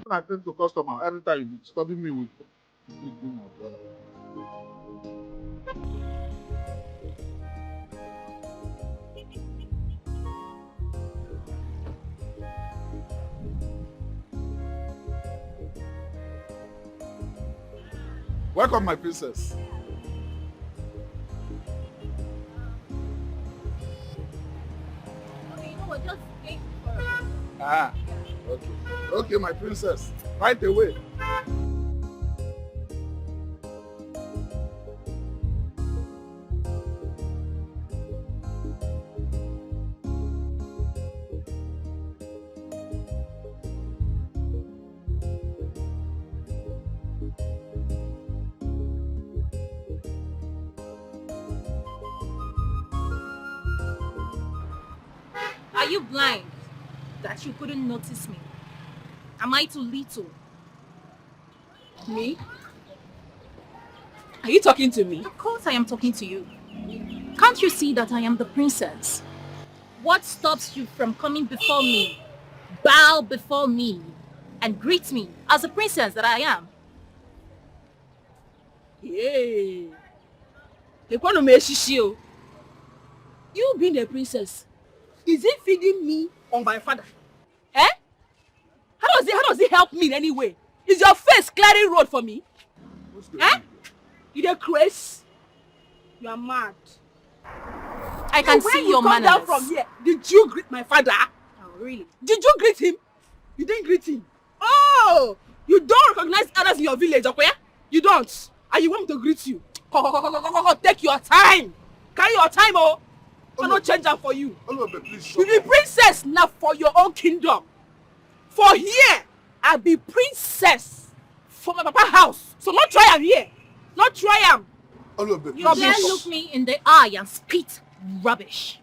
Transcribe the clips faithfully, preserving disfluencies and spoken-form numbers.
When I tend to customer, every time you disturbing me with. Welcome, my princess. Okay, you know what? Just stay for a while. Ah, okay. Okay, my princess. Right away. Are you blind that you couldn't notice me? Am I too little? Me? Are you talking to me? Of course I am talking to you. Can't you see that I am the princess? What stops you from coming before me, bow before me, and greet me as the princess that I am? Hey. Lekwanụ m echichi o. You being a princess, is it feeding me or my father? Eh? How does it how does it help me in any way? Is your face clearing road for me? Eh? You dey craze? You are mad. I can see your manners. When you come down from here, did you greet my father? Oh, really? Did you greet him? You didn't greet him. Oh, you don't recognize others in your village, okay? You don't. And you want me to greet you? Take your time. Carry your time, oh. I no change am for you. Oluwabe, please. You be princess now for your own kingdom. For here, I be princess for my papa house. So not try am here. Not try am. Oluwabe, you dare look me in the eye and spit rubbish.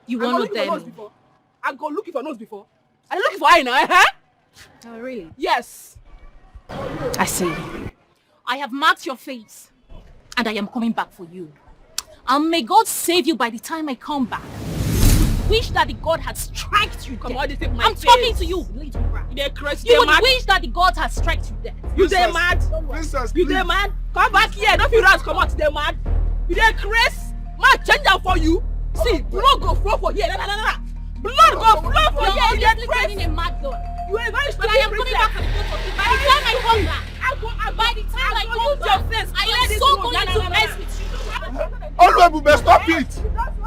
You won't know there. I go look you for nose before. I look you for eye now, eh? Oh, really? Yes. I see. I have marked your face, and I am coming back for you. And may God save you by the time I come back. Wish that the God had struck you dead. I'm talking to you, little rat. You dey craze, you would wish that the God had struck you dead. You dey mad? Princess, you dey mad? Come back here, no fit run comot, dey mad? You dey craze? Man change am for you. See, blood go flow for here. Na, na, na, na. Blood go flow for here. You dey craze. A mad girl. You are a very stupid princess. But I am coming back for the both of you. By the time I come back, I go, I go, by the time I come back, I am so going to mess with you. Oluwebube, stop it!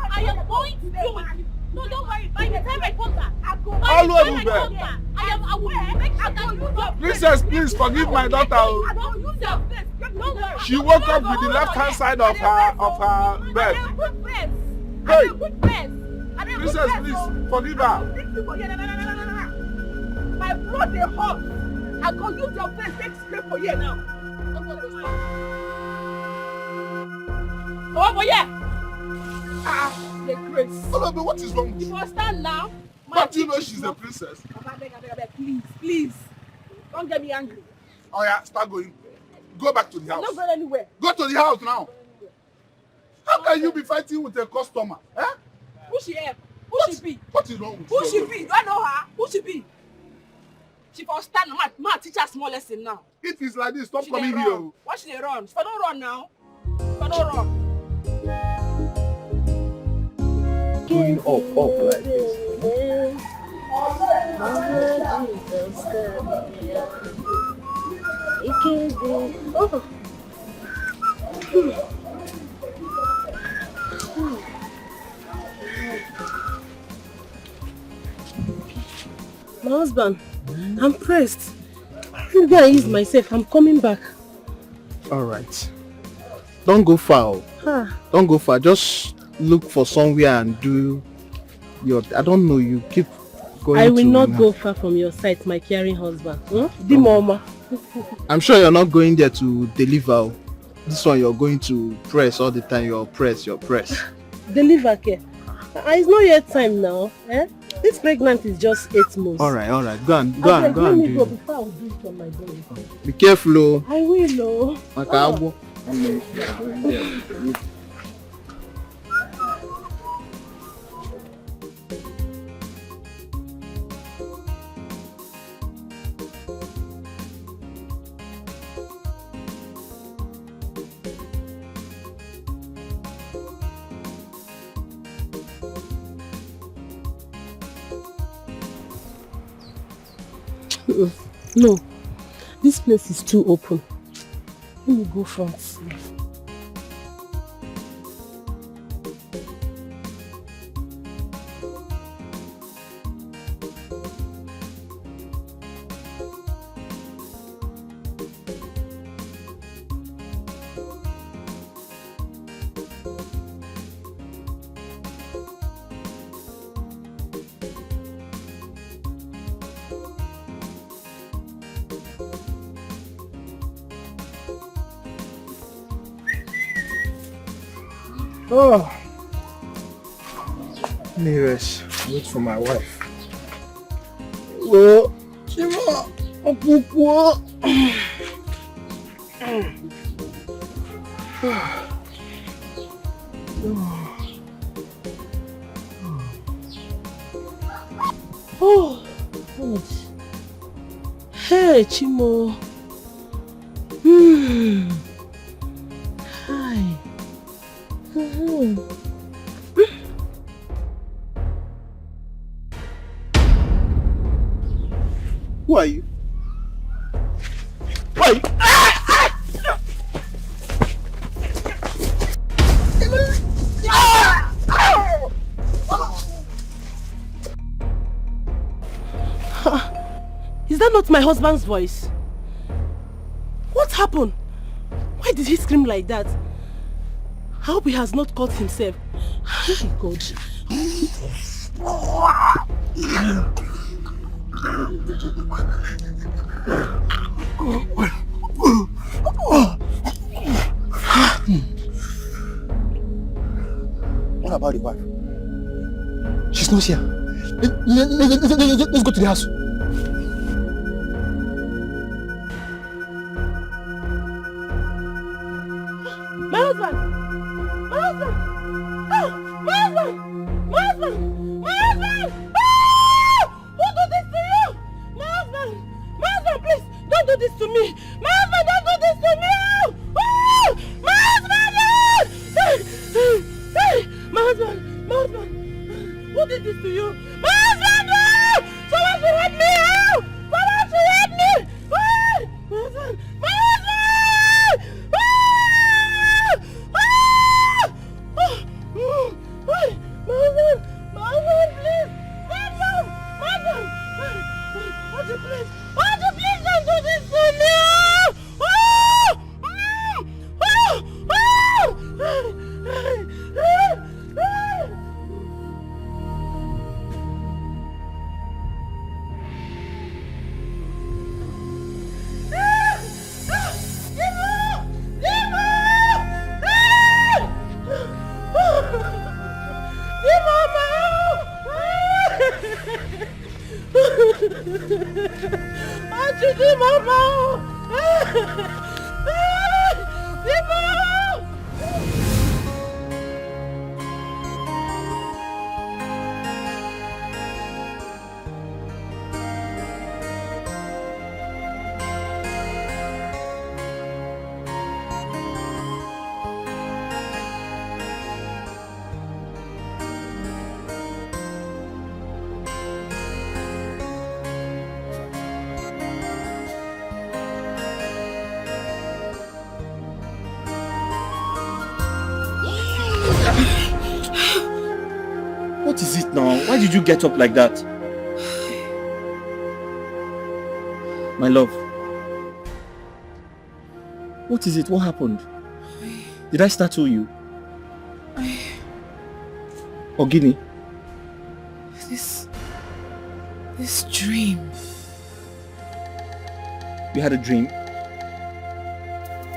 I am going to do it. No, don't worry. By the time I come back, I go. By the time I come back, I am. I will make sure that you don't. Princess, please forgive my daughter. I don't use your face. Don't worry. She woke up with the left hand side of her of her bed. Hey, princess, please forgive her. My blood dey hot. I go use your face take scrape for here now. Oh, but yeah. Ah, the grace. Oluwabe, what is wrong with you? You must stand now. Don't you know she's a princess? Abeg, abeg, abeg, please, please. Don't get me angry. Oh yeah, start going. Go back to the house. I'm not going anywhere. Go to the house now. How can you be fighting with a customer? Eh? Who she help? Who she be? What is wrong with you? Who she be? Do I know her? Who she be? She for stand, ma, ma teach her small lesson now. It is like this. Stop coming here. Why she dey run? She for don run now. She for don run. Going up, up like this. Oh. My husband, I'm pressed. Let me go and ease myself. I'm coming back. All right. Don't go far. Oh. Ah. Don't go far. Just look for somewhere and do your. I don't know. You keep going. I will not go far from your sight, my caring husband. Hmm? Dimoma. I'm sure you're not going there to deliver. Oh. This one you're going to press all the time. You're press. You're press. Deliver care. Ah, it's not yet time now. Eh? This pregnant is just eight months. All right, all right. Go and go and go and do. Let me go before I do it on my body. Be careful, oh. I will, oh. Maka. No, this place is too open. Let me go front. Oh, let me rest. Wait for my wife. Well, Chima, Okuku. Oh, God. Hey, Chimo. Hmm. Hi. Mm-hmm. Who are you? Who are you? Ah! Is that not my husband's voice? What happened? Why did he scream like that? I hope he has not caught himself. Hey, God. What about the wife? She's not here. Let, let, let, let, let, let's go to the house. My husband! My husband! Ah! My husband! My husband! My husband! Ah! Who do this to you? My husband! My husband, please! Don't do this to me! My husband, don't do this to me! Oh! Oh! My husband! Oh! Hey! Hey! Hey! My husband! My husband! Who did this to you? My husband! Oh! Someone should help me! Oh! Someone should help me! Oh! My husband! My husband! Ah! Ah! Ah! Mm. Hey! My husband! My husband, please! My husband! My husband! Hey! Hey! Auntie, please! Auntie, please don't do this to me! Oh! Oh! Mm. Oh! Oh! Hey! Hey! Hey! Hey! What is it now? Why did you get up like that? My love. What is it? What happened? Did I startle you? Ogini? This... this dream. You had a dream?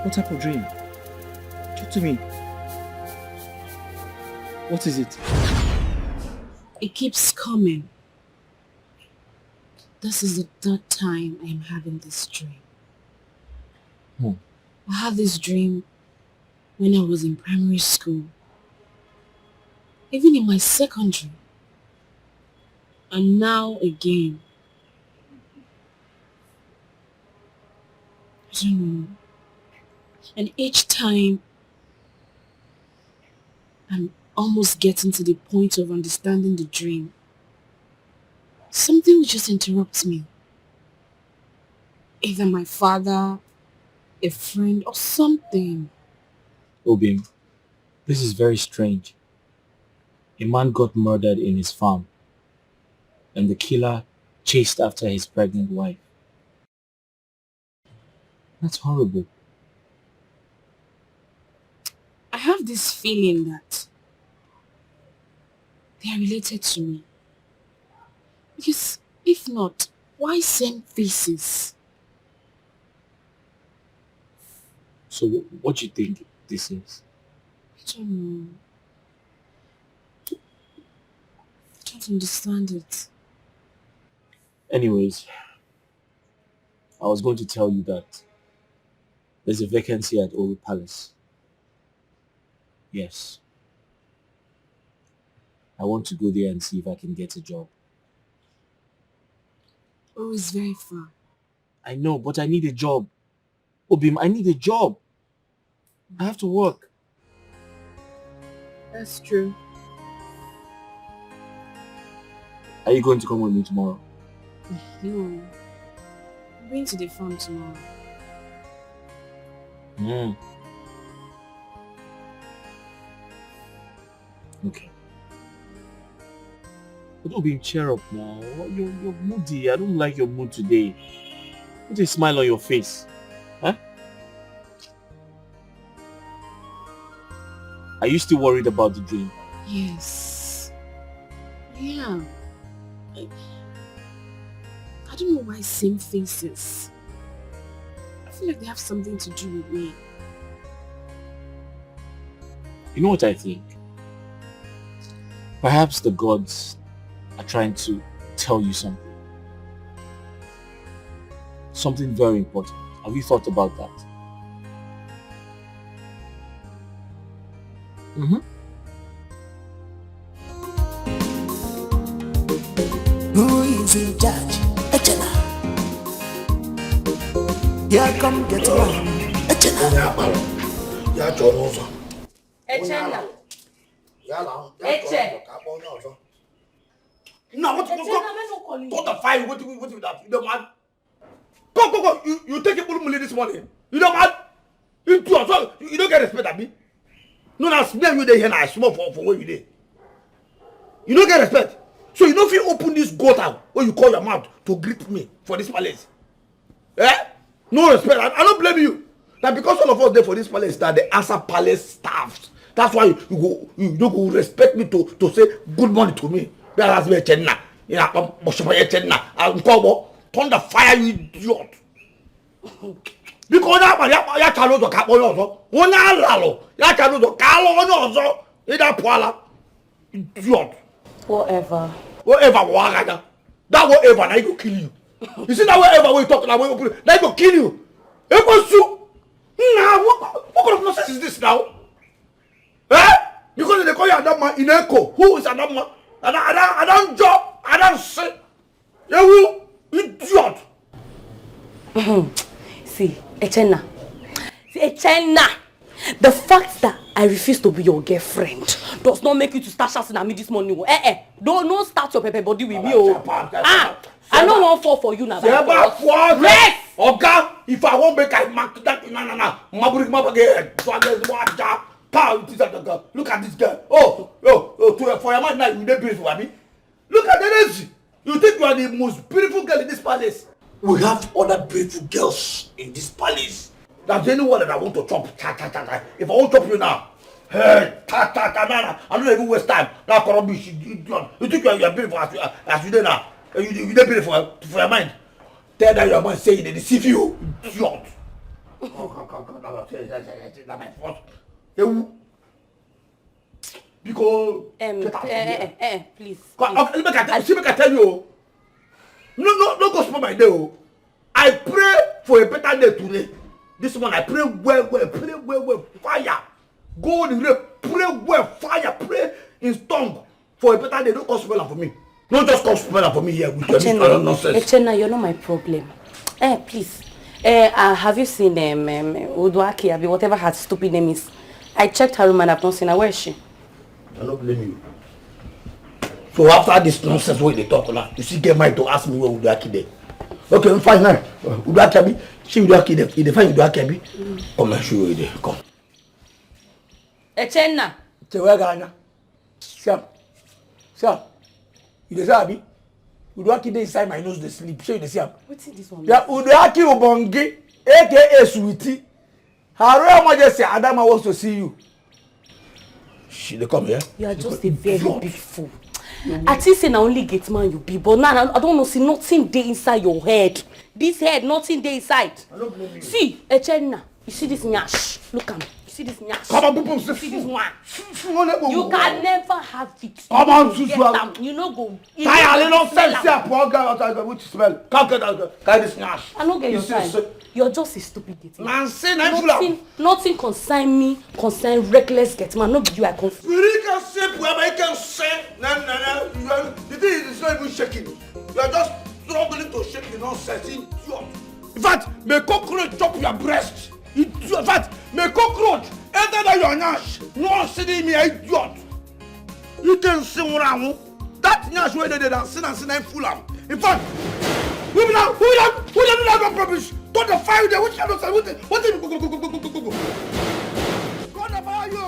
What type of dream? Talk to me. What is it? It keeps coming. This is the third time I'm having this dream. Hmm. I had this dream when I was in primary school, even in my secondary, and now again. I don't know. And each time, I'm almost getting to the point of understanding the dream. Something will just interrupt me. Either my father, a friend, or something. Obim, this is very strange. A man got murdered in his farm, and the killer chased after his pregnant wife. That's horrible. I have this feeling that they are related to me. Because if not, why same faces? So, wh- what do you think this is? I don't know. I don't understand it. Anyways, I was going to tell you that there's a vacancy at Oru Palace. Yes. I want to go there and see if I can get a job. Oh, it's very far. I know, but I need a job. Obim, I need a job. I have to work. That's true. Are you going to come with me tomorrow? No. I'm going to the farm tomorrow. Mm. Okay. But Obim, cheer up now. What- You're, you're moody. I don't like your mood today. Put a smile on your face. Huh? Are you still worried about the dream? Yes. Yeah. I, I don't know why same faces. I feel like they have something to do with me. You know what I think? Perhaps the gods are trying to tell you something. Something very important. Have you thought about that? Mm-hmm. Who is in charge? Echena. Here come get one. Echena. Onye akpara ya chọrọ ụzọ. Echena. Ya na Eche. Ka akpọ onye ọzọ. Nna, what you Echena, me no call you. Turn the fire. What you what you that? You don't mad? Go go go. You you take a bully this morning. You don't mad? You do so. You don't get respect at me. No, now smell you dey here now. I smell for for where you dey. You don't get respect. So you don't feel open this gutter where you call your mouth to greet me for this palace. Eh? No respect. I, I don't blame you. Now because all of us there for this palace, that they answer palace staffs. That's why you, you go you don't go respect me to to say good morning to me. That has been Echena. You know, Echena. I'm called turn the fire, you idiot. Biko onye akpara ya ya chara ụzọ ka akpọ onye ọzọ. Onye alalụ ya chara ụzọ ka alụ onye ọzọ. Ịda pụala. Idiot. Whatever. Whatever wụ agha ya. That whatever na go kill you. You see that whatever we talk na we open na go kill you. Ekwensu. Now what, what kind of nonsense is this now? Eh? Because they call you Adamma in echo. Who is Adamma? Adam Adam Adam Job Adam say. Ewu idiot. See, Echena. See, Echena. The fact that I refuse to be your girlfriend does not make you to start shouting at me this morning. Eh eh. Don't no start your pepper body with me. Oh. Ah, I no wan fall for you now. Seba Rest. Oga, if I won't make I mark that na na na. Maburi mabage. So I just want to power with this girl. Look at this girl. Oh, oh, oh, to for your mind now you dey beautiful, abi? Look at the energy. You think you are the most beautiful girl in this palace? We have other beautiful girls in this palace. There's anyone that I want to chop, cha cha cha cha. If I want to chop you now, hey, ta ta ta na na. I don't even waste time. Now, Korobi, you, you, you think you are, you are beautiful as you, as you dey now? Eh, You, you dey beautiful for your mind. Tell that your mind say they deceive you. Idiot. Come, come, come, come. Now, say, say, say, say, say, na my fault. Ewu. Because Um, get out eh, of here. eh, eh, eh, please. Come, please. okay, make I tell, see, make I tell you. Oh. No, no, no, go spoil my day. Oh. I pray for a better day today. This one, I pray well, well, pray well, well, fire. Go on the way, pray well, fire, pray in tongue for a better day. Don't come spoil am for me. Don't just come spoil am for me here with your this other nonsense. Echena, you're not my problem. Eh, please. Eh, uh, have you seen um, um, Uduaki, abi whatever her stupid name is? I checked her room and I've not seen her. Where is she? I don't blame you. So after this nonsense wey you dey talk now, you still get mind to ask me where Uduaki dey? Okay, I'm fine now. Uduaki abi? See Uduaki, you dey, you dey find Uduaki abi? Come and show you dey come. Echenna. Chewe ganya. Siam. Siam. You dey see abi? Uduaki dey inside my nose dey sleep. Shey you dey see am? Wetin this one? Yeah, Uduaki Obonge, A K A Sweetie. Her Royal Majesty Adama wants to see you. She dey come here. You are just a very big fool. I think say na only gate man you be, but now I don't know see nothing dey inside your head. This head, nothing dey inside. I don't blame you. See, Echenna, you see this nyash? Look am. You see this nyash? Come on, people, see this one. You can never have it. Come on, you get am. You no go. Tire, no sense. See a poor girl outside which smell. Come get out. Carry this nyash. I no get your time. You're just a stupid gate man. Man, say na full am. Nothing concern me, concern reckless gate man. No be you I come. Spirika se puaba ikan se na na na. You are, the thing is not even shaking. You are just struggling to shake the nonsense. Idiot. In fact, may cockroach chop your breast. Idiot. In fact, may cockroach enter that your nyash. No one see me, idiot. You can see what I want. That nyash wey dey there na sin and sin and full am. In fact, we be now, we don, we don do that rubbish. Turn the fire there. Which kind of sin? Wetin, wetin? God na fire you.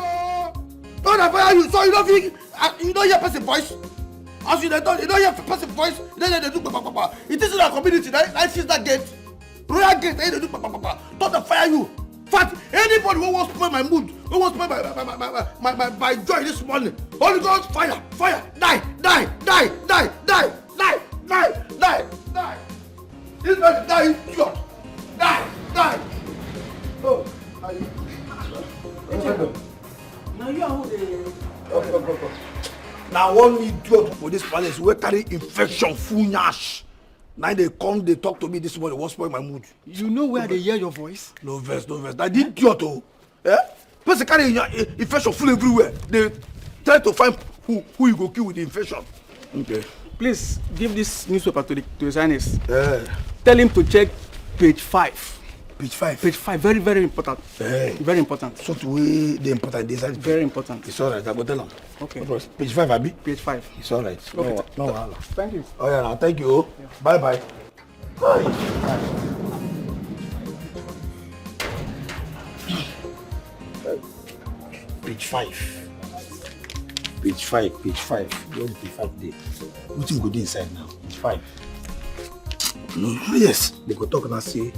God na fire you. So you don't feel, uh, you don't hear person voice. As you dey talk, you don't hear person voice. You don't hear they do papa papa. It is in our community. That I see that gate. Royal gate, they do papa papa. Don't fire you. Fat, anybody who wants spoil my mood, who wants spoil my my my my my, my, my joy this morning. Holy Ghost, fire, fire, die, die, die, die, die, die, die, die, die, die. This person die, idiot. Die, die. Oh, are you? Now you are who dey. Now one idiot for this palace wey carry infection full nyash. Now they come, they talk to me this morning. What's spoil my mood? You know where they hear your voice? No verse, no verse. That idiot, oh. Eh? Person carry in- in- infection full everywhere. They try to find who who you go kill with the infection. Okay. Please give this newspaper to the to his highness. Eh. Tell him to check page five. Page five. Page five. Very, very important. Eh. Very important. So to we the important. This very important. It's all right. I go tell him. Okay. Page five, abi? Page five. It's all right. No, okay. No wahala. Thank you. Oh yeah, now thank you. Yeah. Bye bye. Page five. Page five, page five. Where the page five dey? Wetin go dey inside now? Page five. Mm, yes, they go talk now say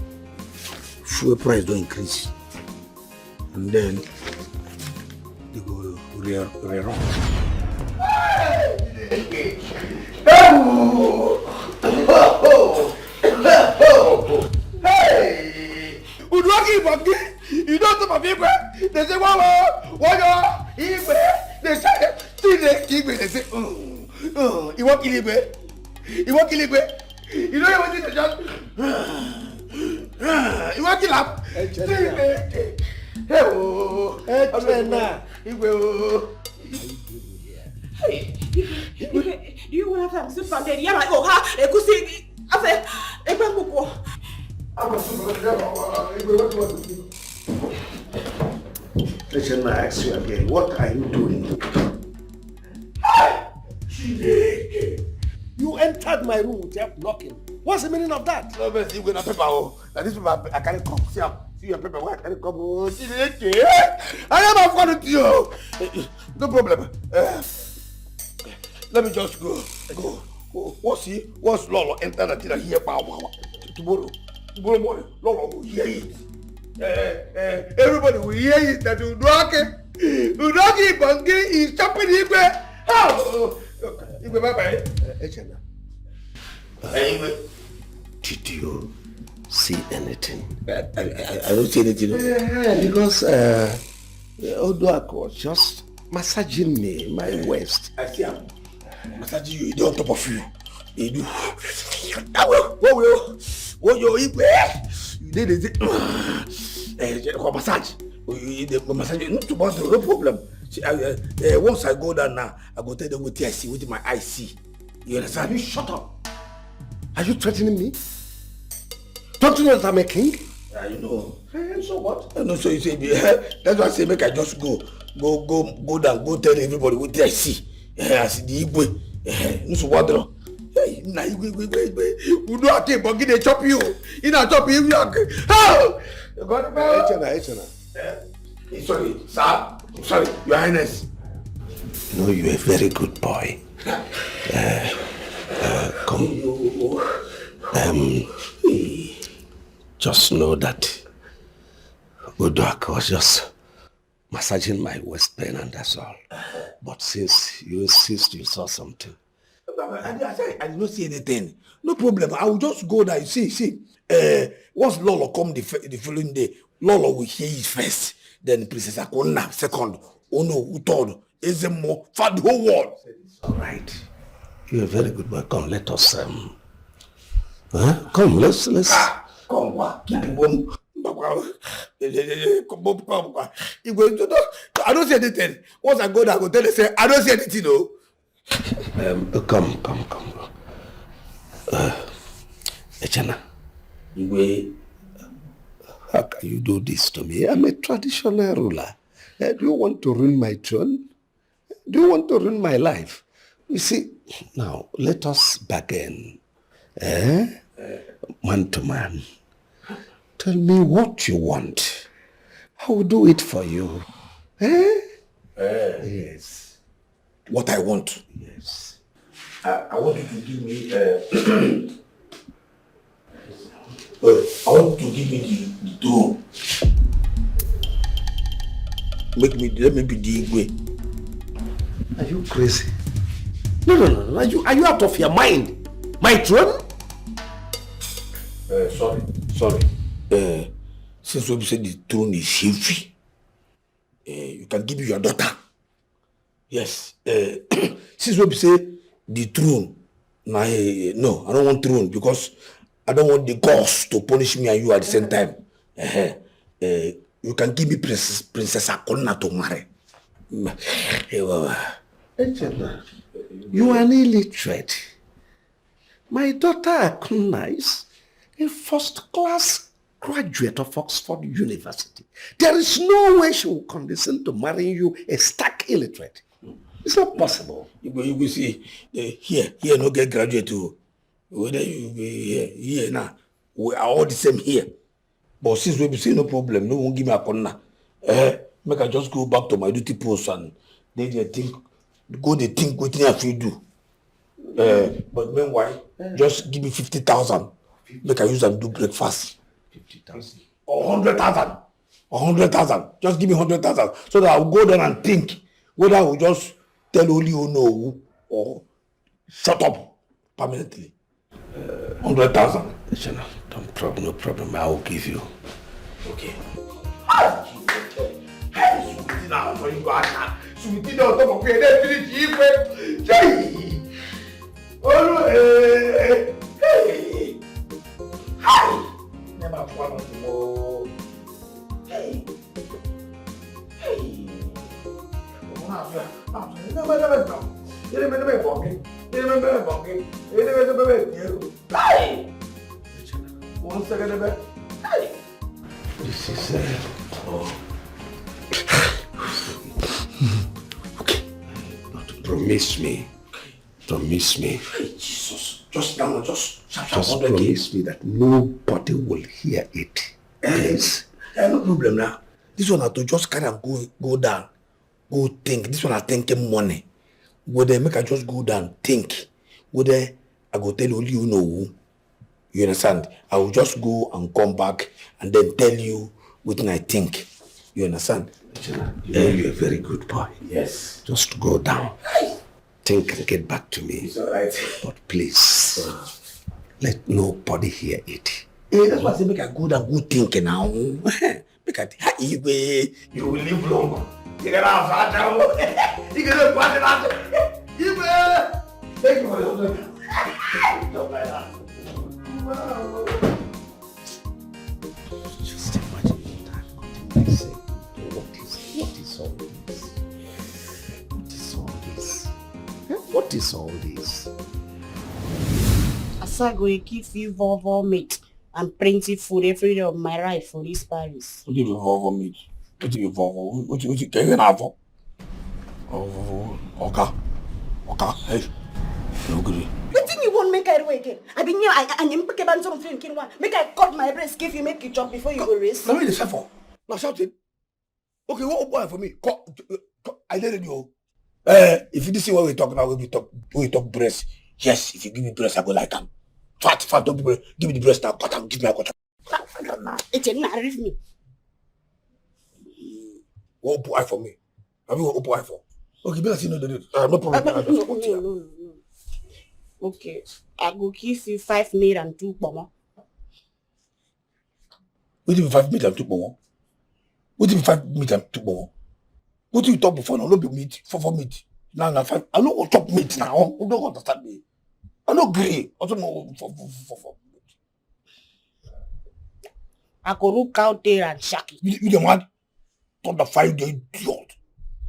fuel price don increase. And then they go re- rerun. Uduaki Iboki, you don't talk of Igwe. They say, wow, wow, wow, Igwe. They say, see the Igwe, they say, mm, mm, you want kill Igwe? You want kill Igwe? You know what they just. You want kill him? Hey, oh. Hey, Igwe, oh. Hey, Igwe, do you want to have soup and then? Yeah, like, oh, ha, egusi, afe, ekwe kuku. Echenna, I ask you again, what are you doing? Chineke! You entered my room without knocking. What's the meaning of that? No, but you gonna paper, oh. Now this paper I carry come. See am. See your paper. Why I carry come? Oh, Chineke! I am a father to you. No problem. Uh, let me just go. Go. Go. What's he? What's Lolo? Enter the thing here. Wow, wow, wow. Tomorrow. Tomorrow morning. Lolo will hear it. Uh, uh, everybody will hear it that Uduaki. Uduaki Iboki is chopping Igwe. Oh, Igwe, bye bye. Uh, Echenna. Anyway, did you see anything? I, I, I, I don't see anything. Yeah, because uh, Uduaki was just massaging me, my waist. I see him massaging you, he dey on top of you. He do. Ah, well, well, well. Well, you, you, eh, you did it. Eh, for massage. You, you, you, the massage, not too bad, no problem. See, I, uh, uh, once I go down now, I go tell them what I see, what my eyes see. You understand? You shut up. Are you threatening me? Don't you know that I'm a king? I know. Eh, so what? I know, so you say, that's why I say make I just go, go, go, go down, go tell everybody what I see. Eh, I see the Igwe. Eh, no, so what? Hey, Na igwe igwe igwe igwe. Udo ake bogi dey chop you. Ina chop you. You are, oh! God, Echena, Echena. Sorry, sir. Sorry, Your Highness. No, you're a very good boy. Uh, uh, come. Um, just know that Uduak was just massaging my waist pain and that's all. But since you insist you saw something. I, I, I, say, I did not see anything. No problem. I will just go there. You see, see. Uh, once Lolo come the, the following day, Lolo will hear it first. Then Princess Akona second. Ono who third. Ezemo for the whole world. All right. You're a very good boy. Come, let us. Um, huh? Come, let's let's. Ah, come, wa, keep warm. I don't see anything. Once I go there, I go tell them say I don't see anything. No. Um, come, come, come. Uh, Echena. Igwe, how can you do this to me? I'm a traditional ruler. Uh, do you want to ruin my throne? Do you want to ruin my life? You see, now let us bargain. Eh? Man to man. Tell me what you want. I will do it for you. Eh? Eh, yes. What I want? Yes. I, I want you to give me uh, Uh, I want to give me the, the throne. Make me let me be the Igwe. Are you crazy? No, no, no, no. Are you, are you out of your mind? My throne? Uh, sorry, sorry. Uh, since we say the throne is heavy, uh, you can give me your daughter. Yes, uh, since we say the throne, na uh, no, I don't want throne because I don't want the gods to punish me and you at the same time. Uh, uh, you can give me Princess, Princess Akona to marry. Echena, you are an illiterate. My daughter Akuna is a first class graduate of Oxford University. There is no way she will condescend to marrying you, a stark illiterate. It's not possible. You go, you go see, uh, here, here no get graduate too. Whether you be here, here now, we are all the same here. But since we be say no problem, no one give me a corner. Eh, make I just go back to my duty post and then they think, go they think what I fit do. Uh, but meanwhile, uh, just give me fifty thousand. Make I use and do breakfast. Fifty thousand. Or hundred thousand. A hundred thousand. Just give me hundred thousand so that I'll go down and think whether I will just tell only you know or shut up permanently. Hundred thousand. No problem, no problem. I will give you. Okay. Hey, sweetie, now for you go out now. Sweetie, don't talk of me. Then finish the equal. Hey, oh no, hey, hey, hey. Never fall on the wall. Hey, hey. Hey! One second, baby. Hey! This is uh, oh. Okay. But promise me. Promise me. Hey, Jesus. Just now, just sharp, sharp. Just promise me that nobody will hear it. Please. Eh, no problem now. This one I have to just carry and go go down. Go think. This one I thinking money. Go there, make I just go down, think. Go there, I go tell only you know who. You understand? I will just go and come back and then tell you what I think. You understand? You know you're a very good boy. Yes. Just go down. Think and get back to me. It's all right. But please, let nobody hear it. Eh, that's why I say make I go down, go think now. Make I think, ha, Igwe, you will live long. You gonna have fat now. You gonna have fat now. Igwe, thank you for the hundred. Just like that. Wow. Just imagine what I've got in myself. What is, what is all this? What is all this? Eh? What is all this? Asago, he give you vovo meat and plenty food every day of my life for this palace. What do you mean, vovo meat? What do you mean, vovo? What do you, what do you, can you have? Oh, oga, oga, hey, no good. Wetin you wan Make I do again. I be new. I I am pick a bantam thing kin one. Make I cut my breast give you make you chop before you go race. Na me dey suffer. Na shouting. Okay, what boy for me? Co- co- I dey ready o. Eh, if you see what we talk now, we talk we talk breast. Yes, if you give me breast, I go like am. Fat, fat, don't give me the breast now. Cut am, give me a cut. It's a narrative me. What boy for me? Have you open eye for? Okay, be like you know the deal. Uh, no problem. No, no, no, no, no. Okay, I go give you five meat and two pomo. Wetin be five meat and two pomo? Wetin be five meat and two pomo? Wetin you talk before now? No be meat, for for meat. Now na five. I no go chop meat now. You don't understand me. I no gree. Also no for for for for. I go look out there and shaki. You, you the man? Talk the five day idiot.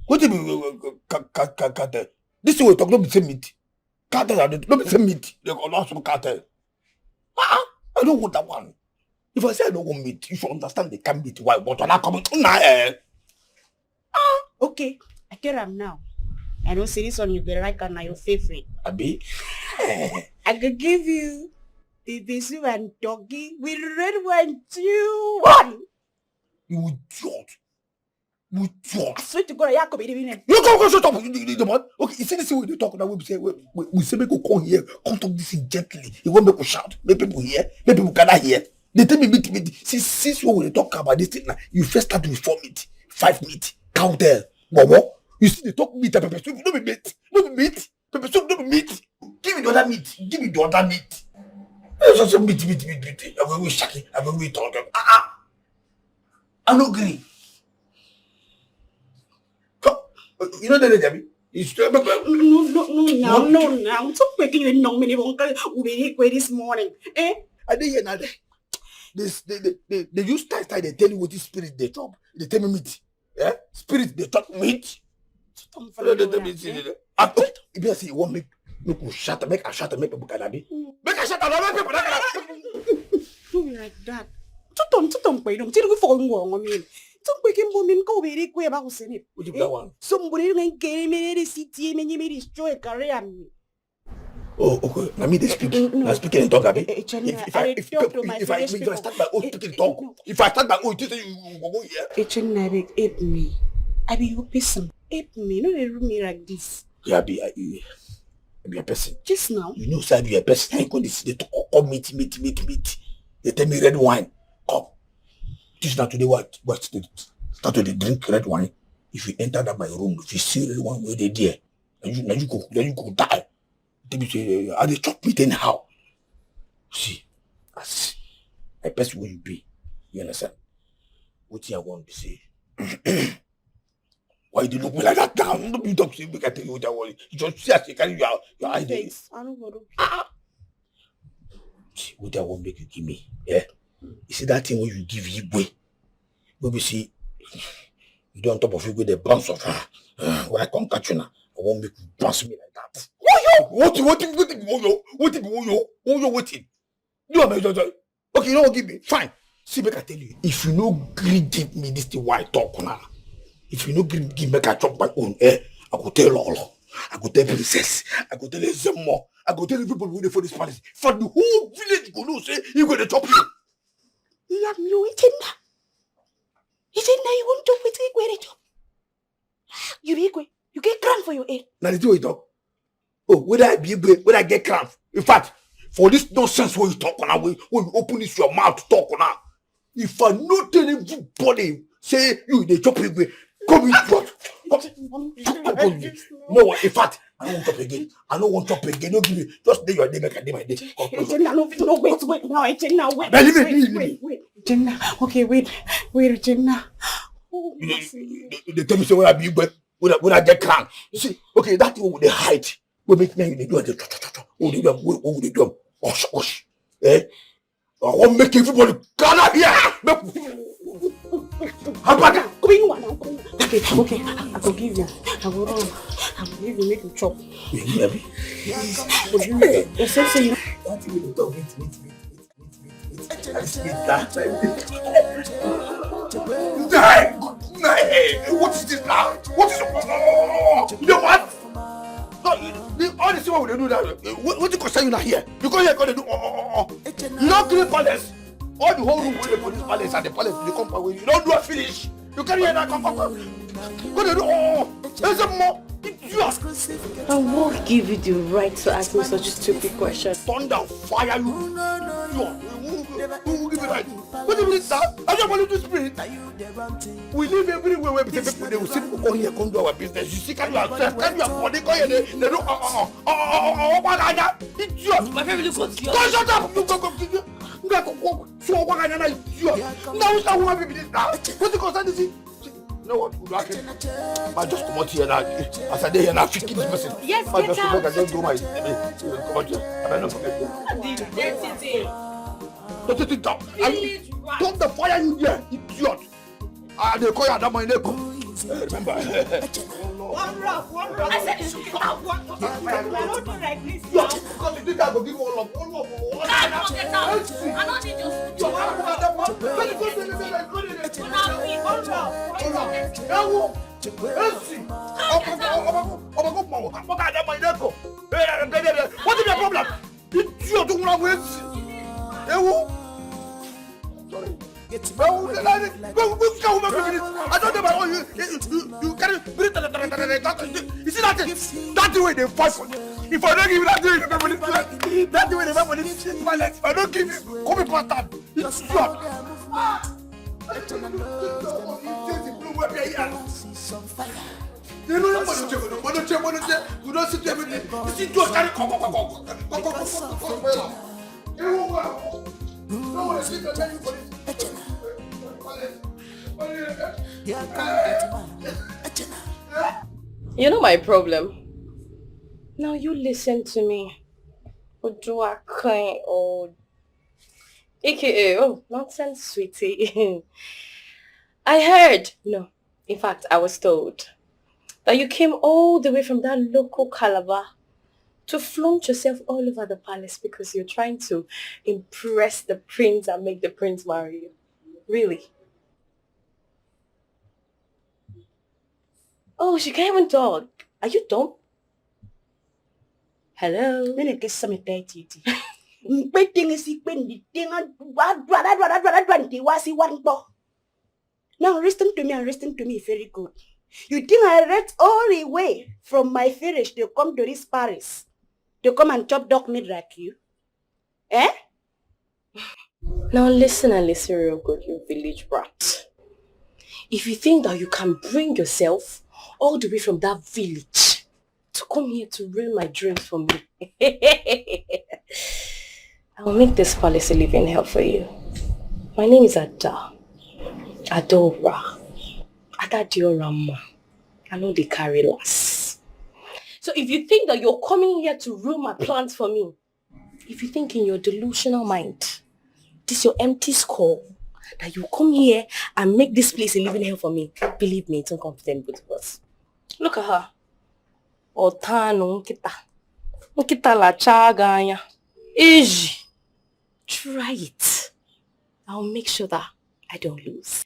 Wetin be uh, uh, ca- ca- ca- cartel? This thing we talk no be same meat. Cartel and no be same meat. They go not some cartel. Ah, I don't want that one. If I say I don't want meat, you should understand they can't meat. Why? But when I come, nah, eh. Okay, I get am now. I know say this one you go like and na your favorite. Abi? I go give you the bisu and doggy with red wine two one. You idiot. You idiot. I swear to God, I could be doing it. You go go shut up. You, you, you, the man. Okay, you see this thing we dey talk now. We say we, we, we say make we come here, come talk this thing gently. You want make we shout, make people hear, make people gather here. They tell me meet meet. See, since when we dey talk about this thing now, you first start with four meat, five meat, cow tail, momo. You see they talk meat and pepper soup. No be meat, no be meat. Pepper soup no be meat. Give me the other meat. Give me the other meat. You just say meat, meat, meat, meat. I go with shaki. I go with talk. Ah ah. I no gree. You know the Jabi. You still remember? No, no, no, now, no, now. Stop making you know many wonka. We be equal this morning. Eh? I dey here now. This they, they, they, they use style style. They tell you what this spirit they chop. They tell me meat. Yeah, spirit they chop meat. Stop for They, they tell me me. See, they, they, I, oh, if you see you want make make you shut up, make I shut up, make people can be. Make I shut up, make people can. Do me like that. Tutom, tutom, pay them. Tiri for go on me. Tutom, pay them. Bomin ko beri ko ba ko seni. What you that one? Somebody ngan kere me ne city me ne me destroy career me. Oh, okay. Now me they speak. No, no. Now speaking in tongue, abi. Eh, eh, Chenna, if, if I, I if, talk to my if, I, English if I people. Start my own Eh, speaking eh, tongue, no. If I start my own, you say you go go here. Eh, Chenna, abeg, help me. I be your person. Help me. No, they do me like this. Yeah, I be, I, I be a person. Just now. You know, say I be a person. I go this. They talk, come meet, meet, meet, meet. They tell me red wine. Come. This now today what what they start to dey drink red wine. If you enter that my room, if you see red wine where they there, and you now you go now you go die. They be say I dey chop meat anyhow. See, as a person wey you be, you understand? Wetin I want be say, why you dey look me like that now? No be talk say make I tell you wetin I want. You just see as you carry your your eye dey. Thanks. I no go do. Ah! See, wetin I want make you give me, eh? You see that thing wey you give Igwe? Wey be say you dey on top of Igwe dey bounce off her. Uh, when I come catch you now, I wan make you bounce me like that. Woyo! What what what be woyo? What be woyo? Woyo wetin? You are my joy joy. Okay, you no wan give me. Fine. See make I tell you, if you no gree give me this thing wey I talk now, if you no gree give make I chop my own, eh, I go tell Lolo, I go tell Princess, I go tell Ezemo, I go tell everybody wey dey for this palace. For the whole village go know say Igwe dey chop you. Iya mi o Echenna. Echenna, you wan talk wetin Igwe dey chop? You be Igwe. You get crown for your head. Na the thing wey you talk. Oh, whether I be Igwe, whether I get crown. In fact, for this nonsense wey you talk now, wey wey you open this your mouth to talk now, if I no tell everybody say you dey chop Igwe, come in front. Come, come, come, come. No, in fact, I no wan chop again. I no wan chop again. No give me. Just dey your day, make I dey my day. Come, come. Echenna, no, no, wait, wait, now, Echenna, wait, Abeg, leave me, wait, leave me. Wait, wait. Echenna, okay, wait, wait, Echenna. Oh, you dey, you dey, you dey tell me say when I be Igwe, when I, when I get crown. You see, okay, that thing wey we dey hide. We make me dey do the cho cho cho cho. We dey do we we dey do. Osh osh. Eh? I wan make everybody gather here. Make Abada. Come in, one, come in. Okay, okay. I, I go give you. I go run. I go give you. Make you chop. You hear me? But you, you say say you. That thing wey you talk, wait, wait, wait, wait, wait, wait, wait. That thing wey you talk, wait, wait, wait, wait, wait. Hey, hey, what is this now? What is the, no, no, no, no, no. You know what? No, you, the, all this Why would they do that? What, what you concern you now here? You come here, come dey do oh, oh, oh, oh. You don't clean palace. All the whole room wey dey for this palace and the palace dey come for you. You don't do it finish. You carry here now, come, come, come. Go dey do oh, oh, oh. There's a more idiot. I won't give you the right to ask me such stupid questions. Thunder fire you. You. Who, who, who give you right? What do you mean, sir? Are you a political spirit? We live everywhere where people, they will see people come here, come do our business. You see, carry yourself, carry your body, come here, they, they do, uh, uh, uh, uh, uh, uh, uh, uh, idiot. My family go to. Go shut up. You go, go, go, go, go, go, so what kind of idiot? Now we start woman people this now. What the concern is it? You know what? We don't. I just come out here now. As I dey here now, fifty this person. Yes, I get just come out, out. I just go my. Come out here. I don't know. The dirty thing. Don't take it down. I, don't the fire you there, idiot. I dey call you Adama Ineko. Eh, remember. One rock, one rock. I said you should get out. One rock. I don't do like this. You have to come to this, I go give you all of, all of, all of. Guys, don't get out. I don't need your stupid. You have to have that one. Go, go, go, go, go, go, go, go. Una win. One rock. One rock. Ewu. Esi. Ọmọ, ọmọ, ọmọ, ọmọ, ọmọ, ọmọ, Adama Ineko. Eh, eh, eh, eh, eh. What is the problem? Idiot, you wanna win? Ewu. Sorry. Well, well, well, well, well, well, well, I don't know about you. You, you, you carry. You see that thing? That thing wey dey fight for. If I don't give you that thing, you never. That thing wey dey fight for this. If I don't give you, come and pass that. It's flop. Ah. You know, you want to check, you want to check, you want to check. You don't sit there with me. You see, you carry. You know my problem. Now you listen to me. Oduakin or A K A, oh, nonsense, sweetie. I heard, no, in fact, I was told that you came all the way from that local Calabar to flaunt yourself all over the palace because you're trying to impress the prince and make the prince marry you. Really? Oh, she can't even talk. Are you dumb? Hello? Mene ke same tai titi. Mpe ting si kpe ndi ting a dwa dwa dwa dwa dwa dwa ndi wa si wan bo. Now listen to me and listen to me very good. You think I rest all the way from my village to come to this palace to come and chop dog meat like you? Eh? Now listen and listen real good, you village rat. If you think that you can bring yourself all the way from that village to come here to ruin my dreams for me, I will make this palace a living hell for you. My name is Ada. Adora. Ada Diorama. I know they carry last. So if you think that you're coming here to ruin my plans for me, if you think in your delusional mind, this your empty skull, that you come here and make this place a living hell for me, believe me, it's uncomfortable to us. Look at her. Otano nkita. Nkita la chaganya. Easy. Try it. I'll make sure that I don't lose.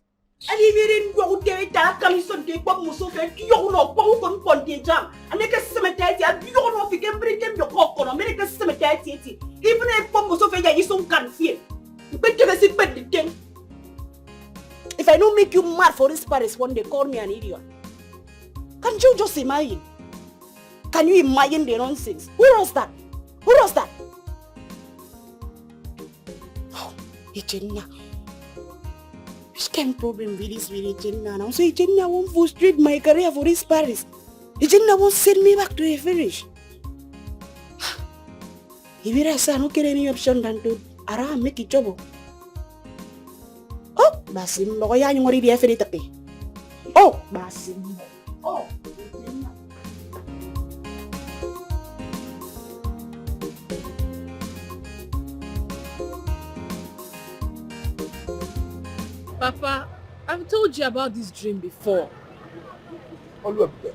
Ani mirin gwa kute ta kami son de kwa muso fe ki yo no kwa ko kon de jam. Ani ke cemetery a bi yo no fi ke mbri ke mi ko kono. Mene ke cemetery ti. Even if kwa muso fe ya isun kan fi. But ke si pet de thing. If I don't make you mad for this Paris one day, call me an idiot. Can you just imagine? Can you imagine the nonsense? Who does that? Who does that? Ichenna. Which kind problem be this with Ichenna now? So Ichenna won't frustrate my career for this Paris. Ichenna won't send me back to a village. If you say I don't get any option than to around make it trouble. Oh, basi mbo ya nyongori di efere tapi. Oh, basi mbo. Oh. Papa, I've told you about this dream before. Oluebube,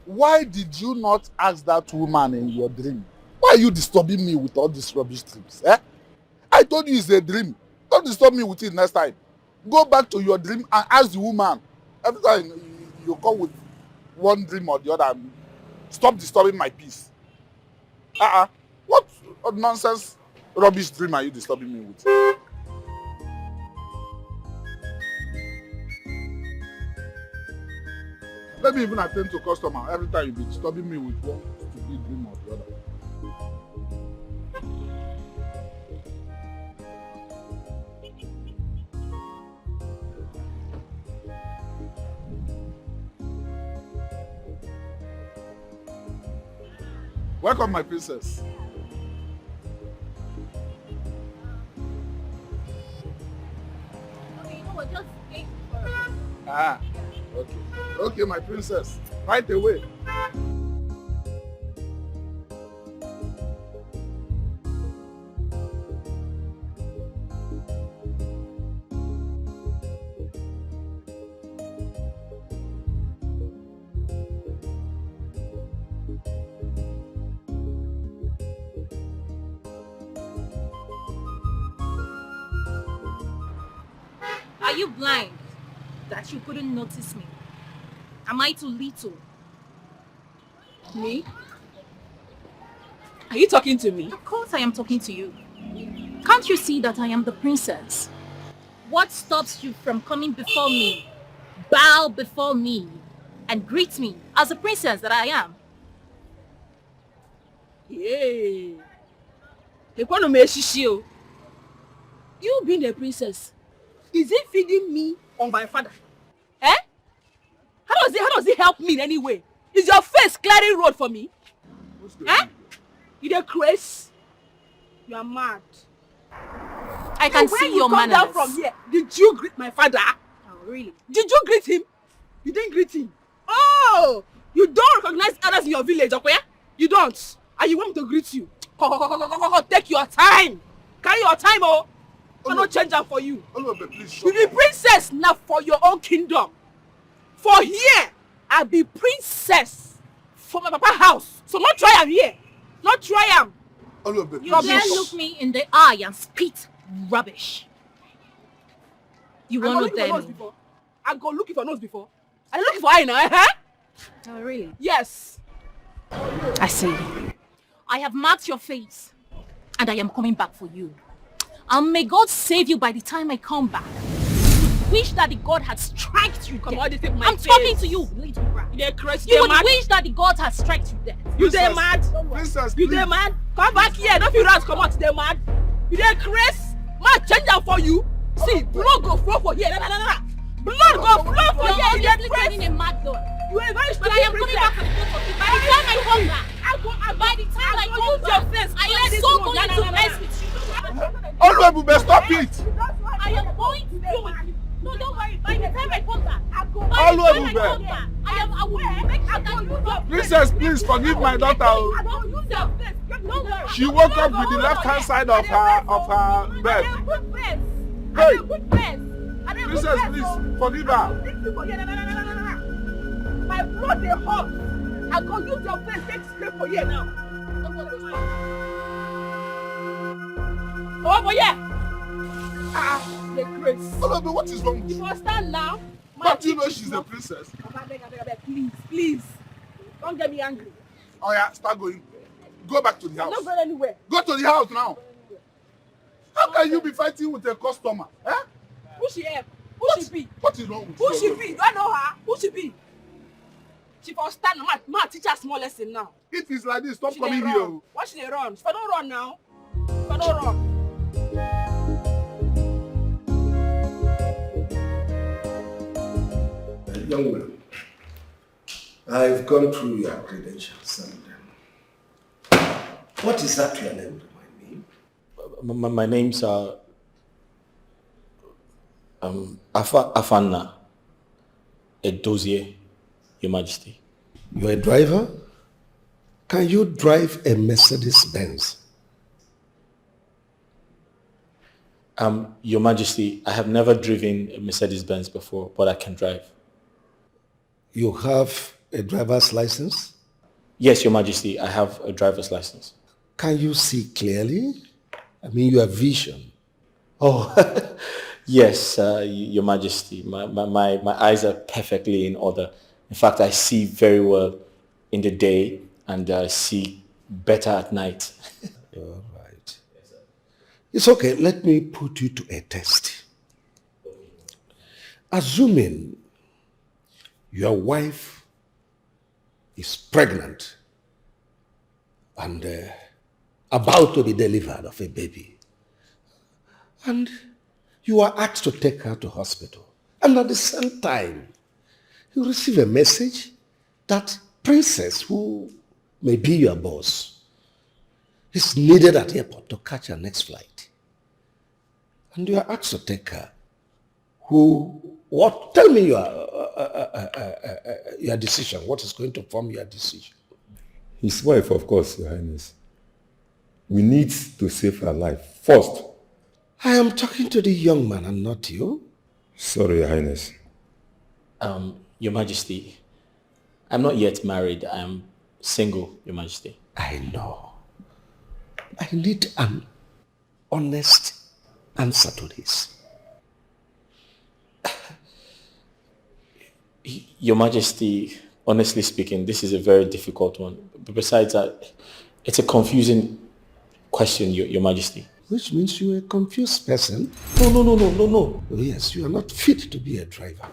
why did you not ask that woman in your dream? Why are you disturbing me with all these rubbish dreams? Eh? I told you it's a dream. Don't disturb me with it next time. Go back to your dream and ask the woman. Every time you come with one dream or the other, stop disturbing my peace. Uh-uh. What nonsense, rubbish dream are you disturbing me with? Let me even attend to customer every time you be disturbing me with one stupid dream or the other. Welcome, my princess. Okay, you know what? Just wait for a bit. Ah, okay. Okay, my princess. Right away. Are you blind that you couldn't notice me? Am I too little? Me? Are you talking to me? Of course I am talking to you. Can't you see that I am the princess? What stops you from coming before me, bow before me, and greet me as the princess that I am? Hey. Ekwanụ m echichi o. You being a princess, is it feeding me or my father? Eh? How does it how does it help me in any way? Is your face clearing road for me? Eh? You dey craze? You are mad. I can see your manners. When you come down from here, did you greet my father? Oh, really? Did you greet him? You didn't greet him. Oh, you don't recognize others in your village, okay? You don't. And you want me to greet you? Go, go, go, go, go, go, go. Take your time. Carry your time, oh. I no change am for you. Oluwabe, please shut You be up. Princess now for your own kingdom. For here, I be princess for my papa house. So no try am here. No try am. Oluwabe, You dare please. Look me in the eye and spit rubbish. You I go want look to you for dare nose me? Before. I go look you for nose before. I look you for eye now, eh? Huh? Oh, really? Yes. I see. I have marked your face, and I am coming back for you. And may God save you by the time I come back. Wish that the God had struck you. Come dead. On, this is my I'm face. Talking to you, little rat. You dey craze? You would mad? Wish that the God had struck you dead. You dey mad? Princess, you dey mad? Come back here. Don't you run comot. Dey mad? You dey craze? Ma change am for you. See, blood go flow for here. Na, na, na, na. Blood go flow for here. You dey craze? A mad dog. You are a very stupid princess. But I am coming back for the both of you. By the time I come back, I go, I go, by the time I, I come back, I am so going to mess with you. Oluebube, stop it! I am going to deal with you. No, don't worry. By the time I come back, by the time I come back, I am, I will make sure that you don't. Princess, please forgive my daughter. Oh. I don't use your face. Don't worry. She woke up with the left hand side of her of her bed. Hey, Princess, please forgive her. My blood dey hot. I go use your face take scrape for here now. Oh, but yeah. Ah, the grace. Oluwabe, what is wrong with You you? Must stand now. Don't you know she's a princess? Abeg, abeg, abeg, please, please. Don't get me angry. Oh yeah, start going. Go back to the I'm house. Not going anywhere. Go to the house now. How can you be fighting with a customer? Eh? Who she help? Who she be? What is wrong with Who you? She be? Do I know her? Who she be? She for stand. Ma, ma teach her small lesson now. It is like this. Stop She coming dey here. Run. Why she dey run? She for don't run now. She for don't run. Young man, I've gone through your credentials and um, what is that your name? Remind me. My, my, my name's uh, um, Afa, Afanna Edozie, Your Majesty. You're a driver? Can you drive a Mercedes Benz? Um, Your Majesty, I have never driven a Mercedes Benz before, but I can drive. You have a driver's license? Yes, Your Majesty, I have a driver's license. Can you see clearly? I mean, your vision. Oh, yes, uh, y- Your Majesty. My, my, my, my eyes are perfectly in order. In fact, I see very well in the day and uh, see better at night. All right. It's okay. Let me put you to a test. Assuming your wife is pregnant and uh, about to be delivered of a baby, and you are asked to take her to hospital, and at the same time, you receive a message that Princess, who may be your boss, is needed at the airport to catch her next flight. And you are asked to take her. Who, what? Tell me your, uh, uh, uh, uh, uh, uh, your decision. What is going to form your decision? His wife, of course, Your Highness. We need to save her life first. I am talking to the young man and not you. Sorry, Your Highness. Um, Your Majesty, I'm not yet married. I'm single, Your Majesty. I know. I need an honest answer to this. Your Majesty, honestly speaking, this is a very difficult one. Besides that, it's a confusing question, Your, Your Majesty. Which means you're a confused person. No, no, no, no, no, no. Oh, yes, you are not fit to be a driver.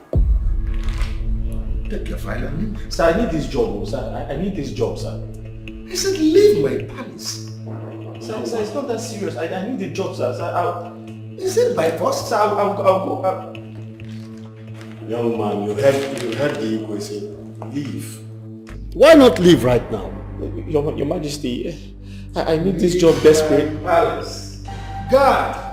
Take your file and leave. Sir, I need this job, oh, sir. I, I need this job, sir. I said, leave my palace. Sir, sir, it's not that serious. I, I need the job, sir. Sir, I, Is it by force? Sir, I'll, I'll, I'll go. I'll... Young man, you heard, you heard the Igwe say, leave. Why not leave right now? Your, Your Majesty, I, I need this job desperate. Palace. God!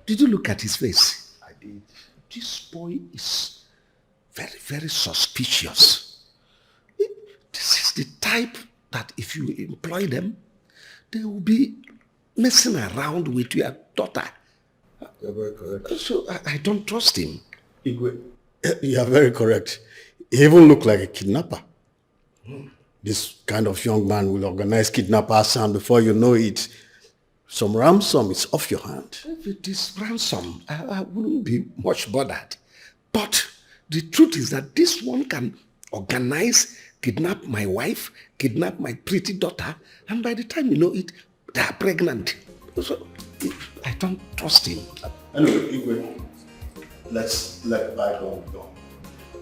Did you look at his face? I did. This boy is very, very suspicious. This is the type that if you employ them, they will be messing around with your daughter. You're very correct. So I, I don't trust him. Igwe. You are very correct. He even looked like a kidnapper. This kind of young man will organize kidnappers, and before you know it, some ransom is off your hand. If it is ransom, I, I wouldn't be much bothered. But the truth is that this one can organize, kidnap my wife, kidnap my pretty daughter, and by the time you know it, they are pregnant. So I don't trust him. Anyway, Igwe, let's let bygone be gone.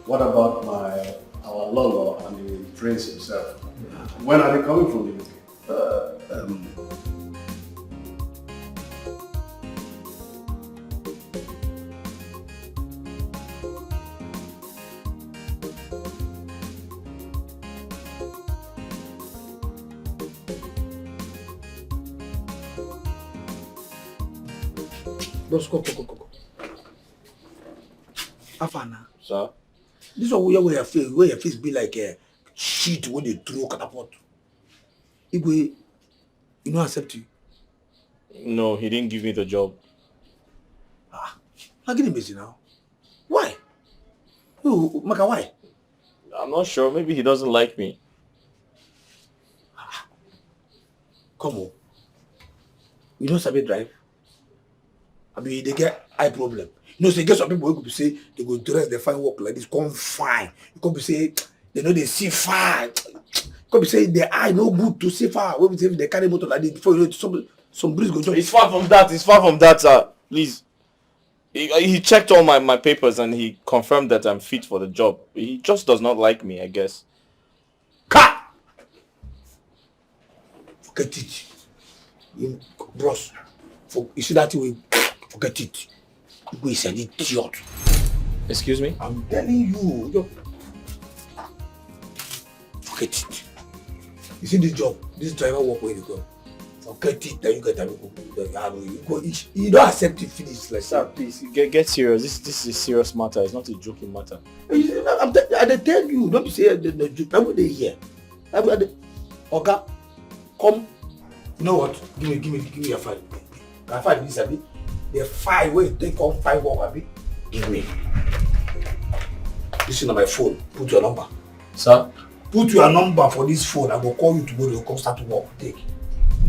What about my our Lolo and the prince himself? When are they coming from the U K? Uh, um, Bros, go, go, go, go, go. How far now? Sir? This one where your face, where your face be like a sheet when they throw catapult. Igwe, you know accept you. No, he didn't give me the job. Ah, I get him busy now. Why? Oh, Maka, why? I'm not sure. Maybe he doesn't like me. Come on. You don't sabi drive? I mean, they get eye problem. You know, so you get some people who could say they go dress, they find work like this, come fine. You could be say they know they see far. Could be say the eye no good to see far. When we say they carry motor like this before you know it, some some breeze go jump. It's far from that. It's far from that, sir. Please. He, he checked all my, my papers and he confirmed that I'm fit for the job. He just does not like me, I guess. Ka! Forget it. You, bros, for, you see that thing? Forget it. You go is an idiot. Excuse me? I'm telling you. Yo. Forget it. You see this job, this driver work where you go. Forget it that you get a people. You go, you don't accept it, finish like Sir, please get, get serious. This this is a serious matter. It's not a joking matter. You see, I'm te- I dey tell you, don't be say the, the, the, every day here. Every day, Oga, come. You know what? Give me, give me, give me your file. Your file, this abi. The file where you take all five work, abi. Give me. This is not my phone. Put your number. Sir? Put your number for this phone. I go call you tomorrow. You come start to work. Take.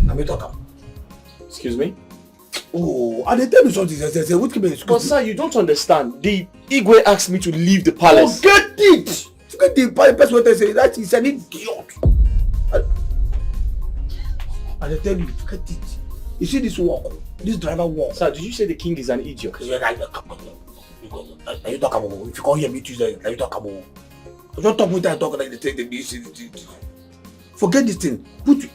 Let me talk am. Excuse me? Oh, I dey tell you something, say, say, say, which kind of But sir, you don't understand. The Igwe asked me to leave the palace. Forget it. Forget the pa- person wey tell say that is an idiot. I, I dey tell you, forget it. You see this work, this driver work. Sir, did you say the king is an idiot? Yeah, I, I, I, because, uh, you talk about if you come here meet you, like you talk about. You don't talk with that talk like the thing they be see. Forget this thing. Put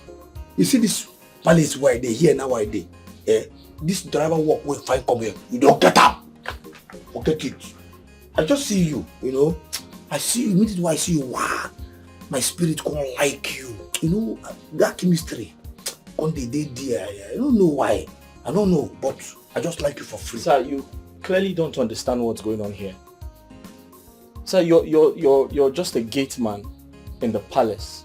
you see this palace where they here now where they. Eh, this driver work wey find come here. You don't get up. Forget it. I just see you, you know. I see you. Meet why I see you. Wow. My spirit can't like you. You know that chemistry. Come dey dey there. I don't know why. I don't know, but I just like you for free. Sir, you clearly don't understand what's going on here. Sir, you're you're you're you're just a gate man in the palace.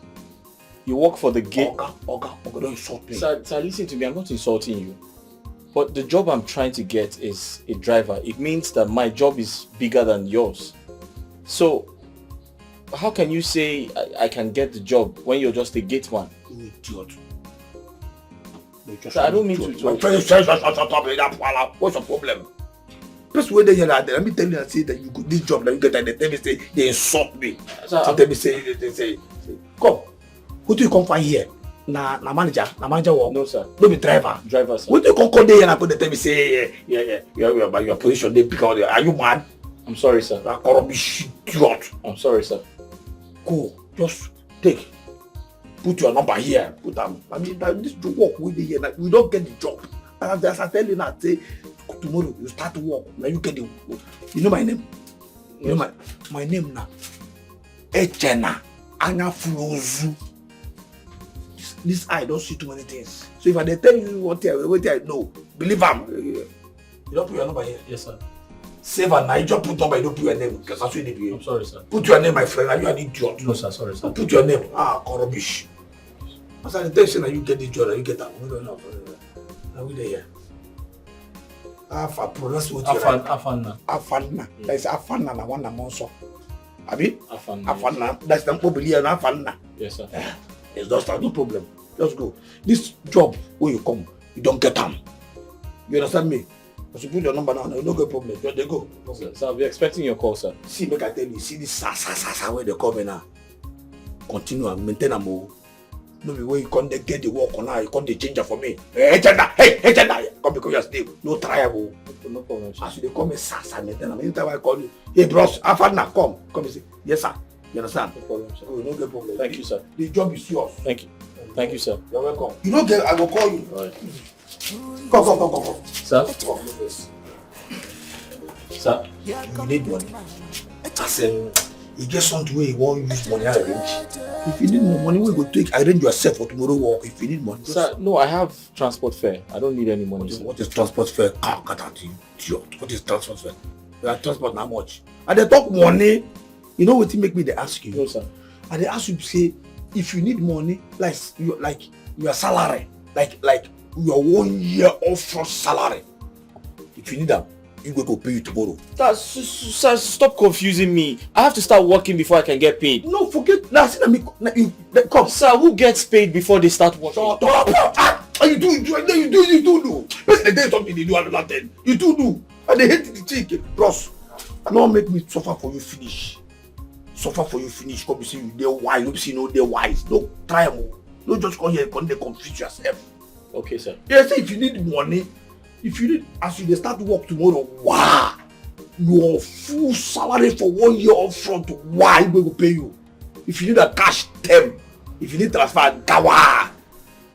You work for the gate. Oga, Oga, Oga, don't insult me. Sir, sir, listen to me. I'm not insulting you. But the job I'm trying to get is a driver. It means that my job is bigger than yours. So, how can you say I, I can get the job when you're just a gate man? You idiot. You just Sir, I don't mean idiot. to insult Shut, shut, shut, shut, shut up with that palace. What's your problem? Person wey dey here na let me tell you say that you go this job that you get and they tell me say they insult me. Sir, They tell me say they, they say, say come. Who do you come find here? Na na manager, na manager work. No, sir. No be driver. Driver, sir. What do you come come dey here and come dey tell me say yeah yeah yeah yeah your your, your position dey pick out there. Are you mad? I'm sorry, sir. Na rubbish idiot. I'm sorry, sir. Go just take put your number here put am I mean na this the work wey dey here na you don get the job and as I tell you now say tomorrow you start work na you get the work you know my name you know my my name na Echena Anyafulozu this, this eye don see too many things so if I dey tell you one thing wetin I know believe am you don put your number here Yes, sir. save am na you just put number you don put your name because as you dey behave I'm sorry, sir. Put your name, my friend. Are you an idiot? No, sir. Sorry, sir. Put your name. Ah, rubbish. As I tell you, say na you get the job, na you get am. No, no, no, no, no. Na we dey here. Afa, pronounce what you Afan, like. Afanna. Afanna. That is Afanna na one na monso. Abi? Afanna. Afanna. That's the Mobili and Afanna. Yes, sir. It's just no problem. Just go. This job where you come, you don't get am. You understand me? As you put your number now, no, no get problem. Just dey go. Sir, sir, I'll be expecting your call, sir. See, make I tell you, see this sa sa sa sa where they come in now. Continue and maintain am o. No be when you come dey get the work now, you come dey change am for me. Hey, agenda, hey, agenda, come because you are still no try am o. No problem, sir. As you dey call me sa sa maintain am, anytime I call you, hey bros, how far now? Come, come you say, yes sir. You understand? No problem, sir. Oh, no get problem. Thank you, sir. The job is yours. Thank you. Thank you, sir. You're welcome. You no get, I go call you. All right. Come, come, come, come, come. Sir? Come, come, yes. Sir? You need money. As um, you get something where you want use money arrange. If you need more money, we go take arrange yourself for tomorrow work. If you need money, just- Sir, no, I have transport fare. I don't need any money, What is, sir. What is transport fare? Car, car, that thing, idiot. What is transport fare? Your transport how much? And they talk money. You know what make me they ask you? No, sir. And they ask you to say if you need money, like you like your salary, like like your one year upfront salary. If you need them, you go go pay you tomorrow. Sir, s- s- sir, stop confusing me. I have to start working before I can get paid. No, forget. Now see, let me. Now, you, let- come. Sir, who gets paid before they start working? Shut up! Ah, you do, you do, you do, you do, do. Person dey tell something they do another thing. You do, do. And they hate the chick, bros. No make me suffer for you finish. Suffer for you finish. Come be say you dey wise. No be say you no dey wise. No try am o. No just come here come dey confuse yourself. Okay, sir. They say if you need money, if you need as you dey start work tomorrow, wow, your full salary for one year upfront, why we go pay you? If you need a cash term, if you need transfer, gawa.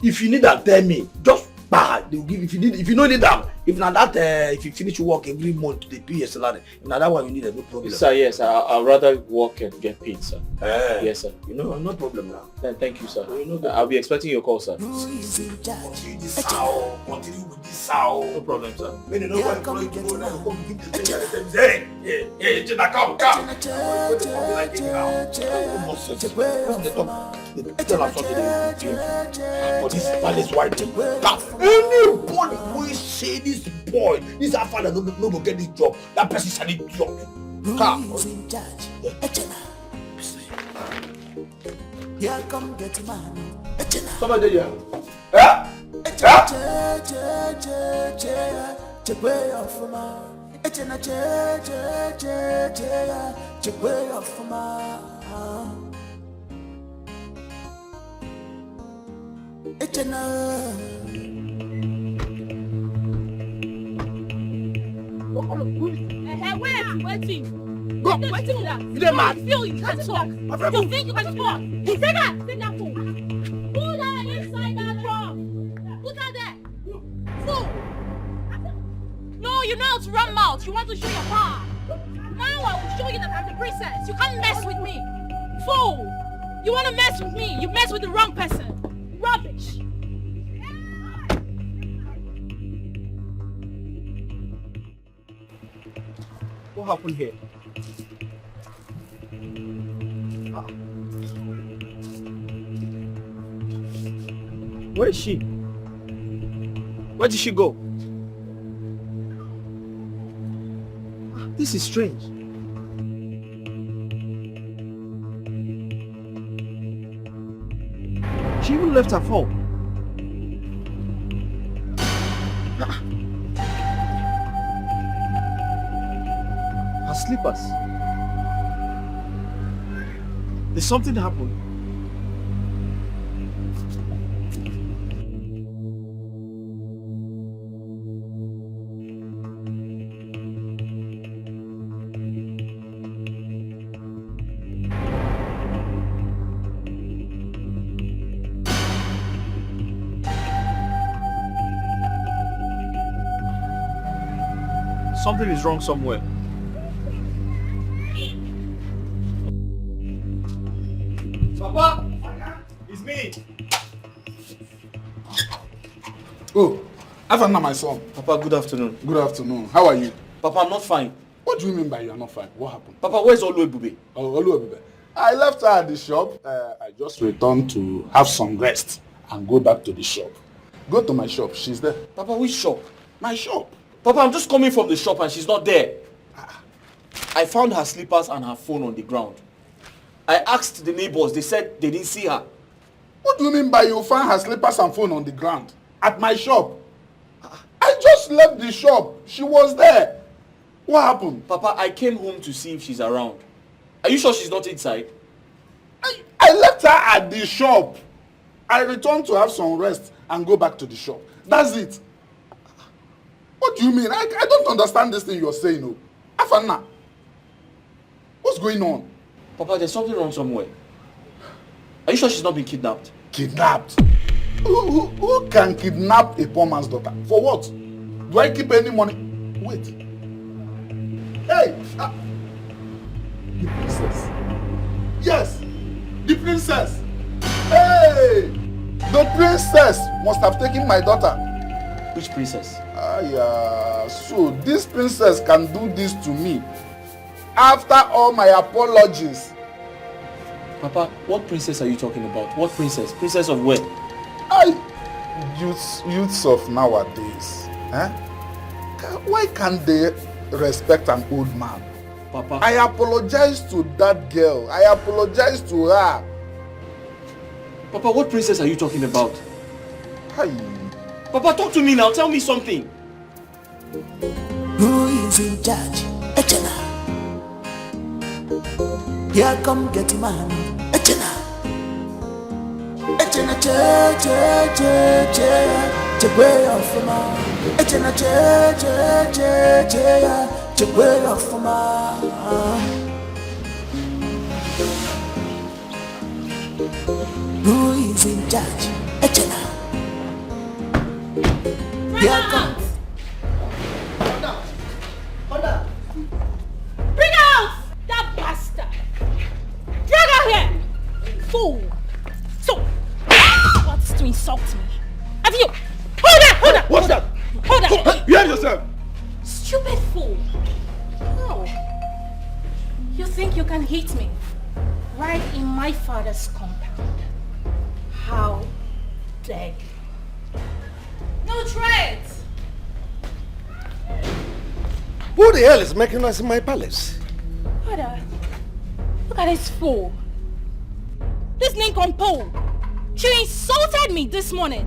If you need am, tell me. Just bah, they will give. If you need, if you no need am, if na that, uh, if you finish work every month, they pay your salary. If na that one you need, no problem. Sir, yes, I, I'd rather work and get paid, sir. Eh, Yes, sir. You know, no problem now. Th- Thank you, sir. You know, I'll be expecting your call, sir. Continue this how, continue with this how. No problem, sir. When you know why you come to go now, come give the thing, tell them, hey, hey, hey, Jenna, come, come. What the fuck like it now? Nonsense. Come dey talk. They tell us something. They do. For this palace white thing. Come. Anybody who say this boy, this our father, no, no go get this job. That person is an idiot. Come. Who's in charge? Echela. Here come get man. Echela. Somebody there. Eh? Eh? Chee, chee, chee ya, chekwe ya ọfụma. Echena chee, chee, chee, chee ya, chekwe ya ọfụma. Echena. Eh, eh, wait, waiting. Go. Waiting that. You dey mad? You feel you can talk. My friend, you think you can talk? Take that. Take that phone. Put that inside that drum. Put that there. Fool! No, you know how to run mouth. You want to show your power. Now I will show you that I'm the princess. You can't mess with me. Fool! You want to mess with me? You mess with the wrong person. Rubbish! What happened here? Ah. Where is she? Where did she go? Ah, this is strange. She even left her phone. Ah. Her slippers. Did something happen? Something is wrong somewhere. Papa, it's me. Oh, Afanna, my son. Papa, good afternoon. Good afternoon. How are you? Papa, I'm not fine. What do you mean by you are not fine? What happened? Papa, where's Oluebube? Oh, Oluebube. I left her at the shop. Uh, I just returned to have some rest and go back to the shop. Go to my shop. She's there. Papa, which shop? My shop. Papa, I'm just coming from the shop and she's not there. Ah. I found her slippers and her phone on the ground. I asked the neighbors. They said they didn't see her. What do you mean by you found her slippers and phone on the ground? At my shop? I just left the shop. She was there. What happened? Papa, I came home to see if she's around. Are you sure she's not inside? I, I left her at the shop. I returned to have some rest and go back to the shop. That's it. What do you mean? I, I don't understand this thing you're saying, oh. Afanna, what's going on? Papa, there's something wrong somewhere. Are you sure she's not been kidnapped? Kidnapped? Who, who, who can kidnap a poor man's daughter? For what? Do I keep any money? Wait. Hey! Ah. The princess. Yes! The princess! Hey! The princess must have taken my daughter. Which princess? Ah, yeah. So this princess can do this to me after all my apologies. Papa, what princess are you talking about? What princess? Princess of where? I, youths, youths of nowadays, eh? Ca- Why can't they respect an old man? Papa. I apologize to that girl. I apologize to her. Papa, what princess are you talking about? Hi. Papa, talk to me now. Tell me something. Who is in charge? Echena. Here come get man. Echena. Echena che che che che. Chekwe ọfụma. Echena che che che che. Chekwe ọfụma. Who is in charge? Echena. Here comes. Bring out that bastard! Drag out here! Fool! So, what to insult me? Have you? Hold on! Hold on! What's that? Hold on! Behave yourself! Stupid fool! Oh, you think you can hit me right in my father's compound? How dare you? No threat! Who the hell is making noise in my palace? Father, look at this fool. This nincompoop. She insulted me this morning.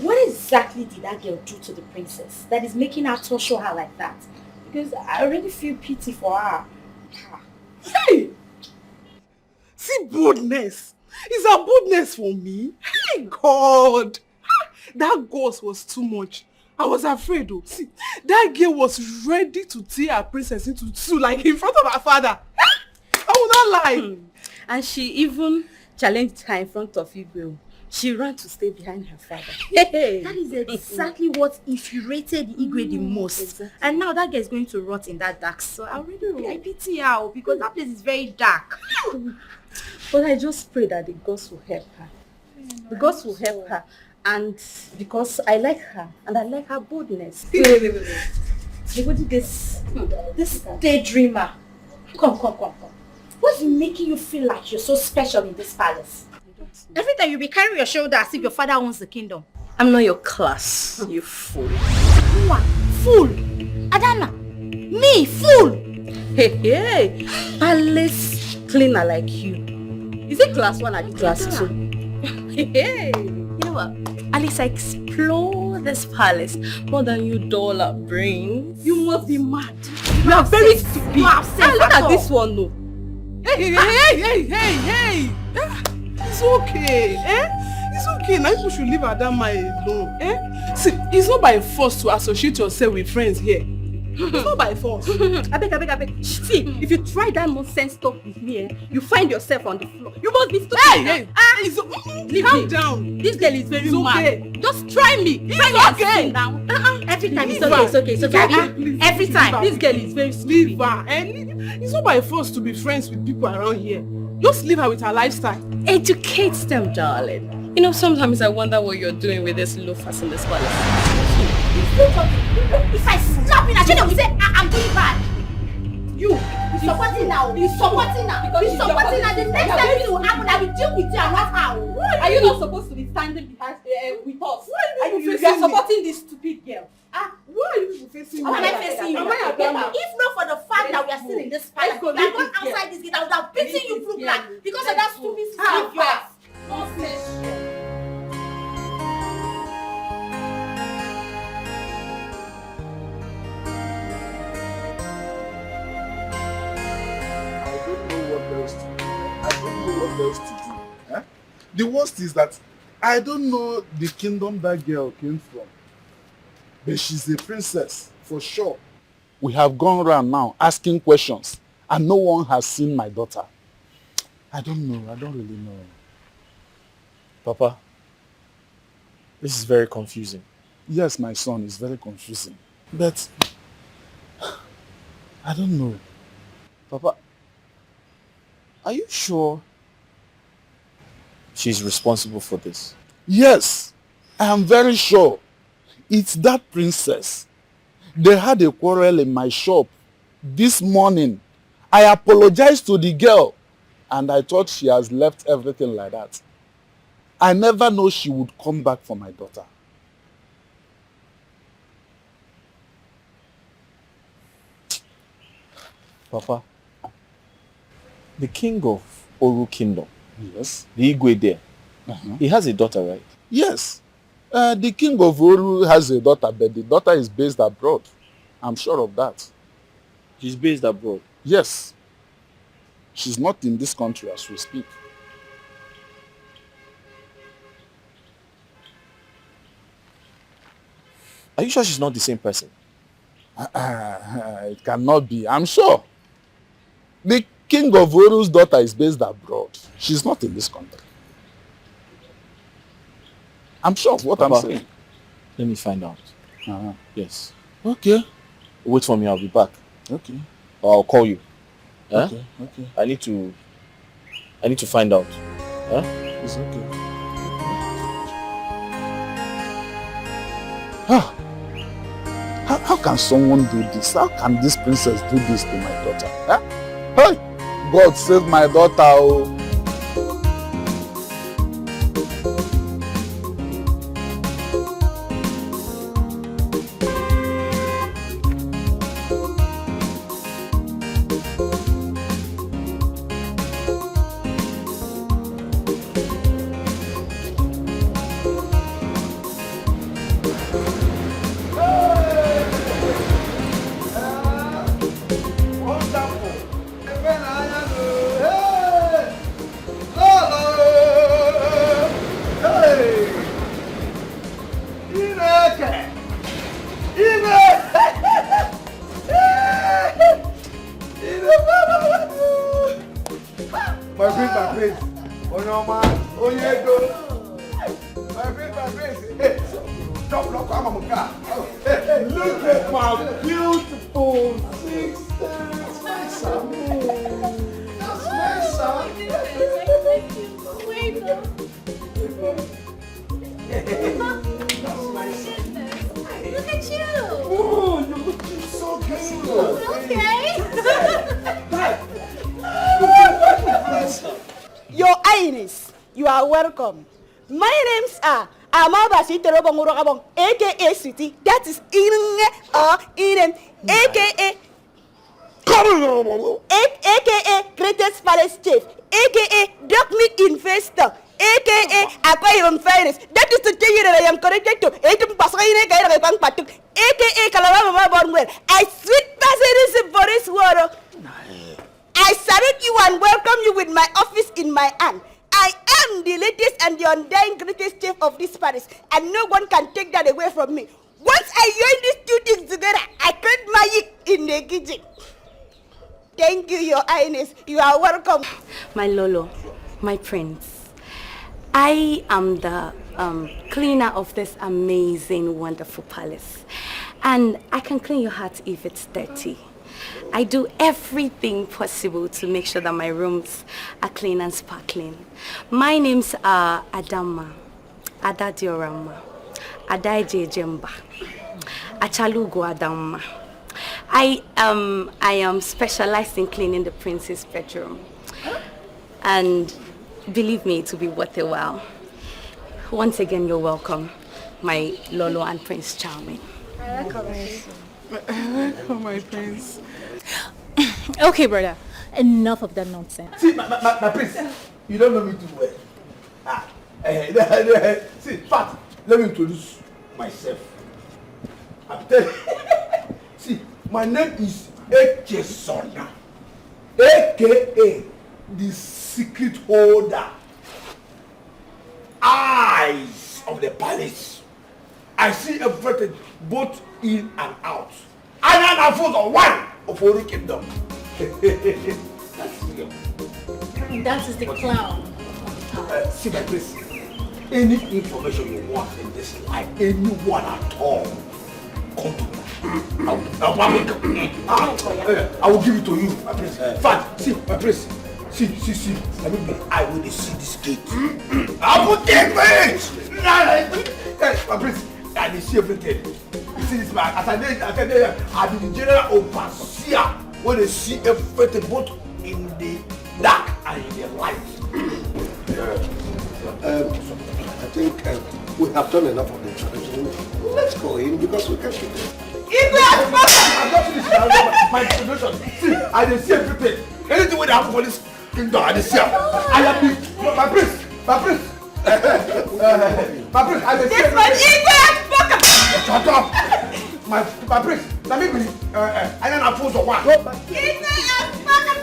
What exactly did that girl do to the princess that is making her torture her like that? Because I already feel pity for her. Hey! Boldness. Is a boldness for me? Hey, God. That ghost was too much. I was afraid, oh. See, that girl was ready to tear her princess into two, like, in front of her father. I will not lie. Hmm. And she even challenged her in front of Igwe. She ran to stay behind her father. Hey. That is exactly what infuriated Igwe the most. Exactly. And now that girl is going to rot in that dark soil. I really, I pity her, oh, because that place is very dark. But I just pray that the gods will help her. The gods will help her. And because I like her, and I like her boldness. Wait, wait, wait, wait, wait. They go do this, this daydreamer. Come, come, come, come. What's making you feel like you're so special in this palace? Every time you be carrying your shoulder as if your father owns the kingdom. I'm not your class, you fool. What? Fool? Adana? Me? Fool? Hey, hey. Palace cleaner like you. Is it class one or class two? Hey, you know what? At least I explore this palace more than you dull our brains. You must be mad. You are very stupid. You have sense. Ah, look at this one, no. Hey, hey, hey, hey, hey, hey. Ah, it's okay, eh? It's okay. Now you should leave Adama alone, eh? See, it's not by force to associate yourself with friends here. It's not by force. I beg, I beg, I beg. See, if you try that nonsense talk with me, eh, you find yourself on the floor. You must be stupid. Hey, hey, ah, it's, mm, leave me. Calm down. This girl is very mad. It's okay. Just try me. Try me and see now. Uh-uh. Every time it's okay, it's okay, it's okay. Leave her. Every time. This girl is very stupid. Leave her. And it's not by force to be friends with people around here. Just leave her with her lifestyle. Educate them, darling. You know, sometimes I wonder what you're doing with this loafers in this palace. If I slap you, I shouldn't say I am doing bad. You, you supporting now. You supporting now. You supporting now. The next time you will happen, I will deal with you and not how. Are you not supposed to be standing behind, uh, with us? Why are you, you are supporting this stupid girl? Ah, why are you people facing me? Am I facing you? Am I a better? If not for the fact that we are still in this palace, if I go outside this gate, I would have beaten you blue black because of that stupid, stupid girl. Nonsense. I don't know what else to do. I don't know what else to do. Eh? The worst is that I don't know the kingdom that girl came from. But she's a princess, for sure. We have gone round now asking questions, and no one has seen my daughter. I don't know. I don't really know. Papa, this is very confusing. Yes, my son, it's very confusing. But I don't know. Papa, are you sure she's responsible for this? Yes, I am very sure. It's that princess. They had a quarrel in my shop this morning. I apologized to the girl, and I thought she has left everything like that. I never know she would come back for my daughter. Papa, the king of Oru Kingdom, yes, the Igwe there, uh-huh, he has a daughter, right? Yes. Uh, the king of Oru has a daughter, but the daughter is based abroad. I'm sure of that. She's based abroad? Yes. She's not in this country as we speak. Are you sure she's not the same person? Uh, uh, it cannot be. I'm sure. The king of Oru's daughter is based abroad. She's not in this country. I'm sure of what I'm saying. Papa, let me find out. Uh-huh. Yes. Okay. Wait for me. I'll be back. Okay. Or I'll call you. Eh? Okay, okay. I need to, I need to find out. Eh? It's okay. Ah, how, how can someone do this? How can this princess do this to my daughter? Eh? Hey, God, save my daughter, oh. Ọmọ, onye ego. My friend, my friend. Hey, drop, drop, I'm a car. Hey, hey, look at my beautiful sister. That's my son. That's my son. Wait, no. That's my son. Look at you. Oh, you look so good. Okay. Your Highness, you are welcome. My names are Amabasi Terobong Urokabong, A K A City, that is Inge or Inem, A K A A K A Greatest Palace Chief, A K A Duck Meat Investor, A K A Akwa Ibom Finest. That is to tell you that I am connected to Etum Pasai Ine Kaira Kang Patuk, A K A Kalabama Bornwell. I sweet Pasai for this world. I salute you and welcome you with my office in my hand. I am the latest and the undying greatest chief of this palace, and no one can take that away from me. Once I join these two things together, I create magic in the kitchen. Thank you, Your Highness. You are welcome. My Lolo, my prince, I am the um, cleaner of this amazing, wonderful palace. And I can clean your heart if it's dirty. I do everything possible to make sure that my rooms are clean and sparkling. My names are Adama, Ada Diorama, Ada Ejejemba, Achalugo Adama. I um I am specialized in cleaning the prince's bedroom, and believe me, it will be worth a while. Once again, you're welcome, my Lolo and Prince Charming. Oh, my prince. Okay, brother. Enough of that nonsense. See, my, my, my, my prince, you don't know me too well. Ah, eh, see, in fact, let me introduce myself. I'm telling See, my name is Echesona, A K A the secret holder. Eyes of the palace. I see everything, both in and out. And I'm the one of Oru Kingdom. That's real. That is the clown. Uh, see, my prince, any information you want in this life, anyone at all, come to me. I will, I will, I will, ah, eh, I will give it to you, my prince. In fact, see, my prince, see, see, see, I mean, I will see this gate. I will take it. Hey, my prince, I will see everything. You see this man, as I dey, as I dey here, I be the general overseer wey dey see everything, both in the dark and in the light. Um, I think um, we have done enough of the introduction. Let's go in because we can't keep it. Igwe has spoken! I'm not finished. I'm not, my introduction. See, I dey see everything. Anything wey dey happen for this kingdom, I dey see am. I am the, my prince, my prince. Uh, my prince, I dey see This man, everything. Igwe has spoken! Shut up. My, my prince, let me be. Uh, uh, I don't know who's the one. Igwe has spoken!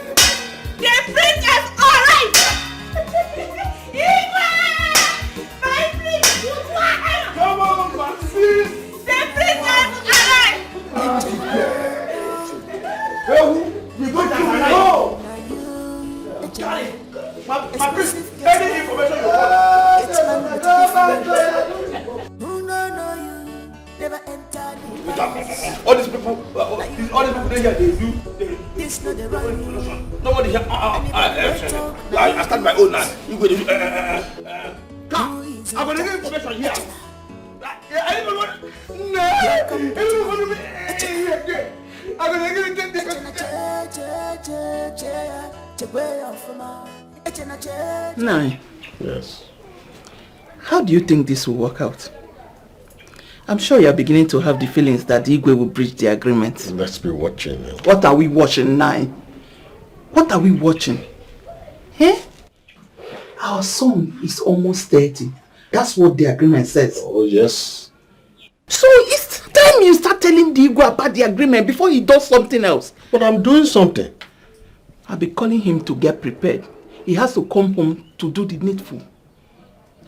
The prince has arrived! Igwe! My prince! Come on, my prince. The prince has arrived! Hey, who? We go to the hall. Charlie, my, my prince, any information you want. Who no know you? Never enter the All these people, uh, uh, these, all these people dey here, they do, they, they This no the do right introduction. Nobody here. Ah, ah, ah, eh, eh, eh. I, I start my own now. You go to, uh, uh, uh, uh, uh. Come. I go to give information here. Uh, yeah, I don't want. No. I don't want to be. I go to give it. Nine. Yes. How do you think this will work out? I'm sure you're beginning to have the feelings that Igwe will breach the agreement. Let's be watching. What are we watching, Nine? What are we watching? Eh? Our son is almost thirty. That's what the agreement says. Oh, yes. So it's time you start telling the Igwe about the agreement before he does something else. But I'm doing something. I'll be calling him to get prepared. He has to come home to do the needful.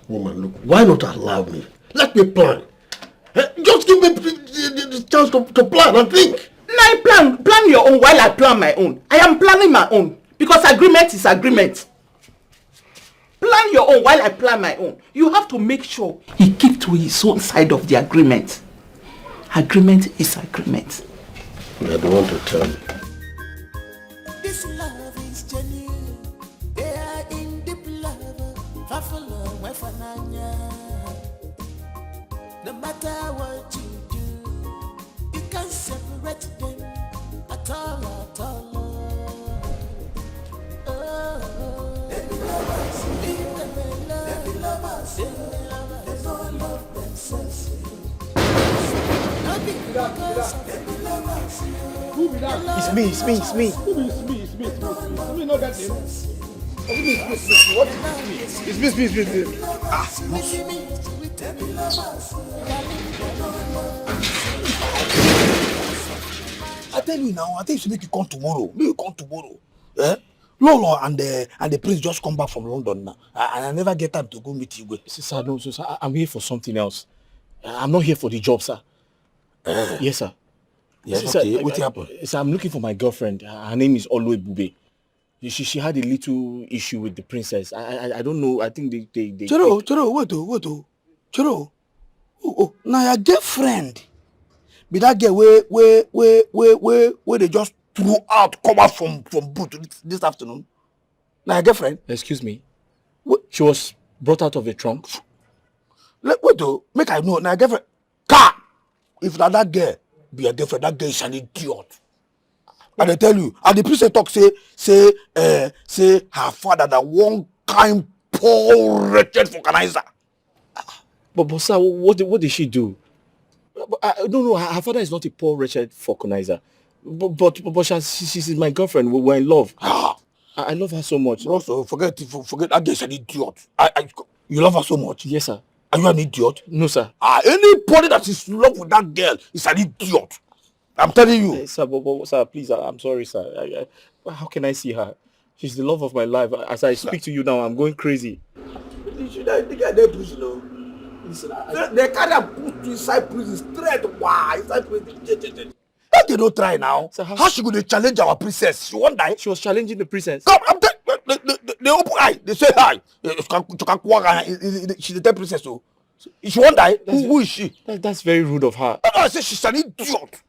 Woman, look, why not allow me? Let me plan. Eh, just give me the, the, the chance to, to plan and think. Now I plan, plan your own while I plan my own. I am planning my own because agreement is agreement. Plan your own while I plan my own. You have to make sure he keep to his own side of the agreement. Agreement is agreement. I don't want to tell you. This love is genuine. They are in deep love. Fafalo Wefananya. No matter what you do, you can't separate them at all, at all. Oh, oh. Leave them alone. Leave them alone. They don't love themselves. It's me, it's me, it's me. Who is me? It's me, it's me, it's me. It's me, not that name. What is me? It's me, it's me, it's me. Ah, boss. I tell you now, I think you should make you come tomorrow. Make you come tomorrow. Eh? Lolo and the and the prince just come back from London now, and I never get time to go meet Igwe. Sir, no, sir, sir, I- I'm here for something else. I'm not here for the job, sir. Yes, sir. Yes, sir, okay. What happened? Sir, I'm looking for my girlfriend. Her her name is Oluebube. She, she had a little issue with the princess. I I, I don't know. I think they they, they Choro, Choro, wait oh, wait oh. Choro. Oh, oh, now your girlfriend. Be that girl where where where where where where they just threw out, come out from from boot this, this afternoon. Now your girlfriend. Excuse me. What? She was brought out of a trunk. Let wait oh, make I know. Now your girlfriend. Car. If na that girl be your girlfriend, that girl is an idiot. I dey tell you, and the princess talk say say uh, say her father na one kind poor wretched vulcanizer. But but sir, what did- what did she do? But, uh, no no, her, her father is not a poor wretched vulcanizer. But but but, but she, she, she's my girlfriend. We, we're in love. Ah, I, I love her so much. Bro, so forget for- forget that girl is an idiot. I, I you love her so much. Yes, sir. Are you an idiot? No, sir. Ah, anybody that is in love with that girl is an idiot. I'm telling you. Eh, sir, but, but, sir, please, I, I'm sorry, sir. I, I, how can I see her? She's the love of my life. As I speak to you now, I'm going crazy. You should, uh, the girl dey prison, oh. Listen, I, they, they carry am put inside prison straight. Why inside prison? Je, je, je. Make they no try now. Sir, how How she go dey challenge our princess? She wan die. She was challenging the princess. Come, I'm te- they, they, they, they open eye. They say hi. Eh, she can- she can walk and- eh, eh, eh, She dey tell princess so. She wan die. Who, who is she? That, that's very rude of her. No, no, I say she's an idiot.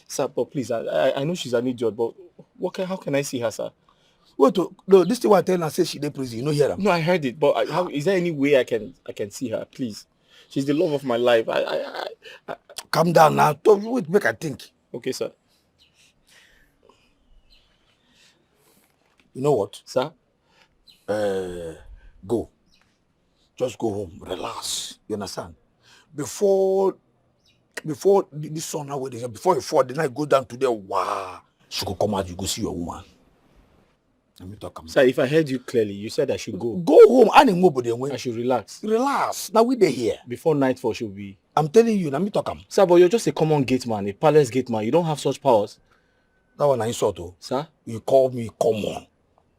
Sir, but please, I, I, I know she's an idiot, but what can, how can I see her, sir? Wait, oh, no, this thing wey I tell her say she dey prison, you no hear am? No, I heard it, but I, how, is there any way I can I can see her, please? She's the love of my life. I, I, I, I Calm down now. Talk, wait, make I think. Okay, sir. You know what? Sir? Uh, go. Just go home, relax. You understand? Before before th- this sun now, wey dey- before you fall, the night go down today, wow, she go come out, you go see your woman. Let me talk am. Sir, if I heard you clearly, you said I should go. Go home, and nobody I when should relax. Relax. Now we dey here. Before nightfall should be. I'm telling you, let me talk am. Sir, but you're just a common gate man, a palace gate man. You don't have such powers. That one I insult, oh. Sir? You call me common.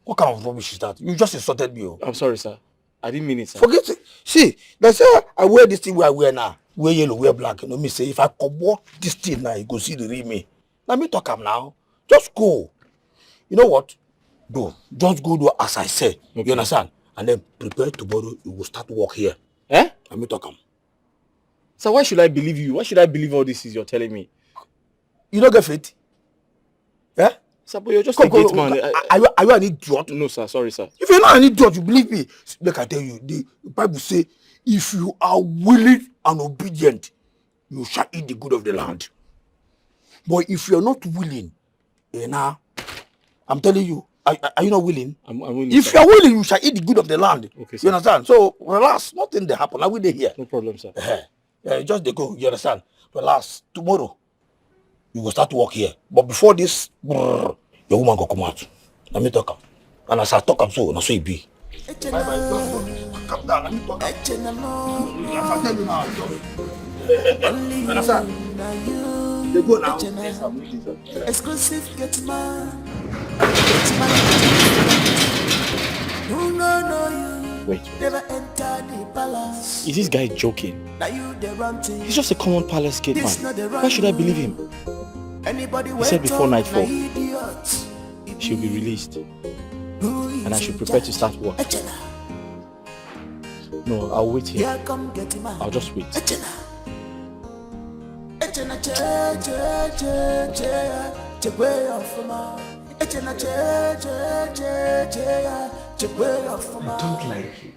What kind of rubbish is that? You just insulted me, oh. I'm sorry, sir. I didn't mean it, sir. Forget it. See, they say I wear this thing where I wear now. Wear yellow, wear black. You know me say if I comot this thing now, you go see the real me. Let me talk am now. Just go. You know what? Go. Just go do as I say. Okay. You understand? And then prepare tomorrow. You will start work here. Eh? Let me talk am. So why should I believe you? Why should I believe all this is you're telling me? You don't get faith? Eh? Sir, but you're just Come, a gate come, man. come. I- Are, you, are you an idiot? No, sir. Sorry, sir. If you're not an idiot, you believe me. Like I tell you, the Bible say, if you are willing and obedient, you shall eat the good of the land. But if you're not willing, eh, nah, I'm telling you, are, are you not willing? I'm, I'm willing, If sir. You're willing, you shall eat the good of the land. Okay, sir. You understand? So relax, nothing dey happen. Are we dey here? No problem, sir. Eh, eh, just dey go. You understand? Relax. Tomorrow, you go start work here. But before this, brrr, your woman go come out. Let me talk am. And as I talk am so, na so e be. Bye bye. Just go. Calm down. Let me talk am. As I tell you now, I tell you. You understand? They go now. Yes, I'm waiting, sir. Exclusive gate man. Gate man. Who no know you? Wait, wait. Never enter the palace. Is this guy joking? Now you the run thing. He's just a common palace gate man. Why should I believe him? Anybody He said before nightfall, she'll be released. and I should prepare to start work. No, I'll wait here. I'll just wait. I don't like him.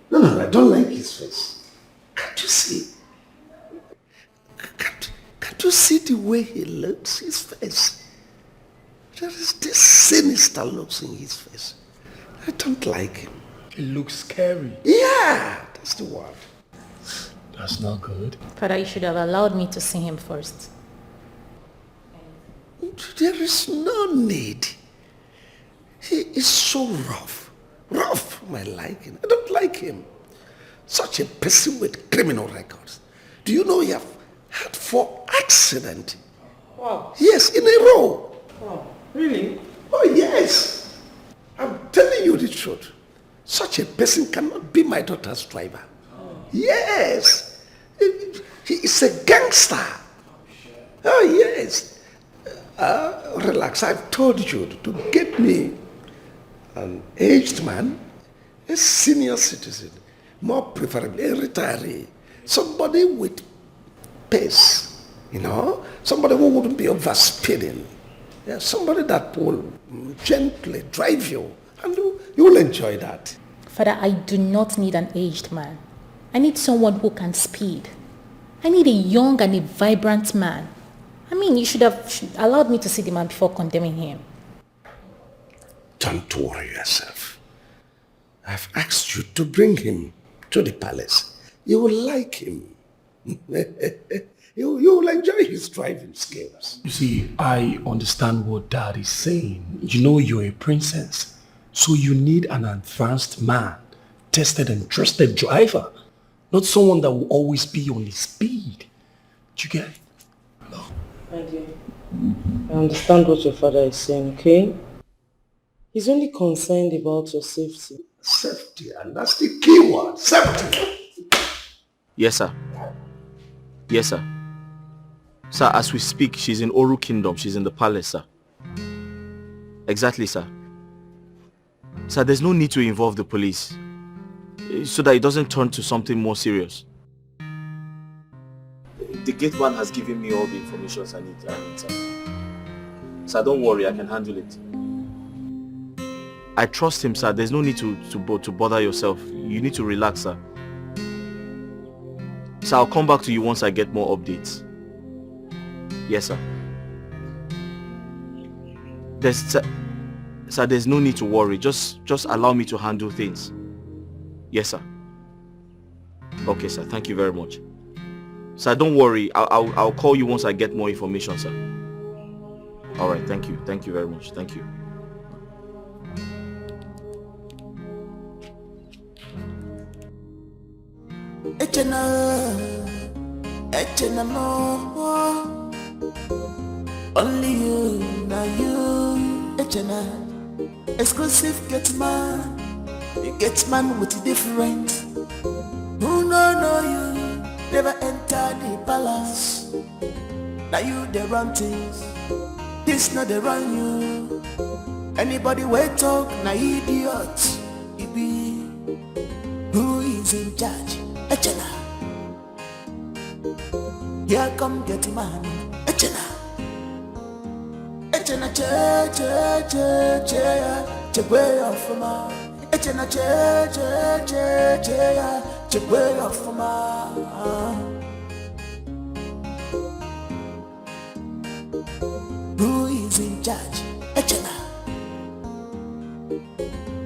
No, no, no, I don't like his face. Can't you see? Can't, can't you see the way he looks? His face. There is this sinister looks in his face. I don't like him. He looks scary. Yeah, that's the word. That's not good. Father, you should have allowed me to see him first. There is no need. He is so rough. Rough, my liking. I don't like him. Such a person with criminal records. Do you know he have had four accidents? Wow. Yes, in a row. Wow. Really? Oh, yes. I'm telling you the truth. Such a person cannot be my daughter's driver. Yes. He is a gangster. Oh, yes. Uh, relax. I've told you to get me an aged man, a senior citizen, more preferably a retiree, somebody with pace, you know, somebody who wouldn't be overspeeding. Yeah, somebody that will gently drive you, and you, you will enjoy that. Father, I do not need an aged man. I need someone who can speed. I need a young and a vibrant man. I mean, you should have sh- allowed me to see the man before condemning him. Don't worry yourself. I've asked you to bring him to the palace. You will like him. You, you will enjoy his driving skills. You see, I understand what Dad is saying. You know you're a princess, so you need an advanced man, tested and trusted driver, not someone that will always be on his speed. Do you get? My dear, I understand what your father is saying, okay? He's only concerned about your safety. Safety, and that's the key word, safety. Yes, sir. Yes, sir. Sir, as we speak, she's in Oru Kingdom. She's in the palace, sir. Exactly, sir. Sir, there's no need to involve the police, eh, so that it doesn't turn to something more serious. The gate man has given me all the information I need, I need, sir. Sir, don't worry, I can handle it. I trust him, sir. There's no need to, to, bo- to bother yourself. You need to relax, sir. Sir, I'll come back to you once I get more updates. Yes, sir. There's, sir, sir, there's no need to worry. Just, just allow me to handle things. Yes, sir. Okay, sir. Thank you very much. Sir, don't worry. I'll, I'll, I'll call you once I get more information, sir. All right. Thank you. Thank you very much. Thank you. Echena, echena mo. Only you, now you, echena. Exclusive get man. You get man with different. Who no know you? Never enter the palace. Now you the run things. This not the run you. Anybody wey talk na idiot. Ibi. Who is in charge? Echena. Here come get man. Echena. Echena che che che che ya. Chegwe ofuma. Echena che che che che ya. Chegwe ofuma. Who is in charge? Echena.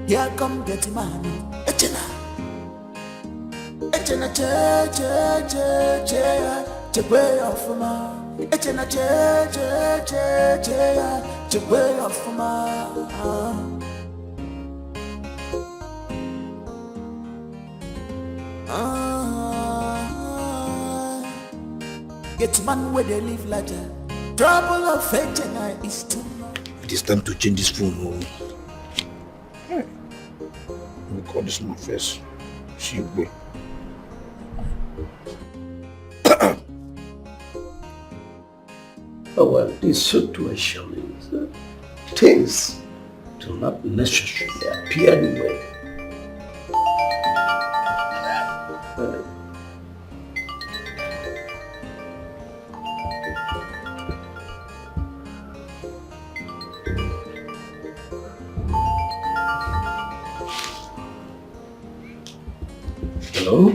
Here come get man. Echena. Echena che che che che ya. Chegwe ofuma. Echena che che che che ya. Chegwe ofuma. Ah. Get man where they live like a trouble of Echena is too much. It is time to change this phone. Oh. Hey. Let me call this man first. See you. Oh, well, this situation is, uh, tense, to Not necessarily appear anywhere. Hello?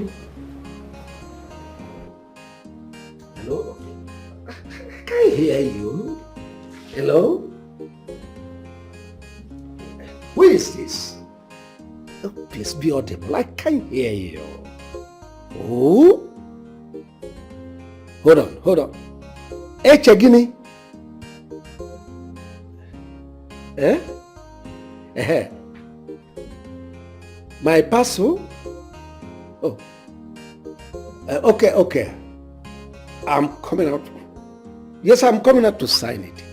Hello? I can't hear you. Hello? Who is this? Oh, please be audible. I can't hear you. Oh? Hold on, hold on. Eche gini? Eh? Eh. My parcel? Oh. Uh, okay, okay. I'm coming out. Yes, I'm coming out to sign it.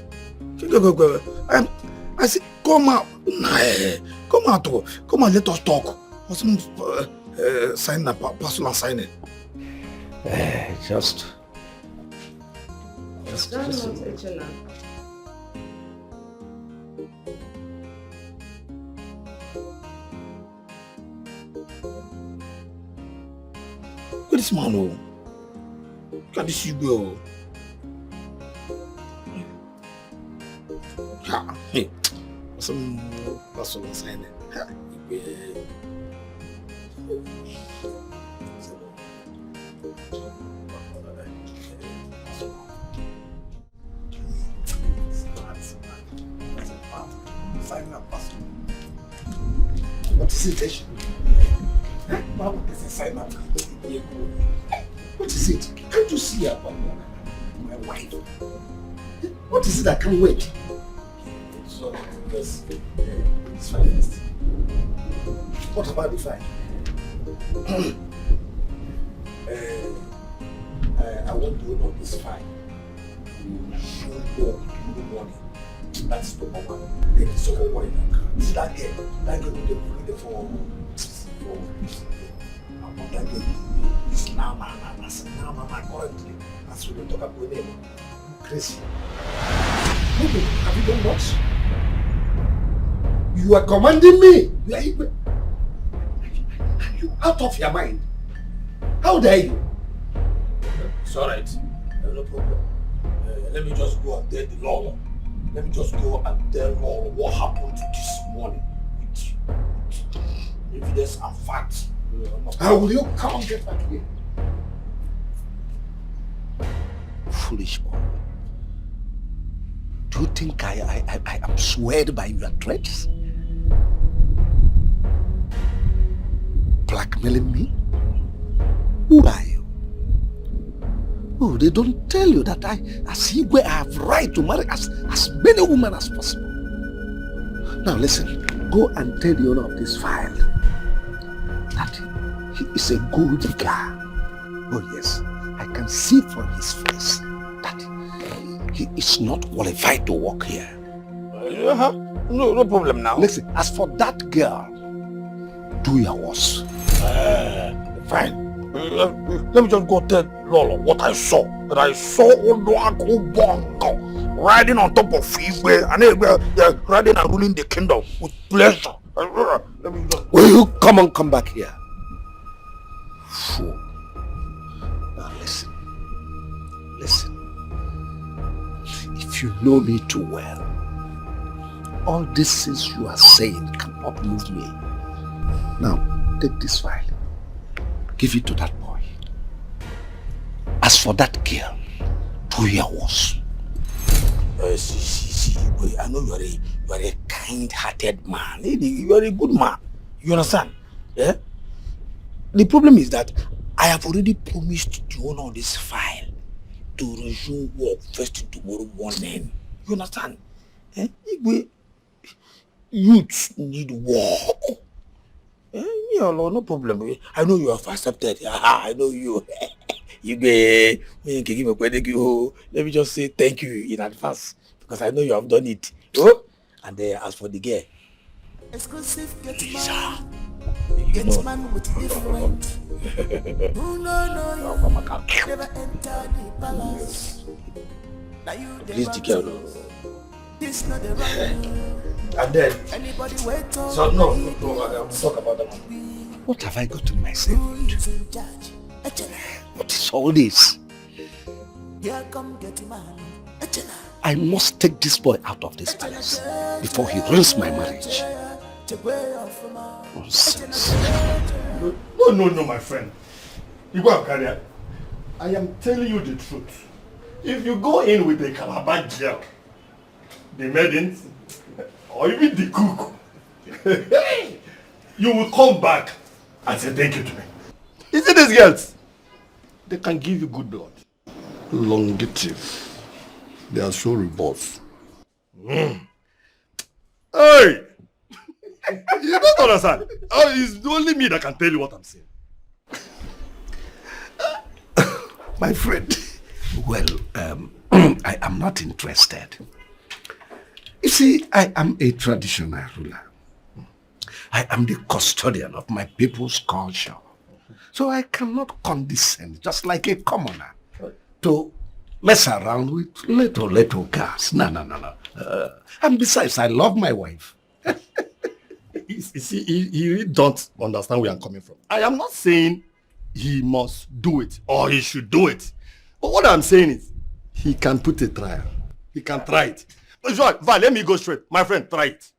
Go, go, go. Um, I say, come out. Nah, eh, come out. Oh. Come and let us talk. What's, uh, uh, sign that pa-, parcel and sign it. Eh, just, just, just a minute. Look at this man, oh. Look at this Igwe, oh. Ha, hey. Some person was saying, ha, Igwe. Sign that person. What is it, Eshi? Eh? Why would they sign that? What is it? Can't you see your partner? My wife. What is it that can't wait? So, yes, eh, it's fine first. What about the fine? Eh, eh, I want to know this fine. You should go tomorrow morning. That's number one. Then the second one, you can see that girl. That girl will be ready for, for, about that girl. It's now, now, now, now, now, now, currently. As we talk about them, Chris. Look, have you done what? You are commanding me. You are, are you out of your mind? How dare you? It's all right. Uh, no problem. Uh, let me just go and tell the law. Let me just go and tell law what happened this morning with, with evidence and facts. Uh, How will you come and get back here? Foolish boy. Do you think I, I, I, I am swayed by your threats? Blackmailing me? Who are you? Oh, they don't tell you that I, as Igwe, I have right to marry as, as many women as possible. Now listen, go and tell the owner of this file that he is a gold digger. Oh yes, I can see from his face that he is not qualified to work here. Uh-huh. No, no problem now. Listen, as for that girl, do your worst. Uh, fine. Uh, uh, let me just go tell Lolo what I saw. That I saw Onuaku Bongo riding on top of Igwe and Igwe, uh, riding and ruling the kingdom with pleasure. Uh, uh, let me just... Will you come and come back here? Fool. Now listen. Listen. If you know me too well, all these things you are saying cannot move me. Now, take this file. Give it to that boy. As for that girl, do your worst. Uh, see, see, see, Igwe, I know you are a, you are a kind-hearted man. You are a good man. You understand? Eh? The problem is that I have already promised the owner of this file to resume work first thing tomorrow morning. You understand? Eh? Igwe, youths need work. Eh? Yeah, no, no problem. I know you have accepted. I know you. Igwe, let me just say thank you in advance because I know you have done it. Oh? And, uh, as for the girl, exclusive gate man, gate man with different. Who no know you? Never enter the palace. Now you... Please, the girl. And then, so no, no, no, I will talk about that one. What have I gotten myself into? What is all this? I must take this boy out of this palace before he ruins my marriage. Nonsense. No, no, no, my friend. You go and carry her. I am telling you the truth. If you go in with a Calabar girl, the maiden, or even the cook, you will come back and say thank you to me. You see these girls? They can give you good blood. Longative. They are so robust. Mm. Hey! You don't understand. Oh, it's only me that can tell you what I'm saying. My friend, well, um, I am not interested. You see, I am a traditional ruler. I am the custodian of my people's culture. So I cannot condescend just like a commoner to mess around with little, little girls. No, no, no, no. Uh, and besides, I love my wife. You see, he, he really don't understand where I'm coming from. I am not saying he must do it or he should do it. But what I'm saying is, he can put a trial. He can try it. But sure, Va, let me go straight. My friend, try it.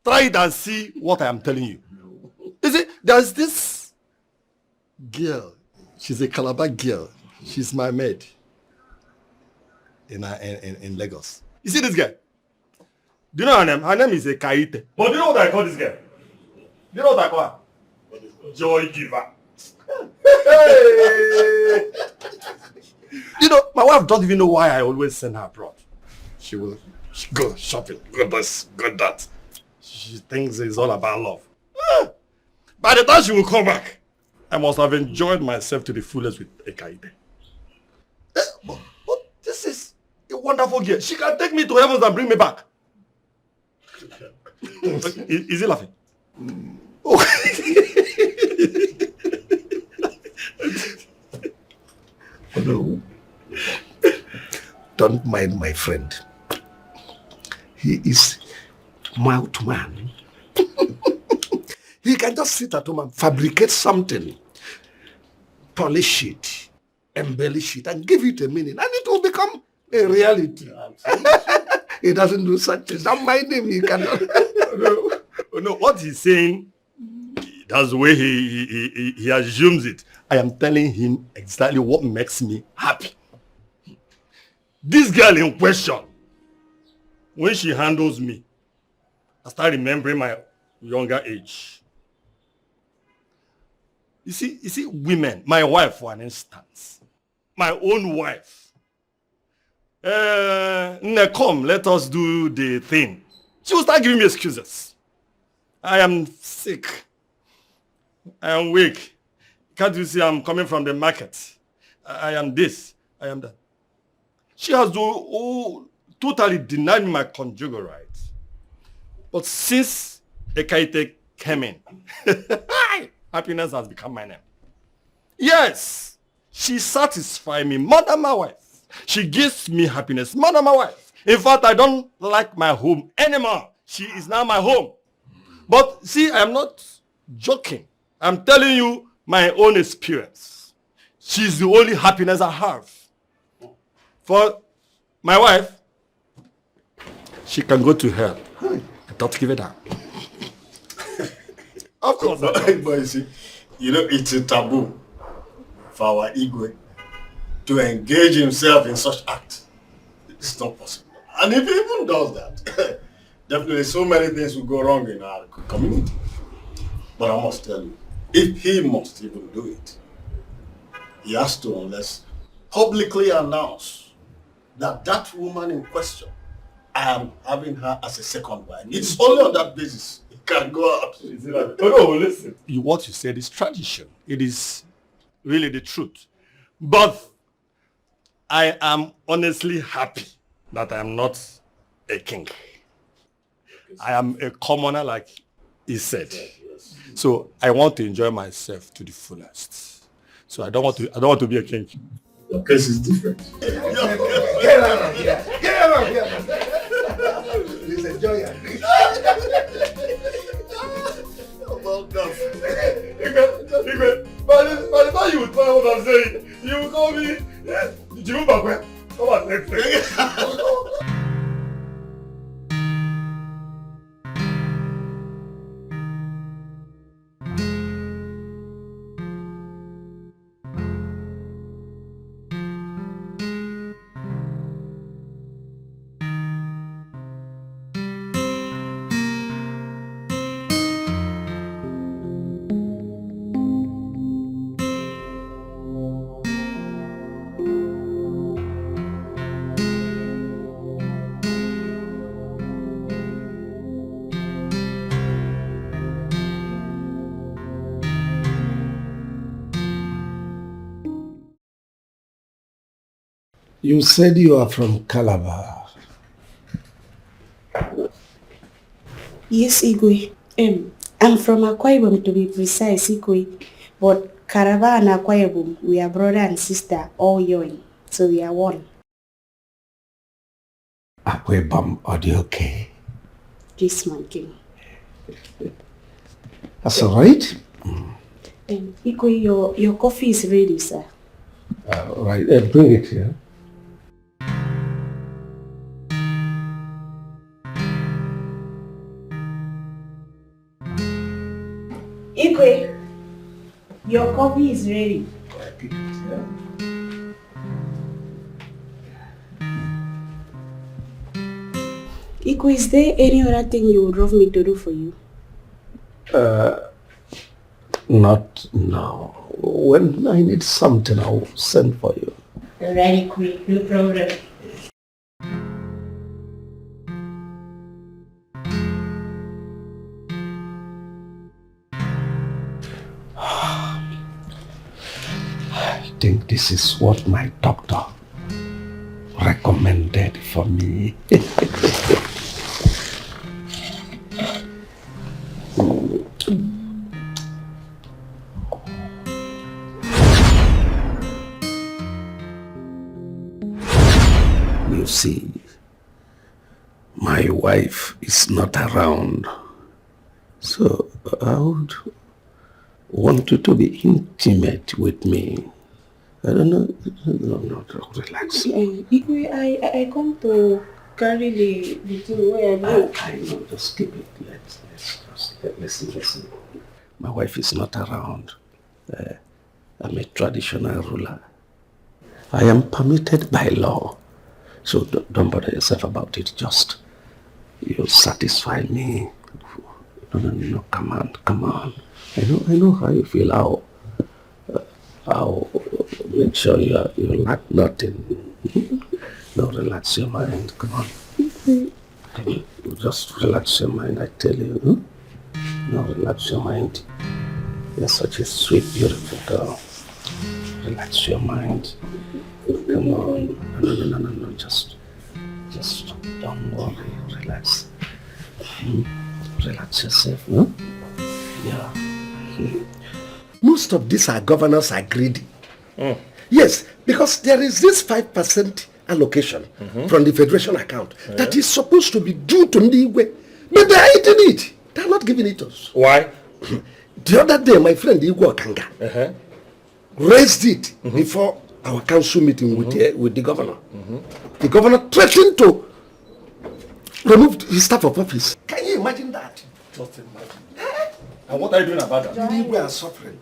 Try it and see what I am telling you. You see, there's this girl. She's a Calabar girl. She's my maid in, in, in, in Lagos. You see this girl? Do you know her name? Her name is Ekaite. But do you know what I call this girl? Do you know what I call her? Joy giver. Hey! You know, my wife doesn't even know why I always send her abroad. She will she go shopping, go this, go that. She thinks it's all about love. Ah! By the time she will come back, I must have enjoyed myself to the fullest with Ekaide. Eh, but, but this is a wonderful girl. She can take me to heavens and bring me back. Is, is he laughing? Oh. No. Don't mind my friend. He is mouth man. He can just sit at home and fabricate something, polish it, embellish it, and give it a meaning, and it will become a reality. He doesn't do such things. Don't mind him, he cannot. No, no, what he's saying, that's the way he, he, he, he assumes it. I am telling him exactly what makes me happy. This girl in question, when she handles me, I start remembering my younger age. You see, you see, women, my wife, for an instance, my own wife, uh, Nne, come, let us do the thing. She will start giving me excuses. I am sick. I am weak. Can't you see I'm coming from the market? I am this. I am that. She has do, oh, totally denied me my conjugal rights. But since Ekaite came in, happiness has become my name. Yes, she satisfies me more than my wife. She gives me happiness more than my wife. In fact, I don't like my home anymore. She is now my home. But see, I am not joking. I'm telling you my own experience. She's the only happiness I have. For my wife, she can go to hell. I don't give it up. Of course. But, but you see, you know, it's a taboo for our Igwe to engage himself in such act. It's not possible. And if he even does that, definitely so many things will go wrong in our community. But I must tell you, if he must even do it, he has to, unless publicly announce that that woman in question, I am having her as a second wife. It's only on that basis he can go out. Is it like, oh no, listen. You, what you said is tradition. It is really the truth. But I am honestly happy that I am not a king. I am a commoner, like he said. So I want to enjoy myself to the fullest. So I don't want to. I don't want to be a king. Your case is different. Get out of here! Get out of here! Igwe, Igwe, by the, by the time you try what I'm saying, you will call me, eh, Jimmy Bakwe. Come on, next time. You said you are from Calabar. Yes, Igwe. Um, I'm from Akwa Ibom, to be precise, Igwe. But Calabar and Akwa Ibom, we are brother and sister, all yoin. So we are one. Akwebam, are you okay? This man came. That's all right. Um, Igwe, your, your coffee is ready, sir. Uh, right, uh, bring it here. Igwe, your coffee is ready. Igwe, is there any other thing you would love me to do for you? Uh, not now. When I need something, I'll send for you. Alright, Igwe, no problem. I think this is what my doctor recommended for me. You see, my wife is not around, so I would want you to be intimate with me. I don't know. No, no, no, relax. Eh, Igwe, I, I, I come to carry the, the thing where I I, go. I know, just keep it. Let's, let's just, let, listen, listen. My wife is not around. Uh, I'm a traditional ruler. I am permitted by law. So d-, don't bother yourself about it. Just you satisfy me. No, no, no, come on, come on. I know, I know how you feel. I'll, uh, I'll make sure you are, you lack nothing. No, relax your mind. Come on. Just relax your mind, I tell you. Hmm? Now relax your mind. You're such a sweet, beautiful girl. Relax your mind. Come on. No, no, no, no, no, no. Just, just don't worry. Relax. Hmm? Relax yourself. Hmm? Yeah. Hmm. Most of these our governors are greedy. Mm. Yes, because there is this five percent allocation, mm-hmm, from the federation account that, yeah, is supposed to be due to Ndigwe. But they are eating it. They are not giving it to us. Why? The other day, my friend Igwe Okanga, uh-huh, raised it, mm-hmm, before our council meeting with, mm-hmm, the, with the governor. Mm-hmm. The governor threatened to remove his staff of office. Can you imagine that? Just imagine. And what are you doing about that? Ndigwe are suffering.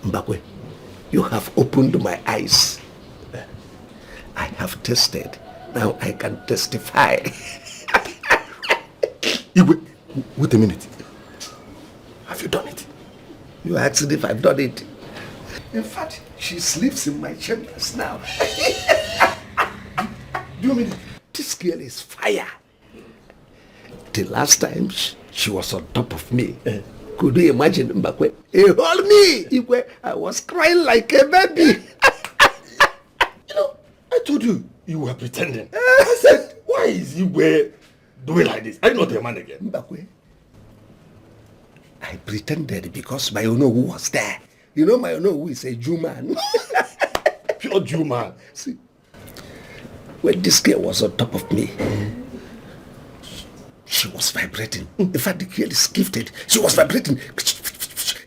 Mbakwe, you have opened my eyes. I have tested. Now I can testify. Igwe, wait a minute. Have you done it? You asked if I've done it. In fact, she sleeps in my chambers now. Do you mean it? This girl is fire. The last time she, she was on top of me. Eh. Could you imagine, Mbakwe? A whole me! Igwe, I was crying like a baby. You know, I told you you were pretending. I said, "Why is Igwe doing like this? Are you not a man again?" Mbakwe, I pretended because my Onowu was there. You know, my Onowu is a Jew man. Pure Jew man. See, when this girl was on top of me, she was vibrating. In fact, the girl is gifted. She was vibrating.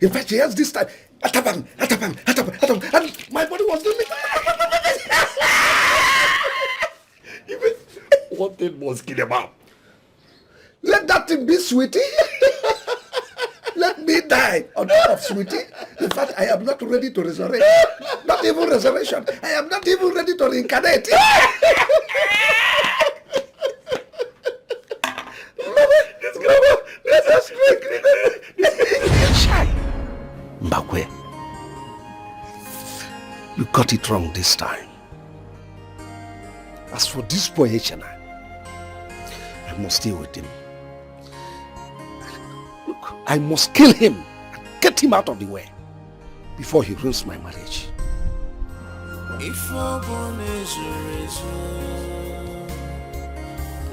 In fact, she has this time. Atabang, atabang, atabang, atabang. And my body was doing. Even one thing was kill him out. Let that thing be, sweetie. Let me die on top of sweetie. In fact, I am not ready to resurrect. Not even resurrection. I am not even ready to reincarnate. Mama, this grandma, let us drink. Chai. Mbakwe, you got it wrong this time. As for this boy Echena, I must deal with him. Look, I must kill him and get him out of the way before he ruins my marriage. If I born is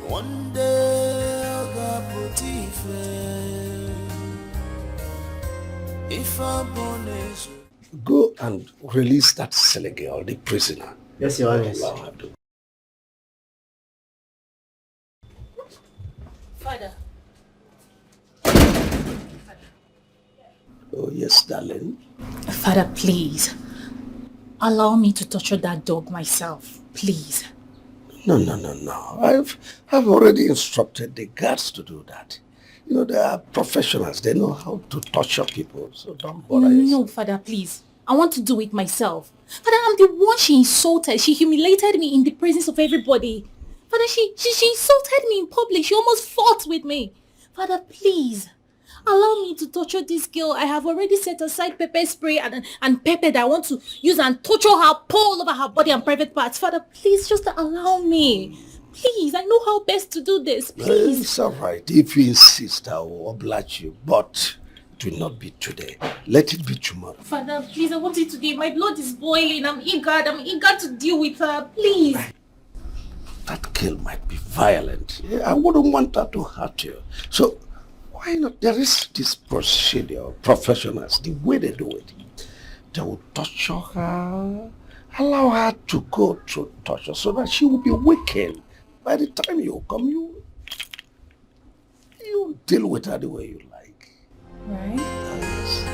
one day I got put if I born is Go and release that silly girl, the prisoner. Yes, Your Highness. Father. Oh, yes, darling. Father, please. Allow me to torture that dog myself, please. No, no, no, no. I've, I've already instructed the guards to do that. You know, they are professionals. They know how to torture people, so don't bother yourself. No, Father, please. I want to do it myself. Father, I'm the one she insulted. She humiliated me in the presence of everybody. Father, she, she, she insulted me in public. She almost fought with me. Father, please, allow me to torture this girl. I have already set aside pepper spray and, and pepper that I want to use and torture her, pour all over her body and private parts. Father, please just allow me. Please, I know how best to do this. Please. It's all right. If you insist, I will oblige you. But it will not be today. Let it be tomorrow. Father, please, I want it today. My blood is boiling. I'm eager. I'm eager to deal with her. Please. That girl might be violent. Yeah, I wouldn't want her to hurt you. So, why not? There is this procedure, professionals, the way they do it. They will torture her, allow her to go through torture so that she will be weakened. By the time you come, you, you deal with her the way you like. Right? Ah, yes.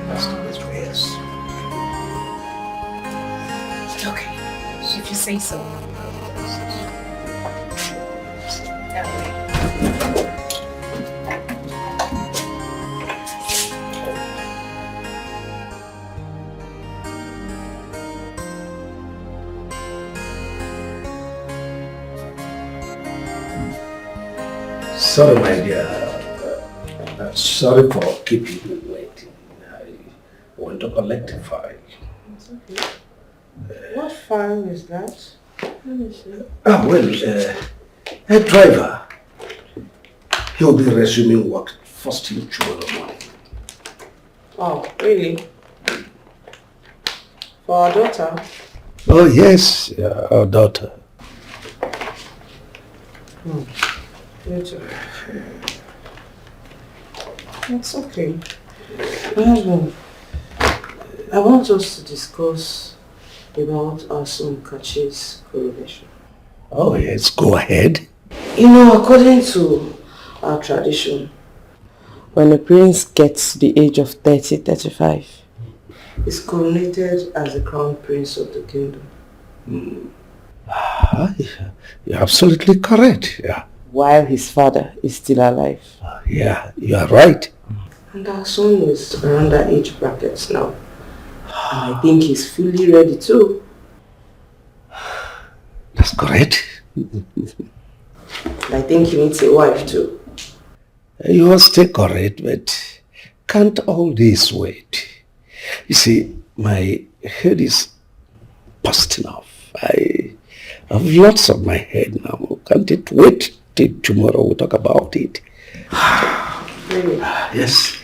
That's the best way. Yes. Okay, if you say so. That way. Sorry, my dear. Uh, sorry for keeping you waiting. I went to collect a file. It's okay. What file is that? Let me see. Ah, well, uh, a driver. He'll be resuming work first thing tomorrow morning. Oh, really? For our daughter? Oh, yes, uh, our daughter. Hmm. It's okay. My husband, I want us to discuss about our son Kachi's coronation. Oh, yes, go ahead. You know, according to our tradition, when a prince gets to the age of thirty, thirty-five, is coronated as the crown prince of the kingdom. Ah, you're absolutely correct. Yeah. While his father is still alive. Yeah, you are right. And our son is around that age bracket now. And I think he's fully ready too. That's correct. I think he needs a wife too. You are still correct, but can't all this wait? You see, my head is busting off. I have lots on my head now. Can't it wait till tomorrow we talk about it? Really? Yes.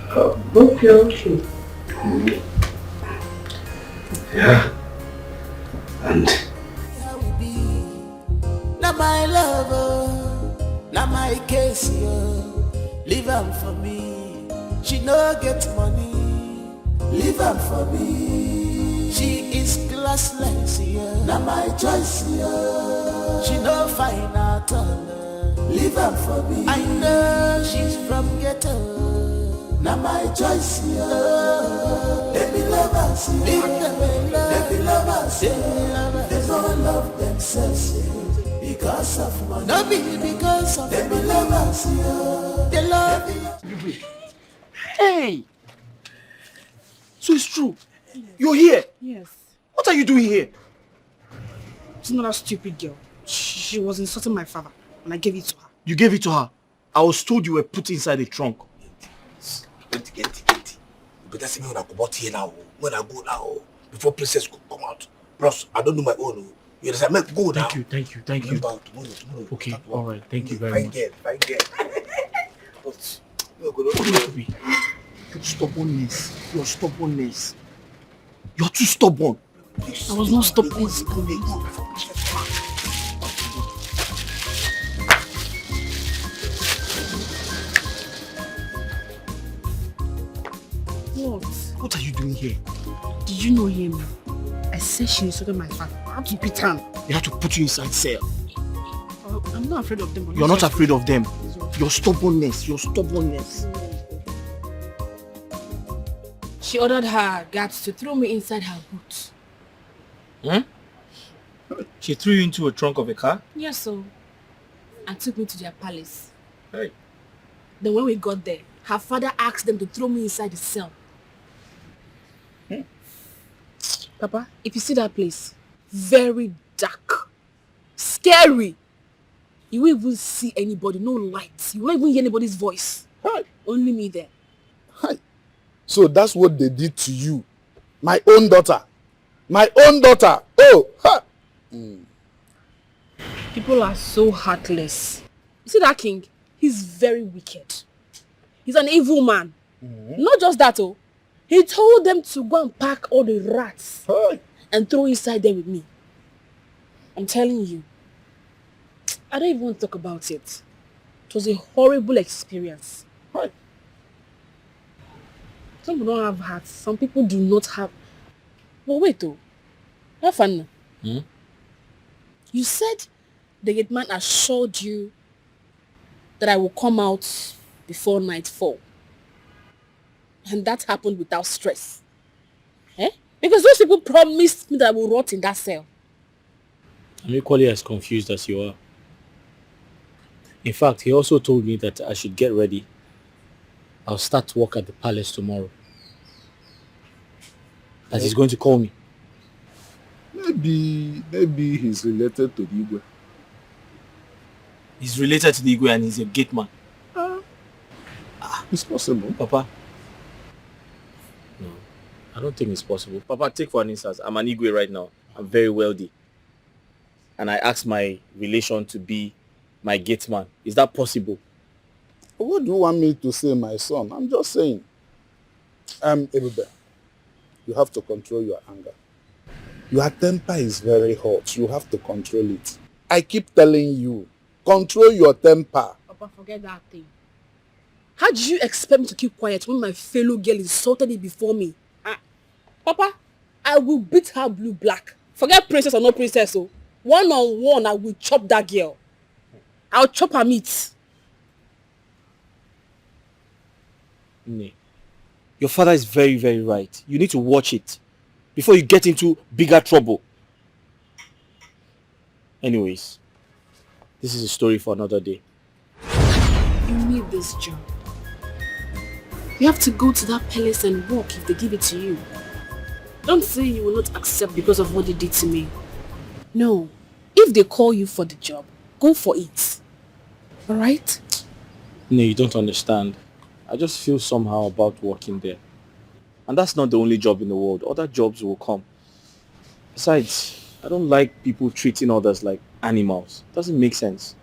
Uh, hope you're okay. Yeah. And Now my love, oh, now my case, oh. Leave am for me. She no get money. Leave am for me. She is classless, yeah. Na my choice, yeah. She no fine at all. Leave am for me. I know she's from ghetto. Na my choice, yeah. Dem be lovers, yeah. Leave them alone. Dem be lovers, yeah. Dem be lovers. Dem no love themselves, yeah. Because of money. No be because of Dem be lovers, yeah. They love. Hey! So it's true. You're here. Yes. What are you doing here? It's another stupid girl. She, she was insulting my father, and I gave it to her. You gave it to her? I was told you were put inside a trunk. Get, get, get. You better see me when I go out here now. When I go now, before princess go come out. Plus, I don't do my own. Oh. You understand? Make go now. Thank you, thank you, thank you. Remember, tomorrow, tomorrow, Okay, start work. All right, thank you very much. Fine girl, fine girl. But you go What do you to be? Your stubbornness, your stubbornness. You're too stubborn. I was not stubborn. What? What are you doing here? Did you know him? I said she insulted my father. I had to beat her. They had to put you inside cell. Uh, I'm not afraid of them. You're not afraid of them. Your stubbornness, your stubbornness. She ordered her guards to throw me inside her boot. Hmm? She threw you into a trunk of a car? Yes, so. And took me to their palace. Hey. Then when we got there, her father asked them to throw me inside the cell. Hmm. Papa, if you see that place, very dark, scary. You won't even see anybody, no lights. You won't even hear anybody's voice. Hey. Only me there. Hi. So that's what they did to you. My own daughter. My own daughter. Oh, ha. Mm. People are so heartless. You see that king? He's very wicked. He's an evil man. Mm-hmm. Not just that, oh. He told them to go and pack all the rats Hey. And throw inside there with me. I'm telling you, I don't even want to talk about it. It was a horrible experience. Hi. Some people don't have hearts. Some people do not have. But wait, though. Have fun. Hmm? You said the gate man assured you that I will come out before nightfall. And that happened without stress. Eh? Because those people promised me that I will rot in that cell. I'm equally as confused as you are. In fact, he also told me that I should get ready. I'll start work at the palace tomorrow. That he's going to call me. Maybe, maybe he's related to the Igwe. He's related to the Igwe and he's a gate man. Uh, it's possible. Papa. No, I don't think it's possible. Papa, take for an instance, I'm an Igwe right now. I'm very wealthy. And I asked my relation to be my gate man. Is that possible? What do you want me to say, my son? I'm just saying. Um, Ebube, you have to control your anger. Your temper is very hot. You have to control it. I keep telling you, control your temper. Papa, forget that thing. How do you expect me to keep quiet when my fellow girl insulted me before me? Ah, Papa, I will beat her blue black. Forget princess or no princess, oh. One on one, I will chop that girl. I'll chop her meat. Nay. Your father is very, very right. You need to watch it before you get into bigger trouble. Anyways, this is a story for another day. You need this job. You have to go to that palace and work if they give it to you. Don't say you will not accept because of what they did to me. No. If they call you for the job, go for it. All right? No, you don't understand. I just feel somehow about working there. And that's not the only job in the world. Other jobs will come. Besides, I don't like people treating others like animals. Doesn't make sense.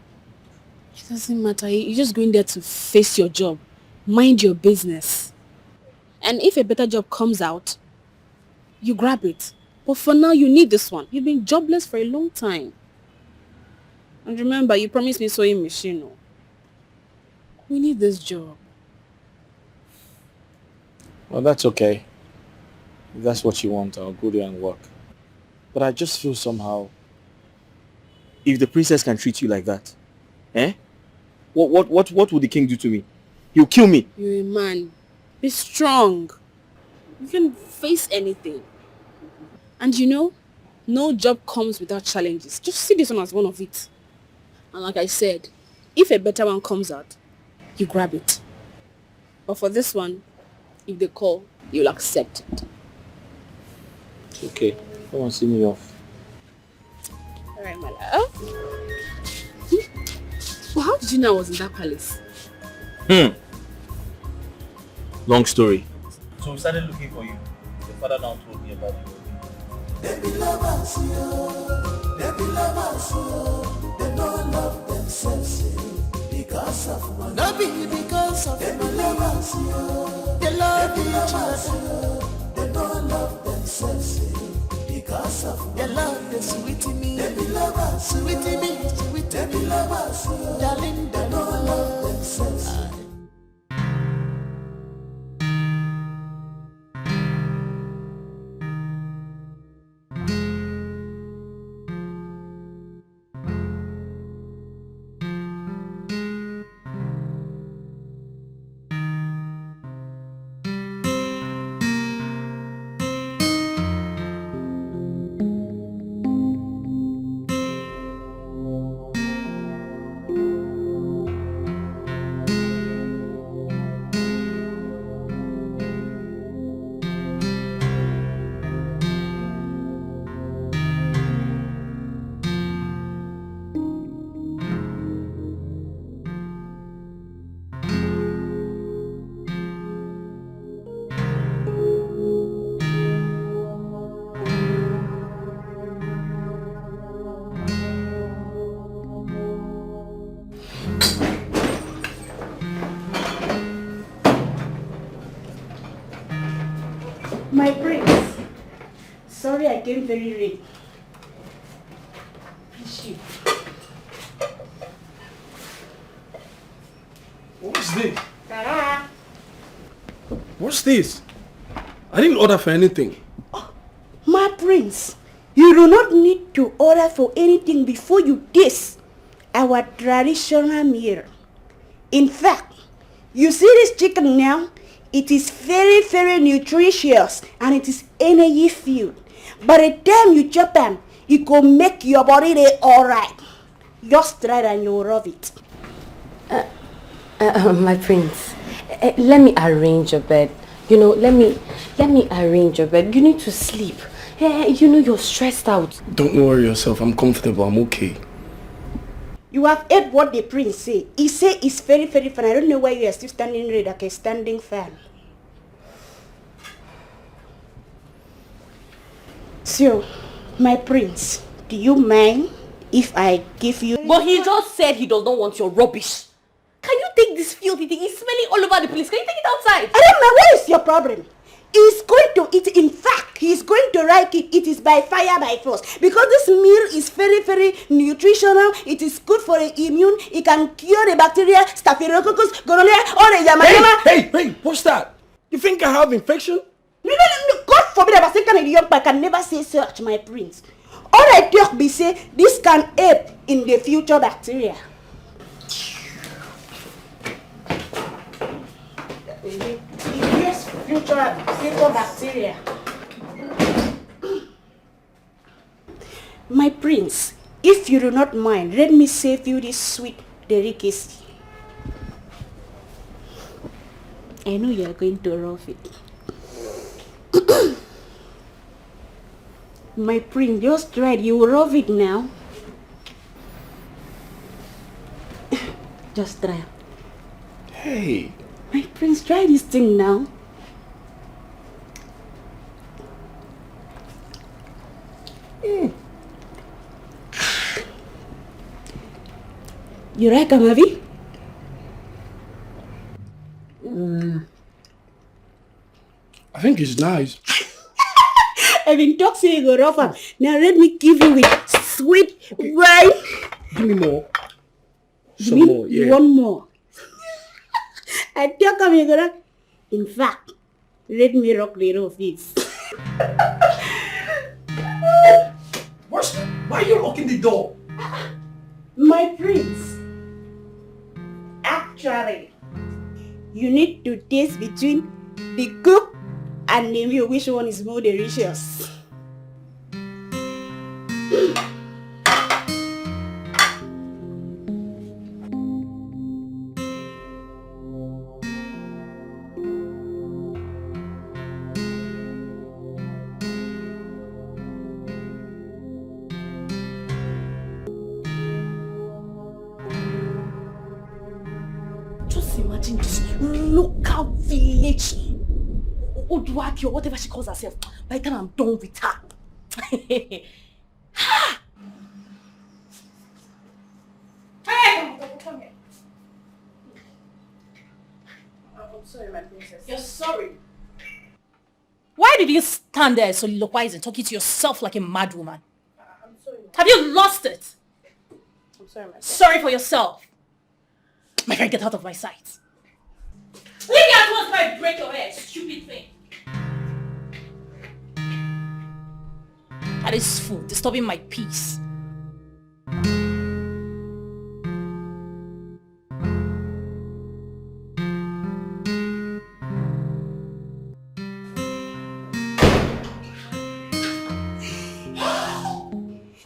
It doesn't matter. You- You're just going there to face your job. Mind your business. And if a better job comes out, you grab it. But for now, you need this one. You've been jobless for a long time. And remember, you promised me sewing machine. Oh. We need this job. Well, that's okay. If that's what you want, I'll go there and work. But I just feel somehow, if the princess can treat you like that, eh? What, what, what, what would the king do to me? He'll kill me. You're a man. Be strong. You can face anything. And you know, no job comes without challenges. Just see this one as one of it. And like I said, if a better one comes out, you grab it. But for this one, if they call, you'll accept it. Okay, come and see me off. All right, my love. But how did you know I was in that palace? Hmm. Long story. So we started looking for you. Your father now told me about you. They be lovers, yo. They be lovers, yo. They don't love themselves, yo. Because of money. No be because of money. They be lovers, yo. They love each other. They don't love themselves, yo. Because of money. Their love is sweet me. They be lovers, sweet me, sweet me. They be lovers, yo. Darling, they don't love themselves, yo. My prince, sorry I came very late. Please, you. What's this? Ta-da! What's this? I didn't order for anything. Oh, my prince, you do not need to order for anything before you taste our traditional meal. In fact, you see this chicken now? It is very, very nutritious and it is energy filled. By the time you chop am, it go make your body dey alright. Just try it and you will love it. Uh, uh, uh, my prince, uh, let me arrange your bed. You know, let me let me arrange your bed. You need to sleep. Eh, you know you're stressed out. Don't worry yourself. I'm comfortable. I'm okay. You have heard what the prince say. He say it's very, very fun. I don't know why you are still standing red like a standing fan. So, my prince, do you mind if I give you... But he just said he does not want your rubbish. Can you take this filthy thing? It's smelling all over the place. Can you take it outside? I don't mind. What is your problem? He's going to eat. In fact, he's going to like it. It is by fire, by force. Because this meal is very, very nutritional. It is good for the immune. It can cure the bacteria, staphylococcus, gonorrhea, all the yama yama. Hey, hey, hey, what's that? You think I have infection? No, no, no, no. God forbid, I was thinking a young boy can never say such, my prince. All I talk be say, this can help in the future bacteria. Yes, future, future bacteria. My prince, if you do not mind, let me save you this sweet delicacy. I know you are going to love it. My prince, just try it. You will love it now. Just try. Hey. My prince, try this thing now. Mm. You like am, abi? Mm. I think it's nice. I been talk say you go rough am. Now let me give you with sweet wine. Give me more. Some more, yeah. You want more? I talk am, you go rough. In fact, Let me rock the roof, please. What's, why are you locking the door? My prince, actually, you need to taste between the cook and the meal, which one is more delicious. Just imagine this local village Oduaki or whatever she calls herself. By the time I'm done with her. Hey, come, come, come here. I'm sorry, my princess. You're sorry. Why did you stand there soliloquizing, talking to yourself like a mad woman? I'm sorry. Have you lost it? I'm sorry, my princess. Sorry for yourself. My friend, get out of my sight. Leave me at once before I break your head, stupid thing. That is food disturbing my peace.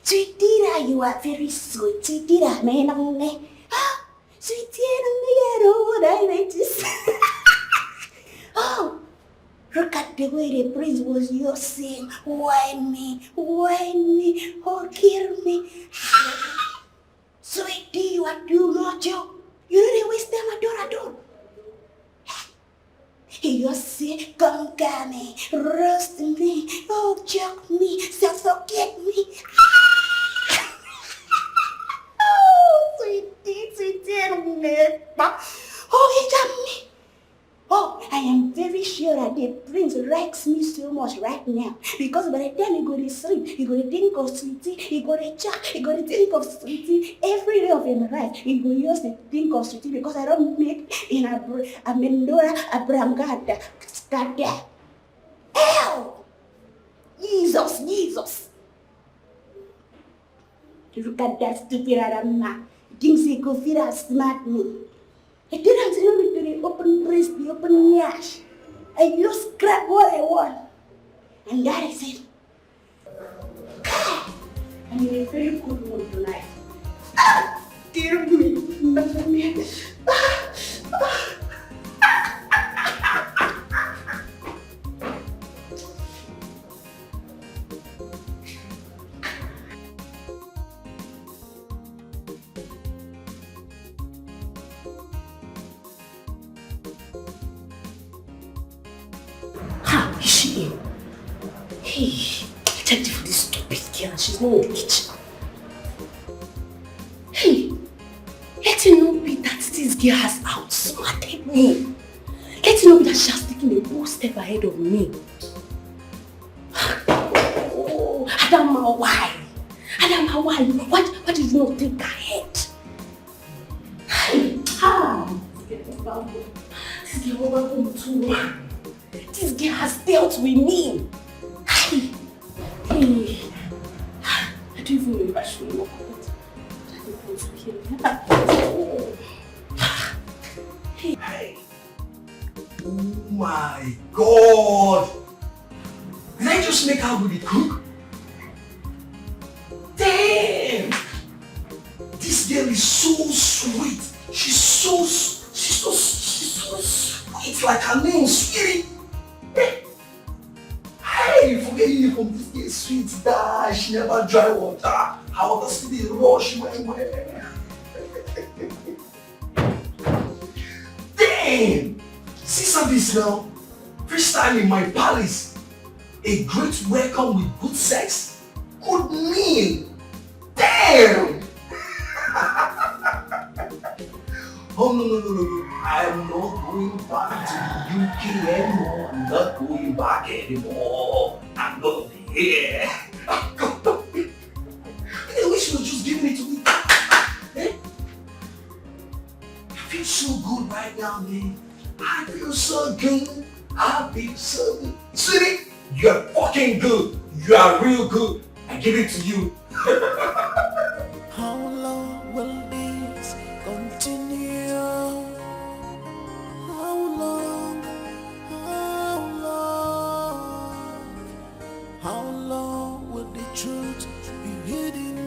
Chidira, you are very sweet. Chidira, menonge. Sweet, you know, diabetes. Oh, look at the way the prince was using. Wine me, wine me, oh, kill me. Sweetie, you are too much. You, you really waste them at all, at all. He just say, come get me, roast me, oh, choke me, suffocate me. Oh, sweetie, sweetie, oh, he got me. Oh, I am very sure that the prince likes me so much right now, because by the time he go to sleep, he go to think of sweetie, he go to chat, he go to think of sweetie every day of his life. He go use to think of sweetie because I don't make in a Amendora Abraham Gada. Gada. Hell! Jesus, Jesus! Look at that stupid Adama. Thinks he could fit and smart me. I didn't know me to the open breast, the open yash. I just grab what I want. And that is it. God! I'm in a very good mood tonight. Ah! Kill me. Murder me. Ah! Ah! How is she in? Hey, I checked for this stupid girl and she's not in the kitchen. Hey, let it not be that this girl has outsmarted me. Let it not be that she has taken a bold step ahead of me. Oh, Adama, why? Adama, why? Why, why did you not think ahead? Hi. Ah, this girl over home too. This girl has dealt with me. Hi. Hey. I don't even know if I should walk out. I don't want to hear that. Oh. Hey. Oh my God! Did I just make her go dey cook? Damn! This girl is so sweet. She's so s- she's so she's so sweet, like her name, sweetie. Eh? Hey, forget you from this girl sweet. Die. She never dry water. Her water still dey rush well well. Damn! See service now. First time in my palace. A great welcome with good sex, good meal. Damn! Oh no, no, no, no, no. I'm not going back to the U K anymore. I'm not going back anymore. I'm gonna be here. I'm gonna be. I wish you was just giving it to me. Eh? I feel so good right now, man. I feel so good. I deserve it. Sweetie, you're fucking good. You are real good. I give it to you. How long will this continue? How long? How long? How long will the truth be hidden?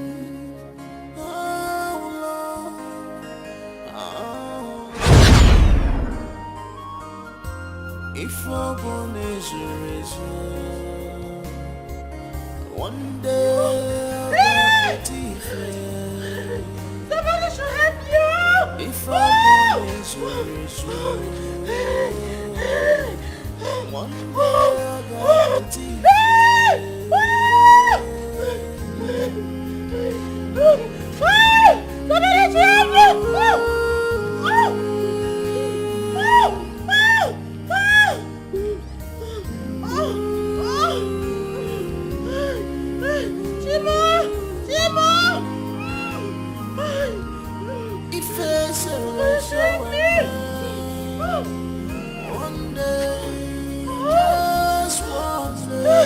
How long? How long? If I born is a one day I'll be different. Somebody should help you! If I born is a one day I'll be different. If I say one day, just one day.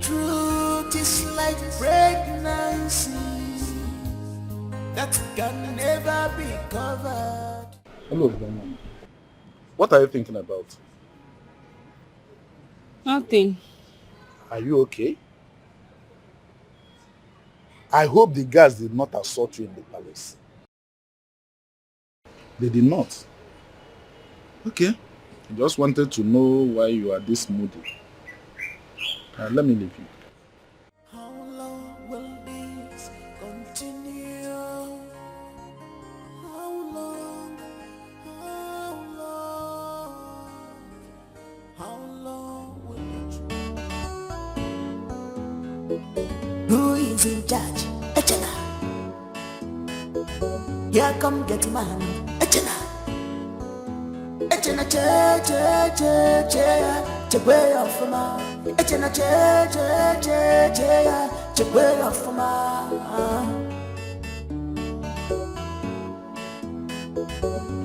Truth is like pregnancy that can never be covered. Hello, Obama. What are you thinking about? Nothing. Are you okay? I hope the guards did not assault you in the palace. They did not. Okay. I just wanted to know why you are this moody. Uh, let me leave you. How long will this continue? How long? How long? How long will it? Who is in charge? Echena. Here come get man. Echena. Echena che che che che che way of ma. Echena che che che che che way of ma.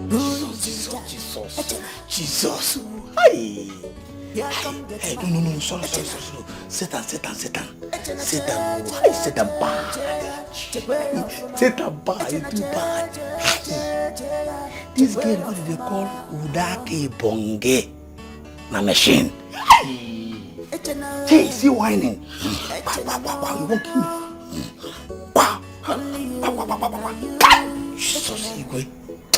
Who is in charge? Echena. Jesus. Hey. Hey, hey, no, no, no, sorry, sorry, sorry, sorry. Satan, Satan, Satan. Satan, why Satan bad? Satan bad, he too bad. This girl, what do they call Udake Bonge? Na machine. Hey, see whining. Wow, wow, wow, wow, you won't kill me. Wow, wow, wow, wow, wow, wow. Jesus, Igwe.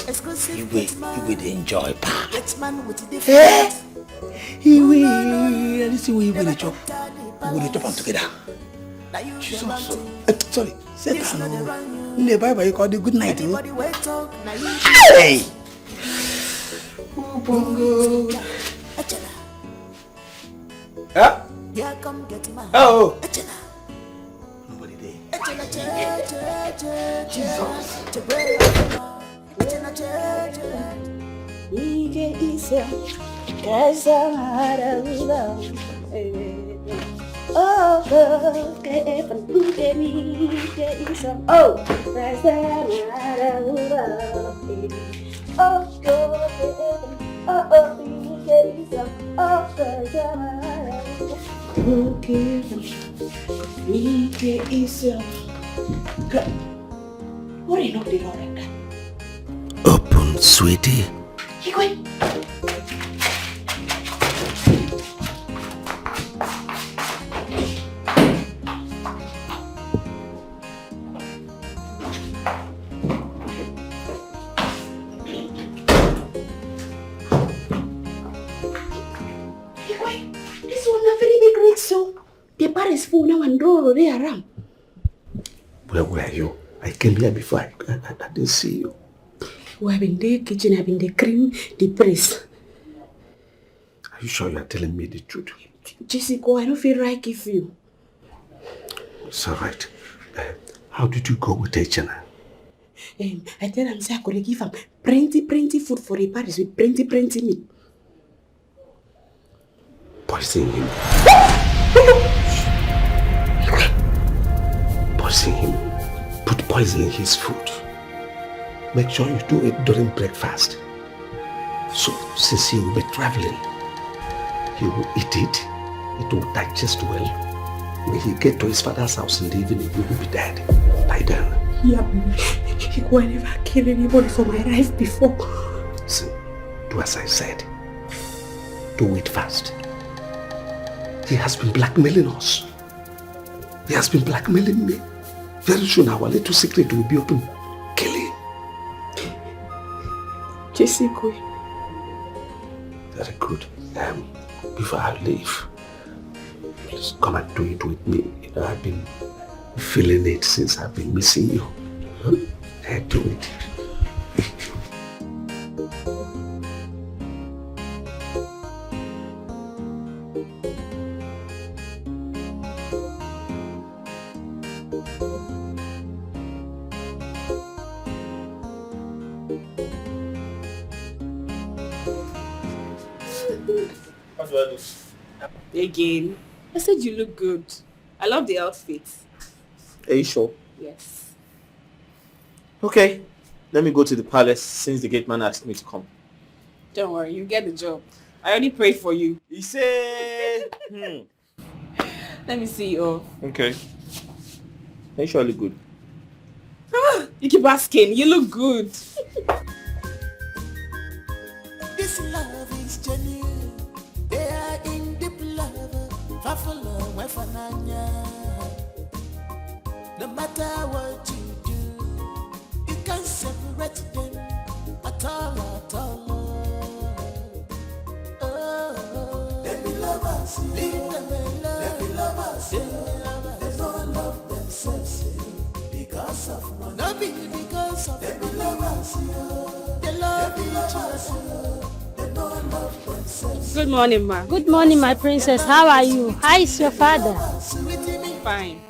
Igwe, Igwe dey enjoy pa. Eh? Igwe, anything wey Igwe dey chop, we go dey chop am together. Jesus, eh, sorry, Satan o. Nne, bye bye, you call the good night o. Hey! Ubongo. Eh? Here come get man. Oh. Echena. Nobody there. Echena che che che che che way of ma. Echena che che. Ike isa. Kaisa mara lula. Oh, oh, ke epan ke mi ke isa. Oh, kaisa mara lula. Oh, oh, oh, oh, oh, Ike isa. Oh, kaisa mara lula. Okay. Ike isa. What are you not doing like that? Open, sweetie. Igwe. Igwe, this one na very big risk so. The bar is full now and roll dey around. Where were you? I came here before. I, I, I didn't see you. Well, I been there kitchen, I been the cream, the press. Are you sure you are telling me the truth? Jessica, I don't feel right if you. It's all right. Uh, how did you go with Echena? Um, I tell am say I go dey give am plenty, plenty food for the palace with plenty, plenty meat. Poison him. Poison him. Put poison in his food. Make sure you do it during breakfast. So, since he will be traveling, he will eat it. It will digest well. When he get to his father's house in the evening, he will be dead by then. Yeah, he could never kill anybody for my life before. Listen, do as I said. Do it fast. He has been blackmailing us. He has been blackmailing me. Very soon, our little secret will be open. Kill him. Jessica. Very good. Um, before I leave, please come and do it with me. You know, I've been feeling it since I've been missing you. Huh? Eh, do it. How do I look? Again, I said you look good. I love the outfit. Are you sure? Yes. Okay, let me go to the palace since the gate man asked me to come. Don't worry, you get the job. I already prayed for you. He said, hmm. Let me see you off. Okay. Are you sure you look good? Ah, you keep asking. You look good. This love is genuine. They are in deep love. Fafalo, Wefananya. No matter what you do, you can't separate them at all, at all. Oh, oh. They be lovers, yeah. Leave them alone. They be lovers, yeah. They don't love themselves, yeah. Because of money. No be because of. They be lovers, yeah. They love each other. They don't love themselves. Good morning, ma. Good morning, my princess. How are you? How is your father? Fine.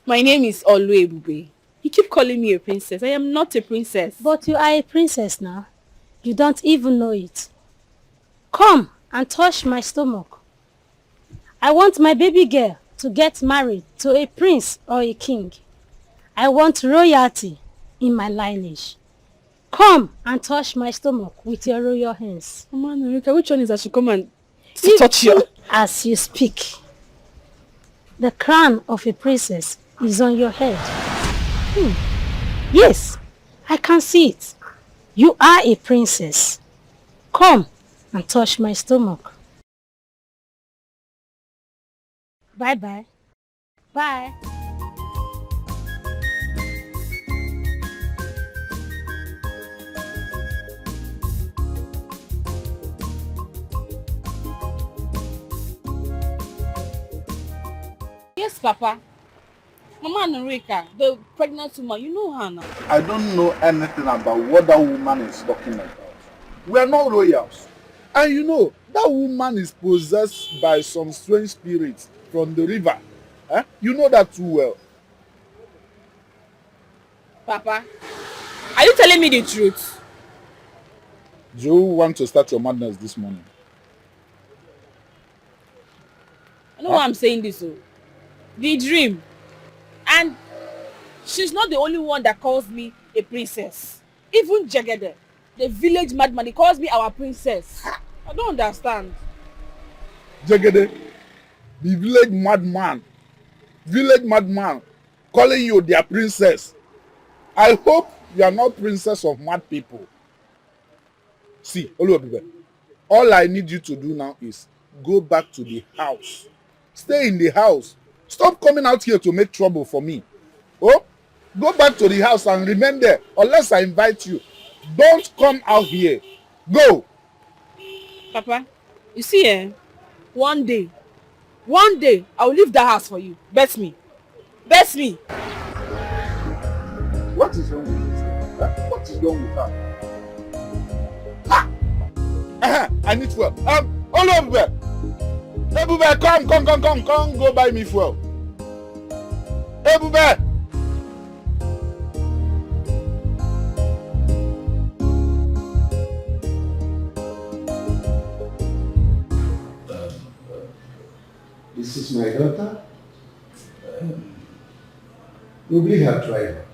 My name is Oluebube. You keep calling me a princess. I am not a princess. But you are a princess now. You don't even know it. Come and touch my stomach. I want my baby girl to get married to a prince or a king. I want royalty in my lineage. Come and touch my stomach with your royal hands. Mama Norika, which one is that should come and to touch you? Even as you speak, the crown of a princess is on your head. Hmm. Yes, I can see it. You are a princess. Come and touch my stomach. Bye bye. Bye. Yes, Papa. Mama Norika, the pregnant woman, you know her now. I don't know anything about what that woman is talking about. We are not royals. And you know, that woman is possessed by some strange spirits from the river. Eh? You know that too well. Papa, are you telling me the truth? Do you want to start your madness this morning? I know why I'm saying this, oh. The dream. And she's not the only one that calls me a princess. Even Jegede, the village madman, he calls me our princess. I don't understand. Jegede, the village madman. Village madman calling you their princess. I hope you are not princess of mad people. See, Oluwabibe, all I need you to do now is go back to the house. Stay in the house. Stop coming out here to make trouble for me. Oh, go back to the house and remain there unless I invite you. Don't come out here. Go. Papa, you see, eh? One day, one day, I will leave that house for you. Bet me. Bet me. What is wrong with this? Huh? What is wrong with her? Ha! Uh-huh. I need fuel. Um, Olu Ebube! Ebube, come, come, come, come, come, go buy me fuel. Ebube! This is my daughter. You'll be her driver.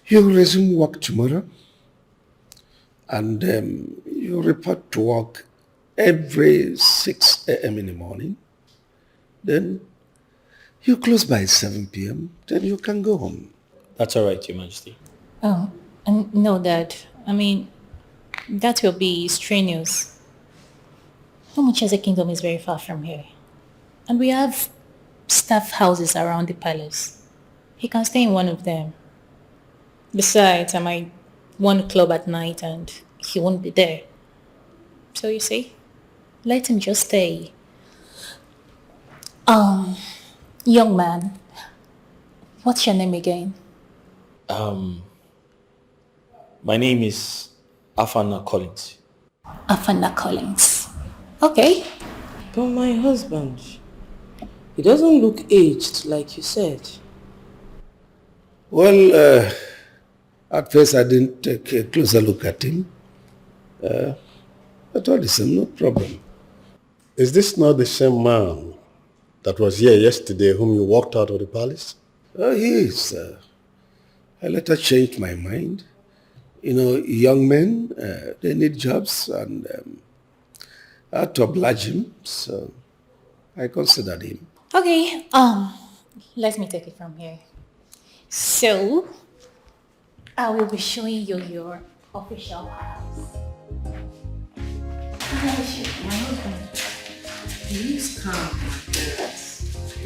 You resume work tomorrow, and um, you report to work every six a m in the morning. Then you close by seven p m. Then you can go home. That's all right, Your Majesty. Oh, and no, Dad. I mean, that will be strenuous. Umucheze Kingdom is very far from here. And we have staff houses around the palace. He can stay in one of them. Besides, I might want to club at night and he won't be there. So you see, let him just stay. Um, young man, what's your name again? Um, my name is Afana Collins. Afana Collins. Okay. But my husband, he doesn't look aged, like you said. Well, uh, at first I didn't take a closer look at him. Uh, but all the same, no problem. Is this not the same man that was here yesterday whom you walked out of the palace? Oh, he is. Uh, I later changed my mind. You know, young men, uh, they need jobs, and um, I had to oblige him, so I considered him. Okay, um, let me take it from here. So, I will be showing you your official house. My husband, please come.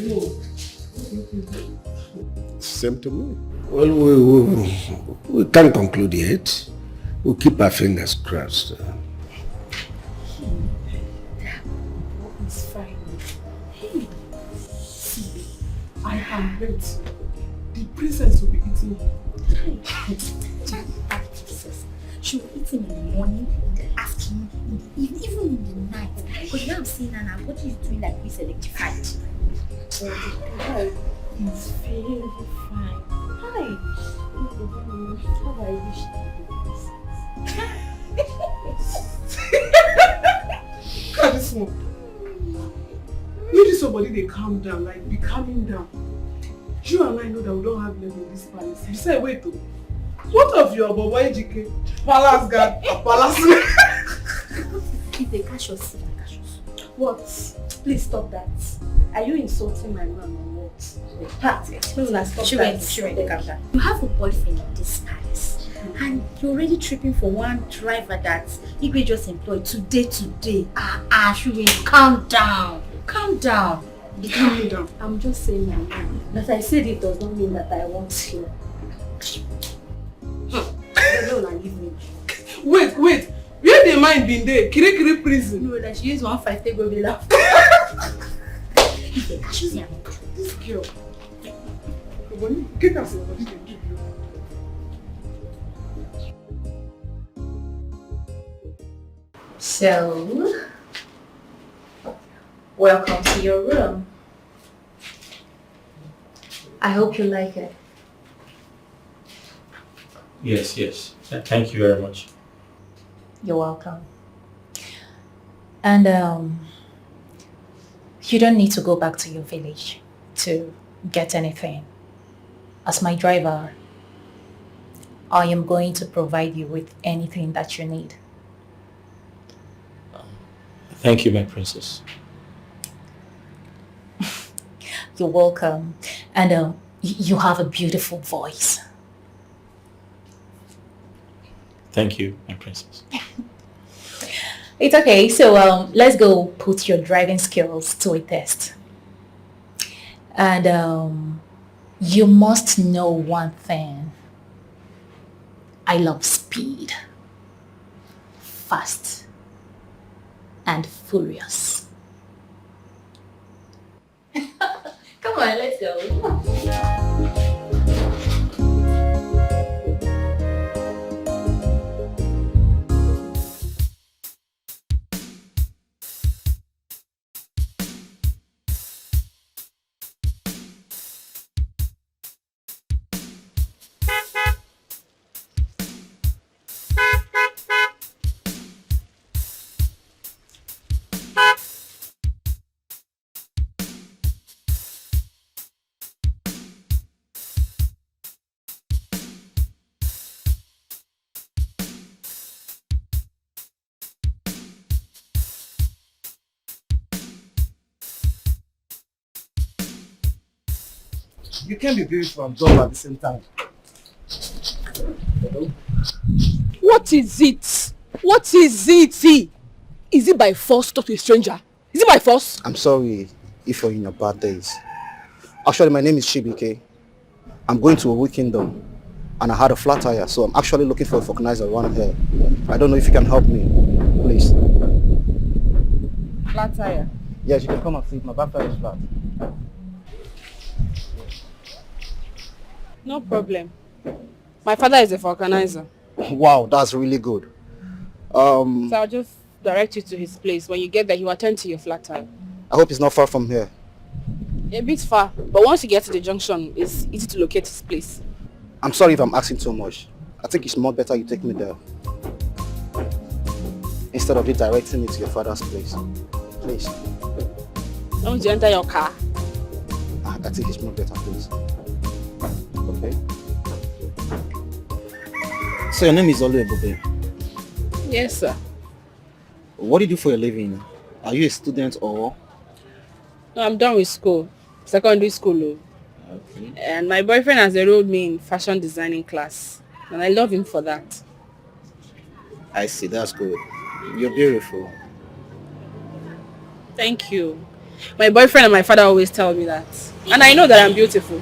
Look. Same to me. Well, we, we, we can't conclude yet. We'll keep our fingers crossed. It's fine. Hey, see, I am ready. The princess will be eating you. Hey, princess. She will eat him in the morning, in the afternoon, in the evening, even in the night. Because now I'm seeing her now, what is doing like this electrified? But the girl is very fine. Hi. How I wish I could be this. Look at this one. You need somebody they calm down, like be calming down. You and I know that we don't have love in this palace. Besides, wait though. What of your Bobo Ejike? Palace guard, a palace man. If they catch us, if they catch us. What? Please stop that. Are you insulting my man or what? Pat, no, no, stop. She that. Went, she went, calm down. You have a boyfriend in this palace, and you're already tripping for one driver that Igwe just employed today, today. Ah, ah, Shuwe, calm down. Calm down. Calm down. I'm just saying my mind. That I said it does not mean that I want you. Hmm. No, no, no, leave me. Wait, wait. Where the mind been there? Kirikiri prison. No, that she use one five take go be laugh. This girl. Get us your body, they give you. So, welcome to your room. I hope you like it. Yes, yes. Th- Thank you very much. You're welcome. And um, you don't need to go back to your village to get anything. As my driver, I am going to provide you with anything that you need. Thank you, my princess. You're welcome. And uh, y- you have a beautiful voice. Thank you, my princess. It's okay. So um, let's go put your driving skills to a test. And um, you must know one thing. I love speed. Fast and furious. Come on, let's go. You can't be beautiful and dumb at the same time. What is it? What is it? Is it by force to talk to a stranger? Is it by force? I'm sorry if you're in your bad days. Actually, my name is Chibike. I'm going to a weekend though, and I had a flat tire, so I'm actually looking for a vulcanizer around here. I don't know if you can help me, please. Flat tire. Yes, you can come and see if my back tire is flat. No problem. My father is a vulcanizer. Wow, that's really good. Um, So I'll just direct you to his place. When you get there, he will attend to your flat tire. I hope it's not far from here. A bit far, but once you get to the junction, it's easy to locate his place. I'm sorry if I'm asking too much. I think it's more better you take me there instead of you directing me to your father's place. Please. Don't you enter your car? I, I think it's more better, please. Okay. So your name is Oluebube. Yes, sir. What do you do for a living? Are you a student or? No, I'm done with school. Secondary school. Oh. Okay. And my boyfriend has enrolled me in fashion designing class. And I love him for that. I see. That's good. You're beautiful. Thank you. My boyfriend and my father always tell me that. And I know that I'm beautiful.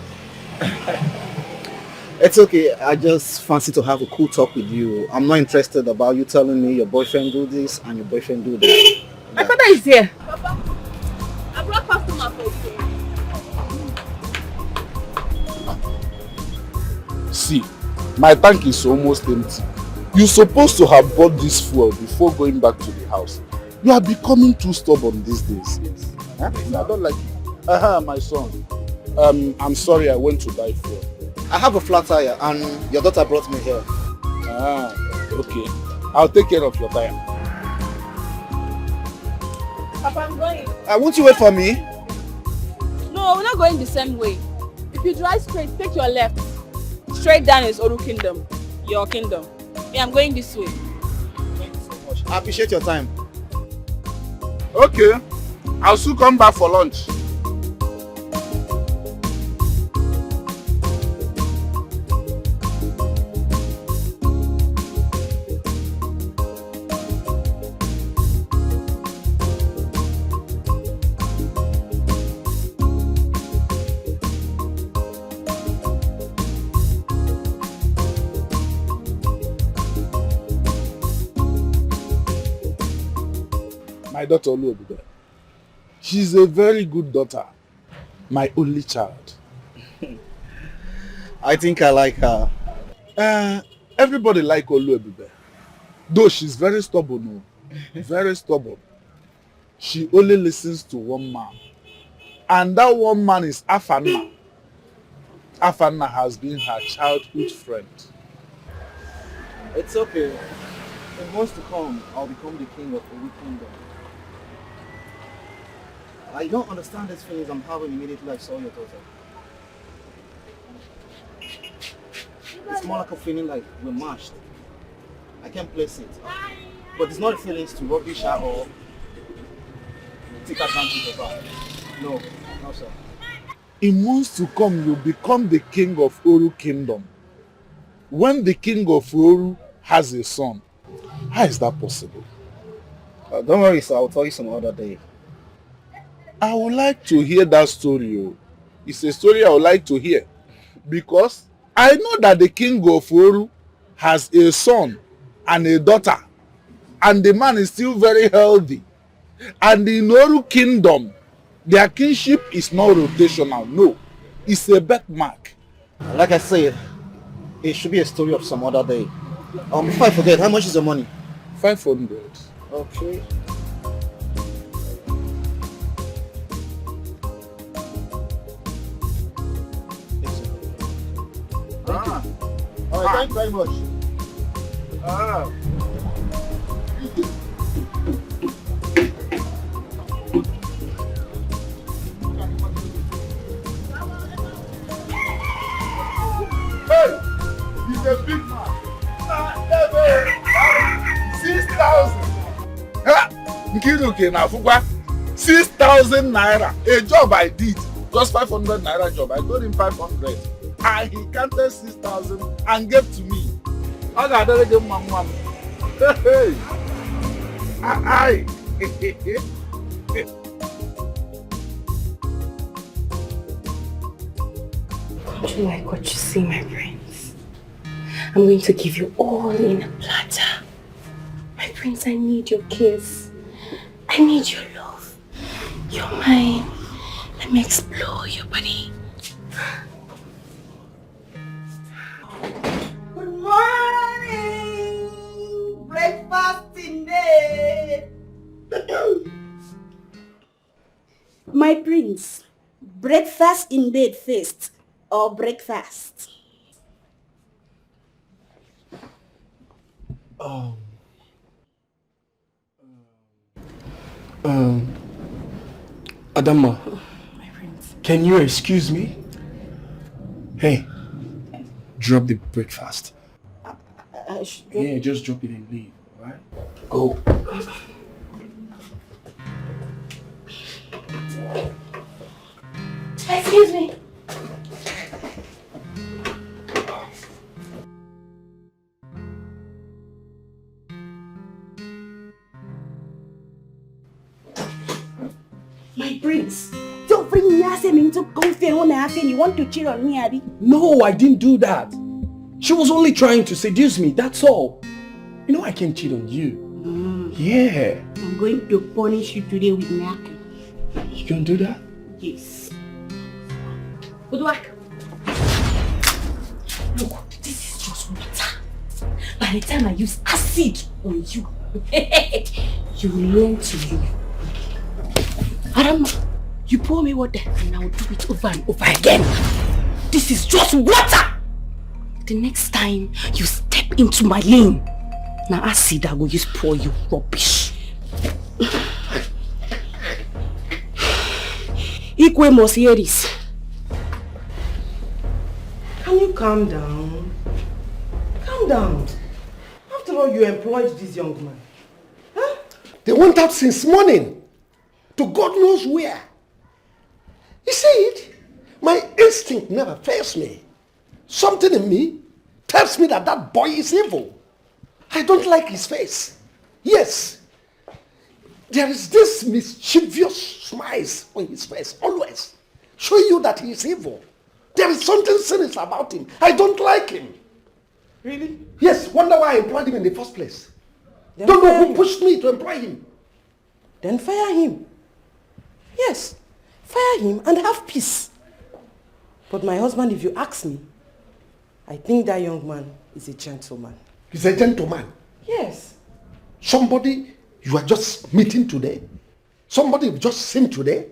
It's okay. I just fancy to have a cool talk with you. I'm not interested about you telling me your boyfriend do this and your boyfriend do that. My father is here. Papa, I brought customer for you. See, my tank is almost empty. You're supposed to have bought this fuel before going back to the house. You are becoming too stubborn these days. Huh? I don't like it. Uh-huh, my son. Um, I'm sorry, I went to buy fuel. I have a flat tire and your daughter brought me here. Ah, okay. I'll take care of your tire. Papa, I'm going. Uh, won't you wait for me? No, we're not going the same way. If you drive straight, take your left. Straight down is Oru Kingdom. Your kingdom. Me, I'm going this way. I appreciate your time. Okay. I'll soon come back for lunch. My daughter Oluebube. She's a very good daughter. My only child. I think I like her. Uh, everybody like Oluebube. Though she's very stubborn, oh. Very stubborn. She only listens to one man. And that one man is Afanna. Afanna has been her childhood friend. It's okay. In months to come, I'll become the king of Oru Kingdom. I don't understand these feelings I'm having immediately I saw your daughter. It's more like a feeling like we're matched. I can't place it. But it's not feelings to rubbish her or take advantage of her. No, no, sir. In months to come, you become the king of Oru Kingdom. When the king of Oru has a son, how is that possible? Uh, don't worry, sir. I'll tell you some other day. I would like to hear that story. Oh. It's a story I would like to hear because I know that the king of Oru has a son and a daughter, and the man is still very healthy. And in Oru Kingdom, their kinship is not rotational. No, it's a birthmark. Like I said, it should be a story of some other day. Um, before I forget, how much is the money? Five hundred. Okay. Ah. All right, thank you very much. Ah. Hey, he's a big man. Six thousand. Ha! Nkiruke na Fukwa. Six thousand naira. A job I did. Just five hundred naira job. I told him five hundred. And he counted six thousand and gave to me. Ọ ga-adịrị gị mma, nwa m. Hey, hey. Ai. Don't you like what you see, my prince? I'm going to give you all in a platter. My prince, I need your kiss. I need your love. You're mine. Let me explore your body. Good morning. Breakfast in bed. My prince, breakfast in bed first or breakfast? Um, um, Adamma, My prince. Can you excuse me? Hey, drop the breakfast. I should Yeah, just drop it and leave, alright? Go. Excuse me. My prince, don't bring me into confidence when I have you want to cheat on me, Abby. No, I didn't do that. She was only trying to seduce me, that's all. You know I can't cheat on you. Yeah. I'm going to punish you today with milk. You can do that? Yes. Uduak. Look, this is just water. By the time I use acid on you, you will learn to live. Adamma, you pour me water and I will do it over and over again. This is just water. The next time you step into my lane, now acid I will use pour you rubbish. Ikwe must hear this. Can you calm down? Calm down. After all, you employed this young man. They went out since morning to God knows where. You see it? My instinct never fails me. Something in me tells me that that boy is evil. I don't like his face. Yes, there is this mischievous smiles on his face, always showing you that he is evil. There is something sinister about him. I don't like him. Really? Yes, wonder why I employed him in the first place. Then Don't know fire who him. Pushed me to employ him. Then fire him. Yes, fire him and have peace. But my husband, if you ask me, I think that young man is a gentleman. He's a gentleman. Yes. Somebody you are just meeting today, somebody you've just seen today,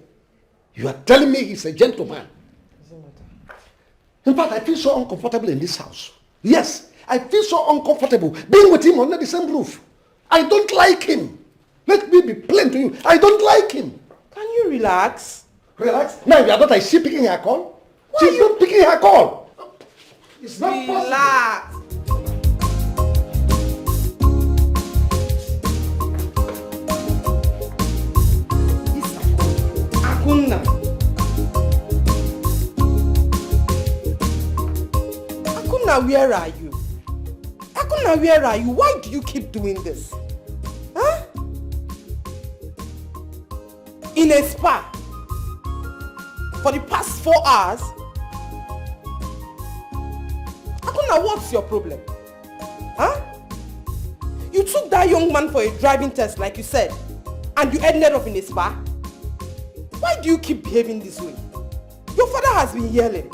you are telling me he's a gentleman. In fact, I feel so uncomfortable in this house. Yes, I feel so uncomfortable being with him under the same roof. I don't like him. Let me be plain to you. I don't like him. Can you relax? Relax? Now your daughter, is she picking her call? She's not picking her call. It's not possible. Relax. Akunna. Akunna, where are you? Akunna, where are you? Why do you keep doing this? Huh? In a spa for the past four hours? Akunna, what's your problem? Huh? You took that young man for a driving test, like you said, and you ended up in a spa? Why do you keep behaving this way? Your father has been yelling.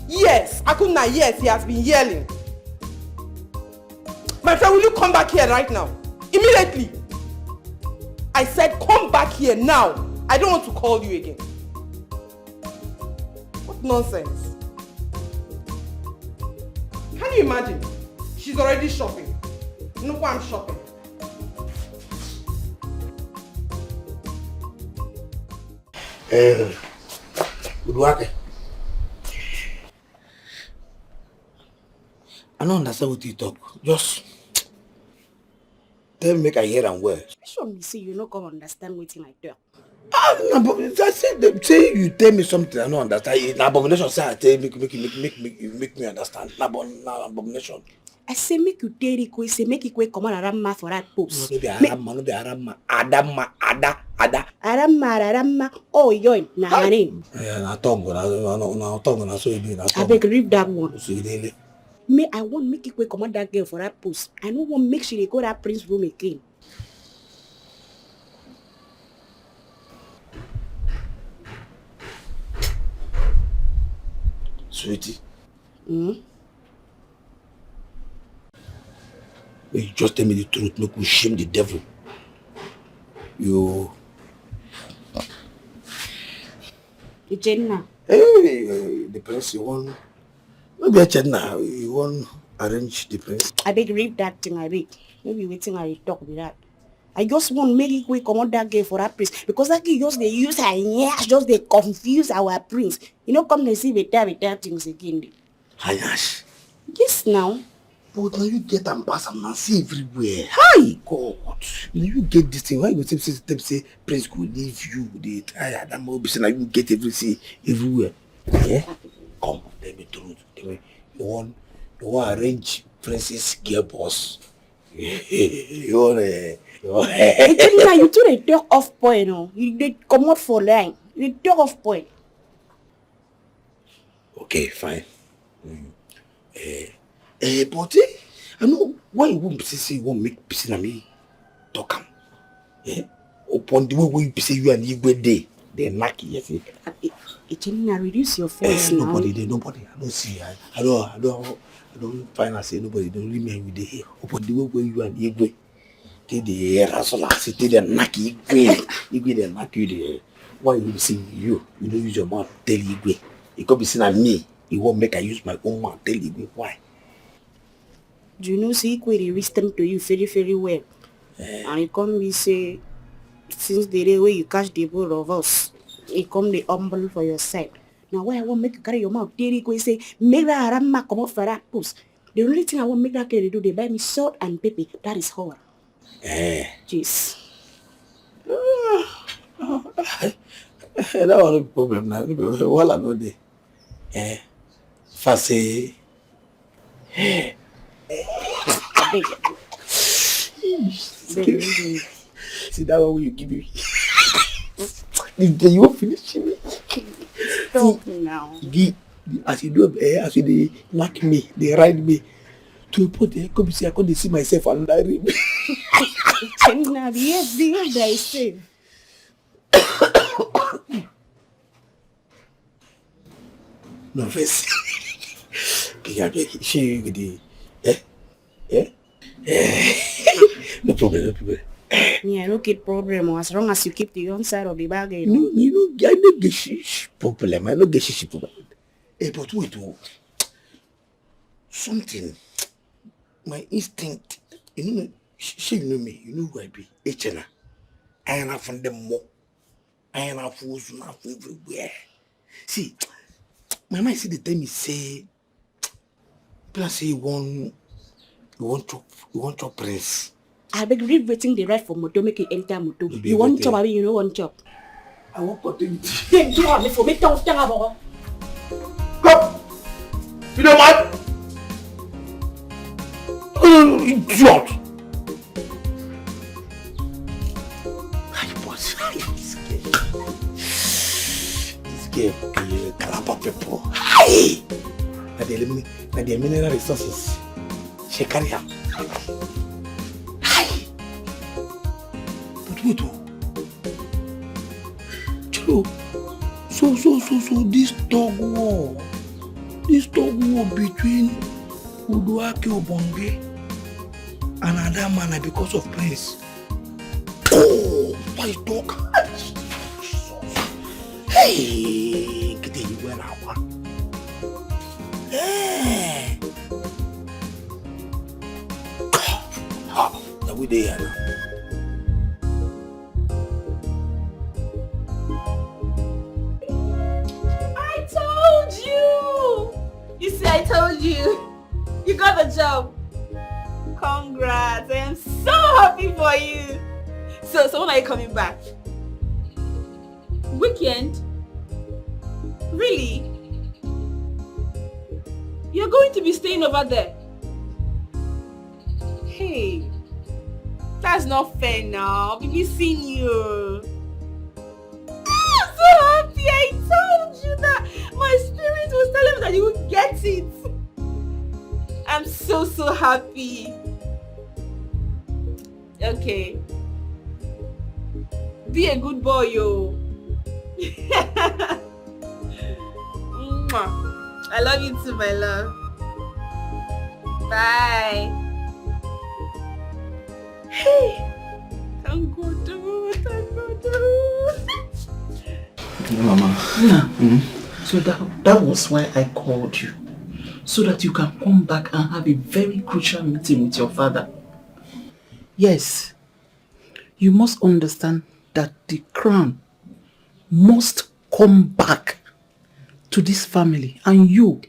Yes, Akunna, yes, he has been yelling. My friend, will you come back here right now? Immediately. I said, come back here now. I don't want to call you again. What nonsense. Can you imagine? She's already shopping. Look why I'm shopping. Eh, Uduake. I don't understand what you talk. Just tell me, make I hear am well. Show me, see, you no come understand wetin I talk. Ah, na abo-, I say, dem say you tell me something I no understand. Eh, na abomination say I tell you, make, make, make, make, make, make me understand. Na abo-, na abomination. I say make you tell Ikwe say make Ikwe comot Aramma for that post. No, no be Aramma, no be Aramma. Adamma, Ada, Ada. Aramma, Aramma. Oh, yo, na her name. Yeah, na tongue, na, na, na, na tongue, na so e be, na tongue. Abeg, leave that one. So e dey. Me, I wan make Ikwe comot that girl for that post. I no wan make she dey go that prince room again. Sweetie. Mm? Make you just tell me the truth, make we shame the devil. You. Uchenna. Hey, the prince, you wan, no be Uchenna, you wan arrange the prince? Abeg, leave that thing, abeg. No be wetin I dey talk be that. I just wan make Ikwe comot that girl for that place, because that girl just dey use her yansh, just dey confuse our prince. You no come dey see better, better things again. Her yansh? Yes, now. But na you get am pass am, na see everywhere. Hi, God. Na you get this thing. Why you go tell me say, tell me say prince go leave you? Dey try Adamma, be say na you get everything everywhere. Eh? Come, tell me truth. Tell me, you wan, you wan arrange princess girl boss? You wan, eh, you wan, Uchenna, you too dey talk off point, oh. You dey comot for line. You dey talk off point. Okay, fine. Mm. Eh, eh, but, eh, I know why you won't say, say you won't make person and me talk am. Eh? Upon the way, way you say you and Igwe dey, they knack you, yes, eh? Uchenna, reduce your voice now. Nobody dey, nobody. I don't see. I, I don't, I don't, I don't find out say nobody. Don't leave me with the here. Upon the way, way you and Igwe take dey wrestle, as e take dey knack Igwe. Igwe dey knack you dey. Why you say you, you no use your mouth tell Igwe? E come be say na me, you wan make I use my own mouth tell Igwe. Why? Do you know say Igwe dey listen to you very, very well? Eh. And e come be say, since the day wey you catch the both of us, e come dey humble for your side. Na why I wan make you carry your mouth tell Igwe say, make that Aramma comot for that post. The only thing I wan make that girl dey do, dey buy me salt and pepper. That is all. Eh. Jeez. That one no be problem na. No be wahala no dey. Eh. If I say, eh. Abeg. Abeg, abeg. See that one wey you give me. If you wan finish me. Stop now. The, the, as you do, eh, as you dey knack me, dey ride me, to a point, eh, come be say I come dey see myself another room. Uchenna, behave, behave thyself. No vex. Okay, abeg, shey you go dey, eh? Eh? Eh? No problem, no problem. Me, I no get problem, oh, as long as you keep the young side of the bargain. No, you know, I no get shish problem. I no get shish problem. Eh, but wait, oh. Something. My instinct, you know, sh-, shey you know me, you know who I be. Uchenna. I am from the more. I am for everywhere. See, my mind still dey tell me say, plan say you wan, you wan chop, you wan chop prince. Abeg, leave wetin dey ride for motor, make e enter motor. You wan chop, abi you no wan chop? I wan continue. Then do am for me, tell, tell am. Come. You know what? Oh, idiot. How you boss? This girl. This girl be Calabar people. Hi! Na the, na the mineral resources. She carry am. Hi! But wait, oh. True. So, so, so, so, this tug war, this tug war between Uduake Obonge and Adamma na because of prince. Oh, why you talk? Hey, get the well hour. Hey. Ah, now we dey here now. I told you! You see, I told you. You got the job. Congrats. I am so happy for you. So, so when are you coming back? Weekend? Really? You're going to be staying over there? Hey, that's not fair now. I'll be missing you. I'm so happy. I told you that my spirit was telling me that you would get it. I'm so, so happy. Okay. Be a good boy, yo. Mwah. I love you too, my love. Bye. Hey, thank God, oh, thank God, oh. Yeah, Mama. Nna, Mm. so that, that was why I called you. So that you can come back and have a very crucial meeting with your father. Yes, you must understand that the crown must come back to this family, and you,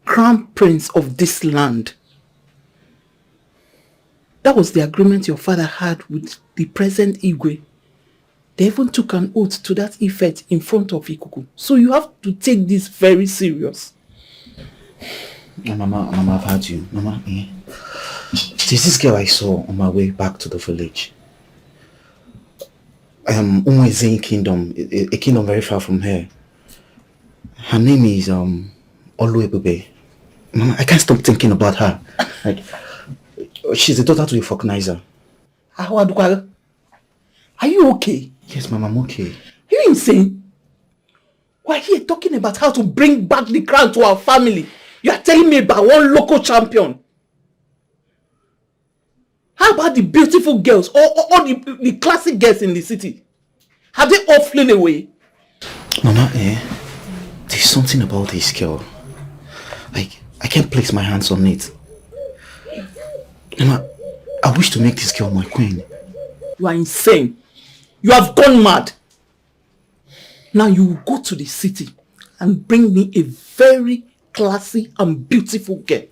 crown prince of this land. That was the agreement your father had with the present Igwe. They even took an oath to that effect in front of Ikuku. So you have to take this very serious. Oh, Mama, Mama, I've had you. Mama, eh? There's this girl I saw on my way back to the village. Um, Umuezin Kingdom, a, a kingdom very far from here. Her name is um Oluebube. Mama, I can't stop thinking about her. Like, she's the daughter to a vulcanizer. Ahuadukwara, are you okay? Yes, Mama, I'm okay. Are you insane? We're here talking about how to bring back the crown to our family. You are telling me about one local champion. How about the beautiful girls or, or, or the, the classic girls in the city? Have they all flown away? Mama, eh? There's something about this girl. Like, I can't place my hands on it. Mama, I wish to make this girl my queen. You are insane. You have gone mad. Now you will go to the city and bring me a very classy and beautiful girl.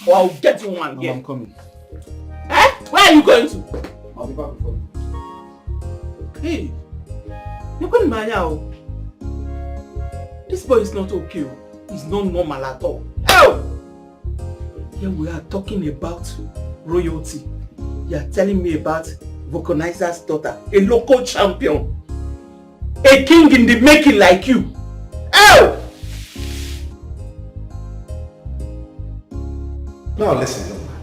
Or I'll get you one Mama, here. I'm coming. Eh? Where are you going to? I'll be back before you. Hey, you couldn't mind out. This boy is not okay. Oh. He's not normal at all. Oh! Here we are talking about royalty. You are telling me about vulcanizer's daughter, a local champion, a king in the making like you. Oh! Now listen, young man.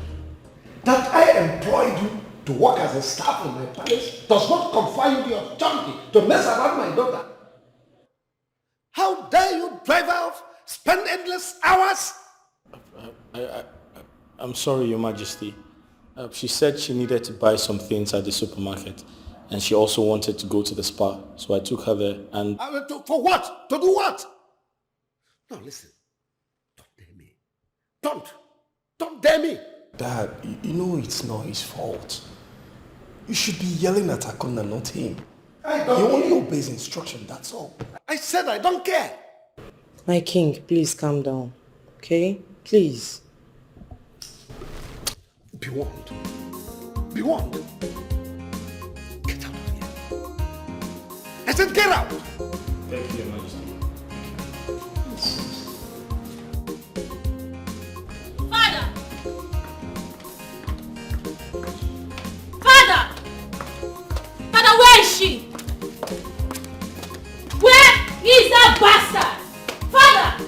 That I employed you to work as a staff in my palace does not confer you the authority to mess around my daughter. How dare you drive her off, spend endless hours? I, I, I'm sorry, Your Majesty. Uh, she said she needed to buy some things at the supermarket, and she also wanted to go to the spa. So I took her there, and Uh, to, for what? To do what? Now listen. Don't dare me. Don't. Don't dare me. Dad, you, you know it's not his fault. You should be yelling at Akuna, not him. I He don't. only obeys instruction, that's all. I said I don't care. My king, please calm down, okay? Please. Be warned. Be warned. Get out of here. I said get out. Thank you, Your Majesty. Father! Father! Father, where is she? Where is that bastard? Father!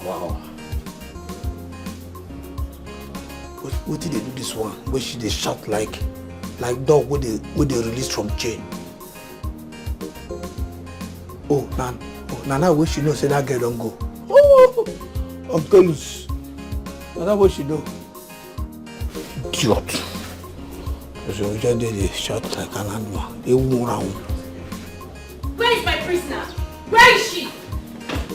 Wow. Wetin dey do this one wey she dey shout like like dog wey dey wey dey release from chain? Oh, na oh, na now wey she know say that girl don go. Oh, Uncle Luz, na now wey she know. Idiot. So we just dey dey shout like an animal. Dey wound round. Where is my prisoner? Where is she?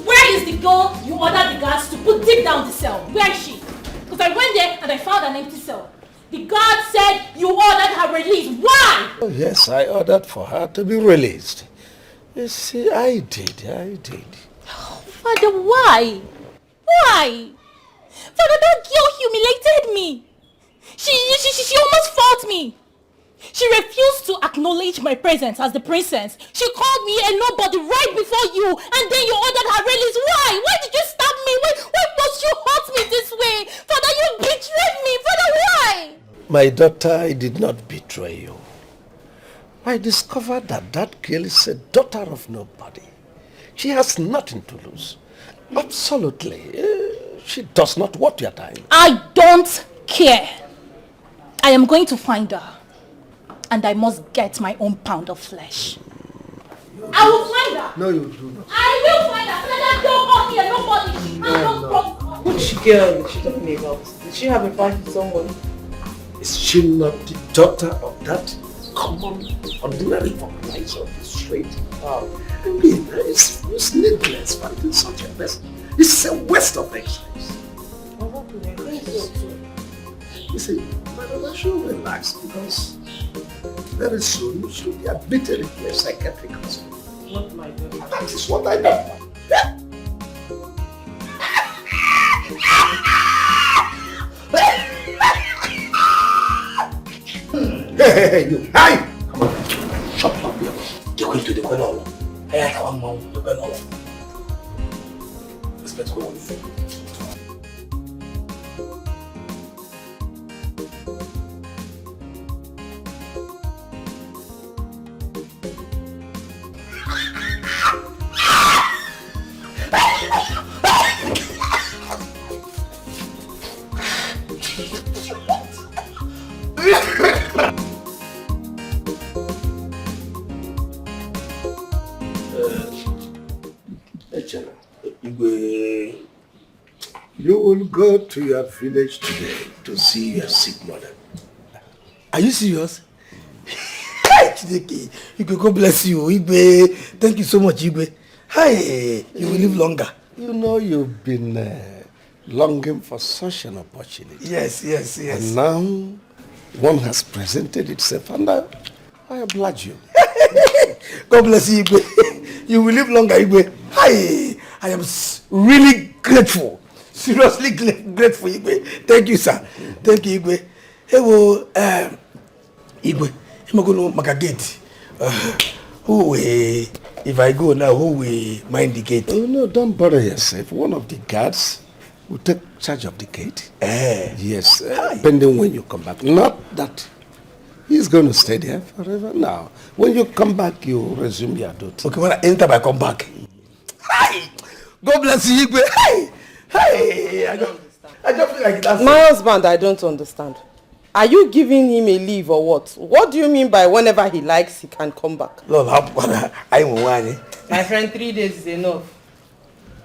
Where is the girl you ordered the guards to put deep down the cell? Where is she? Because I went there and I found an empty cell. The guard said you ordered her release. Why? Yes, I ordered for her to be released. You see, I did, I did. Father, why? Why? Father, that girl humiliated me. She, she, she, she almost fought me. She refused to acknowledge my presence as the princess. She called me a nobody right before you, and then you ordered her release. Why? Why did you stab me? Why, why must you hurt me this way? Father, you betrayed me. Father, why? My daughter, I did not betray you. I discovered that that girl is a daughter of nobody. She has nothing to lose. Absolutely. Eh, she does not want your time. I don't care. I am going to find her. And I must get my own pound of flesh. I will find her. No, you do not. I will find her. Father, don't call me a nobody. I don't call Which girl is she talking about? Did she have a fight with someone? Is she not the daughter of that common, ordinary vocalizer of the street? Wow. I mean, it's, it's needless fighting such a person. It's a waste of excellence. You see, Madam, I should relax because very soon you should be admitted into a psychiatric hospital. Not my daughter. That is what I know. Hey, hey, hey, you. Hey! Come on. Shut up here. They going to the corner. Hey, I want mom. The corner. Respect for you. Echela, Igwe, you will go to your village today to see your sick mother. Are you serious? Hey, Chineke, Igwe, God bless you, Igwe. Thank you so much, Igwe. Hey, you will live longer. You know you've been uh, longing for such an opportunity. Yes, yes, yes. And now one has presented itself, and I, I oblige you. God bless you, Igwe. You will live longer, Igwe. Hi, I am s- really grateful. Seriously gra- grateful, Igwe. Thank you, sir. Thank you, Igwe. Hey, well, um, Igwe, I'm going to make a gate. Uh, who will, if I go now, who will mind the gate? Oh, no, don't bother yourself. One of the guards will take charge of the gate. Eh. Yes, uh, pending when you come back. Not that he's going to stay there forever now. When you come back, you resume your duty. Okay, when I enter, I come back. Hi! God bless you, Igwe. Hi! Hi! I just, I just feel like that's My husband, I don't understand. Are you giving him a leave or what? What do you mean by whenever he likes, he can come back? Lord, how I want My friend, three days is enough.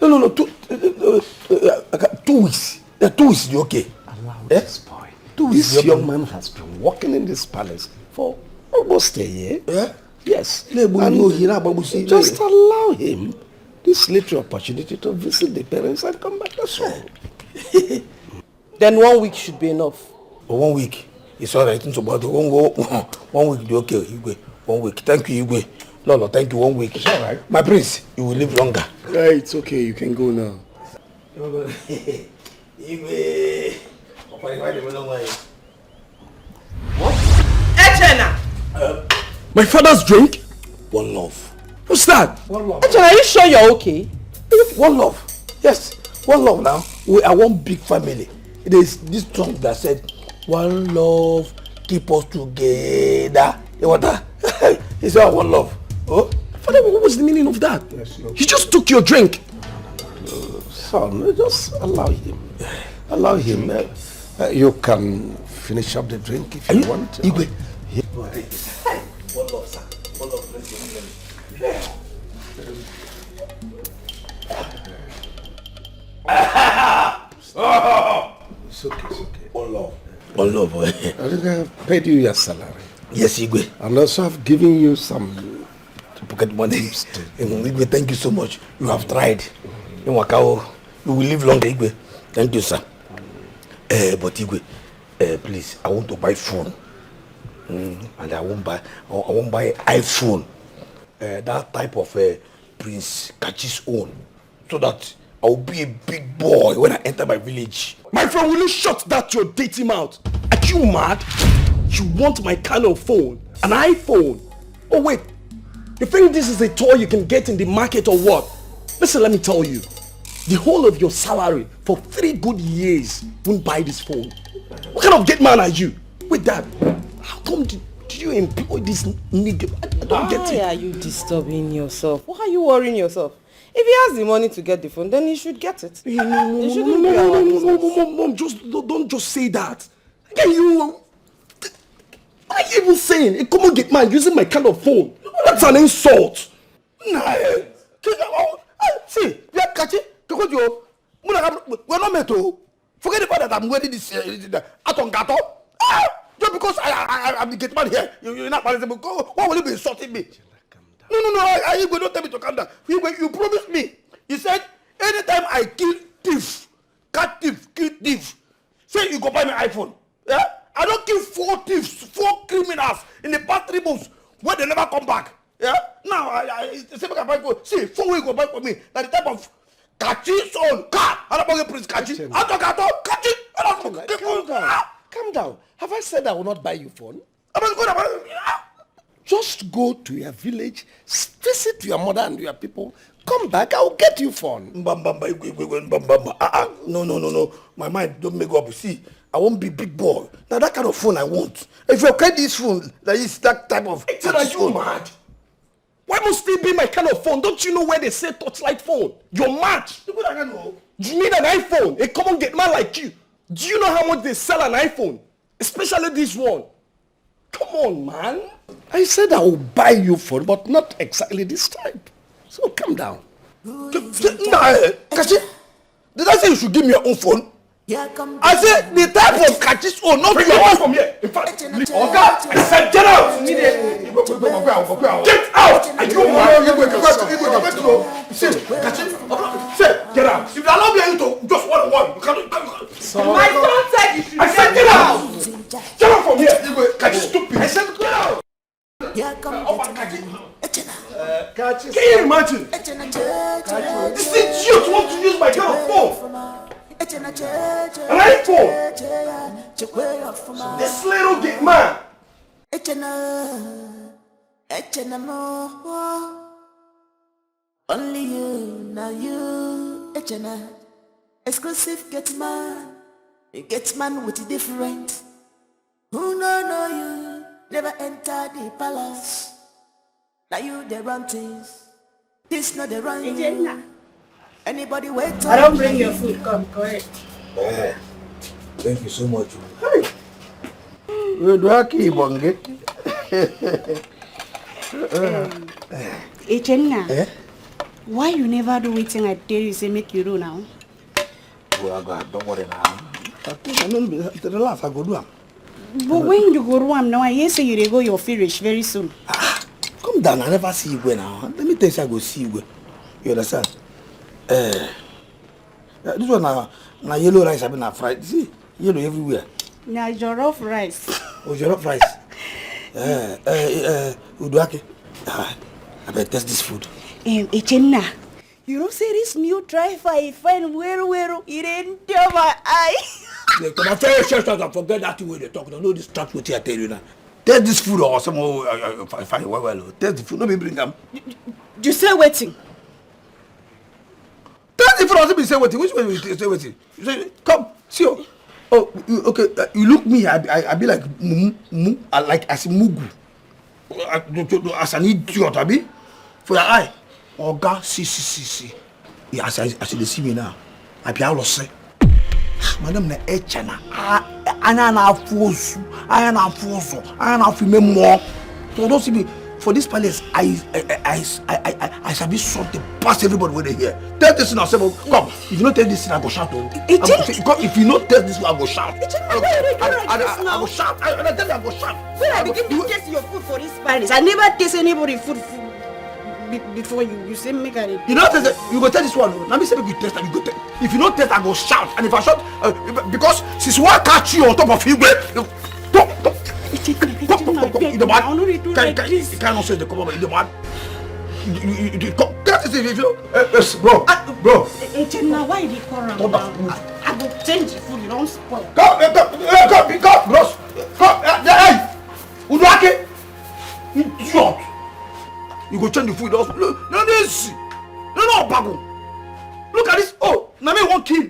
No, no, no. Two, uh, uh, uh, uh, two weeks. Uh, two weeks is okay. Allow this boy. Two weeks. This young man has been working in this palace for almost a year. Yeah? Yes. And just allow him this little opportunity to visit the parents and come back. That's all. Then one week should be enough. One week. It's all right. It's about one, one, one week. Be okay, Igwe. One week. Thank you, Igwe. Lolo, thank you. One week. It's all right. My prince, you will live longer. Yeah, it's okay. You can go now. Igwe. Echena! My father's drink? One love. What's that? One love. Echena, are you sure you're okay? One love. Yes. One love now. We are one big family. It is this song that said, "One love keep us together." You want that? It's our one love. Oh, Father, what was the meaning of that? Yes, Lord. He just took your drink. Son, just allow him. Allow him. Uh, uh, you can finish up the drink if you, you want. Igwe. One love, sir. One love, let's go. It's okay, it's okay. One love. One love. I think I have paid you your salary. Yes, Igwe. And also I've given you some pocket money. Igwe, thank you so much. You have tried. You will live long, Igwe. Thank you, sir. Uh, but Igwe, uh, please, I want to buy phone. And I won't buy, I won't buy iPhone. Uh, that type of uh, Prince Kachi's own, so that I will be a big boy when I enter my village. My friend, will you shut that your dirty mouth? Are you mad? You want my kind of phone? An iPhone? Oh wait, you think this is a toy you can get in the market or what? Listen, let me tell you. The whole of your salary for three good years won't buy this phone. What kind of gate man are you? Wait, Dad, how come did, did you employ this nigga? I, I don't get it. Why are you disturbing yourself? Why are you worrying yourself? If he has the money to get the phone, then he should get it. It shouldn't be our business. Mom, mom, mom, mom, just don't, don't just say that. Again, you, what are you even saying? A common gate man using my kind of phone. That's an insult. Nah, eh, see, we are catching. We're not meant to. Forget the fact that I'm wearing this uh, Atongato. Ah, just because I, I, I, I'm the gate man here, you, you're not palatable. Go, why will you be insulting me? No, no, no, I, I, Igwe, don't tell me to calm down. Igwe, you promised me. You said, anytime I kill thief, catch thief, kill thief, say you go buy me iPhone. Yeah? I don't kill four thieves, four criminals in the past three months when they never come back. Yeah? Now, I, I say, make I buy phone. See, phone wey you go buy for me. Now the type of catchy soul. Car. I don't buy Prince catchy. Echenna. I don't, I don't catchy. I don't Echenna, calm down. Ah! Calm down. Have I said I will not buy you phone? I must go to my, ah! Just go to your village, s- visit your mother and your people. Come back, I will get you phone. Mba, mba, mba, igwe, igwe, igwe, mba, mba, mba. Ah, ah. No, no, no, no. My mind don't make up. See, I won't be big boy. Now that kind of phone I want. If you get this phone, that is that type of Echenna, are you phone. Mad? Why must it be my kind of phone? Don't you know where they sell torchlight phone? You're mad. You would, I don't know. You need an iPhone. A common gate man like you. Do you know how much they sell an iPhone? Especially this one. Come on, man. I said I will buy you phone, but not exactly this type. So calm down. K- k- Nah, eh, Kachi, did I say you should give me your own phone? I said the type of Kachi's own, not your own. From here. In fact, leave. Oga, I said get out. Get out. Are you mad? See, Kachi, say, get out. If you allow me to just one on one, you can't. You can't. My son said you should I said get out. Get out from here. Igwe, Kachi, stupid. I said get out. Can you imagine? This idiot want to use my girl phone. An iPhone. This little gate man. Only you, now you, Echenna. Exclusive gate man. A gate man with a different. Who no know you, never enter the palace. Now you the run things. This not the run you. Anybody wait. I don't bring your food. Come, correct. Eh, thank you so much. Hey. Uduaki Ibonge. Echenna, eh? Why you never do wetin I tell you say make you do now? Well, God, don't worry now. I think I know the last I go do am. But when you go do am now, I hear say you dey go your finish very soon. Ah, come down. I never see you go now. Let me tell you, say I go see you go. You understand? Eh, uh, this one na na yellow rice. I mean, na fried. See, yellow everywhere. Na jollof rice. Oh, jollof rice. Eh, eh, eh, Uduaki. Ah, I better test this food. Um, Echenna, you know say this new driver I find well well, it enter my eye. Yeah, come on, tell your chest and forget that thing wey dey talk. No, no distract wetin I tell you now. Test this food or some oh, uh, uh, fine, fine, well, well. Oh. Test the food. No be bring am. You say wetin? Test the food or be say wetin? Which way you say wetin? You say come see oh. Oh, you, okay. Uh, you look me. I, I, I be like mumu, mumu. I like as mugu. Uh, to- to- to- as an idiot, abi? For your eye, oga, see, see, see, see. Yeah, as I as you dey see me now, I be alose. Madam na Echenna. Ah, anya na afuosu, anya na afuoso, anya na afime more. So don't see me for this palace. I I I I I, I, I sabi something pass everybody wey dey here. Tell this thing yourself. Oh, come, if you no tell this thing, I go shout. Oh. I go, Echenna, come, if you no tell this one, I go shout. Echenna, I go, why you dey I, I, I, I go shout. I, I tell you, I go shout. When I begin to taste your food for this palace, I never taste anybody food, food be- before you. You say make I dey. You know, you go tell this one. Oh. Let me say make you test, and you go tell. If you no test, I go shout. And if I shout, uh, because since one catch you on top of you, wait, you, don't, don't, Come, come, come, come. You the mad? Can, can, you cannot say the come on. You the mad? You, you, you, you, come. That is it. You, uh, uh, bro, bro. Echenna, why you dey call am Come back. Now? I go change the food. You don spoil. Come, uh, come, uh, come, come, bros. Come, uh, uh, hey, Uduake. Idiot. You go change the food. Don't look. No, this. No, no, Bago. Look at this. Oh, na me wan kill.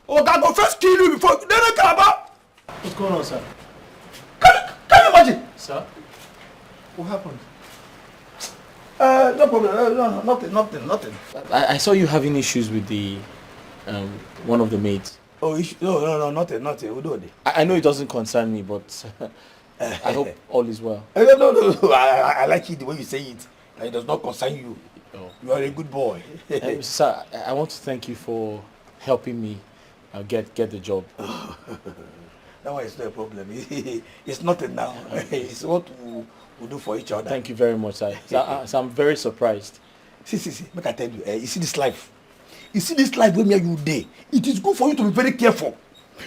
Oga go first kill you before. Then no care about. What's going on, sir? Can, can you imagine? Sir? What happened? Uh, no problem. Uh, no, no, nothing, nothing, nothing. I, I saw you having issues with the, um, one of the maids. Oh, issue? No, no, no, nothing, nothing. We do it. I, I know it doesn't concern me, but I hope all is well. Eh, no, no, no, no. I, I, I like it the way you say it. That it does not concern you. Oh. You are a good boy. Um, sir, I, I want to thank you for helping me, uh, get, get the job. That one is not a problem. It's nothing now. It's what we, we do for each other. Thank you very much, sir. Sir, I, sir, I'm very surprised. See, see, see, make I tell you, eh, you see this life? You see this life wey me and you dey? It is good for you to be very careful.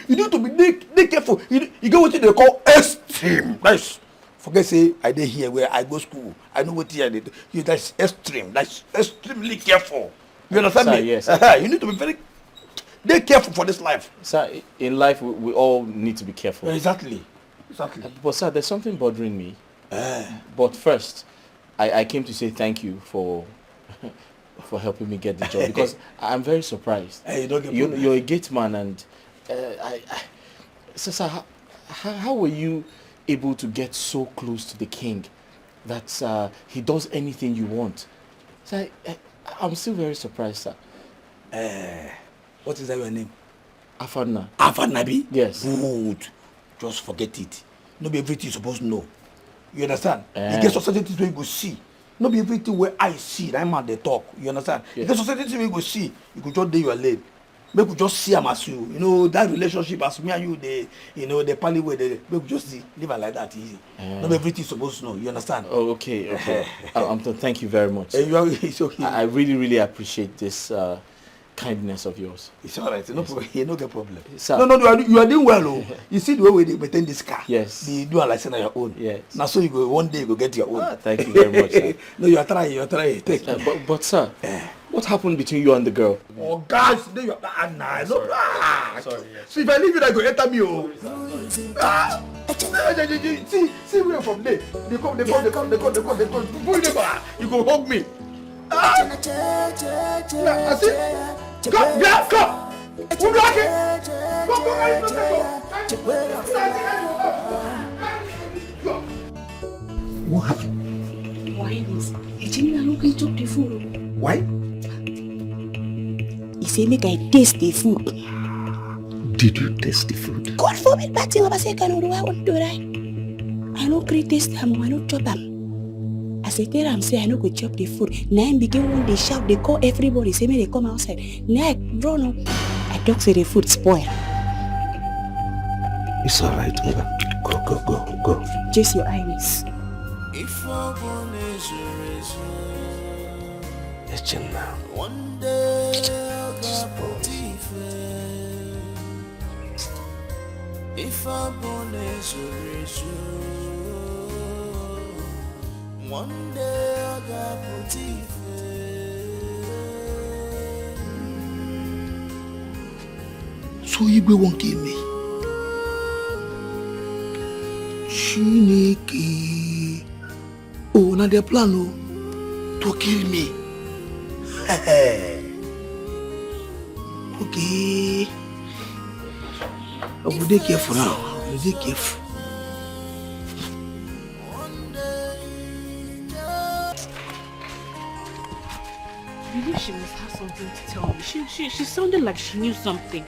You need to be dey, dey careful. You, you get wetin dem call extreme. That's, forget say I dey here where I go school. I know wetin I dey do. You, that's extreme. That's extremely careful. You understand me? Sir, yes. You need to be very, dey careful for this life. Sir, i-, in life, we, we all need to be careful. Exactly. Exactly. Uh, but sir, there's something bothering me. Eh. But first, I, I came to say thank you for, for helping me get the job because I'm very surprised. Eh, you don't get problem. You're a gate man and, uh, I, I, so sir, how, how, how were you able to get so close to the king that, uh, he does anything you want? So I, I, I'm still very surprised, sir. Eh, what is that your name? Afanna. Afanna, abi? Yes. Good. Just forget it. No be everything you suppose know. You understand? Eh. You get some certain things wey you go see. No be everything wey I see, that man dey talk. You understand? Yes. You get some certain things wey you go see, you go just dey your lane. Make we just see am as you, you know, that relationship as me and you dey, you know, dey pali way dey, make we just see, leave am like that, easy. Eh. No be everything you suppose know. You understand? Oh, okay, okay. Uh, um, th-, thank you very much. Eh, you are, it's okay. I, I really, really appreciate this, uh, kindness of yours. It's all right. No problem. You no get problem. Sir. No, no, no, you are, you are doing well, oh. You see the way we dey maintain this car? Yes. Dey do am like say na your own. Yes. Na so you go, one day you go get your own. Ah, thank you very much, sir. No, you are trying, you are trying. Thank you. Uh, but, but sir, what happened between you and the girl? Oh, guys, dey your, ah, nah, no, ah. Sorry, yes. See, if I leave you, that go enter me, oh. Sorry, sir. Sorry. Ah. See, see where from there. They come, they come, they come, they come, they come, they come. Before you never, you go hug me. Ah! Yeah, I see. Come, yeah, come. Who block it? Come, come, come, come, come. What happened? Why this? Echenna no gree chop the food. Why? He say make I taste the food. Did you taste the food? God forbid, bad thing, Baba say, can do I want to die? I no gree taste am, I no chop am. As I tell am say I no go chop the food, na him begin one dey shout, dey call everybody, say make they come outside. Na I run o. I talk say the food spoil. It's all right, Mba. Go, go, go, go. Just your eyes. Echenna. One day, I'll get put ife. Ife ọ bụ na-ezuru ezu, one day ọ ga-apụta ife. So Igwe wan kill me. Chineke. Oh, na their plan, oh, to kill me. Okay. I go dey careful now. I go dey careful. I believe she must have something to tell me. She, she, she sounded like she knew something.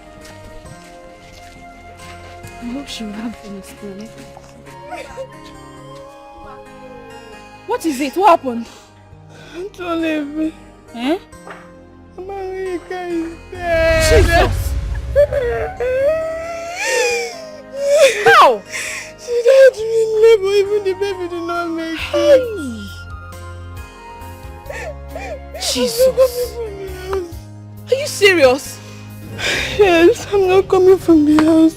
I hope she will have understanding. What is it? What happened? Don't leave me. Eh? Amarika is dead. Jesus! How? She died during labor, even the baby did not make it. Jesus! Are you serious? Yes, I'm not coming from the house.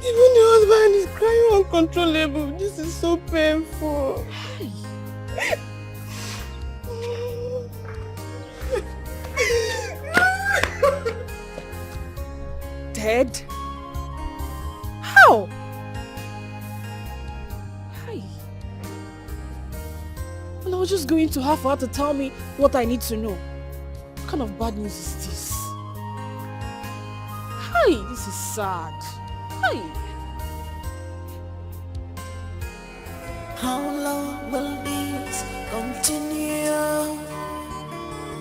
Even the husband is crying and uncontrollable. This is so painful. Dead? How? Hi. And I was just going to her for her to tell me what I need to know. What kind of bad news is this? Hi, this is sad. Hi. How long will this continue?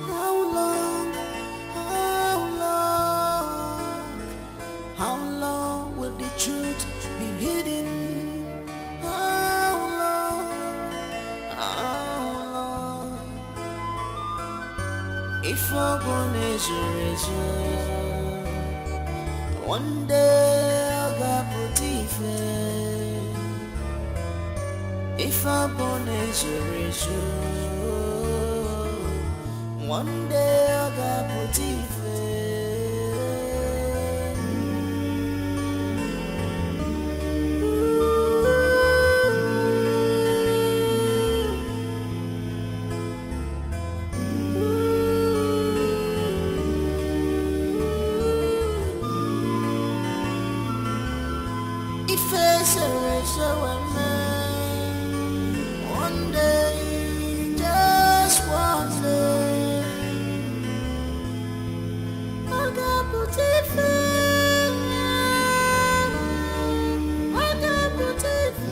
How long? How long? How long will the truth be hidden? How long? How long? If I wanna one day I got put Ife. If I born is a one day I got put Ife. Ife sere sere me. One day, just one day, I got put it fair. I got put it fair.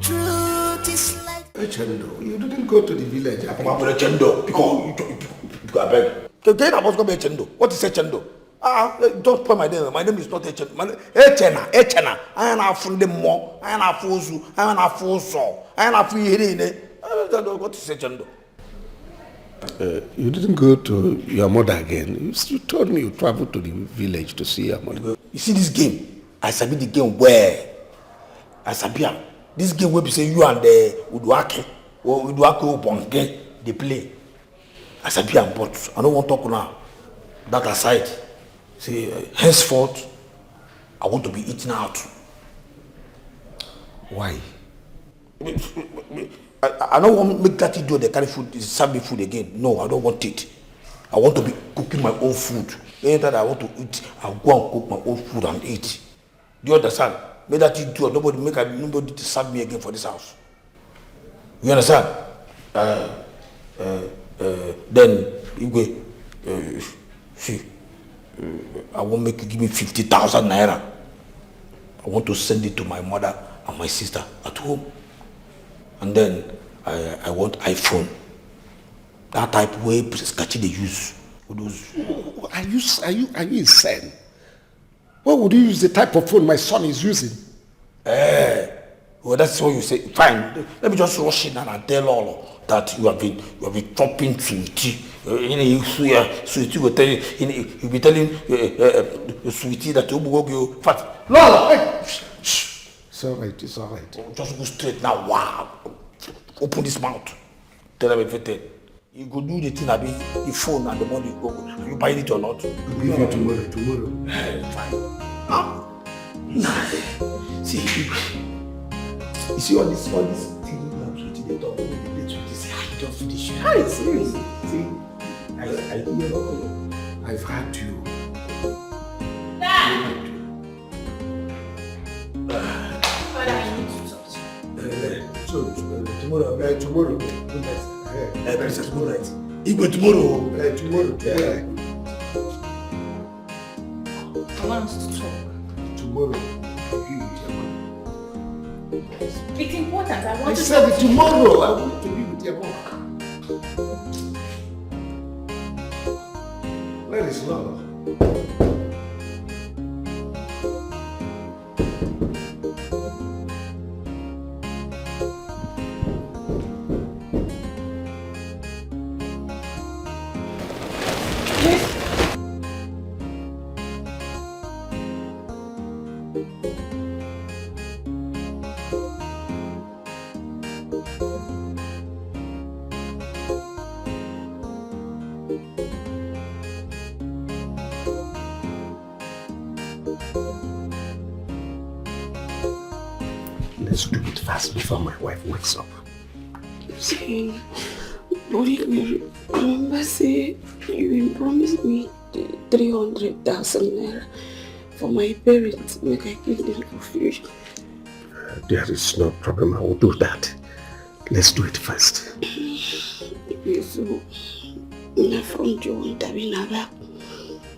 Truth is like Echendo, you didn't go to the village. Papa, but Echendo, because you, you, you, I beg. Can I must go Echendo? What is Echendo? Ah, eh, don't spoil my name. My name is not Echendo. My name Echena, Echena. I am not from the more. I am not from Zu. I am not from So. I am not from here. What is Echendo? Uh, you didn't go to your mother again. You, you told me you traveled to the village to see your mother. You see this game? I sabi the game well. I sabi am. This game wey be say you and uh, Uduake or Uduake Obonge dey play. I sabi am, but I no wan talk now. That aside, say uh, henceforth, I want to be eating out. Why? I, I no wan make that idiot dey carry food, dey serve me food again. No, I don't want it. I want to be cooking my own food. Anytime I want to eat, I go and cook my own food and eat. Do you understand? Make that idiot, nobody make I, nobody to serve me again for this house. You understand? Uh, uh, uh, then Igwe, uh, see, uh, I want make you give me fifty thousand naira. I want to send it to my mother and my sister at home. And then I, I want iPhone. That type wey Kachi dey use. All those. Are you are you are you insane? Why would you use the type of phone my son is using? Eh, well, that's what you say. Fine. Let me just rush in and tell all that you have been you have been chopping sweetie. Uh, you know, you swear sweetie will tell you. You, know, you be telling uh, uh, uh, sweetie that you go fat. No, no. Hey, shh, shh. It's all right. It's all right. Just go straight now. Wow. Open this mouth. Tell them everything. You go do the thing, abi? The phone and the money go. Are you buying it or not? I'll give you tomorrow. Tomorrow. Eh, fine. Ah, nah. See, you, you see all this, all this thing now. Wetin dey talk, wey dey play with this, I don finish. How is this? See, I, I, I've had you. Father, I need to talk to you. Uh, so uh, tomorrow, uh, tomorrow, uh, Princess, tomorrow night. Igwe tomorrow. Uh, tomorrow, uh, I want us to talk. Tomorrow, I'll be with your mom. It's important. I want I to said talk. Tomorrow, I want to be with your mom. Where is love? Do it fast before my wife wakes up. See, Holy Mary, remember say you been promise me three hundred thousand naira for my parents, make I give them for future. There is no problem. I will do that. Let's do it fast. Okay, so, na front you want, abi na back?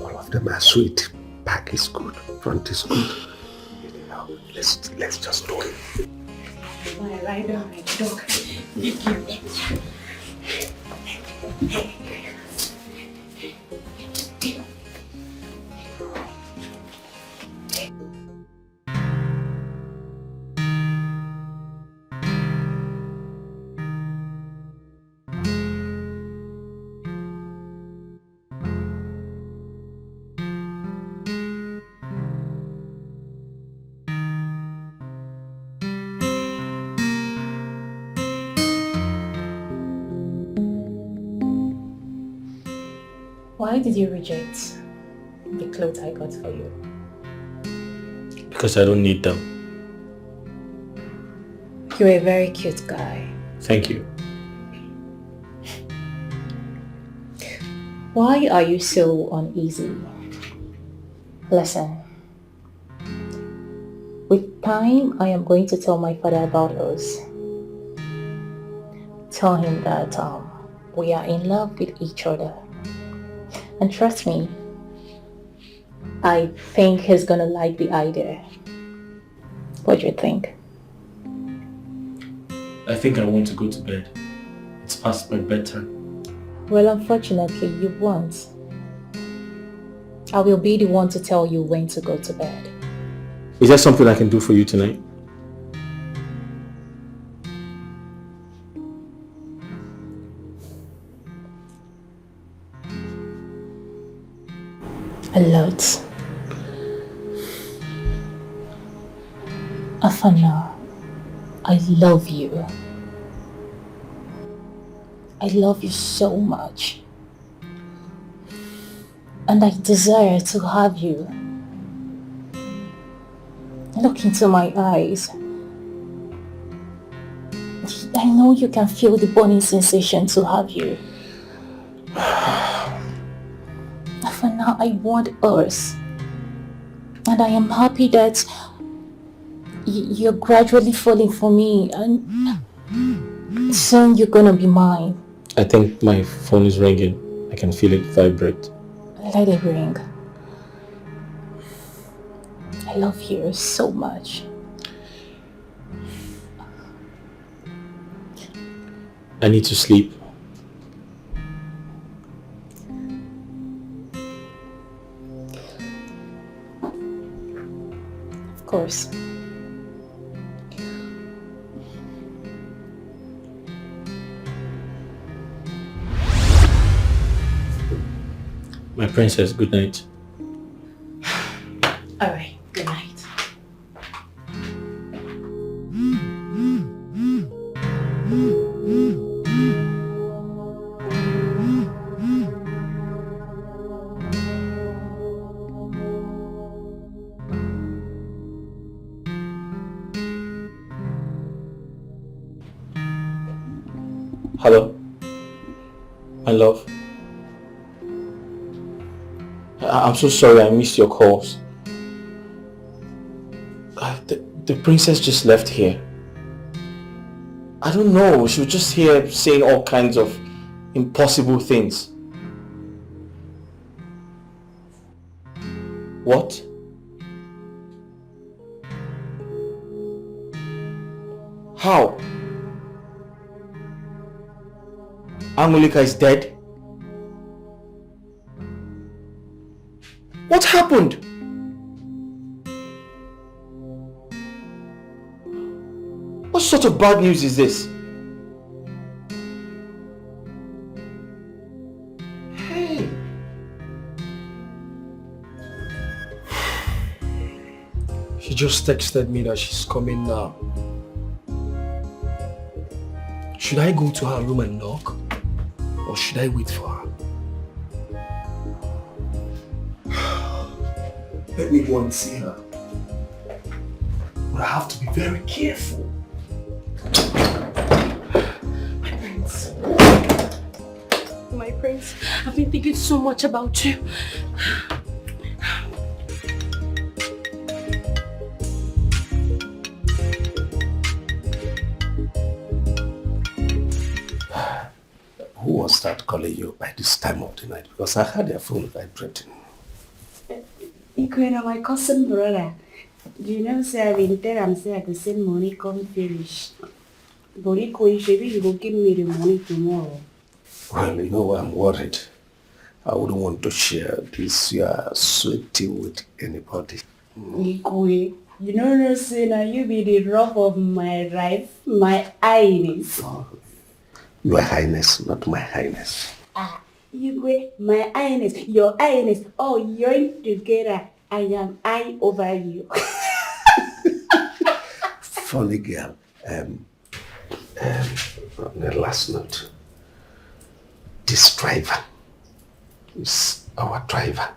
All of them are sweet. Back is good. Front is good. Anyhow, let's, let's just do it. My rider, my dog. Thank you. Why did you reject the clothes I got for you? Because I don't need them. You're a very cute guy. Thank you. Why are you so uneasy? Listen, with time, I am going to tell my father about us. Tell him that, um, we are in love with each other. And trust me, I think he's gonna like the idea. What do you think? I think I want to go to bed. It's past my bedtime. Well, unfortunately, you won't. I will be the one to tell you when to go to bed. Is there something I can do for you tonight? A lot. Afana, I love you. I love you so much. And I desire to have you. Look into my eyes. I know you can feel the burning sensation to have you. For now, I want us. And I am happy that y-, you're gradually falling for me. And soon you're gonna be mine. I think my phone is ringing. I can feel it vibrate. Let it ring. I love you so much. I need to sleep. Of course. My princess, good night. All right, good night. Hello, my love. I- I'm so sorry I missed your calls. Uh, the, the princess just left here. I don't know, she was just here saying all kinds of impossible things. What? How? Angulika is dead? What happened? What sort of bad news is this? Hey! She just texted me that she's coming now. Should I go to her room and knock? Or should I wait for her? Let me go and see her. But I have to be very careful. My prince, I've been thinking so much about you. Who was that calling you by this time of the night? Because I heard your phone vibrating. Ikwe na my cousin brother. You know say I been tell am say I go send money come finish. But Ikwe, shebi you go give me the money tomorrow. Well, you know why I'm worried. I wouldn't want to share this your sweetie with anybody. Ikwe, you no know say na you be the rock of my life, my highness. Your Highness, not my Highness. Ah, Igwe, my highness, your highness, all join together. I am high over you. Funny girl. Um, um, on the last note, this driver is our driver.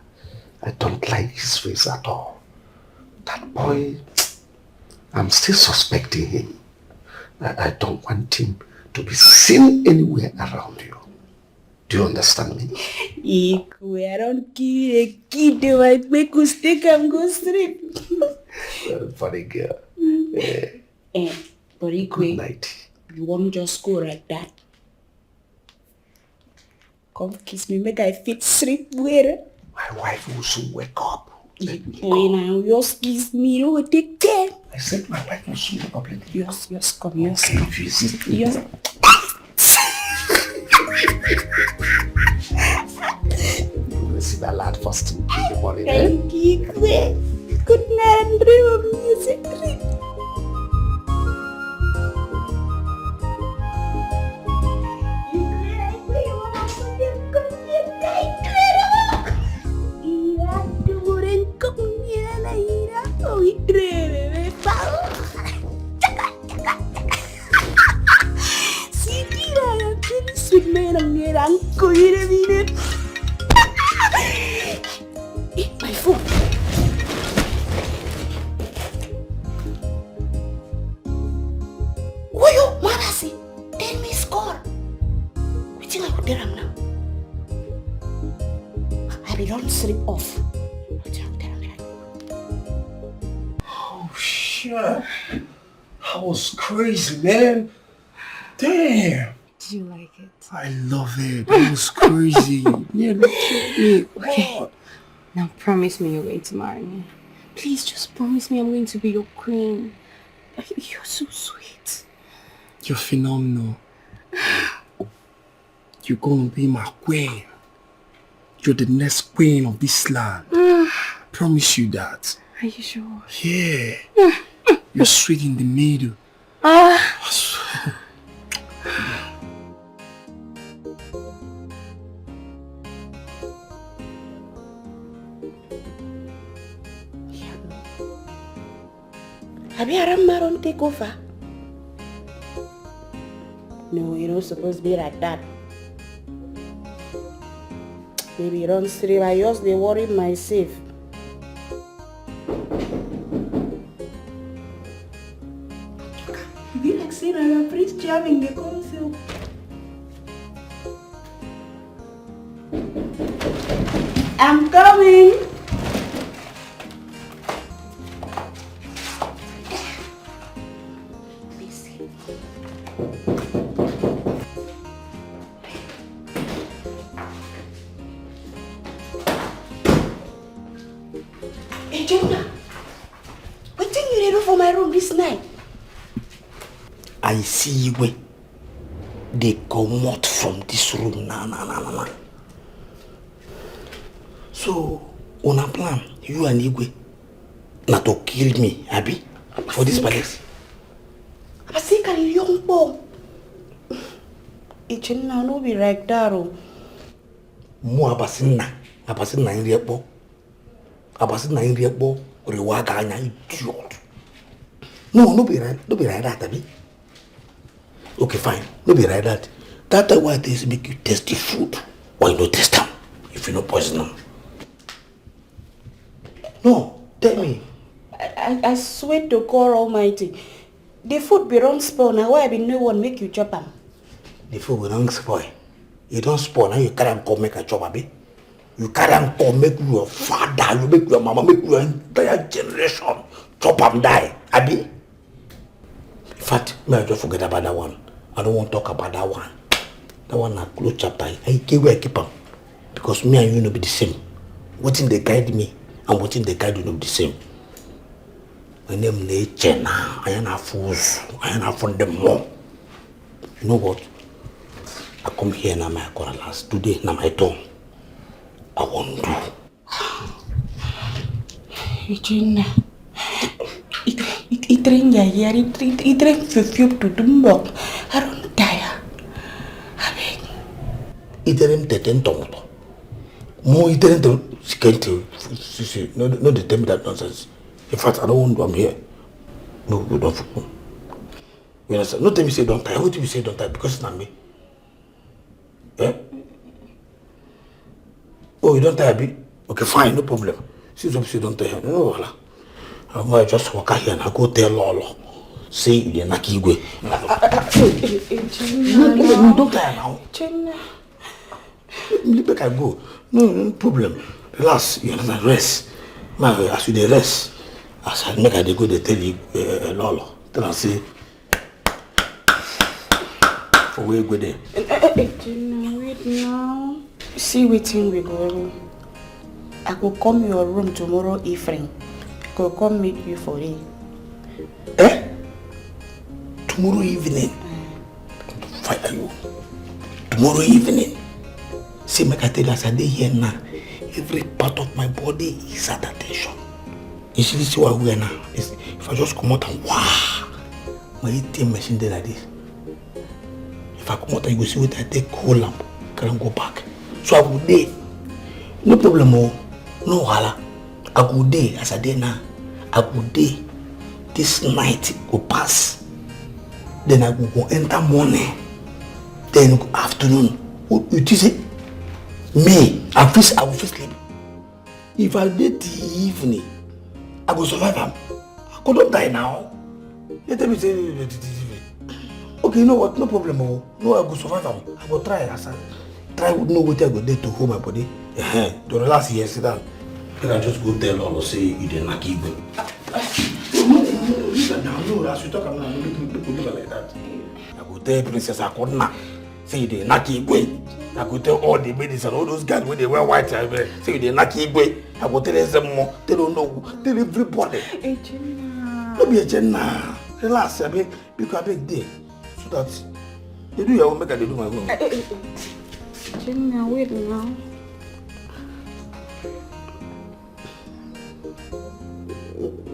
I don't like his face at all. That boy, I'm still suspecting him. I, I don't want him to be seen anywhere around you. Do you understand me? Ikwe, I don't kill a kid, they might make us take and go sleep. Very funny girl. Eh, but Good Ikwe, night. you won't just go like that. Come kiss me, make I fit sleep well. My wife will soon wake up. Ikwe, now just kiss me, you know what take care. I said my wife will soon wake up. Let me Yes, yes, come, yes, come. If you see, Yes. you will see that lad first thing in the morning. Eh? Thank you, Ikwe. Good night and dream of music. Dream. Sweet man, I'm here, I'm going to be there. Eh, my phone. Woyo, mama say, ten miss call. Wetin I go tell am now? I be don sleep off. Wetin I go tell am now? Oh, shit. That was crazy, man. Damn. Do you like it? I love it. That was crazy. Yeah, look at me. Okay. Now promise me you're going to marry me. Please just promise me I'm going to be your queen. You're so sweet. You're phenomenal. You're gonna be my queen. You're the next queen of this land. Promise you that. Are you sure? Yeah. You're sweet in the middle. Abi Aramma don take over? No, e no suppose be like that. Maybe e don sleep, I just dey worry myself. E be like say na your prince charming dey come so. I'm coming. Hey, Jonah, wetin you dey do for my room this night? I see Igwe dey comot from this room na na na na na. So una plan, you and Igwe, na to kill me, abi, for this palace? Abasi, can you young boy? Ichinna, no be like that o. Mu Abasinna, Abasinna nri ekpo. Abasinna nri ekpo, rewa ga anya, idiot. No, no be like, no be like that, abi? Okay, fine, no be like that. That time why I tell you make you test the food. Why you no test am? If you no poison am. No, tell me. I, I, I swear to God Almighty, the food be don spoil na why I be no wan make you chop am. The food go don spoil. You don spoil, now you carry am come make I chop, abi? You carry am come make your father, you make your mama, make your entire generation chop am die, abi? In fact, may I just forget about that one. I don't want to talk about that one. That one na close chapter. I keep where I keep am. Because me and you no be the same. Wetin dey guide me and wetin dey guide you no be the same. My name na Echena. I am a fool. I am a fun dem more. You know what? I come here now, my corner last. Today, now my turn. I won't do. Regina, it, it, it rain ya here, it, it, it rain fiu fiu to dumbo. I don't tire. I beg. It rain teten tomoto. Mo it rain to sikente. See, see, no, no, they tell me that nonsense. In fact, I don't want to, I'm here. No, no, no. You understand? No tell me say don't tire. What do you say don't tire? Because it's not me. Eh? Oh, you don't tire, abi? Okay, fine, no problem. Since you don't tire, no, no, wala. I'm gonna just walk out here and I go tell Lolo. Say you dey knock Igwe. No, no, no, don't tire now. Leave, make I go. No, no problem. Relax, you understand? Rest. Ma, as you dey rest, as I make I dey go, dey tell you, uh, Lolo. Tell her say, for where go there. Regina, wait now. See wetin we go do. I go come your room tomorrow evening. Go come meet you for it. Eh? Tomorrow evening? Fire you. Tomorrow evening? See, make I tell you, as I dey here now, every part of my body is at attention. You see this one I wear now? It's, if I just come out and wow, my A T M machine dey like this. If I come out, you go see what I take cool am, carry am go back. So I go dey. No problem, oh. No wahala. I go dey as I dey now. I go dey. This night go pass. Then I go, go enter morning. Then go afternoon. You, you think say me, I fit, I go fit sleep. If I dey till evening, I go survive am. I go don die now. They tell me say, okay, you know what? No problem, oh. No, I go survive am. I go try as I try know wetin I go dey to hold my body. Uh-huh. To relax here, sit down. Make I just go tell Lolo say you dey knock Igwe. No, no, no, no, leave am now. No, as you talk am now, no, no, no, no, leave am like that. I go tell Princess Akona say you dey knock Igwe. I go tell all the maidens and all those guys wey dey wear white, eh, say you dey knock Igwe. I go tell them more. Tell Onowu. Tell everybody. Echena. No be Echena. Relax, I mean, because I beg dey. So that they do your own, make I dey do my own. Eh, eh, eh, eh. Echena, wait now.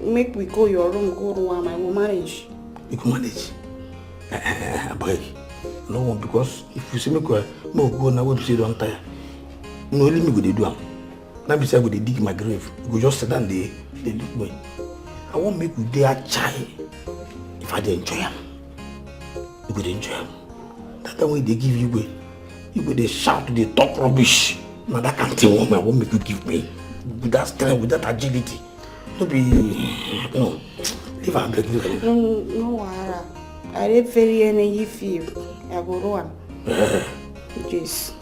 Make we go your room, go do am, I go manage. You go manage? Eh, eh, eh, abeg. No one, because if you say make we, make we go now, wey be say you don tire. No, only me go dey do am. Na be say I go dey dig my grave. You go just sit down dey, dey look me. I wan make we dey achai. If I dey enjoy am, you go dey enjoy am. That time wey they give you way, you go dey shout, dey talk rubbish. Na that kind thing wey I wan make you give me. With that strength, with that agility. No be, no. Leave am, abeg, leave am. No, no wahala. I dey very energy filled. I go do am. Eh. Yes.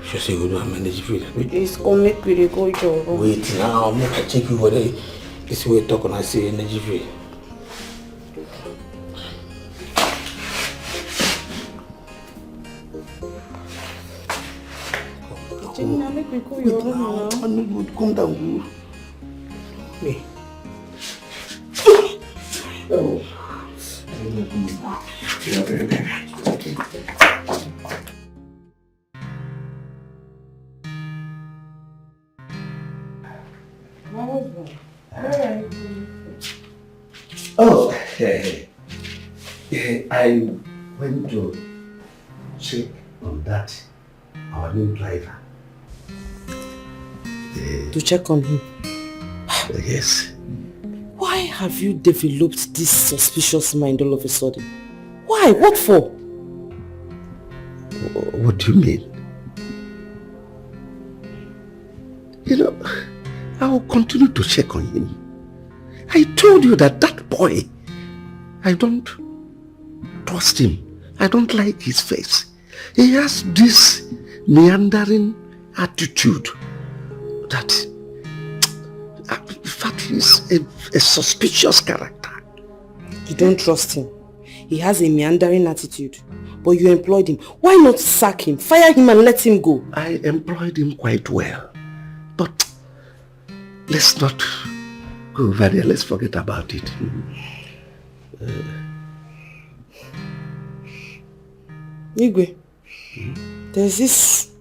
Sure say you go do am, energy filled, abi? Please come make we dey go your room. Wait now, make I check you for there. This way talk and I say energy filled. Echena, make we go your room now. No, no, no, come down, go. Me. Oh. My husband, where are you going? Oh, eh, eh, I went to check on that, our new driver. Eh, to check on him? Yes. Why have you developed this suspicious mind all of a sudden? Why? What for? Wh-, what do you mean? You know, I will continue to check on him. I told you that that boy, I don't trust him. I don't like his face. He has this meandering attitude that, uh, in fact, he's a, a suspicious character. You don't trust him. He has a meandering attitude, but you employed him. Why not sack him, fire him, and let him go? I employed him quite well, but let's not go over there. Let's forget about it. Igwe, there's this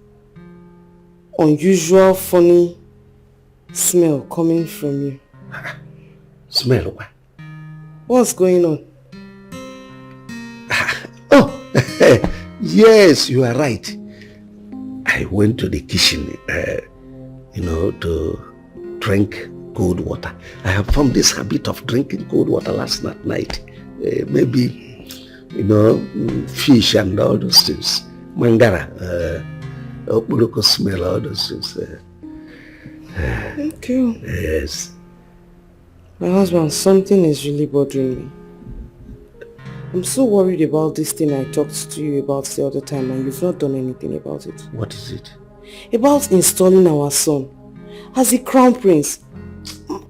unusual, funny smell coming from you. Smell what? What's going on? Oh, yes, you are right. I went to the kitchen, uh, you know, to drink cold water. I have formed this habit of drinking cold water last night. Uh, maybe, you know, mm, fish and all those things. Mangara, uh, okporoko smell, all those things. Uh, okay. Yes. My husband, something is really bothering me. I'm so worried about this thing I talked to you about the other time, and you've not done anything about it. What is it? About installing our son as the crown prince.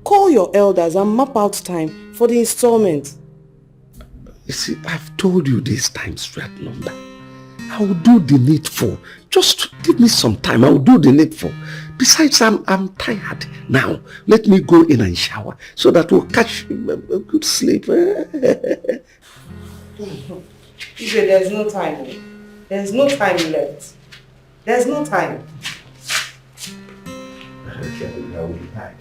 Call your elders and map out time for the installment. You see, I've told you this times without number. I will do the needful. Just give me some time. I will do the needful. Besides, I'm, I'm tired now. Let me go in and shower so that we'll catch a, a good sleep. Ibe, there's no time. There's no time left. There's no time. There will be time.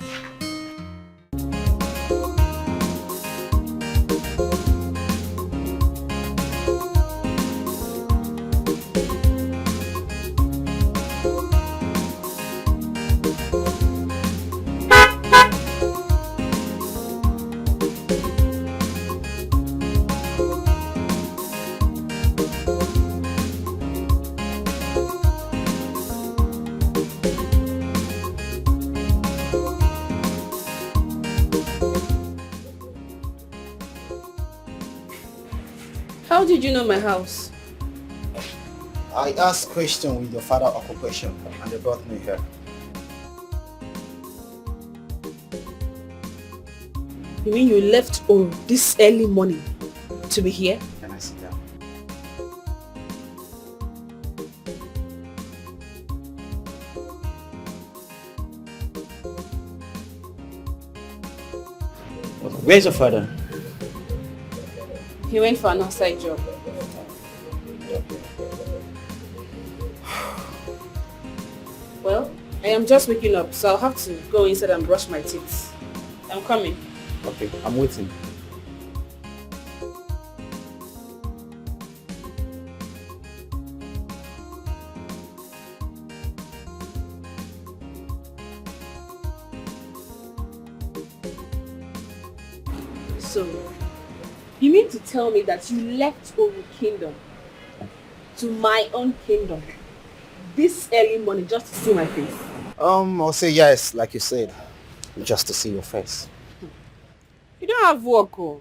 How did you know my house? I asked question with your father occupation and they brought me here. You mean you left Oru this early morning to be here? Can I sit down? Where's your father? He went for an outside job. Well, I am just waking up, so I'll have to go inside and brush my teeth. I'm coming. Okay, I'm waiting. So, you mean to tell me that you left Oru Kingdom to my own kingdom this early morning just to see my face? Um, I'll say yes, like you said, just to see your face. You don't have work, oh.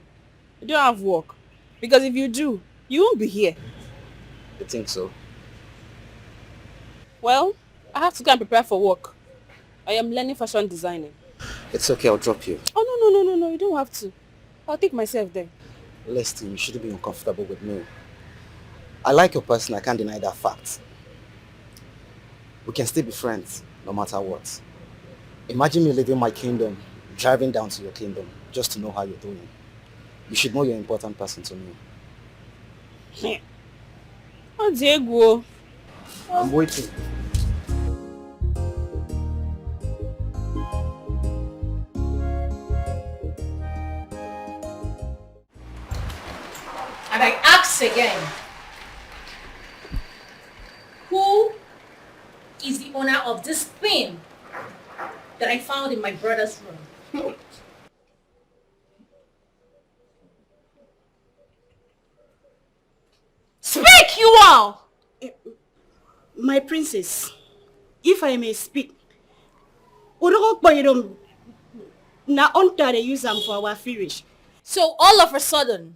You don't have work. Because if you do, you won't be here. I think so. Well, I have to go and prepare for work. I am learning fashion designing. It's okay, I'll drop you. Oh, no, no, no, no, no, you don't have to. I'll take myself there. Listen, you shouldn't be uncomfortable with me. I like your person, I can't deny that fact. We can still be friends, no matter what. Imagine me leaving my kingdom, driving down to your kingdom, just to know how you're doing. You should know you're an important person to me. Ọ dị egwu o. I'm waiting. And I ask again, who is the owner of this thing that I found in my brother's room? Speak, you all! My princess, if I may speak, Odogokpo, you don't, na hunter dey use am for our village. So all of a sudden,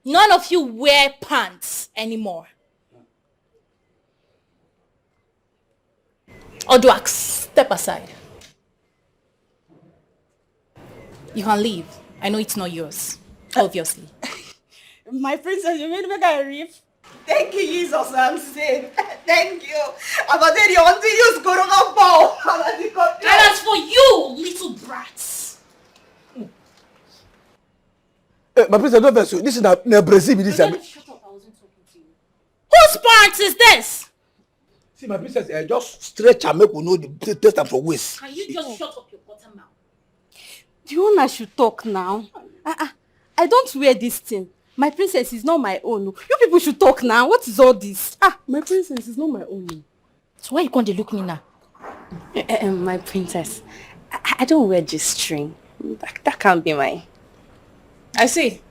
none of you wear pants anymore. Oduak, step aside. You can leave. I know it's not yours, obviously. My princess, you mean make I leave? Thank you, Jesus, I'm saved. Thank you. I'm a day on the use Corona ball. I'm a day. And as for you, little brats. Eh, my princess, don't vex you. This is na na Brazil be this. Shut up, I wasn't talking to you. Whose pants is this? See, my princess, eh, just stretch and make we know the t- taste am for waist. Can you just shut up your bottom mouth? The owner should talk now. Ah, ah, I don't wear this thing. My princess is not my own. You people should talk now. What is all this? Ah, my princess is not my own. So why you come dey look me now? Eh, eh, eh, my princess, I, I don't wear G-string. That, that can't be mine. I see.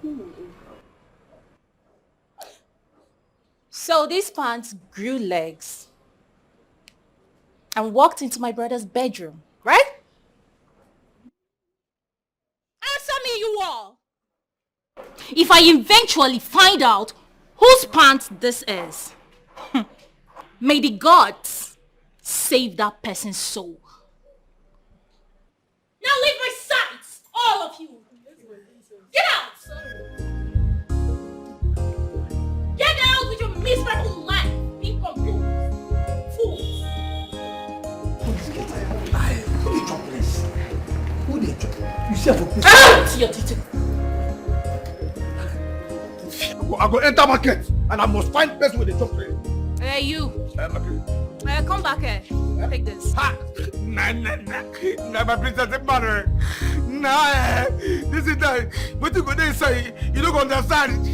So these pants grew legs and walked into my brother's bedroom, right? Answer me, you all. If I eventually find out whose pants this is, may the gods save that person's soul. Now leave my sight, all of you. Get out! Get out with your miserable life. Be composed. Fools. Who dey chop place? Who dey chop? You see for place. Out your duty. I go, I go enter market and I must find person wey dey chop place. Hey, you. Eh, my people. Uh, come back here. Take this. Ha! Na na na. Na my princess dey marry. Na eh. This is the wetin go dey inside. You no go understand.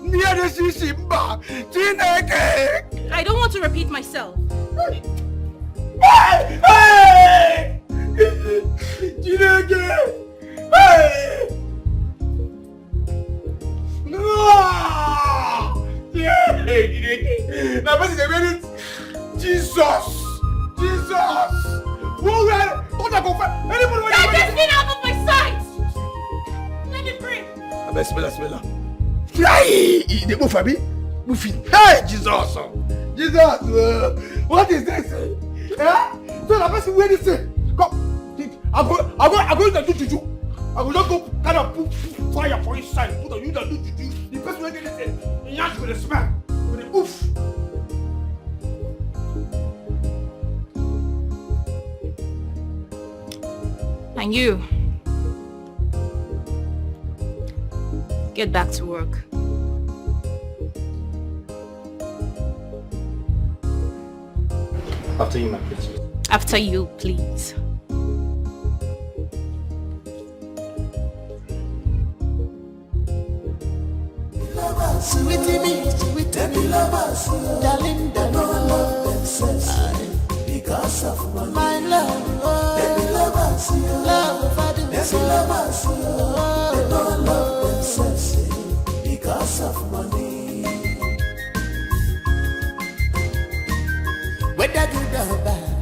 Near the shishi mba. Chineke. I don't want to repeat myself. Hey! Hey! Chineke. Hey! Ah! Yeah! Chineke. Na person dey wear it. Jesus! Jesus! Who wear? Who dey go find? Anybody wey Get dey this thing out of my sight! Let me breathe. Abeg, smell am, smell am. Hey, e dey move, abi? Move it. Hey, Jesus! Jesus! Uh, what is this? Eh? So na person wear this thing. Come. I go, I go, I go use am do juju. I go just go kind of put, put fire for inside. Put am, use am do juju. The person wey get this thing, e yansh go dey smell. Go dey oof. And you, get back to work. After you, my princess. After you, please. Sweetie me, sweetie me, lovers, darling, they don't love themselves because of money. My love, oh, baby lovers, love, I do so. Lovers, they don't love themselves because of money. Whether good or bad,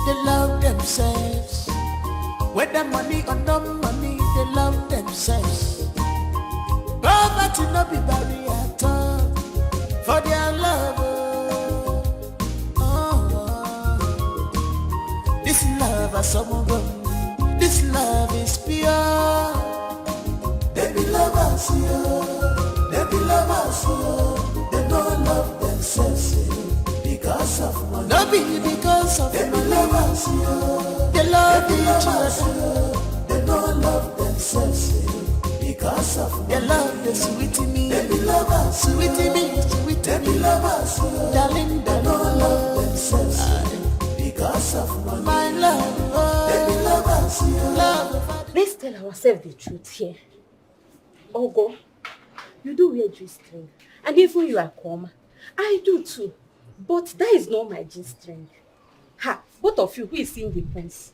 they love themselves. Whether money or no money, they love themselves. Poverty no be barrier at all for their love. Oh. Oh, oh. This love is someone. This love is pure. They be lovers, yo. They be lovers, yo. They don't love themselves, yo. Because of money. No be because of money. They be lovers, yo. They love each other. They don't love themselves, yo. Because of money. They love the sweet me. They be lovers, sweet me, sweet me. They be lovers, yo. Darling, they don't love themselves, yo. Because of money. My love, oh. They be lovers, yo. Love. Let's tell ourselves the truth here. Ogo, you do wear G-string, and even you, Akoma, I do too. But that is not my G-string. Ha, both of you, who is seeing the prince?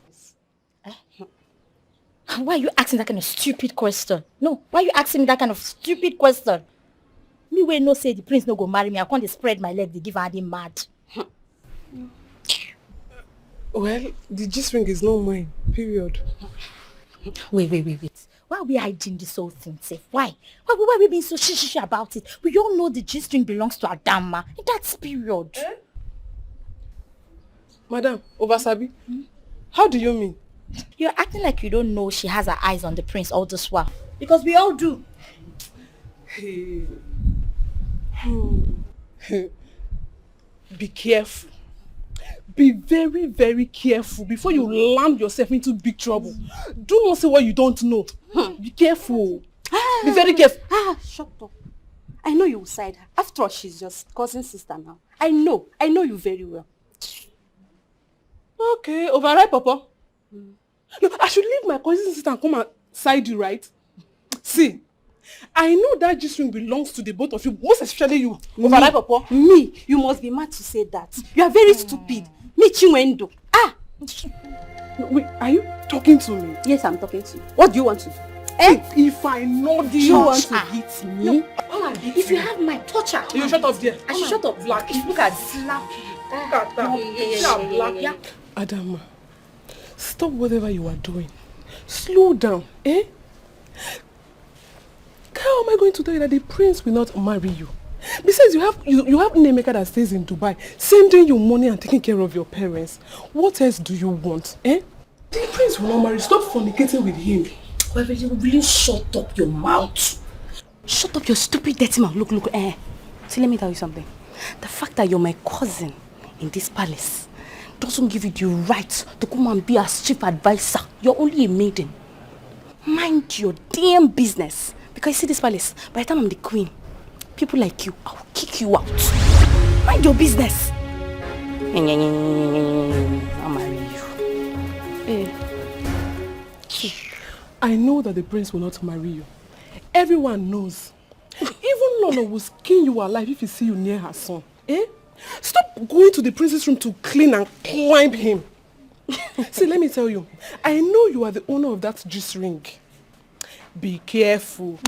Why are you asking that kind of stupid question? No, why are you asking me that kind of stupid question? Me wey know say the prince no go marry me, I come dey spread my leg, dey give her the mad. Well, the G-string is not mine, period. Wait, wait, wait, wait. Why are we hiding this whole thing, sef? Why? Why, why are we being so shishishi about it? We all know the G-string belongs to Adama. That's period. Madam, Obasabi, how do you mean? You're acting like you don't know she has her eyes on the prince all this while. Because we all do. Hey. Hmm. Be careful. Be very, very careful before you land yourself into big trouble. Do not say what you don't know. Hmm. Be careful. Be very careful. Ah, shut up. I know you will side her. After all, she's your cousin sister now. I know. I know you very well. Okay, overripe, Papa. Mm. No, I should leave my cousin sister and come and side you, right? See, I know that G-string belongs to the both of you, most especially you. Overripe, Papa. Me, you must be mad to say that. You are very stupid. Me, Chinwendo. Ah! Wait, are you talking to me? Yes, I'm talking to you. What do you want to do? Eh? If I know, do you want to hit me? No. If you have my toucher, you shut up there. I should shut up. Black. Look at slap you. Look at that. Yeah, yeah, yeah, yeah, yeah. Adama, stop whatever you are doing. Slow down, eh? How am I going to tell you that the prince will not marry you? Besides, you have you, you have Nemeka that stays in Dubai, sending you money and taking care of your parents. What else do you want, eh? The prince will not marry. Stop fornicating with him. Well, will you really shut up your mouth? Shut up your stupid dirty mouth. Look, look, eh. See, let me tell you something. The fact that you're my cousin in this palace doesn't give you the right to come and be as chief advisor. You're only a maiden. Mind your damn business. Because you see this palace, by the time I'm the queen, people like you, I'll kick you out. Mind your business. I'll marry you. Eh. I know that the prince will not marry you. Everyone knows. Even Lolo will skin you alive if he see you near her son. Eh? Stop going to the princess room to clean and climb him. See, let me tell you, I know you are the owner of that juice ring. Be careful.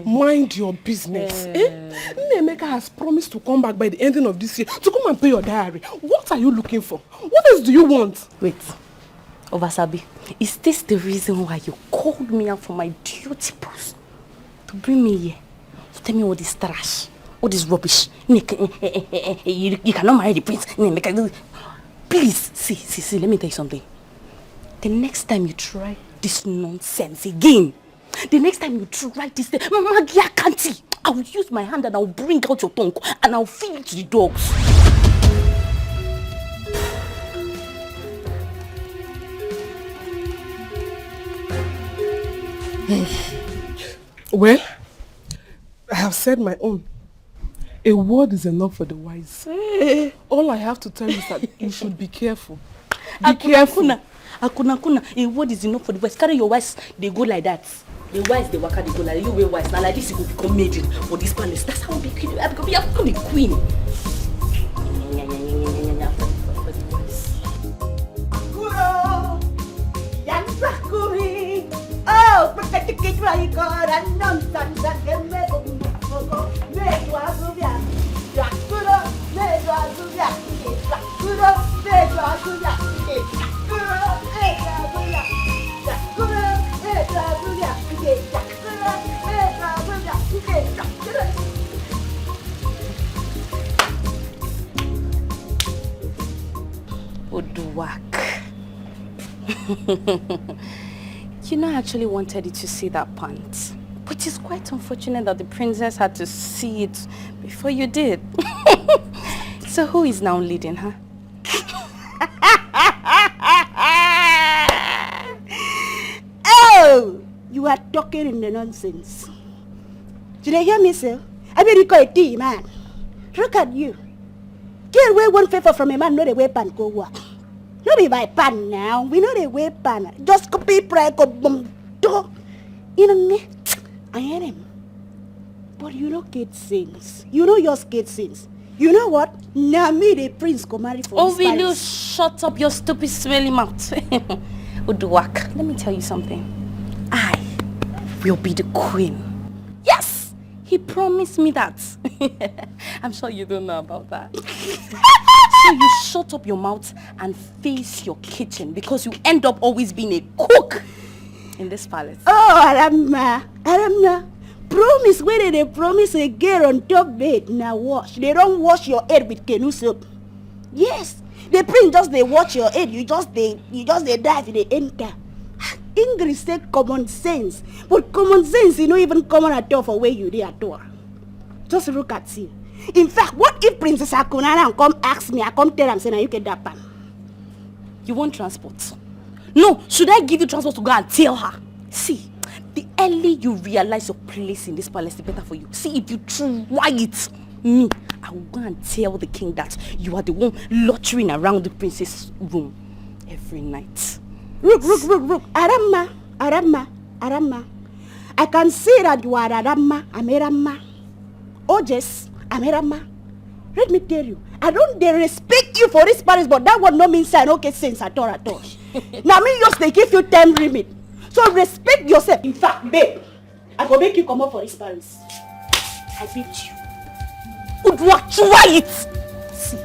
Mind your business. Eh? Nnaemeka has promised to come back by the ending of this year to come and pay your diary. What are you looking for? What else do you want? Wait. Obasabi, is this the reason why you called me out for my duty post? To bring me here? To tell me all this trash? All this rubbish? Nnaemeka, eh, eh, eh, eh, eh, you, you cannot marry the prince. Nnaemeka, please, see, see, see, let me tell you something. The next time you try this nonsense again, the next time you try this thing, Maggie Akanti, I will use my hand and I will bring out your tongue and I will feed it to the dogs. Well, I have said my own. A word is enough for the wise. Eh. All I have to tell you is that you should be careful. Be careful. Akuna, akuna, a word is enough for the wise. Carry your wise, they go like that. The wise, they waka, they go like you. Wey wise, now like this, you go become maiden for this palace. That's how we kill you. I become, you become the queen. Kuro, Yansakuri. Oh, pakai tikit lagi koran nonton dan game. Oduwak. You know, I actually wanted you to see that pant, which is quite unfortunate that the princess had to see it before you did. So who is now leading her? Oh, you are talking in the nonsense. Did you hear me, sir? I mean, you call a man. Look at you. Girl wey want favor from a man no dey wear pant go work. No be by pant now. We no dey wear pant. Just copy pray go boom do. You know me? I hear him. But you no get sense. You no just get sense. You know what? Na me the prince go marry for this palace. Ovilu, shut up your stupid smelly mouth. Uduak, let me tell you something. I will be the queen. Yes! He promised me that. I'm sure you don't know about that. So you shut up your mouth and face your kitchen because you end up always being a cook in this palace. Oh, Aramma, Aramma. Promise wey dem dey promise a girl on top bed na wash. Dem don wash your head with canoe soap. Yes, The prince just dey watch your head, you just dey, you just dey dive, you dey enter. English say common sense, but common sense e no even common at all for where you dey at all. Just look at him. In fact, what if Princess Akunara come ask me, I come tell am say na you kidnap am? You want transport? No, should I give you transport to go and tell her? See, the early you realize your place in this palace, the better for you. See, if you try it, me, I will go and tell the king that you are the one loitering around the princess room every night. Look, look, look, look. Aramma, Aramma, Aramma. I can see that you are Aramma, Ameramma. Oh yes, Ameramma. Let me tell you, I don't dey respect you for this palace, but that one no mean say I no get sense at all, at all. Now me just dey give you time limit. So respect yourself. In fact, babe, I go make you comot for this palace. I beat you. Udua, try it. See,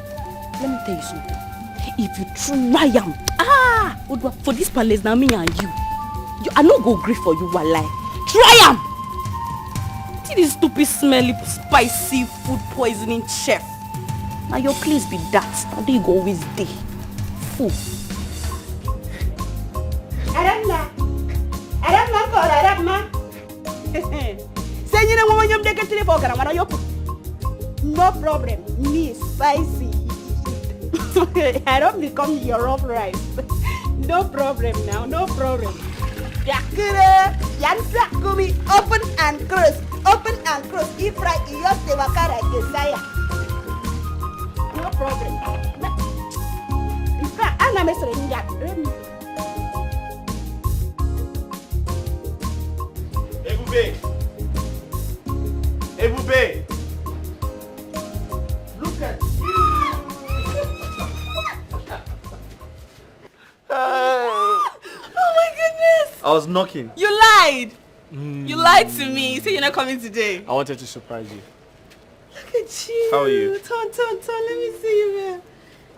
let me tell you something. If you try am, ah, Udua, for this palace, now me and you. You, I no go gree for you, walai. Try am. See this stupid, smelly, spicy food poisoning chef. Now your place be that. Now they go always dey. Fool. Aramma. Aramma, call Aramma. Say you know when you take a telephone, I want your. No problem. Me spicy. I don't become your rough rice. No problem now. No problem. Yakure, yan yakumi, open and close, open and close. If right, you just the wakara desire. No problem. In fact, I'm not messing with that. Ebube! Ebube! Look at you! Oh my goodness! I was knocking. You lied! You lied to me. You said you're not coming today. I wanted to surprise you. Look at you. How are you? Turn, turn, turn. Let me see you, man.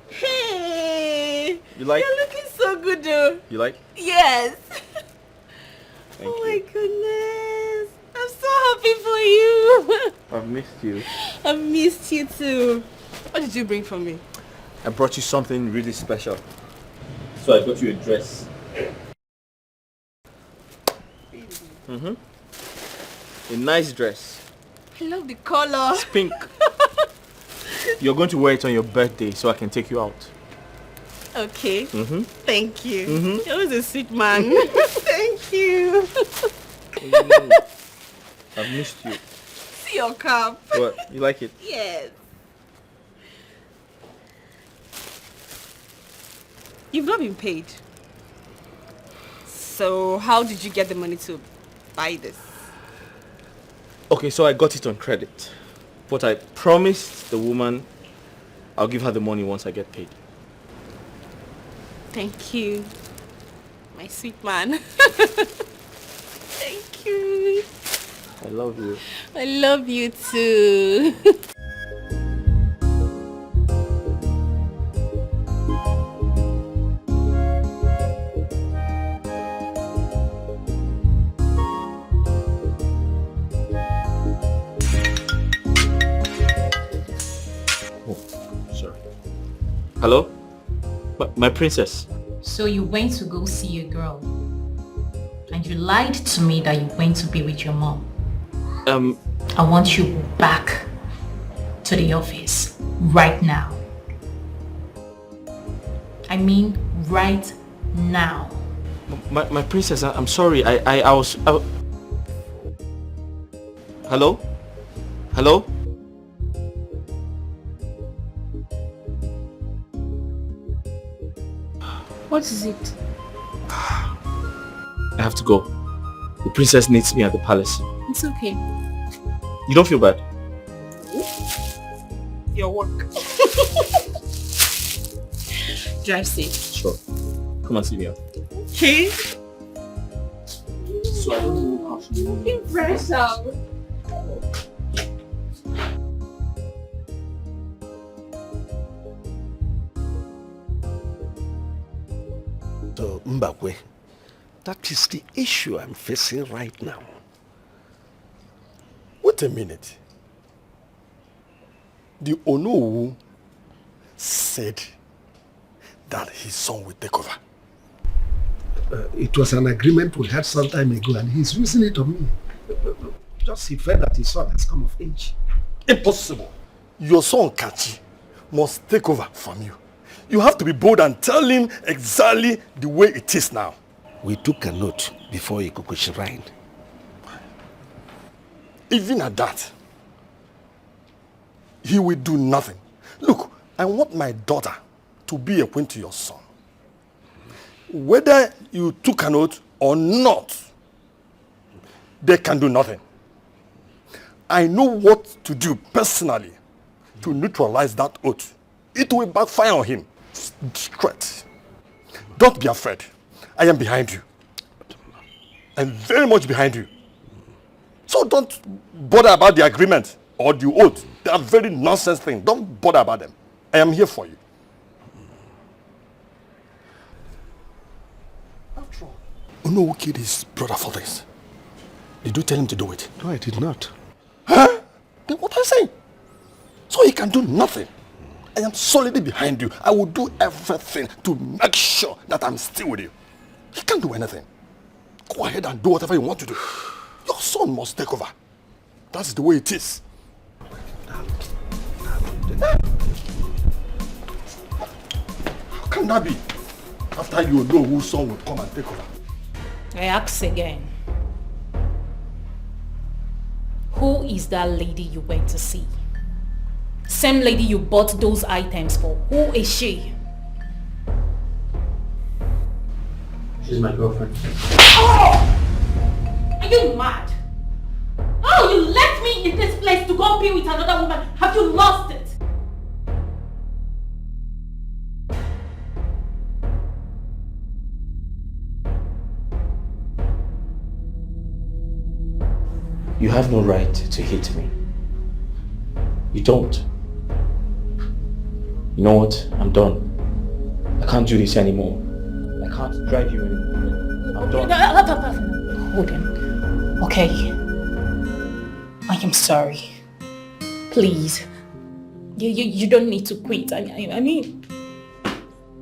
Hey! You like? You're looking so good, though. You like? Yes. Thank Oh my you. Goodness. I'm so happy for you. I've missed you. I missed you too. What did you bring for me? I brought you something really special. So I got you a dress. Mm-hmm. A nice dress. I love the color. It's pink. You're going to wear it on your birthday so I can take you out. Okay. Mm-hmm. Thank you. Mm-hmm. You're always a sweet man. Thank you. I've missed you. See your cap. What? You like it? Yes. You've not been paid. So how did you get the money to buy this? Okay, so I got it on credit. But I promised the woman I'll give her the money once I get paid. Thank you, my sweet man. Thank you. I love you. I love you too. Oh, sorry. Hello? My, my princess. So you went to go see a girl and you lied to me that you went to be with your mom. Um, I want you back to the office right now. I mean, right now. My, my princess, I, I'm sorry. I, I, I was. I, hello? Hello? What is it? I have to go. The princess needs me at the palace. It's okay. You don't feel bad? Your work. Drive safe. Sure. Come and see me out. Okay. So I don't know how to. Fresh out. So, Mbakwe, that is the issue I'm facing right now. Wait a minute. The Onowu said that his son will take over. Uh, it was an agreement we had some time ago, and he's using it on me. Just he felt that his son has come of age. Impossible. Your son Kachi must take over from you. You have to be bold and tell him exactly the way it is now. We took a note before Ikuku shrine. Even at that, he will do nothing. Look, I want my daughter to be a queen to your son. Whether you took an oath or not, they can do nothing. I know what to do personally to neutralize that oath. It will backfire on him. Straight. Don't be afraid. I am behind you. I'm very much behind you. So don't bother about the agreement or the oath. They are very nonsense things. Don't bother about them. I am here for you. After all, you know who killed his brother for this? Did you tell him to do it? No, I did not. Huh? Then what are you saying? So he can do nothing. I am solidly behind you. I will do everything to make sure that I'm still with you. He can't do anything. Go ahead and do whatever you want to do. Your son must take over. That's the way it is. How can that be? After you know whose son will come and take over. I ask again. Who is that lady you went to see? Same lady you bought those items for. Who is she? She's my girlfriend. Are you mad? Oh, you left me in this place to go be with another woman. Have you lost it? You have no right to hit me. You don't. You know what? I'm done. I can't do this anymore. I can't drive you anymore. I'm done. Hold on. Okay. I am sorry. Please. You, you, you don't need to quit. I, I, I mean,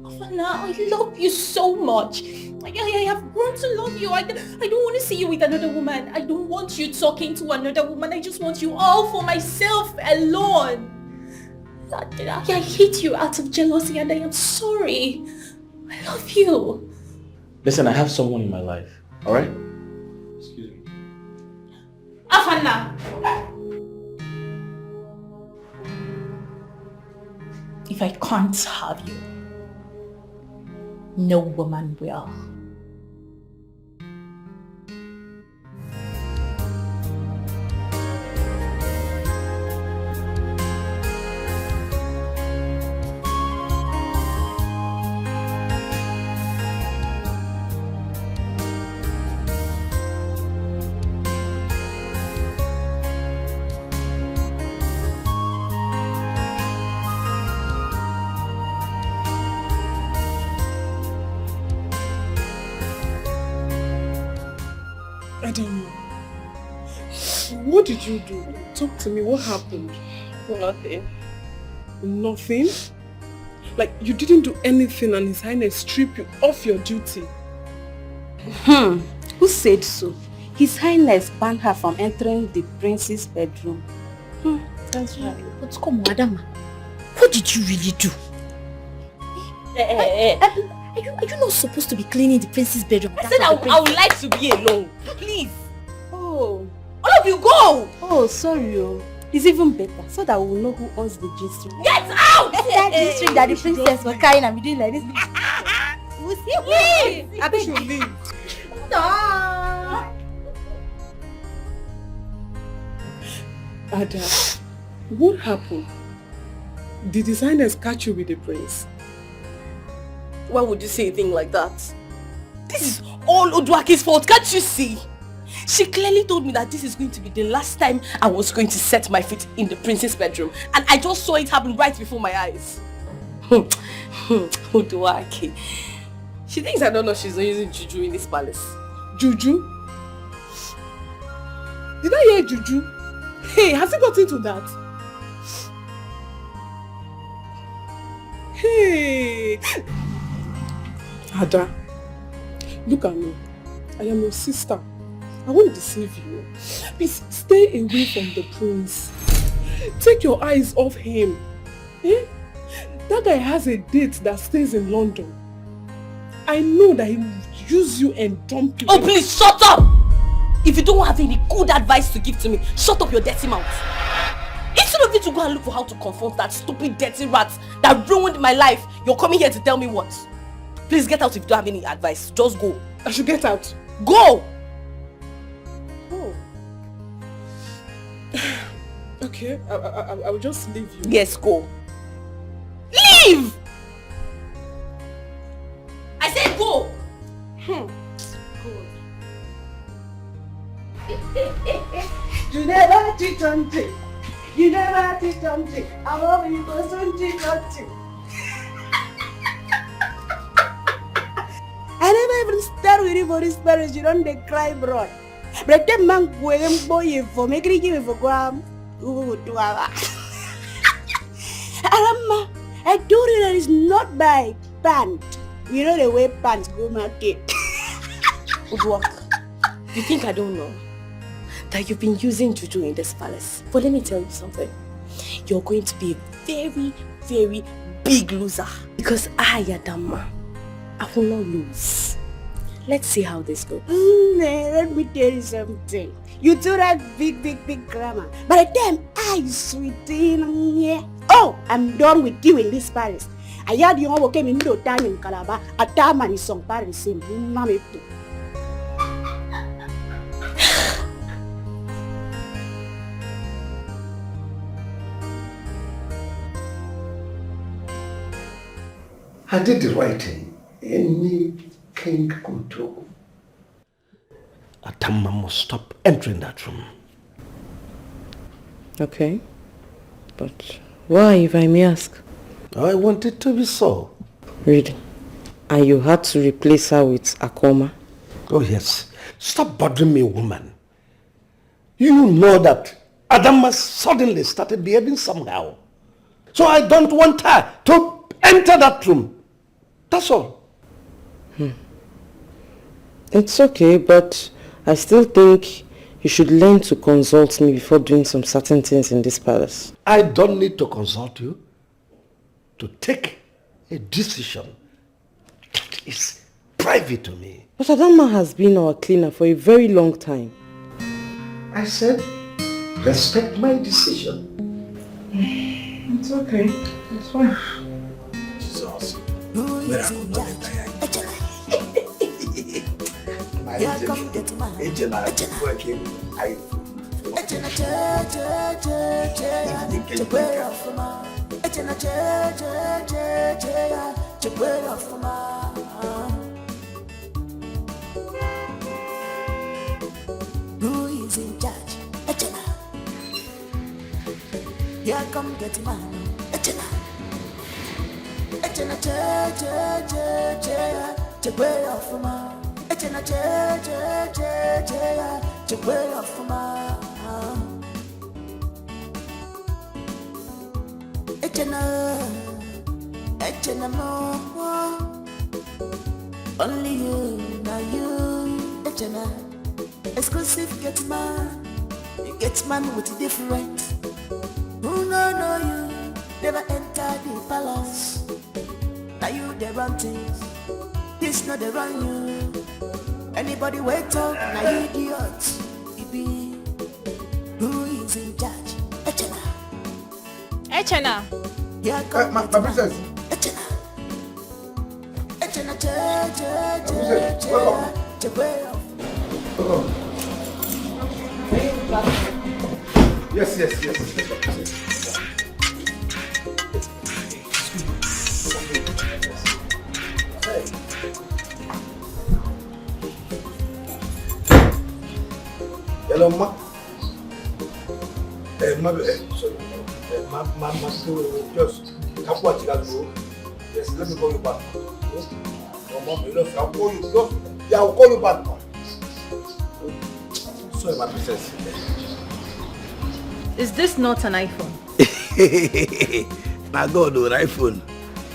Afana, I love you so much. I, I, I have grown to love you. I, I don't want to see you with another woman. I don't want you talking to another woman. I just want you all for myself alone. I, I, I hate you out of jealousy and I am sorry. I love you. Listen, I have someone in my life, alright? Excuse me. Afana! If I can't have you, no woman will. Adamu, what did you do? Talk to me. What happened? Nothing. Nothing? Like you didn't do anything and His Highness stripped you of your duty? Hmm. Who said so? His Highness banned her from entering the prince's bedroom. Hmm. That's right. But come, Madam, what did you really do? Eh, eh, eh. Are you, are you not supposed to be cleaning the prince's bedroom? I said I, I would like to be alone. Please. Oh. All of you go! Oh, sorry. Oh. It's even better so that we will know who owns the G-string. Get out! That G-string that the princess was carrying and be doing like this. We'll see. Please! I beg you. Leave. No! Ada, what happened? Did His Highness catch you with the prince? Why would you say a thing like that? This is all Oduaki's fault, can't you see? She clearly told me that this is going to be the last time I was going to set my feet in the prince's bedroom, and I just saw it happen right before my eyes. Oduaki. She thinks I don't know she's not using juju in this palace. Juju? Did I hear juju? Hey, has it gotten to that? Hey! Ada, look at me. I am your sister. I won't deceive you. Please stay away from the prince. Take your eyes off him. Eh? That guy has a date that stays in London. I know that he will use you and dump you. Oh, please shut up! If you don't have any good advice to give to me, shut up your dirty mouth. Instead of you to go and look for how to confront that stupid dirty rat that ruined my life, you're coming here to tell me what? Please get out if you don't have any advice. Just go. I should get out. Go! Oh. Okay, I, I, I, I will just leave you. Yes, go. Leave! I said go! Hmm. You never teach something. You never teach something. I love you, but soon teach something. I never even start with you for this marriage. You don't dey cry, bro. But the man going boy for me, give for go. Who would do our Aramma, I told you that it's not by pant. You know the way pants go market. Good work. You think I don't know that you've been using juju in this palace? But let me tell you something. You're going to be a very, very big loser. Because I, Adamma, I will not lose. Let's see how this goes. Mm, eh, let me tell you something. You do that big, big, big grammar. But the time I sweet in here. Oh, I'm done with you in this palace. I had you all came in no time in Calabar. A time and some palace in Mamitu. I did the right thing. Any king could do. Adamma must stop entering that room. Okay. But why, if I may ask? I want it to be so. Really? And you had to replace her with Akoma? Oh, yes. Stop bothering me, woman. You know that Adamma suddenly started behaving somehow. So I don't want her to enter that room. That's all. Hmm. It's okay, but I still think you should learn to consult me before doing some certain things in this palace. I don't need to consult you to take a decision that is private to me. But Adamma has been our cleaner for a very long time. I said, respect my decision. It's okay. It's fine. Jesus. Where I could not enter here. My angel. Angel, I work in. I Who is in charge? Echena. Here come get man. Echena. Echena che che che che che way of man. Echena che che che che che way of man. Echena. Echena mo. Only you, now you. Echena. Exclusive get man. You get man with different. Who no know you? Never enter the palace. Now you the run things. This not the run you. Anybody wait up, now you idiot. It be who is in charge? Echena. Echena. Here come my, my princess. Echena. Echena che che che che. Welcome. Yes, yes, yes, yes. Hello, ma. Eh, ma, eh, sorry. Eh, ma, ma, ma, just, just, just, just, let me call you back. Your mom, you know, I'll call you. Just, yeah, I'll call you back, ma. Sorry, my princess. Is this not an iPhone? Na God o, iPhone.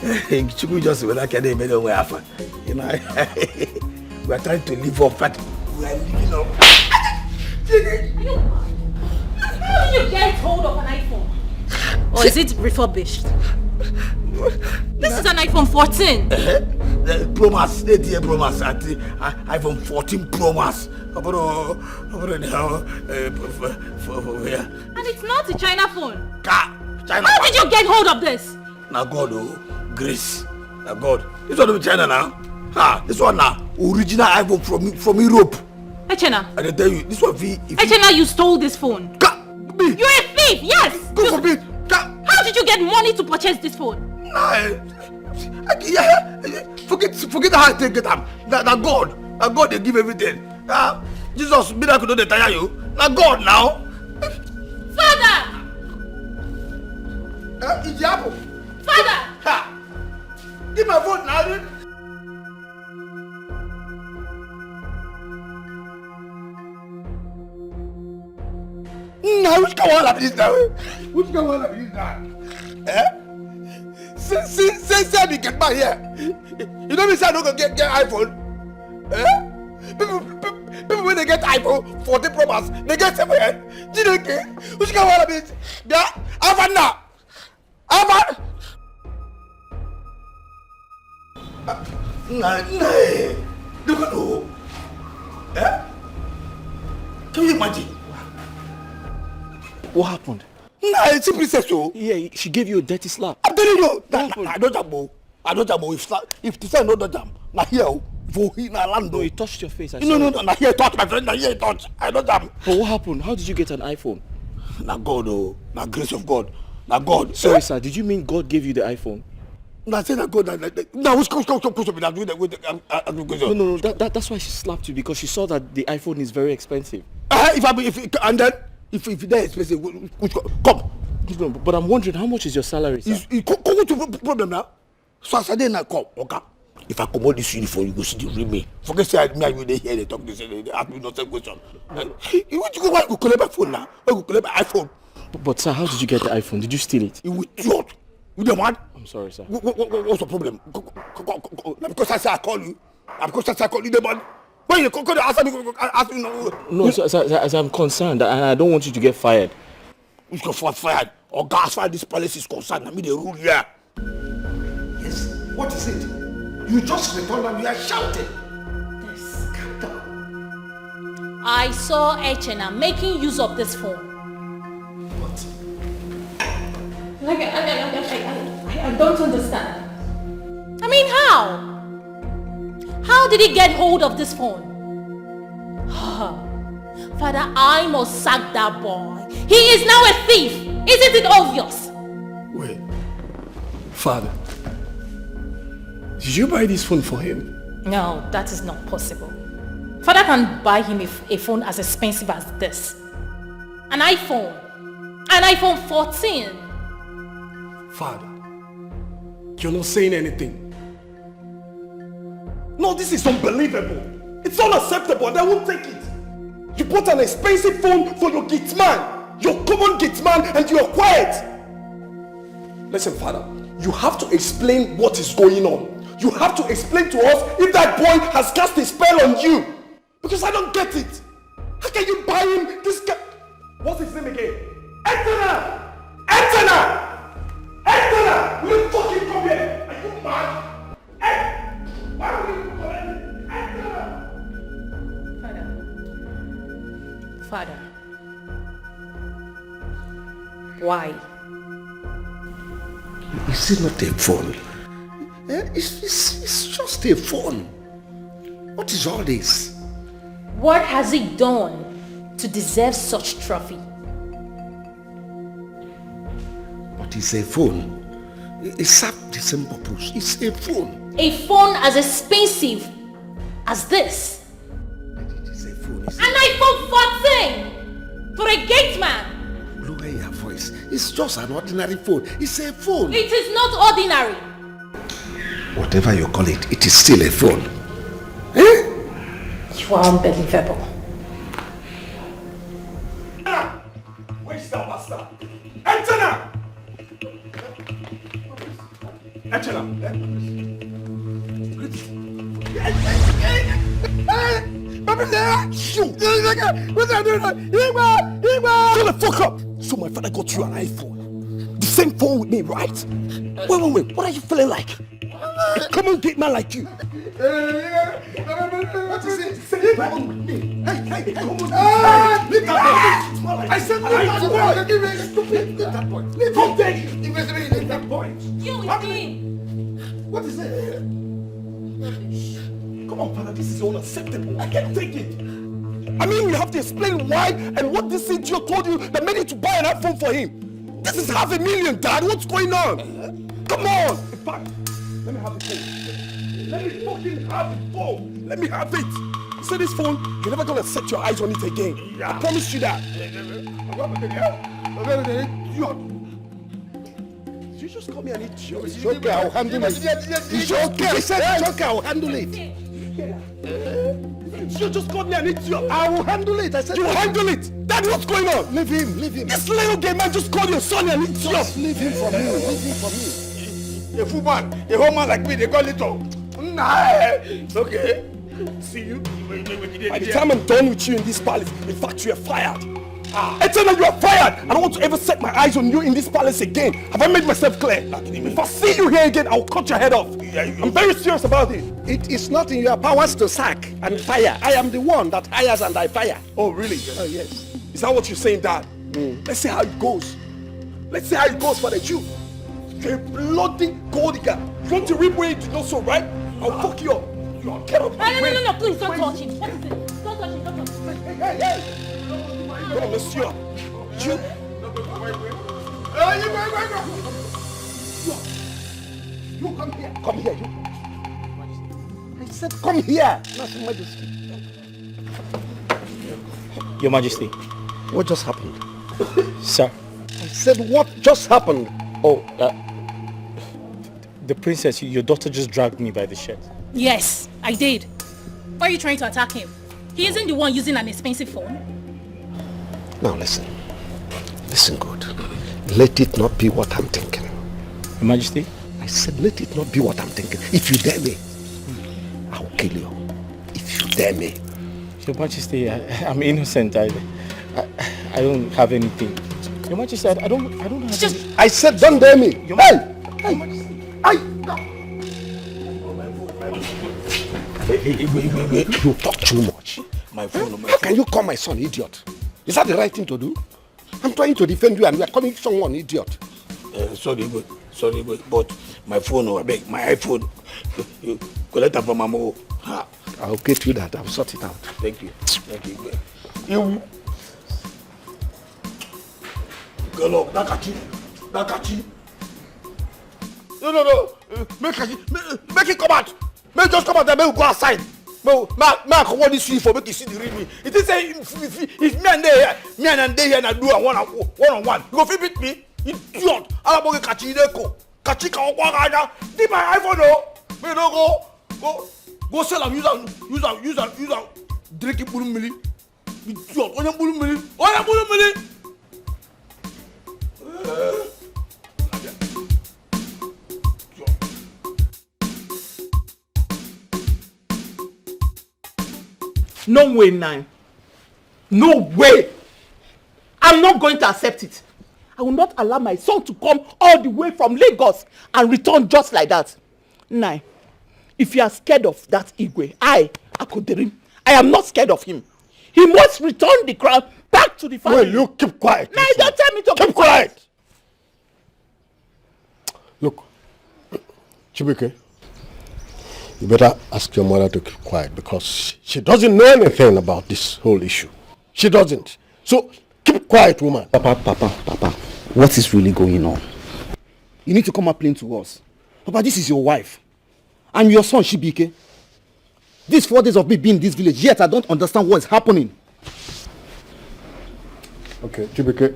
Chukwu just went like they made a way happen. You know, we are trying to live up, but we are living up. You, how did you get hold of an iPhone? Or is it refurbished? This is an iPhone fourteen. The Pro Max, eight year Pro Max, at the i- iPhone fourteen Pro Max. Abro, abro now, eh, for, for, for where? And it's not a China phone. Ka, China. How did you get hold of this? Na God, oh, grace. Na God. This one no be China now. Ha, this one na original iPhone from from Europe. Echena, I dey tell you, this one fit. If Echena, you stole this phone. Ka, me. You're a thief, yes. Go for me. Ka, How did you get money to purchase this phone? I, I, yeah, forget forget how I take get am. Na na God, na God dey give everything. Ah, Jesus miracle no dey tire you. Na God now. Father! Eh, e dey happen. Father! Ha! Give my phone now. Now which kind of wahala be this now? Which kind of wahala be this now? Eh? Say say say say I be get man here. You know me say I no go get get iPhone. Eh? People people people wey dey get iPhone fourteen Pro Max dey get seven head. Chineke, which kind of wahala be this? Yeah? Havana! Havana! Nna nna eh, look at who. Eh? Can you imagine? What happened? Nna eh, see princess o. Yeah, she gave you a dirty slap. I'm telling you, na- happened? na- I don't jam o. I don't jam o. If sla- if the sign no don jam, na here o. For here na land No, o. It touched your face. I No saw no it. no, na here touch my friend, na here touch. I don't jam. But what happened? How did you get an iPhone? Na God o, na grace of God, na God. Sorry, sir. Did you mean God gave you the iPhone? Na say na God na na na which come come come come be na do that with the um, uh, uh, No, no, no. That, that, that's why she slapped you, because she saw that the iPhone is very expensive. Uh, if I be if and then if if that expensive, which come. No, but I'm wondering, how much is your salary, sir? Is e come come to problem now? So as I dey now come, oga. If I comot this uniform, you go see the real me. Forget say I- me and you dey here dey talk this, dey dey ask me nonsense question. Eh, you want to go why you go collect my phone now? Why you go collect my iPhone? But, but sir, how did you get the iPhone? Did you steal it? You idiot! You dey mad? I'm sorry, sir. What, what, what, what's the problem? Go- go- go- go- go- Na because I say I call you. Na because I say I call you, dey mad. When you call, call, ask me, go- go- ask me no. No, sir, sir, sir, as I'm concerned, and I don't want you to get fired. Which go for fired? Oga, as far as this palace is concerned, na me dey rule here. Yes, what is it? You just returned and you are shouting. This. Calm down. I saw Echena making use of this phone. But Like, I, I, I, I, I, I don't understand. I mean, how? How did he get hold of this phone? Father, I must sack that boy. He is now a thief. Isn't it obvious? Wait, Father, did you buy this phone for him? No, that is not possible. Father can buy him a, f- a phone as expensive as this. An iPhone. An iPhone fourteen. Father, you're not saying anything. No, this is unbelievable. It's unacceptable, and I won't take it. You bought an expensive phone for your gate man, your common gate man, and you are quiet. Listen, Father, you have to explain what is going on. You have to explain to us if that boy has cast a spell on you. Because I don't get it. How can you buy him this guy? What's his name again? Etana! Etana! Etana! Will you fucking come here? Are you mad? Eh? Why will you come here? Etana! Father. Father. Why? Is it not a phone? Eh? It's, it's, it's just a phone. What is all this? What has he done to deserve such trophy? But it's a phone. It, it serves the same purpose. It's a phone. A phone as expensive as this. It is a phone. It's An iPhone fourteen for a gate man. Lower your voice. It's just an ordinary phone. It's a phone. It is not ordinary. Whatever you call it, it is still a phone. Eh? You are unbelievable. Where is that bastard? Enter now! Enter now! Shut the fuck up! So my father got you an iPhone. The same phone with me, right? Wait, wait, wait. What are you feeling like? A common gate man like you. What is it? Hey, hey, hey, come on. Ah, leave that boy. I said leave that boy. Leave that boy. Leave that boy. Leave that boy. You with me. What is it? Come on, Father, this is unacceptable. I can't take it. I mean, you have to explain why and what this idiot told you that made you to buy an iPhone for him. This is half a million, Dad. What's going on? Come on. In fact, let me have the phone. Let me fucking have the phone. Let me have it. See this phone? You're never gonna set your eyes on it again. I promise you that. You just call me an idiot. It's okay, I'll handle it. It's okay, I said it's okay, I'll handle it. You just called me an idiot. I will handle it. I said you handle it. Dad, what's going on? Leave him, leave him. This little gay man just called your son an idiot. Just leave him for me. Leave him for me. A fool man, a whole man like me, they call it all. Nah, eh, it's okay. See you. By the time I'm done with you in this palace, in fact, you are fired. Ah. I tell you, you are fired. I don't want to ever set my eyes on you in this palace again. Have I made myself clear? If I see you here again, I'll cut your head off. I'm very serious about it. It is not in your powers to sack and fire. I am the one that hires and I fire. Oh, really? Oh, yes. Is that what you're saying, Dad? Let's see how it goes. Let's see how it goes, Father. You, you're a bloody gold digger. You want to reap where you did not sow, right? I'll fuck you up. You are terrible. No, no, no, no, no, please don't touch him. What is it? Don't touch him, don't touch him. Hey, hey, hey. No, monsieur. You. You, you come here. Come here, you. I said, come here. Not Majesty. Your Majesty. What just happened? Sir. I said, what just happened? Oh, uh, the princess, your daughter just dragged me by the shirt. Yes, I did. Why are you trying to attack him? He isn't the one using an expensive phone. Now listen. Listen good. Let it not be what I'm thinking. Your Majesty? I said, let it not be what I'm thinking. If you dare me, I will kill you. If you dare me. Your Majesty, I, I'm innocent. I, I, I don't have anything. Your Majesty, I, I don't, I don't have just any. I said, don't dare me. Your hey! Hey! Your Majesty. I. Hey, hey, hey, wait, wait, wait. You talk too much. My phone. How can you call my son idiot? Is that the right thing to do? I'm trying to defend you and you are calling someone idiot. Uh, sorry, but sorry, but, but my phone, oh, I beg, my iPhone. You collect it from my mom. Ha. I'll get you that. I'll sort it out. Thank you. Thank you. You. Go look, Nakachi. Nakachi. No, no, no. Uh, make, Kachi, make, make it come out. Make just come out there. Make we go outside. Make, make, make I comot this uniform. Make you see the real me. It is say if, if, if me and they here, me and they here na do am one on one on one. You go fit beat me? Idiot. Alaboge Kachi Ideko. Kachi Kawakwaga. This my iPhone o. Me no go, go, go sell am. Use am, use am, use am, use am. Drink it, bulu mili. Idiot. Onye bulu mili. Onye bulu mili. No way now. No way. I'm not going to accept it. I will not allow my son to come all the way from Lagos and return just like that. Now, if you are scared of that Igwe, I, Akoderim, I am not scared of him. He must return the crown back to the family. Well, you keep quiet. Now, don't tell me to keep quiet. Look, Chibuike, you better ask your mother to keep quiet because she doesn't know anything about this whole issue. She doesn't. So keep quiet, woman. Papa, Papa, Papa, what is really going on? You need to come and plain to us. Papa, this is your wife. I'm your son, Chibuike. These four days of me being in this village, yet I don't understand what is happening. Okay, Chibuike,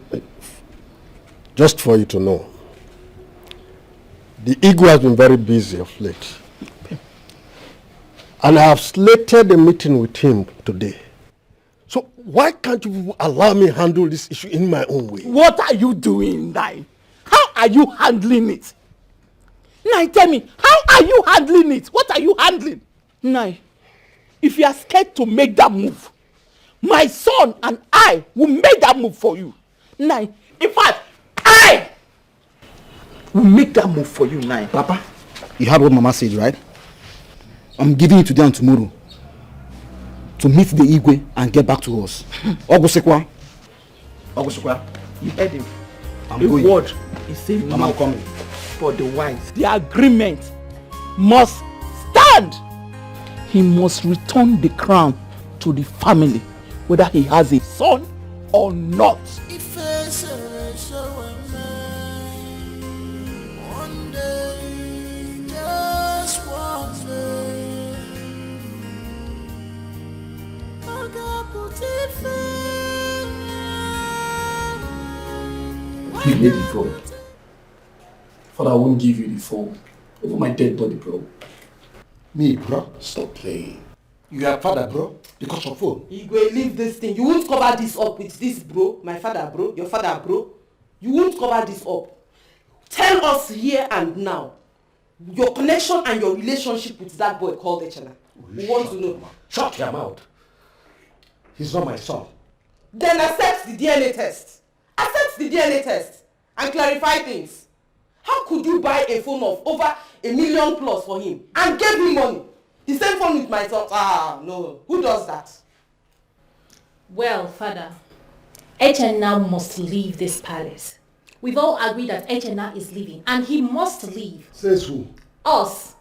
just for you to know, the Igwe has been very busy of late. And I have slated a meeting with him today. So why can't you people allow me handle this issue in my own way? What are you doing, Nai? How are you handling it? Nai, tell me, how are you handling it? What are you handling? Nai, If you are scared to make that move, my son and I will make that move for you. Now, in fact, I will make that move for you now. Papa, you heard what Mama said, right? I'm giving you today and tomorrow to meet the Igwe and get back to us. Ogusikwa. Ogusikwa, you heard him. I'm A going. Word is a Mama, I'm coming. For the wise. The agreement must stand. He must return the crown to the family, whether he has a son or not. Give me the phone. Father, I won't give you the phone. Over my dead body, bro. Me, bro? Stop playing. You are father, bro, because of phone. You go leave this thing. You won't cover this up with this, bro. My father, bro. Your father, bro. You won't cover this up. Tell us here and now your connection and your relationship with that boy called Echena. We want to know. Shut your mouth. He's not my son. Then accept the D N A test. Accept the D N A test and clarify things. How could you buy a phone of over a million plus for him and gave him money? The same phone with my son. Ah, no. Who does that? Well, Father, Echena must leave this palace. We've all agreed that Echena is leaving, and he must leave. Says who? Us.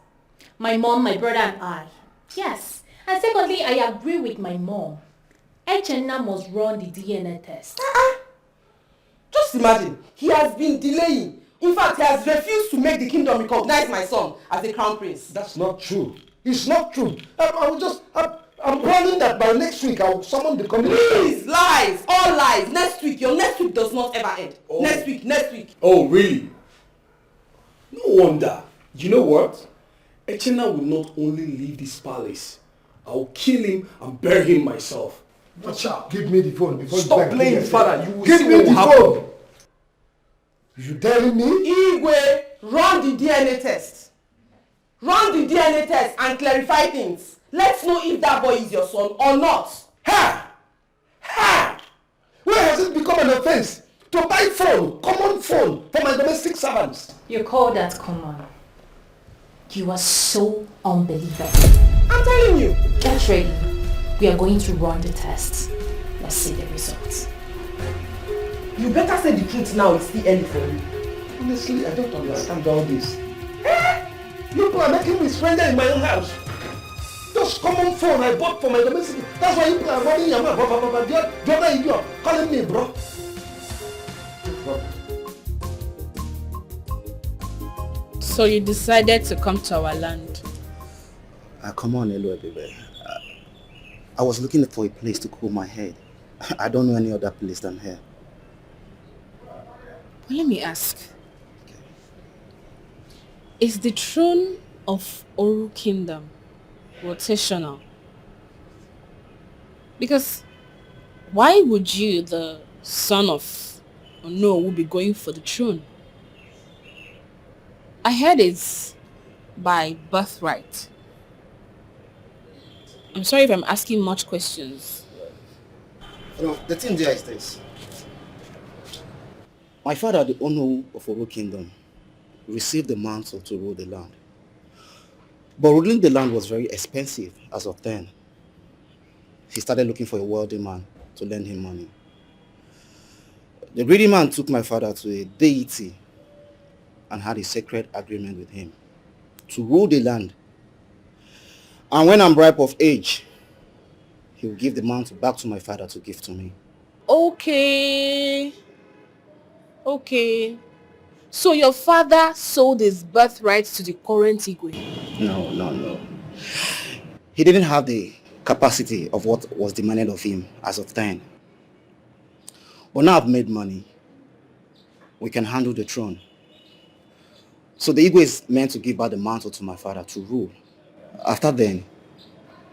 My mom, my brother, and I. Yes. And secondly, I agree with my mom. Echena must run the D N A test. Uh-uh. Just imagine, he has been delaying. In fact, he has refused to make the kingdom recognize my son as the crown prince. That's not true. It's not true. I, I will just. I, I'm planning that by next week I will summon the committee. Please, lies, all lies. Next week, your next week does not ever end. Oh. Next week, next week. Oh, really? No wonder. You know what? Echena will not only leave this palace, I'll kill him and bury him myself. Watch out. Give me the phone before you. Stop playing, Father. You will see what will happen. Give me the phone. You telling me? Igwe, run the D N A test. Run the D N A test and clarify things. Let's know if that boy is your son or not. Ha! Ha! Where has it become an offense to buy phone, common phone, for my domestic servants? You call that common? You are so unbelievable. I'm telling you. Get ready. We are going to run the test. Let's see the results. You better say the truth now. It's still early for you. Honestly, I don't understand all this. Eh? You people are making me stranger in my own house. Just common phone I bought for my domestic. That's why you people are running your mouth. Blah, blah, blah, blah. The oth-, the other idiot calling me, bro. So you decided to come to our land? I come on, Elu Ebube. I, I was looking for a place to cool my head. I don't know any other place than here. But let me ask, is the throne of Oru Kingdom rotational? Because why would you, the son of Ono, will be going for the throne? I heard it's by birthright. I'm sorry if I'm asking much questions. No, the thing there is this. My father, the Ono of Oro Kingdom, received the mantle to rule the land. But ruling the land was very expensive as of then. He started looking for a wealthy man to lend him money. The greedy man took my father to a deity and had a sacred agreement with him to rule the land. And when I'm ripe of age, he will give the mantle back to my father to give to me. Okay. Okay. So your father sold his birthright to the current Igwe? No, no, no. He didn't have the capacity of what was demanded of him as of then. But now I've made money. We can handle the throne. So the Igwe is meant to give back the mantle to my father to rule. After then,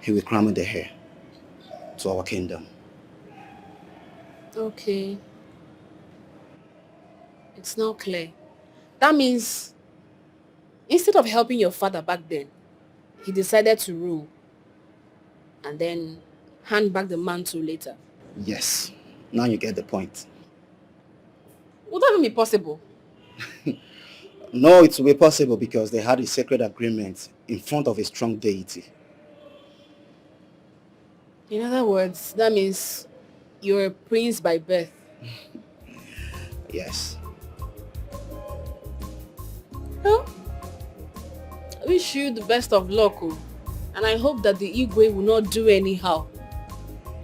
he will crown me the heir to our kingdom. Okay. It's now clear. That means, instead of helping your father back then, he decided to rule. and then hand back the mantle later. Yes, now you get the point. Would that even be possible? No, it will be possible because they had a sacred agreement in front of a strong deity. In other words, that means you're a prince by birth. Yes. Well, I wish you the best of luck, oh, and I hope that the Igwe will not do anyhow.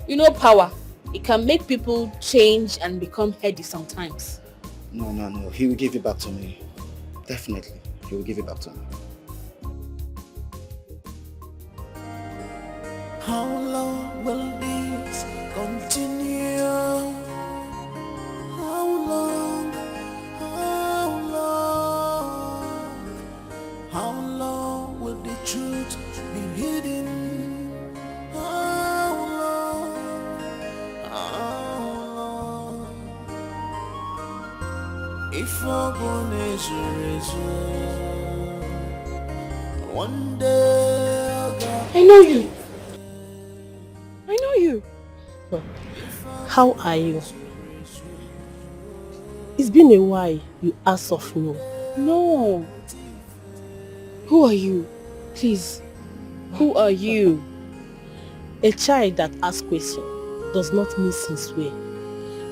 You know, power, it can make people change and become heady sometimes. No, no, no. He will give it back to me. Definitely. He will give it back to me. How long will this continue? How long? How long? How long will the truth be hidden? How long? How long? If I go one day I got I know you. I know you. How are you? It's been a while you asked of me. No. Who are you? Please. Who are you? A child that asks questions does not miss his way.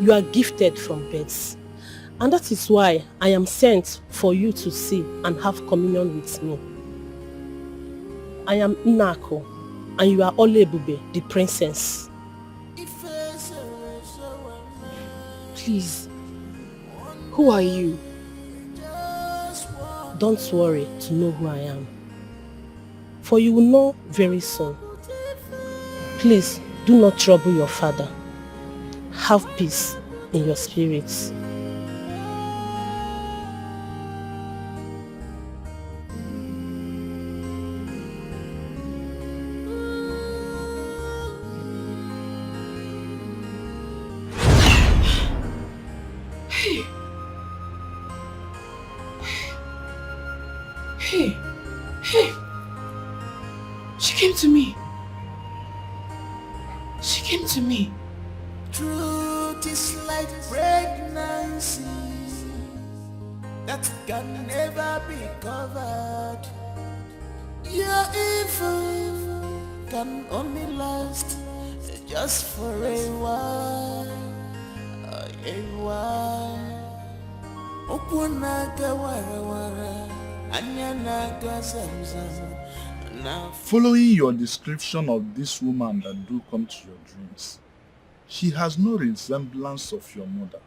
You are gifted from birth, and that is why I am sent for you to see and have communion with me. I am Inako, and you are Olebube, the princess. Please. Who are you? Don't worry to know who I am, for you will know very soon. Please do not trouble your father. Have peace in your spirits. Hey. Hey. Hey. She came to me. She came to me. Truth is like pregnancy that can never be covered. Your evil can only last just for a while. A while. Ụkwụ na-aga wara wara, anya na-aga zam zam. Now Following your description of this woman that do come to your dreams, she has no resemblance of your mother.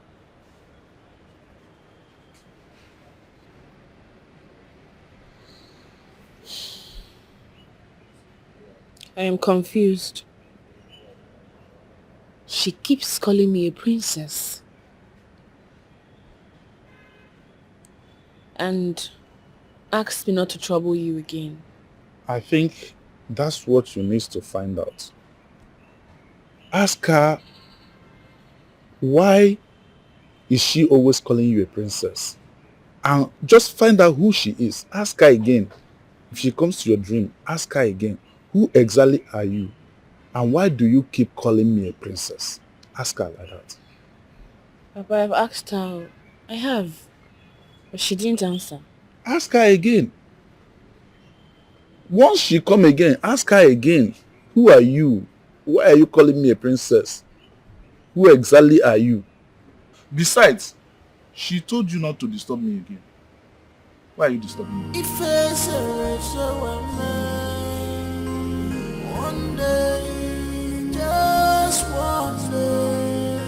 I am confused. She keeps calling me a princess and asked me not to trouble you again. I think that's what you need to find out. Ask her, why is she always calling you a princess? And just find out who she is. Ask her again. If she comes to your dream, ask her again, who exactly are you? And why do you keep calling me a princess? Ask her like that. Papa, I've asked her. I have. But she didn't answer. Ask her again. Once she come again, ask her again, who are you? Why are you calling me a princess? Who exactly are you? Besides, she told you not to disturb me again. Why are you disturbing me? Ife sere sowe me. One day, just one day.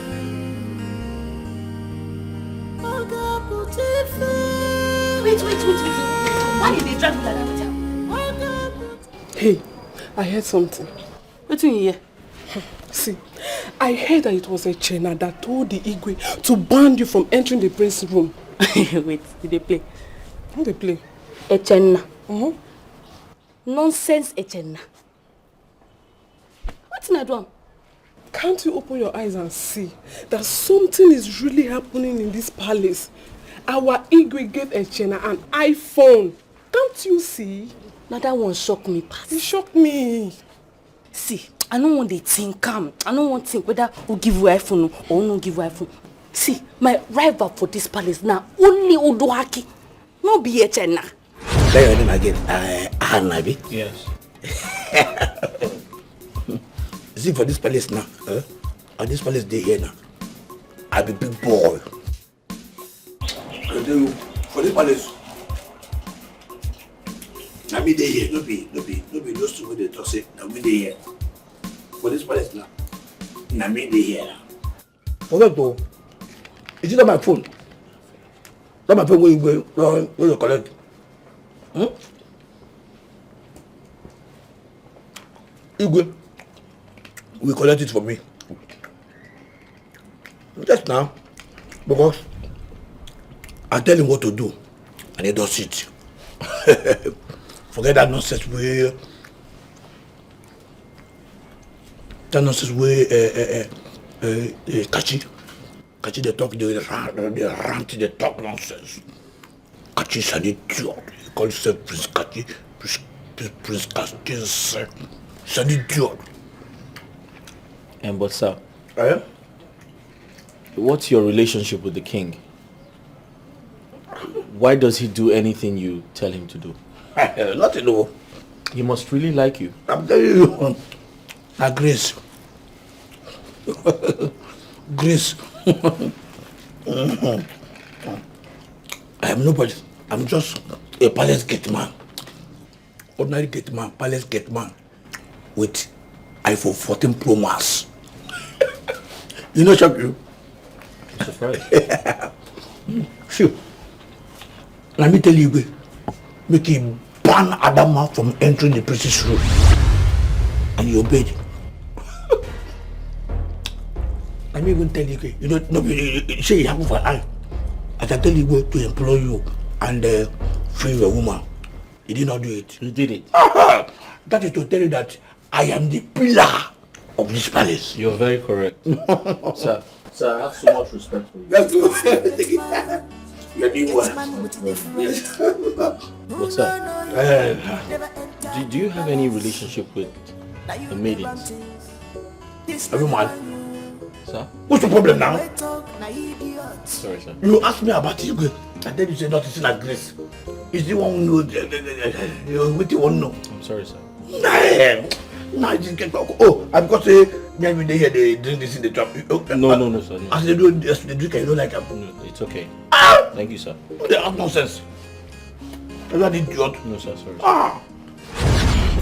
Oga put ife. Wait, wait, wait, wait, wait. Why you dey drag me like that? Hey, I heard something. Wetin you hear? See, I heard that it was Echena that told the Igwe to ban you from entering the prince room. Wait, did they play? How they play? Echenna. Uh-huh. Nonsense Echenna. Wetin I do am? Can't you open your eyes and see that something is really happening in this palace? Our Igwe gave Echena an iPhone. Can't you see? Na that one shock me pass. It shocked me. See, I no wan dey think am. I no wan think whether who give you iPhone or who no give you iPhone. See, my rival for this palace na only Odoaki. No be Echena. Tell your name again. Uh, Ahanabi. Yes. See for this palace now. Uh, and this palace dey here now. I be big boy. I tell you, for this palace, na me dey here. No be, no be, no be those two wey dey talk say na me dey here. For this palace now, na me dey here. Forget o. Is it not my phone? Not my phone wey you go wey you collect. Hmm? Igwe, we collect it for me. Just now, because I tell him what to do, and he does it. Forget that nonsense wey that nonsense wey uh, uh, uh, uh, uh, Kachi Kachi dey talk dey rant dey rant dey talk nonsense. Kachi is an idiot. He call himself Prince Kachi. Prince, Prince, Prince Kachi is uh, is an idiot. And but sir, Eh? What's your relationship with the king? Why does he do anything you tell him to do? Nothing o. He must really like you. I'm telling you. Na grace. Grace. I am nobody. I'm just a palace gate man. Ordinary gate man, palace gate man with iPhone fourteen Pro Max. You know, shock you. Surprise. Sure. Let me tell you, Igwe, make him ban Adama from entering the princess room. And you obeyed. Let me even tell you, Igwe, you know, no, you, you, you say you have for eye. As I tell you, Igwe, to employ you and uh, free your woman. He did not do it. He did it. That is to tell you that I am the pillar of this palace. You're very correct. Sir, sir, I have so much respect for you. That's good. You're doing well. But sir, Uh, do, do you have any relationship with the maidens? Are you mad? Sir? What's the problem now? Sorry, sir. You ask me about Igwe, and then you say not to see like this. Is the one who know the, the, the, the, the, what you want to know? I'm sorry, sir. Nah, nah, you get oh, I because say me and you dey here dey drink this in the trap. Oh, No, uh, no, no, sir. No. As they do, as they drink, I don't like am. No, it's okay. Thank you, sir. They have nonsense. You are an idiot. No, sir. Sorry. Sir. Ah,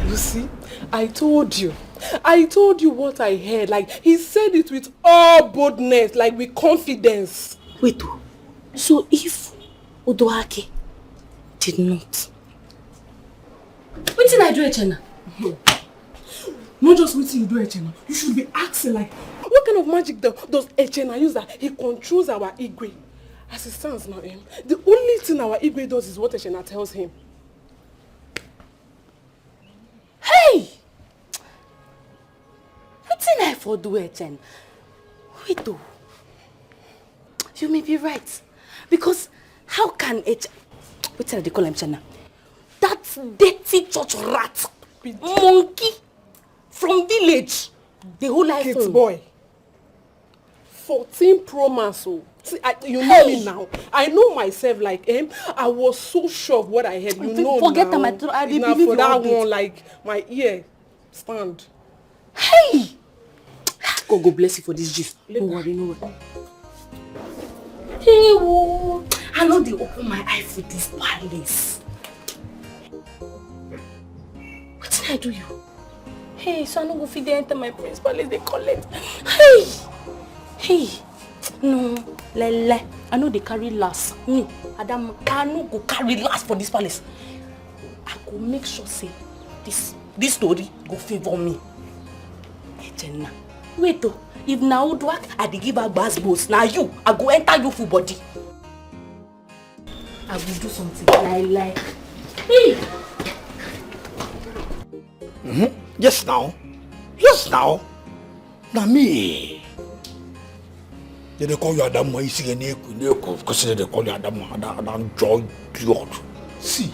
You see, I told you. I told you what I heard. Like, he said it with all boldness, like with confidence. Wait o. So if Odoake did not, wetin I do Echena? Not just wetin you do, Echena. You should be asking, like, what kind of magic do- does Echena use that he controls our Igwe? As it stands now, eh, the only thing our Igwe does is what Echena tells him. Hey! Wetin I for do Echena? Wait o. You may be right. Because how can Ech... Wetin I dey call am Echena? That dirty church rat, monkey from village, the whole life Kids boy. fourteen Pro Max o. See, I, you know me now. I know myself like him. I was so sure of what I heard. You know Forget now. Am, I tr- I dey Now believe for you that all day. One, like my ear stand. Hey! God go bless you for this gist. No worry, no worry. Hey, wo! I no dey open my eye for this palace. Wetin I do you? Hey, so I no go fit dey enter my prince palace dey collect. Hey! Hey! No, lele. I no dey carry last. Me, Adam, I no go carry last for this palace. I go make sure say this this story go favour me. Echena, wait o. If na Uduak I dey give her gbas gbos, na you I go enter you full body. I go do something. Lie lie. Hey! Yes now. Yes now. Na me. They dey call you Adamu. You see, they call you Adamu. Adam, Adam, Joy, idiot. See,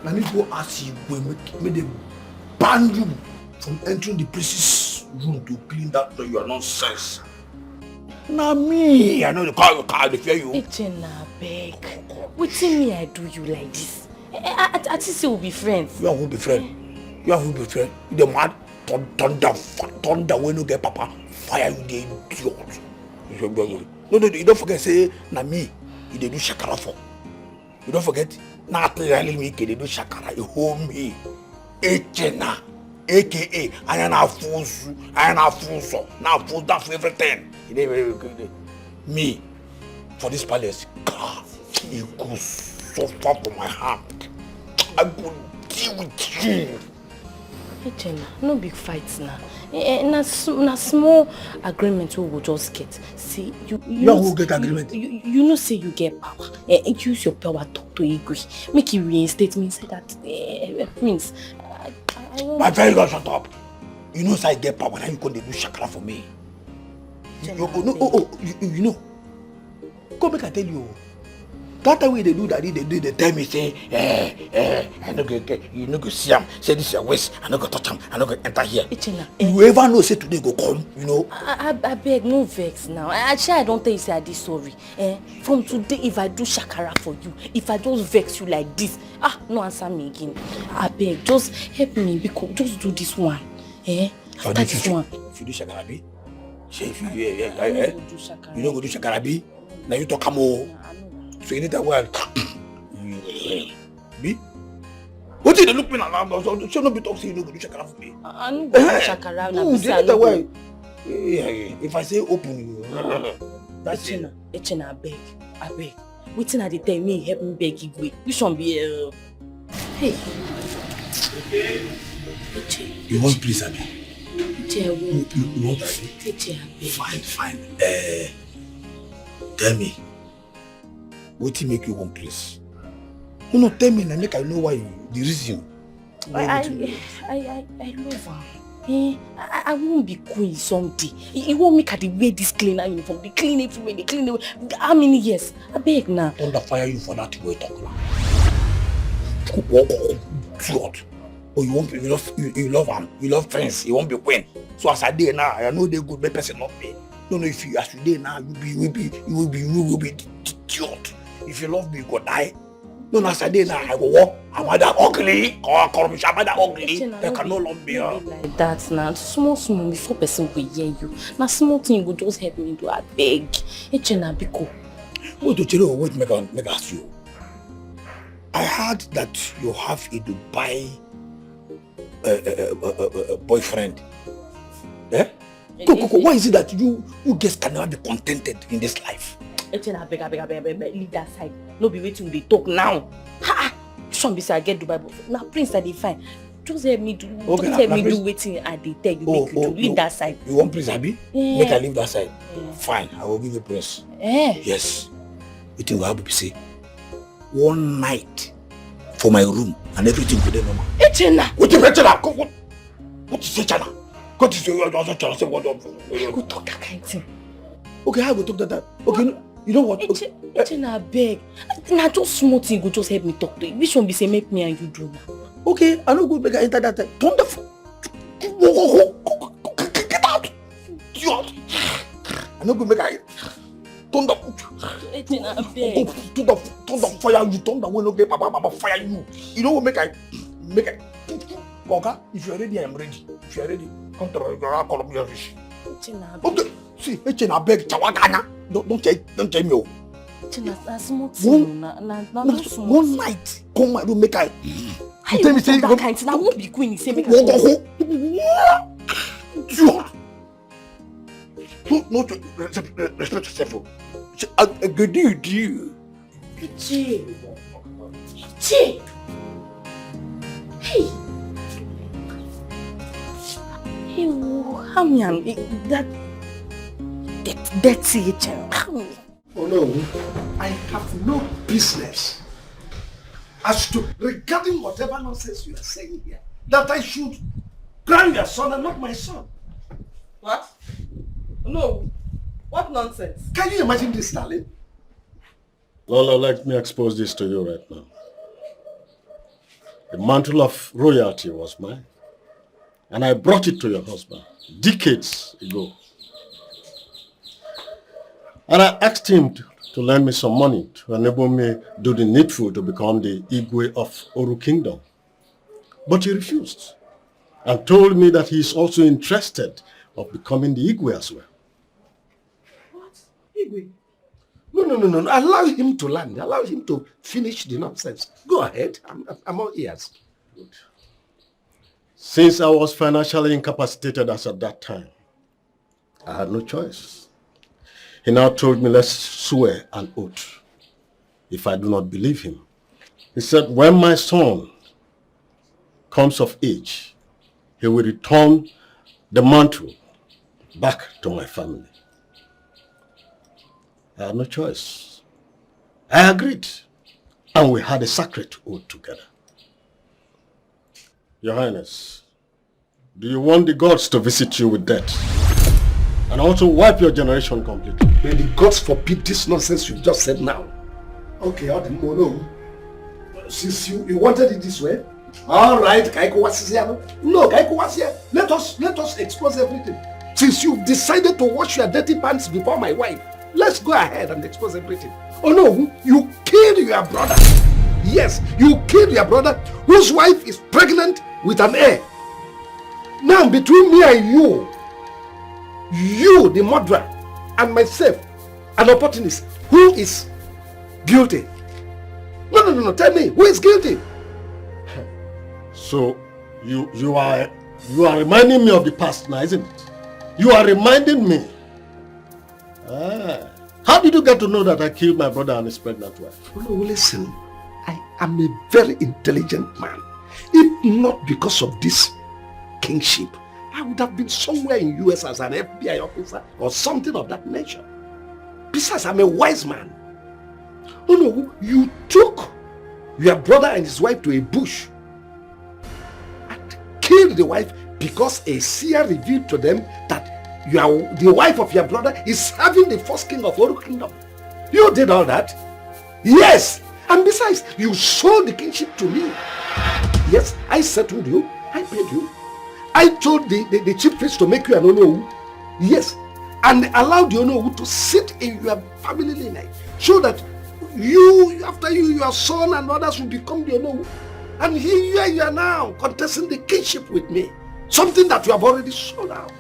na me go ask you when make, make they ban you. from entering the priest's room to clean that your nonsense. Na me, I know the car, your car, they fear you. Echenna, beg. Wetin me I do you like this? I, I, I, I think say we be friends. You and who be friend? You and who be friend? You the mad? Thun- Thunder, fa- thunder, when you get papa, fire you the idiot. You should go away. No, no, you don't forget say na me, you dey do shakara for. You don't forget, na tell me make you dey do shakara, you hold me. Echenna, A K A, I am a fool, I am a fool, so now fool that for everything. You dey very good. Me, for this palace, God, you go suffer for my hand. I go deal with you. Echenna, no big fight na. Eh, eh, na, sm- na small agreement we go just get. See, you, you, You know, who get you, agreement? You, you know say you get power. Eh, eh, use your power talk to Igwe. Make he reinstate me inside that eh, eh, prince. I, I, I don't My friend, you gotta shut up. You know say I get power, now you come dey do shakara for me. You, Echenna, you, no, abeg. Oh, oh, you, you you know. Come make I tell you. That time wey dey do that, dey do, dey tell me say, eh, eh, I no go get, you no go see am. Say this your waist, I no go touch am, I no go enter here. Echenna, eh. You ever know say today go come, you know? I, I, I beg, no vex now. I, I sure I don't tell you say I dey sorry. Eh? From today, if I do shakara for you, if I just vex you like this, ah, no answer me again. I beg, just help me, because just do this one. Eh? After this one. If you do shakara, be? Say if you, yeah, yeah, yeah, I no go do shakara. You no go do shakara, be? Now you talk am o. So you need that one. Be? What did they look me now? So, so no be talk say you no go do shakara for me. I no go do shakara. Na be say I no go. Yeah, yeah. If I say open, you. That's it. Echenna, Echenna, abeg, abeg. Wetin I dey tell me help me beg Igwe. Which one be uh, hey. You want please, Abi? Eche, I You, want. you, you want Abi? Eche, abeg. Fine, fine. Uh, tell me, wetin make you want please? No, no, tell me na make I know why you, the reason. Why I, you want to I, I, I, I love am. Eh, I, I won't be queen someday. He, he won't make her dey wear this cleaner uniform, dey clean everywhere, dey clean everywhere. How many years? I beg now. Thunder fire you for that way talk now. What? Oh, you want you love you, you love am, you love friends, you won't be queen. So as I dey now, I know they good, make person love me. No, no, if you as you dey now, you be you be you will be you will be idiot. If you love me, you go die. No, na sade na I go walk. Am I that ugly? Or corruption? Am I that ugly? They can no longer be. No be like that now. Small, small before person will hear you. Now small thing you go just help me do. I beg. Echenna biko. Wait, to tell you, wait, make I, make I ask you. I heard that you have a Dubai uh, uh, uh, uh, uh, uh, boyfriend. Eh? Go, go, go. Why is it that you you guys can never be contented in this life? Echenna, abeg, abeg, abeg, abeg, abeg, leave that side. No be wetin we dey talk now. Ha! This one be say I get Dubai boyfriend. Na prince I dey find. Just help me do. Okay, just na, help na me do prince. Wetin I dey tell you. Oh, make you oh, do. Leave you, that side. You want prince, Abi? Yeah. Make I leave that side. Yeah. Fine, I will give you prince. Eh? Yes. Wetin go happen be say one night for my room and everything go dey normal. Echenna. Wetin be Echenna? Come, come. What is Echenna? What is your your Echenna? Say what? Go talk that kind thing. Okay, how go talk that? That? Okay, no, you know what? Okay. Eche, Echenna, abeg. Na just small thing go just help me talk to you. Which one be say make me and you do now? Okay, I no go make I enter that time. Turn the f- go, go, go, go, go, go, get out. Idiot. I no go make I thunder. Echenna, abeg. Thunder, thunder fire you. Thunder wey no get papa, papa fire you. You know what make I make I. Oga, if you are ready, I am ready. If you are ready, come to your call me office. Echenna, abeg. Okay. See, Echenna, abeg, chawagana. Don't don't tell don't tell me. Oh. Echenna, na small thing. One, na na na na no small one thing. Night, come my room, make I. How you tell me say that kind thing? I won't be queen. He say make I. Go, go, go. Idiot. No, no, to respect, respect yourself. Oh. Say, I, I go do you, do you. Ichie. Ichie. Hey. Hey, oh, how me am eh, that that dirty Echenna. How me? Oh no, I have no business as to regarding whatever nonsense you are saying here. That I should crown your son and not my son. What? No. What nonsense? Can you imagine this, darling? Lola, let me expose this to you right now. The mantle of royalty was mine. And I brought it to your husband decades ago. And I asked him to, to lend me some money to enable me do the needful to become the Igwe of Oru Kingdom. But he refused and told me that he is also interested of becoming the Igwe as well. What? Igwe? No, no, no, no, no. Allow him to land. Allow him to finish the nonsense. Go ahead. I'm, I'm all ears. Good. Since I was financially incapacitated as at that time, I had no choice. He now told me, "Let's swear an oath if I do not believe him." He said, "When my son comes of age, he will return the mantle back to my family." I had no choice. I agreed, and we had a sacred oath together. Your Highness, do you want the gods to visit you with death and also wipe your generation completely? May the gods forbid this nonsense you've just said now. Okay, ọ dị mma, no. Since you, you wanted it this way, all right, ka anyị kụwasịsịa ya. No, ka anyị kụwasịa ya. Let us, let us expose everything. Since you've decided to wash your dirty pants before my wife, let's go ahead and expose everything. Oh no, you killed your brother. Yes, you killed your brother, whose wife is pregnant with an heir. Now, between me and you, you, the murderer, and myself, an opportunist, who is guilty? No, no, no, no. Tell me, who is guilty? So, you, you are, you are reminding me of the past now, isn't it? You are reminding me. Ah. How did you get to know that I killed my brother and his pregnant wife? No, listen, I am a very intelligent man. If not because of this kingship, I would have been somewhere in U S as an F B I officer or something of that nature. Besides, I'm a wise man. Oh no, you took your brother and his wife to a bush and killed the wife because a seer revealed to them that your, the wife of your brother is having the first king of Oru Kingdom. You did all that? Yes. And besides, you sold the kingship to me. Yes, I settled you. I paid you. I told the, the, the chief priest to make you an Onowu. Yes. And allowed the Onowu to sit in your family lineage so that you, after you, your son and others will become the Onowu. And here you are now contesting the kingship with me. Something that you have already sold out.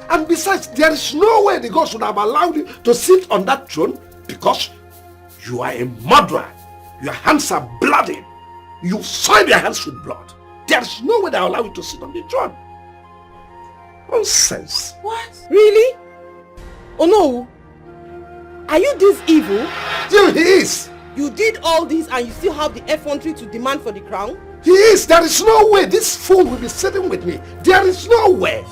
And besides, there is no way the gods would have allowed you to sit on that throne because you are a murderer. Your hands are bloody. You soiled your hands with blood. There is no way they allow you to sit on the throne. Nonsense. What? Really? Oh no. Are you this evil? Still he is. You did all this and you still have the effrontery to demand for the crown? He is. There is no way this fool will be sitting with me. There is no way.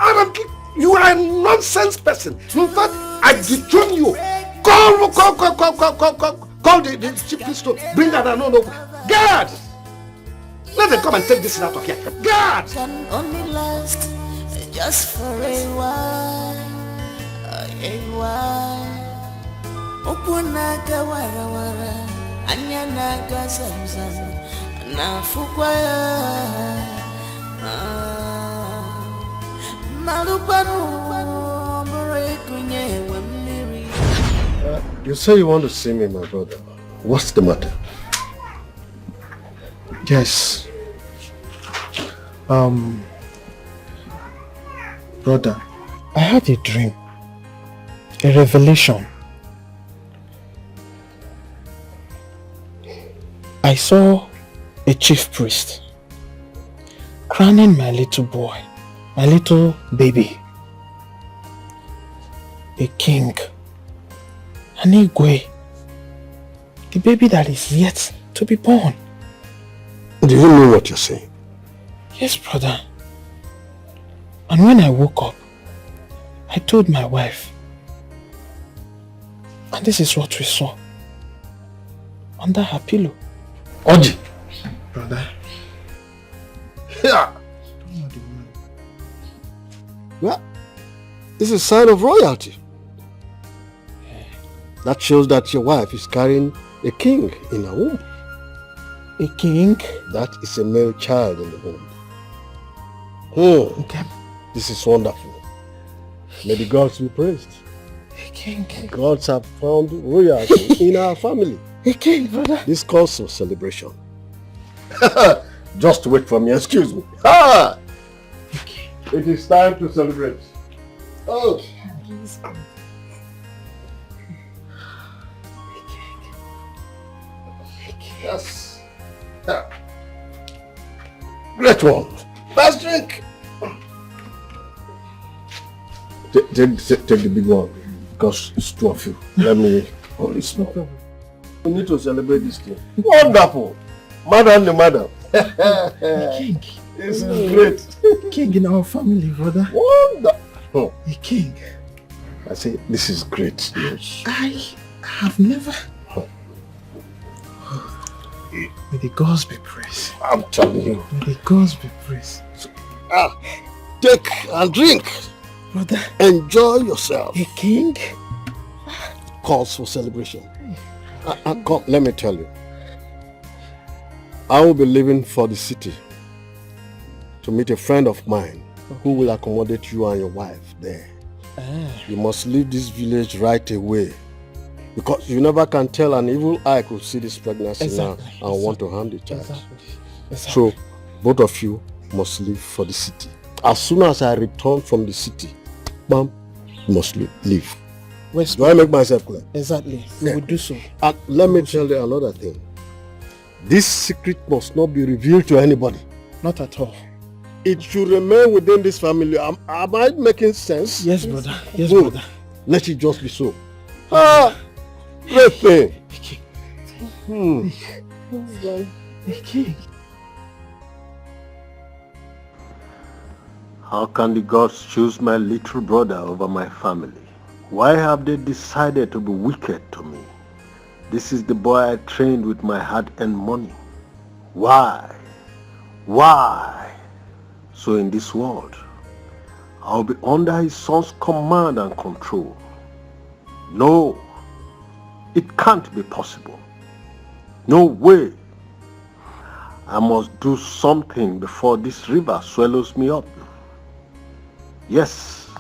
Adam, you are a nonsense person. In fact, I dethrone you. Call, call, call, call, call, call, call, call the, the chief priest to bring that. No, no. Guard! Let them come and take this out of here. Guard! Can only last just for a while, a while. Okwu na-aga wara wara, anya na-aga zam zam, na-afụkwa ya. Ah, malụkwanụ, ọ bụrụ ịkụnye enwe mmiri. Uh, you say you want to see me, my brother. What's the matter? Yes. Um, brother, I had a dream, a revelation. I saw a chief priest crowning my little boy, my little baby, a king, an Igwe, the baby that is yet to be born. Do you know what you're saying? Yes, brother. And when I woke up, I told my wife. And this is what we saw under her pillow. Oji. Brother. Yeah. Well, this is a sign of royalty. That shows that your wife is carrying a king in her womb. A king? That is a male child in the womb. Hmm. Okay. This is wonderful. May the gods be praised. King. Gods have found royalty in our family. King, brother. This calls for celebration. Just wait for me, excuse me. Ah! King. It is time to celebrate. Oh. Yes. Ah. Great one. First drink. Take, take, take, take the big one because it's two of you. Let me hold it small. We need to celebrate this thing. Wonderful. Madam, the madam. King. This is great. King in our family, brother. Wonderful. A king. I say, this is great news. I have never. May the gods be praised. I'm telling you. May the gods be praised. Ah, take and drink. Brother. Enjoy yourself. A king? Calls for celebration. Ah, ah, come, let me tell you. I will be leaving for the city to meet a friend of mine who will accommodate you and your wife there. Ah. You must leave this village right away because you never can tell, an evil eye could see this pregnancy now and want to harm the child. Exactly. Exactly. So, both of you must leave for the city. As soon as I return from the city, bam, you must leave. Do I make myself clear? Exactly. We will do so. And let me tell you another thing. This secret must not be revealed to anybody. Not at all. It should remain within this family. Am, am I making sense? Yes, brother. Yes, brother. Let it just be so. Ah, great thing. Hmm. King. How can the gods choose my little brother over my family? Why have they decided to be wicked to me? This is the boy I trained with my hard-earned money. Why? Why? So in this world, I'll be under his son's command and control. No, it can't be possible. No way. I must do something before this river swallows me up. Yes,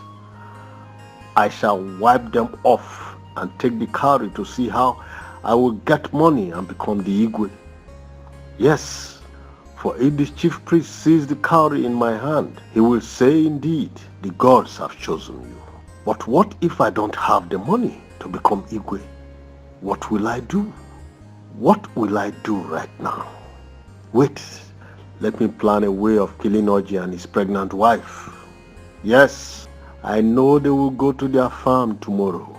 I shall wipe them off and take the cowrie to see how I will get money and become the Igwe. Yes, for if the chief priest sees the cowrie in my hand, he will say, "Indeed, the gods have chosen you." But what if I don't have the money to become Igwe? What will I do? What will I do right now? Wait, let me plan a way of killing Oji and his pregnant wife. Yes, I know they will go to their farm tomorrow.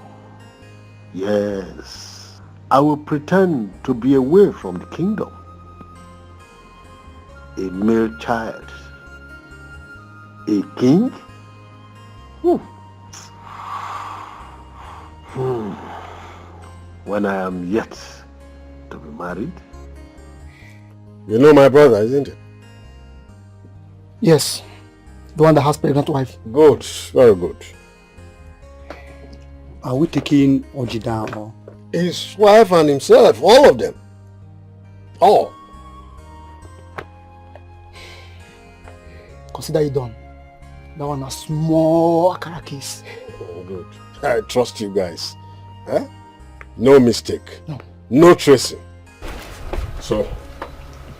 Yes, I will pretend to be away from the kingdom. A male child. A king? Hmm. Hmm. When I am yet to be married? You know my brother, isn't it? Yes. The one that has pregnant wife. Good, very good. Are we taking Oji down or? His wife and himself, all of them. All. Consider it done. That one a small akara case. Oh, good. I trust you guys. Eh? No mistake. No. No tracing. So,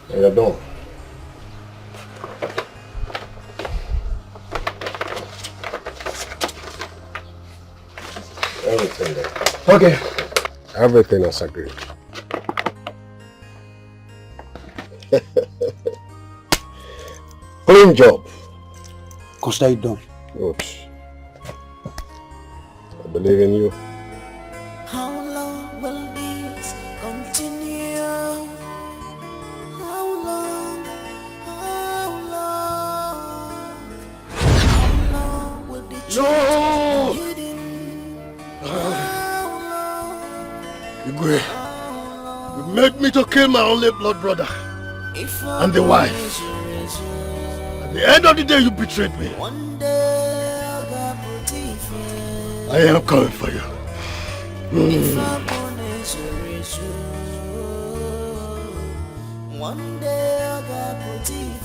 you're done. Everything there. Okay. Everything as agreed. Clean job. Consider it done. Good. I believe in you. How long will this continue? How long? How long? How long will the truth be hidden? How long? Igwe, you made me to kill my only blood brother and the wife. At the end of the day, you betrayed me. I am coming for you. One day I got put it.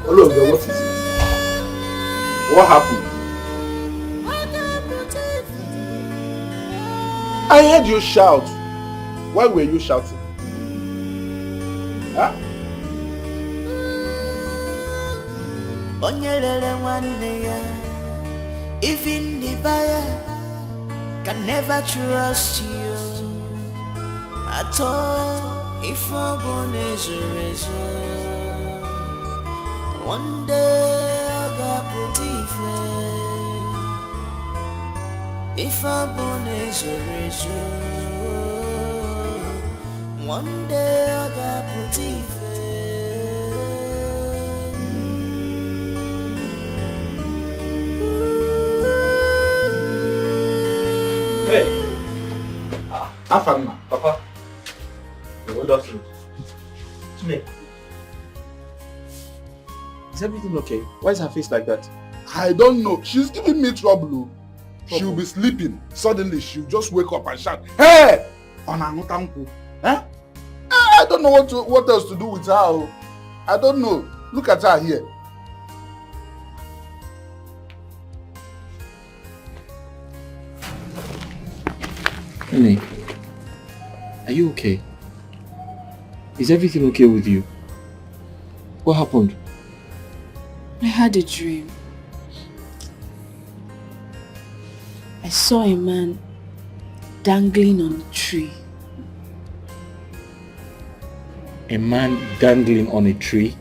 All of them, what is it? What happened? I heard you shout. Why were you shouting? Huh? Onye lere nwanne ya, even the buyer can never trust you at all. If ọ bụ na ezoro ezo, one day ọ ga-apụta ife. If ọ bụ na ezoro ezo, one day ọ ga-apụta ife. Hey! Ah, Afanna, Papa. The whole doctor. Chime. Is everything okay? Why is her face like that? I don't know. She's giving me trouble. Oh. She'll be sleeping. Suddenly, she'll just wake up and shout, "Hey! Ọ na-aṅụta nkwụ." Eh? Eh, I don't know what to, what else to do with her. Oh. I don't know. Look at her here. Honey, are you okay? Is everything okay with you? What happened? I had a dream. I saw a man dangling on a tree. A man dangling on a tree?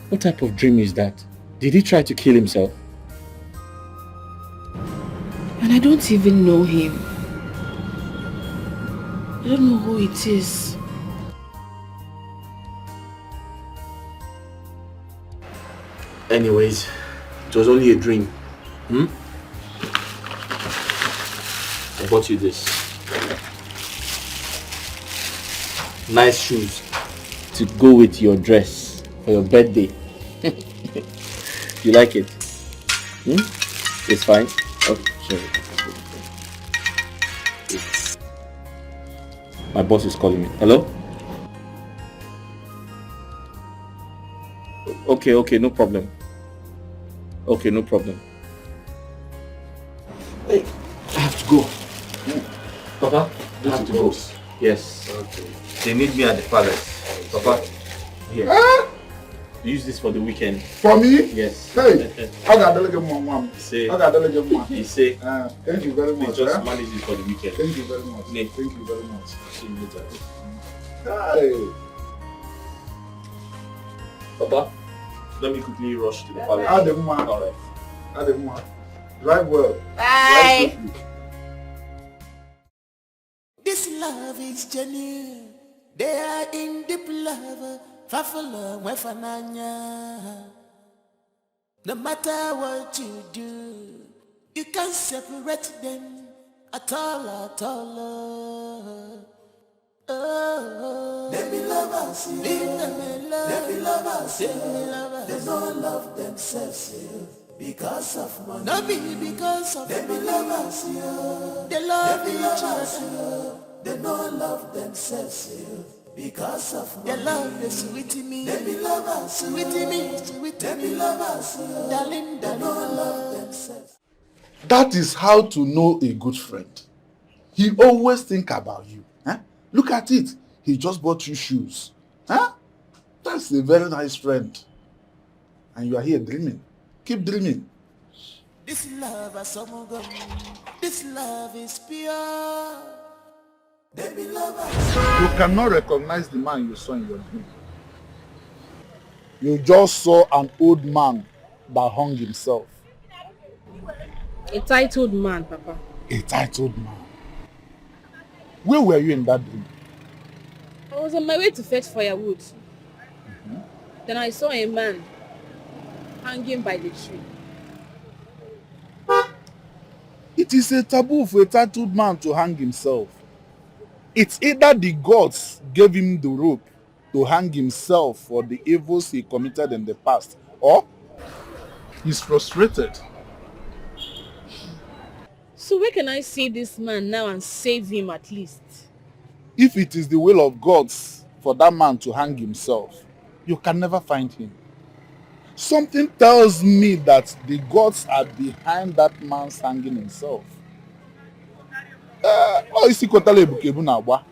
What type of dream is that? Did he try to kill himself? And I don't even know him. I don't know who it is. Anyways, it was only a dream. Hmm? I bought you this. Nice shoes to go with your dress for your birthday. You like it? Hmm? It's fine. Oh, sorry. It's... My boss is calling me. Hello? Okay, okay, no problem. Okay, no problem. Hey, I have to go. Papa, I have to go. Yes. Okay. They need me at the palace. Papa, here. Use this for the weekend. For me? Yes. Hey, ọ ga-adịrị gị mma, nwa m. Ise. Ọ ga-adịrị gị mma. Ise. Uh, thank you very much. Please just manage it for the weekend. Thank you very much. Thank you very much. See you later. Hey. Papa, let me quickly rush to the palace. Adị mma. All right. Adị mma. Drive well. Bye. Drive safely. This love is genuine. They are in deep love. Fafala wefananya. No matter what you do, you can't separate them at all, at all. Oh. They be lovers, yeah. Leave them alone. They be lovers, yeah. They be lovers. They don't love themselves, yeah. Because of money. No be because of money. They be lovers, yeah. They love each other. They don't love themselves, yeah. Because of money. Your love is sweet me. They be lovers, sweet me, sweet me. They be lovers, yeah. Darling, darling, they don't love themselves. That is how to know a good friend. He always think about you. Eh? Look at it. He just bought you shoes. Huh? That's a very nice friend. And you are here dreaming. Keep dreaming. This love, Asomugam, this love is pure. They be lovers. You cannot recognize the man you saw in your dream. You just saw an old man that hung himself. A titled man, Papa. A titled man. Where were you in that dream? I was on my way to fetch firewood. Then I saw a man hanging by the tree. It is a taboo for a titled man to hang himself. It's either the gods gave him the rope to hang himself for the evils he committed in the past, or he's frustrated. So where can I see this man now and save him at least? If it is the will of God for that man to hang himself, you can never find him. Something tells me that the gods are behind that man's hanging himself. Eh, ọ isi kotala ebuka ebu na-agba.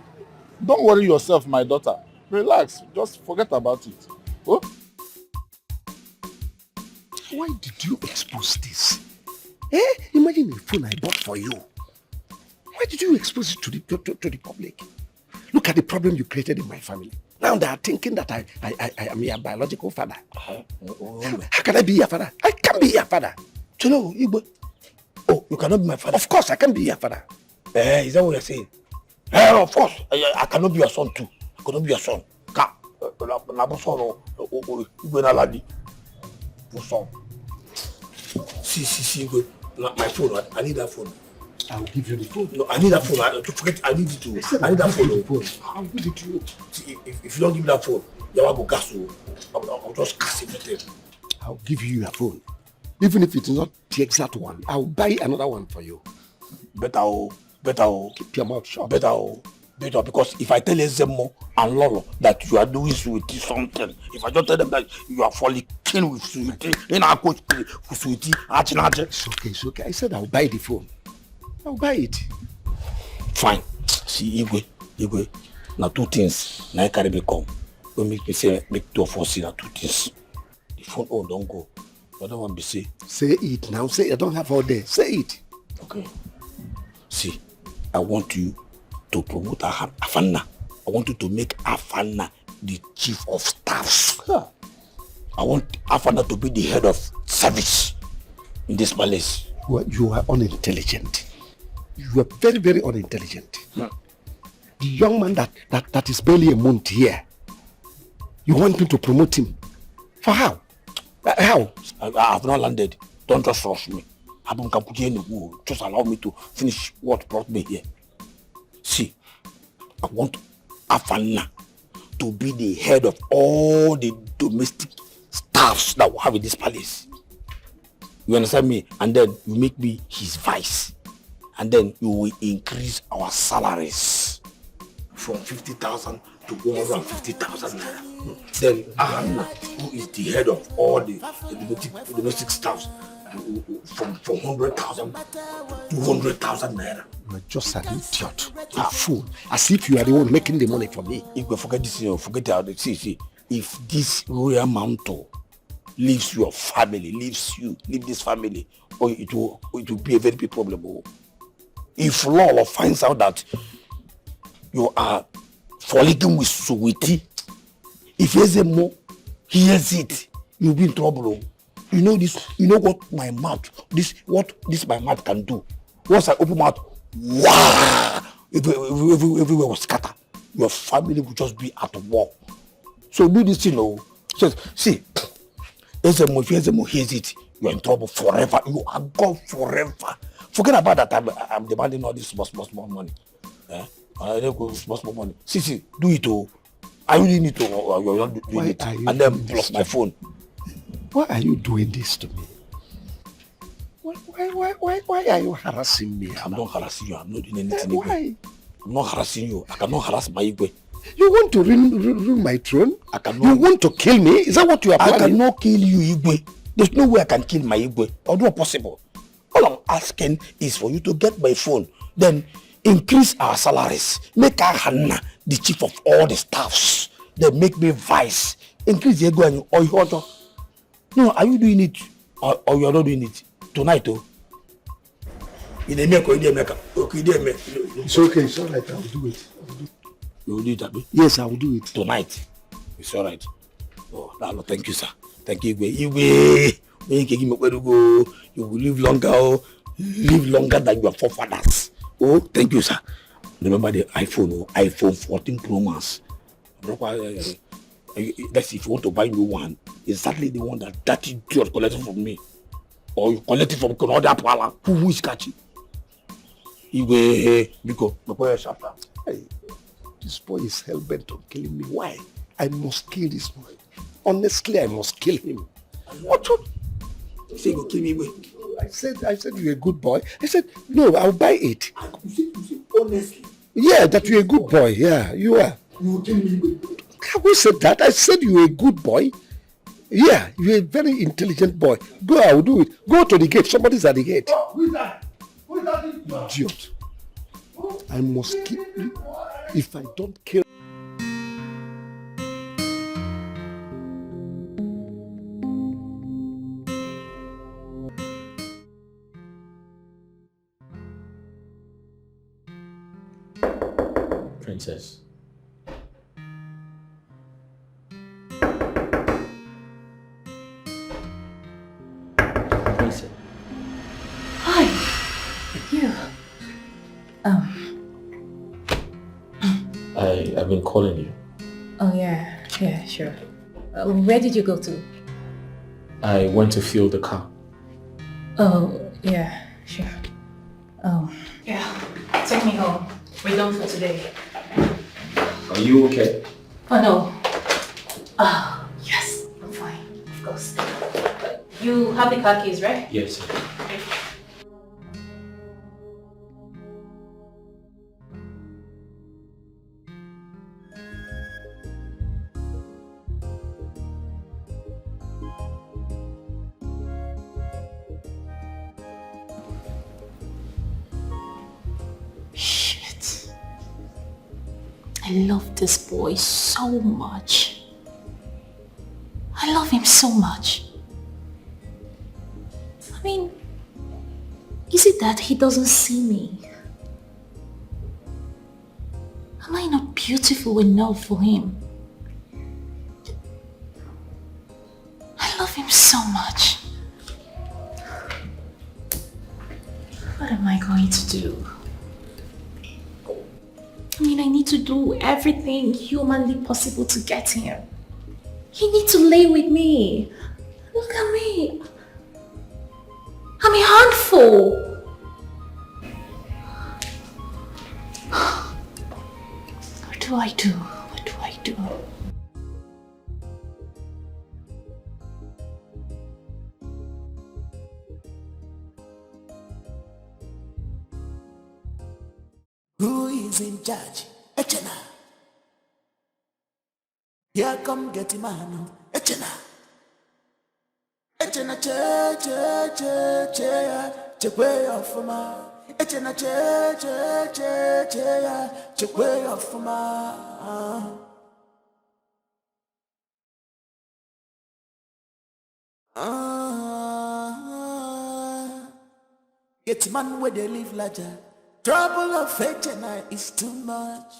Don't worry yourself, my daughter. Relax, just forget about it. Oh? Why did you expose this? Eh? Imagine the phone I bought for you. Why did you expose it to the to, to, to the public? Look at the problem you created in my family. Now they are thinking that I I, I, I am your biological father. Uh, uh, uh, How can I be your father? I can't be your father. Cholo, Igwe. Oh, you cannot be my father. Of course, I can't be your father. Eh, is that what you're saying? Eh, of course. I, I cannot be your son too. I cannot be your son. Ka, eh, na na boss son o, o, o, Igwe na ladi. Boss son. See, see, see, Igwe. Na my phone. I, I need that phone. I'll give you the phone. No, I need that phone. I, don't forget, I need it too. I need that phone. Oh. I'll give it to you. See, if, if you don't give me that phone, you will go gas. Oh. I'll, I'll just gas everything. I'll give you your phone. Even if it's not the exact one, I'll buy another one for you. Better, oh, better, oh, Keep your mouth shut. Better, oh, better. Because if I tell Ezemo and Lolo that you are doing sweetie something, if I just tell them that you are frolicking with sweetie, in our coach with sweetie, acting, acting. It's okay, it's okay. I said I'll buy the phone. I'll buy it. Fine. See, Igwe, Igwe, now two things. Now I carry me come. When make me say, make two of us see now two things. The phone, oh, don't go. The other one be say, Say it now. Say I don't have all day. Say it. Okay. See, I want you to promote Aha- Afanna. I want you to make Afanna the chief of staffs. I want Afanna to be the head of service in this palace. You are, you are unintelligent. You are very, very unintelligent. The young man that, that, that is barely a month here, you want me to promote him? For how? Uh, how? I, I have not landed. Don't just rush me. Abum Kampuje Enugu, just allow me to finish what brought me here. See, I want Afanna to be the head of all the domestic staffs that we have in this palace. You understand me? And then you make me his vice. And then you will increase our salaries from fifty thousand to one hundred fifty thousand naira. Then Ahanna, who is the head of all the, the domestic, domestic staffs, from, from hundred thousand to two hundred thousand naira. You are just an idiot, a fool, as if you are the one making the money for me. If you forget this, you forget how they see, see. If this royal mantle leaves your family, leaves you, leave this family, oh, it will, it will be a very big problem. Oh. If Lolo finds out that you are frolicking with Suwiti, if Ezemo hears it, you'll be in trouble. Oh. You know this, you know what my mouth, this, what this my mouth can do. Once I open mouth, wow, every, every, every, everywhere will scatter. Your family will just be at war. So do this thing, oh. Just see, Ezemo, if Ezemo hears it, you're in trouble forever. You are gone forever. Forget about that. I'm, I'm demanding all this small, small, small money. Eh? I don't go small, small money. See, see, do it, oh. I really need to. Uh, you're not doing Why it. Are you And then doing plus this my to phone. Why are you doing this to me? Why, why, why, why, why are you harassing me? I'm not harassing you. I'm not doing anything. Why? I'm not harassing you. I cannot harass my Igwe. You want to ruin, ruin, ruin my throne? I cannot. You want to kill me? Is that what you are I planning? Cannot kill you, Igwe. There's no way I can kill my Igwe. Although possible. All I'm asking is for you to get my phone. Then increase our salaries. Make Ahanna the chief of all the staffs. Then make me vice. Increase the ego and oil. No, are you doing it or, or you're not doing it? Tonight, oh. You dey make or you dey make? Okay, you dey make. It's okay, it's all right. I'll do it. I'll do it. You will do it, abi? Yes, I will do it. Tonight. It's all right. Oh, Lalo, thank you, sir. Thank you, Igwe. Igwe. Onye nke gị mekpere go. You will live longer, oh. Live longer than your forefathers. Oh, thank you, sir. Remember the iPhone, oh, iPhone fourteen Pro Max. Remember, uh, uh, that's if you want to buy new one. Exactly the one that that idiot collected from me. Or you collect it from Konoda Pala. Who, who is catching? Igwe, Biko, Mekwere Shafta. Hey, this boy is hell bent on killing me. Why? I must kill this boy. Honestly, I must kill him. What? What? Say you kill me, Igwe. I said, I said you're a good boy. I said, no, I'll buy it. You see, you see, honestly, Yeah, that you're a good boy. Yeah, you are. You will kill me. Who said that? I said you're a good boy. Yeah, you're a very intelligent boy. Go, I will do it. Go to the gate. Somebody's at the gate. Oh, who is that? Who is that? Idiot. I must kill you if I don't kill. Princess. Princess. Hi. You. Um. I, I've been calling you. Oh yeah. Yeah. Sure. Uh, where did you go to? I went to fuel the car. Oh yeah. Sure. Oh. Yeah. Take me home. We're done for today. Are you okay? Oh no. Oh yes. I'm fine. Of course. You have the car keys, right? Yes, sir. Shit. I love this boy so much. I love him so much. I mean, is it that he doesn't see me? Am I not beautiful enough for him? I love him so much. What am I going to do? I mean, I need to do everything humanly possible to get him. He needs to lay with me. Look at me. I'm a handful. What do I do? What do I do? Who is in charge? Echena. Here come get man. Echena. Echena che che che che ya chekwe ofuma. Echena che che che che ya chekwe ofuma. Ah, get man where they live larger. Trouble of Echena is too much.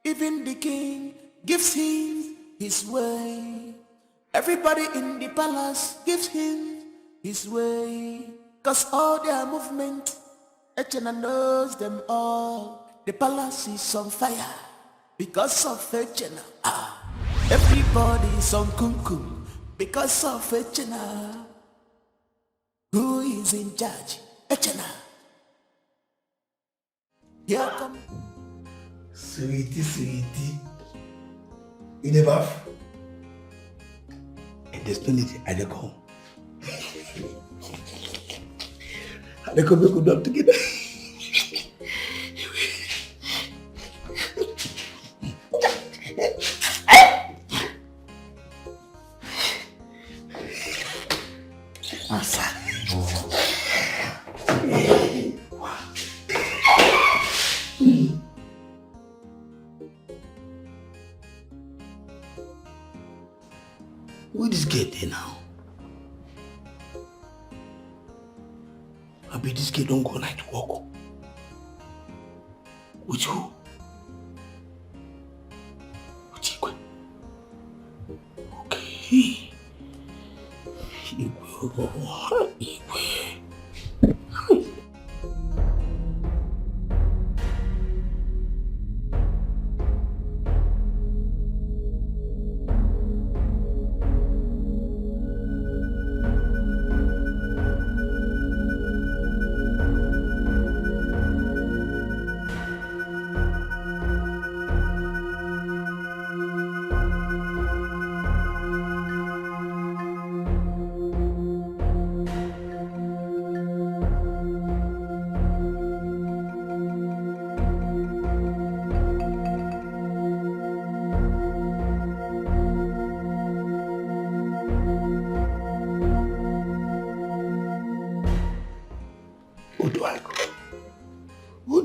Even the king gives him his way. Everybody in the palace gives him his way. Cause all their movement, Echena knows them all. The palace is on fire because of Echena. Ah, everybody is on kunkum because of Echena. Who is in charge? Echena. Here come. Sweetie, sweetie. You dey baff? I dey spend it, I dey come. I dey come make we done together. Answer. Where this girl dey now? Abi this girl don go night walk? With who? With Igwe. Okay. Igwe, oh, Igwe.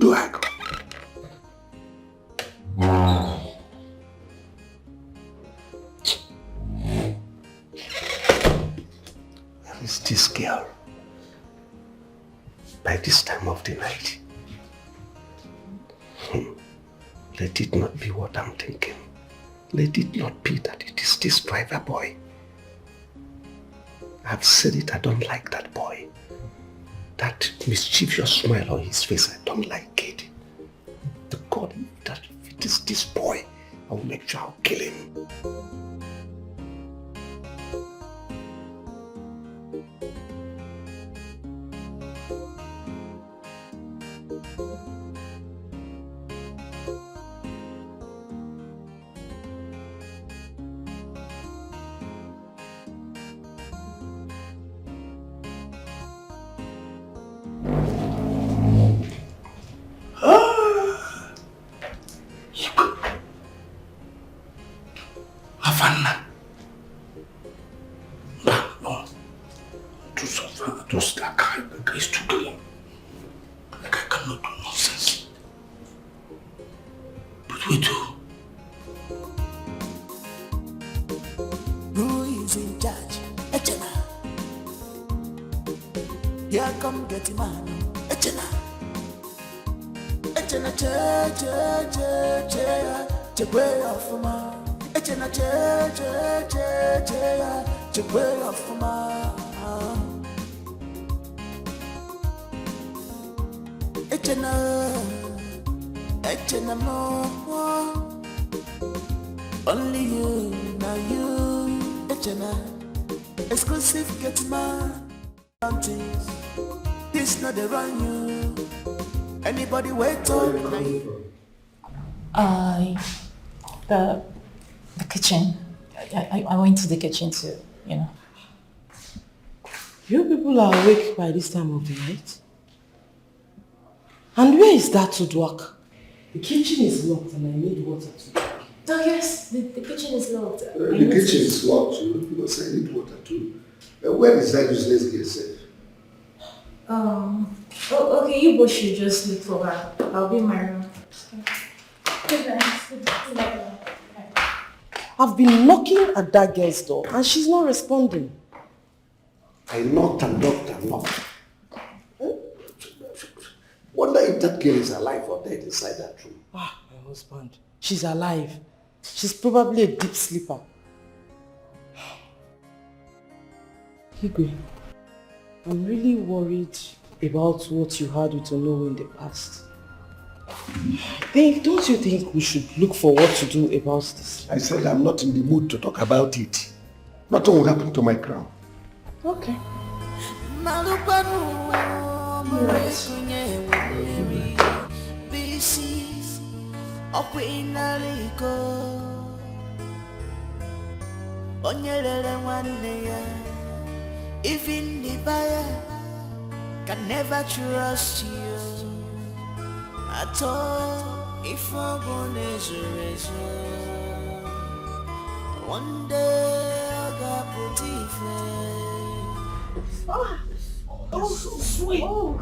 Black. Where is this girl? By this time of the night. Hmm. Let it not be what I'm thinking. Let it not be that it is this driver boy. I've said it, I don't like that boy. That mischievous smile on his face, I don't like it. The God that, if it is this boy, I will make sure I'll kill him. Afanna. Mba, no. Too suffer, too slack, I is too clean. Like I cannot do nonsense. But wait, oh. Who is in charge? Echena. Here come get man. Echena. Echena che, che, che, che, ya. Chekwe ọfụma. Echena che, che, che, che, ya. Chekwe ọfụma. Echena, echena mo. Only you, now you. Echena, exclusive get man. This not the run you. Anybody wait on me. I, the, the kitchen. I, I, I went to the kitchen to, you know. You people are awake by this time of the night? And where is that Uduak? The kitchen is locked and I need water to drink. Oh, yes, the, the kitchen is locked. Uh, the kitchen is locked too, because I need water too. Uh, where is that useless girl safe? Um, oh, okay, you both should just look for her. I'll be in my room. Good night. Good night. I've been knocking at that girl's door and she's not responding. I knocked and knocked and knocked. Eh? Wonder if that girl is alive or dead inside that room. Ah, my husband. She's alive. She's probably a deep sleeper. Igwe, I'm really worried about what you had with Onowu in the past. I think, don't you think we should look for what to do about this? I said I'm not in the mood to talk about it. Nothing will happen to my crown. Okay. Onye lere nwanne ya, even the buyer can never trust you. Atọ ife ọ bụ na-ezuru ezu, one day ọ ga-apụta ife. Oh, oh, sweet. Oh,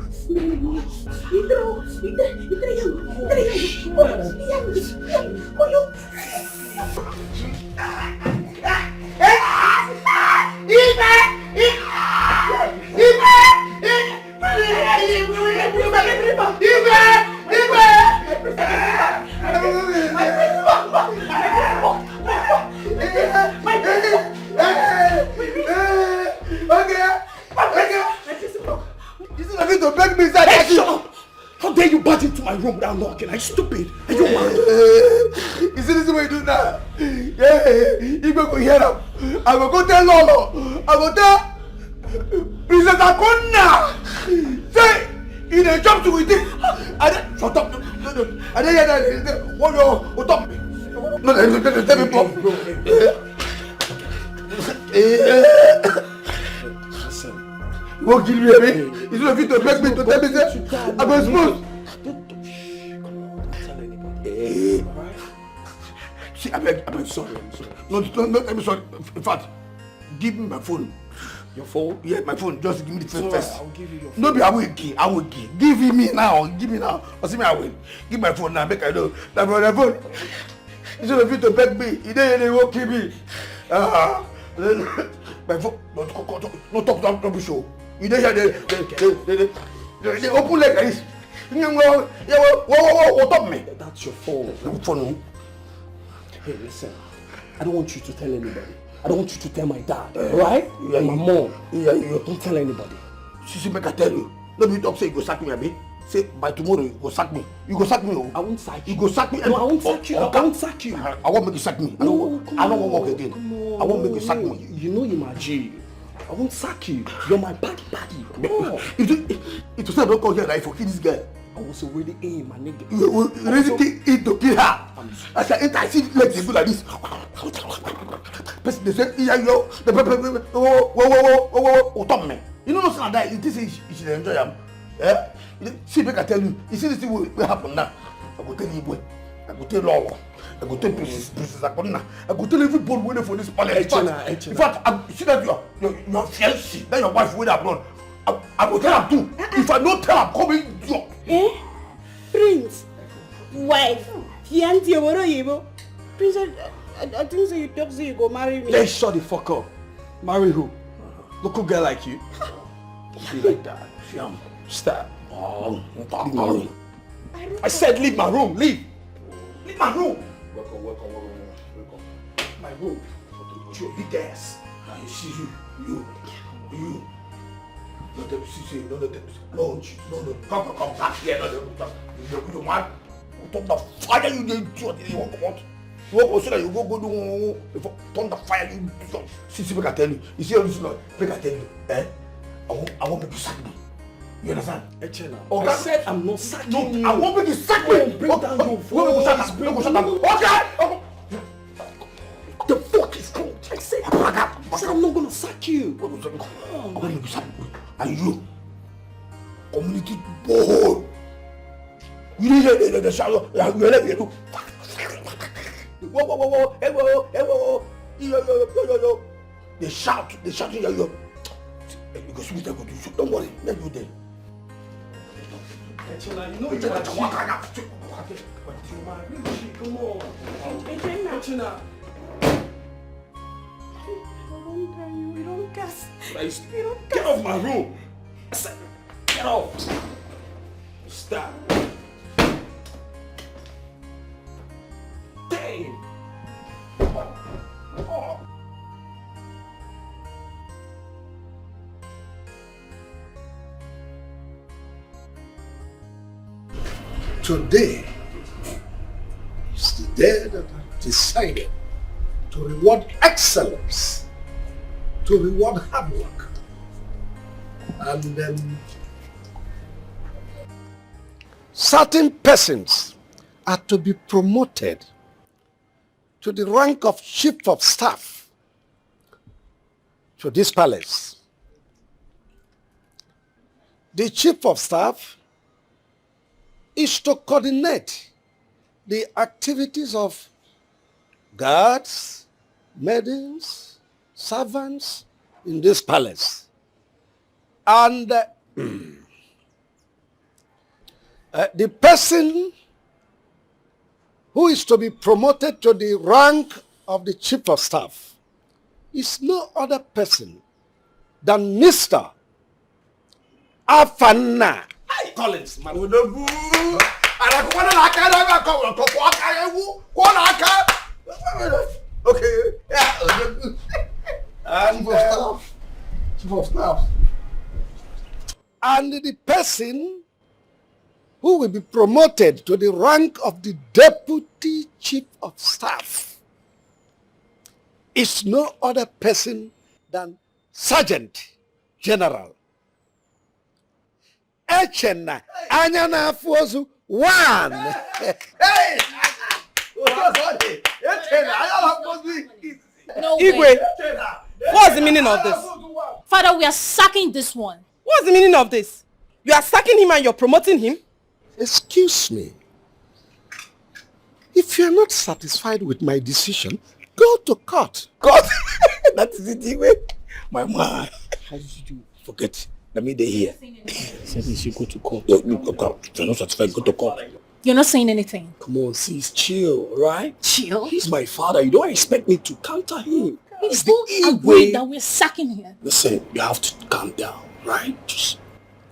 How dare you barge into my room without knocking? Are you stupid? Are you mad? You see this way you do now? Yeah, you go hear them. I go go tell Lolo. I go tell Princess Akonna. Say, you dey jump to with it. I dey shut up. I dey hear that. What you? What up? No, no, no, no, tell me, bro. Listen. You won't kill me, eh? You don't fit to beg me to tell me say I go expose. Don't, don't, shh, come on, don't tell anybody. Eh. Alright? See, I beg, I beg, sorry, I'm sorry. No, no, no, I'm sorry. In fact, give me my phone. Your phone? Yeah, my phone. Just give me the It's phone alright, first. I'll give you your phone. No be awake, awake. Give me now. Give me now. Or see me awake. Give my phone now. Make I know. That my phone. Instead of you to beg me, you dey dey work me. Ah, my phone. No talk, no talk, no talk, no show. You dey here, they, they, they, they, they, they, they open leg like this. Yeah, well, yeah, well, what, what, what, what up me? That's your phone. No phone. Hey, listen. I don't want you to tell anybody. I don't want you to tell my dad, right? Yeah, And my you- mom. Yeah, you. Don't tell anybody. Sisi, make I tell you. No be talk say you go sack me, abi? Say by tomorrow you go sack me. You go sack me, oh. I won't sack you. You go sack me. No, I won't sack you. I Oga, won't sack you. I, I won't make you sack me. I No, don't. come I don't on, work again. Come on, I won't make no, you sack no. me. You, you know you my G. I won't sack you. You're my bad buddy. Come on. If you, if you say I don't come here, I for kill this girl. I was already in, my nigga. You will really think it to kill her. As I enter, I see legs dey go like this. Person dey say, "Yeah, yo, the pe- pe- pe- oh, whoa, whoa, whoa, whoa, whoa, whoa, stop me." You know, not that you think say she, she dey enjoy am. Eh? You see, make I tell you, you see this thing wey wey happen now. I go tell you, boy. I go tell Lolo. I go tell Princess, Princess Akponna. I go tell everybody wey dey for this palace. In fact, Echena, Echena. In fact, I, see that your, your, your fiancé, that your wife wey dey abroad. I, I go tell am too. If I no tell am, come in your Eh? Prince, wife, fiancé, what are you? Princess, I, I think say you talk say you go marry me. Then shut the fuck up. Marry who? Local girl like you? Be like that. See am. Stop. Oh, Leave my room. I said leave my room. Leave. Leave my room. Welcome, welcome, welcome, welcome. My room. Your big ass. I see you, you, you. No let them see say, no let them see. No, no, no. Come, come, come back here. No, no, no. You, you, you want? You turn the fire. You dey idiot. You want come out? You want go so that you go go do one, one, one. Before turn the fire. You idiot. See, see, make I tell you. You see all this noise? Make I tell you. Eh? I won't, I won't make you sack me. You understand? Echena, Oga, I said I'm not sacking No, you. I won't make you sack me. Oh, bring down your Wait, wait, shut voice, up. bring Wait, shut down up. Okay. The fuck is wrong? I said, I said I'm not gonna sack you. Wait, wait, shut up. I won't make you sack me. And you, community borehole. You dey hear the, the, the shout? You hear the, whoa, whoa, whoa, whoa, hey, whoa, hey, whoa, whoa. Yo, yo, yo, yo, yo. They shout, they shout, yo, yo. You go see what I go do. So don't worry, let you there. Echena, you know you are G. But you are really G. Come on. Echena. I don't tell you, you don't cast. Like, get off my room. I said, get off. Stop. Damn. Oh. Today is the day that I've decided to reward excellence, to reward hard work. And um, certain persons are to be promoted to the rank of chief of staff to this palace. The chief of staff is to coordinate the activities of guards, maidens, servants in this palace. And uh, uh, the person who is to be promoted to the rank of the chief of staff is no other person than Mister Afanna Collins. Man. Odogwu. Ara ko wala la ka na ba ko ko ko ka ewu ko la ka. Okay. Yeah. Odogwu. And, Chief of staff. Chief of staff. And the person who will be promoted to the rank of the deputy chief of staff is no other person than Sergeant General Echena Anyanafuozu one. Hey! Otu ọzọ ọ dị. Echena, anyị ala mkpọzi. No Igwe, way. What's the meaning of this? Father, we are sacking this one. What's the meaning of this? You are sacking him and you're promoting him? Excuse me. If you are not satisfied with my decision, go to court. Court? That is it, Igwe. My man. How did you do? Forget. Let me dey here. Said you should go to court. Yo, you go court. If you're not satisfied, go to court. You're not saying anything. Come on, sis, chill, right? Chill? He's my father. You don't expect me to counter him. He's the Igwe. Agreed that we're sacking him. Listen, you have to calm down, right? Just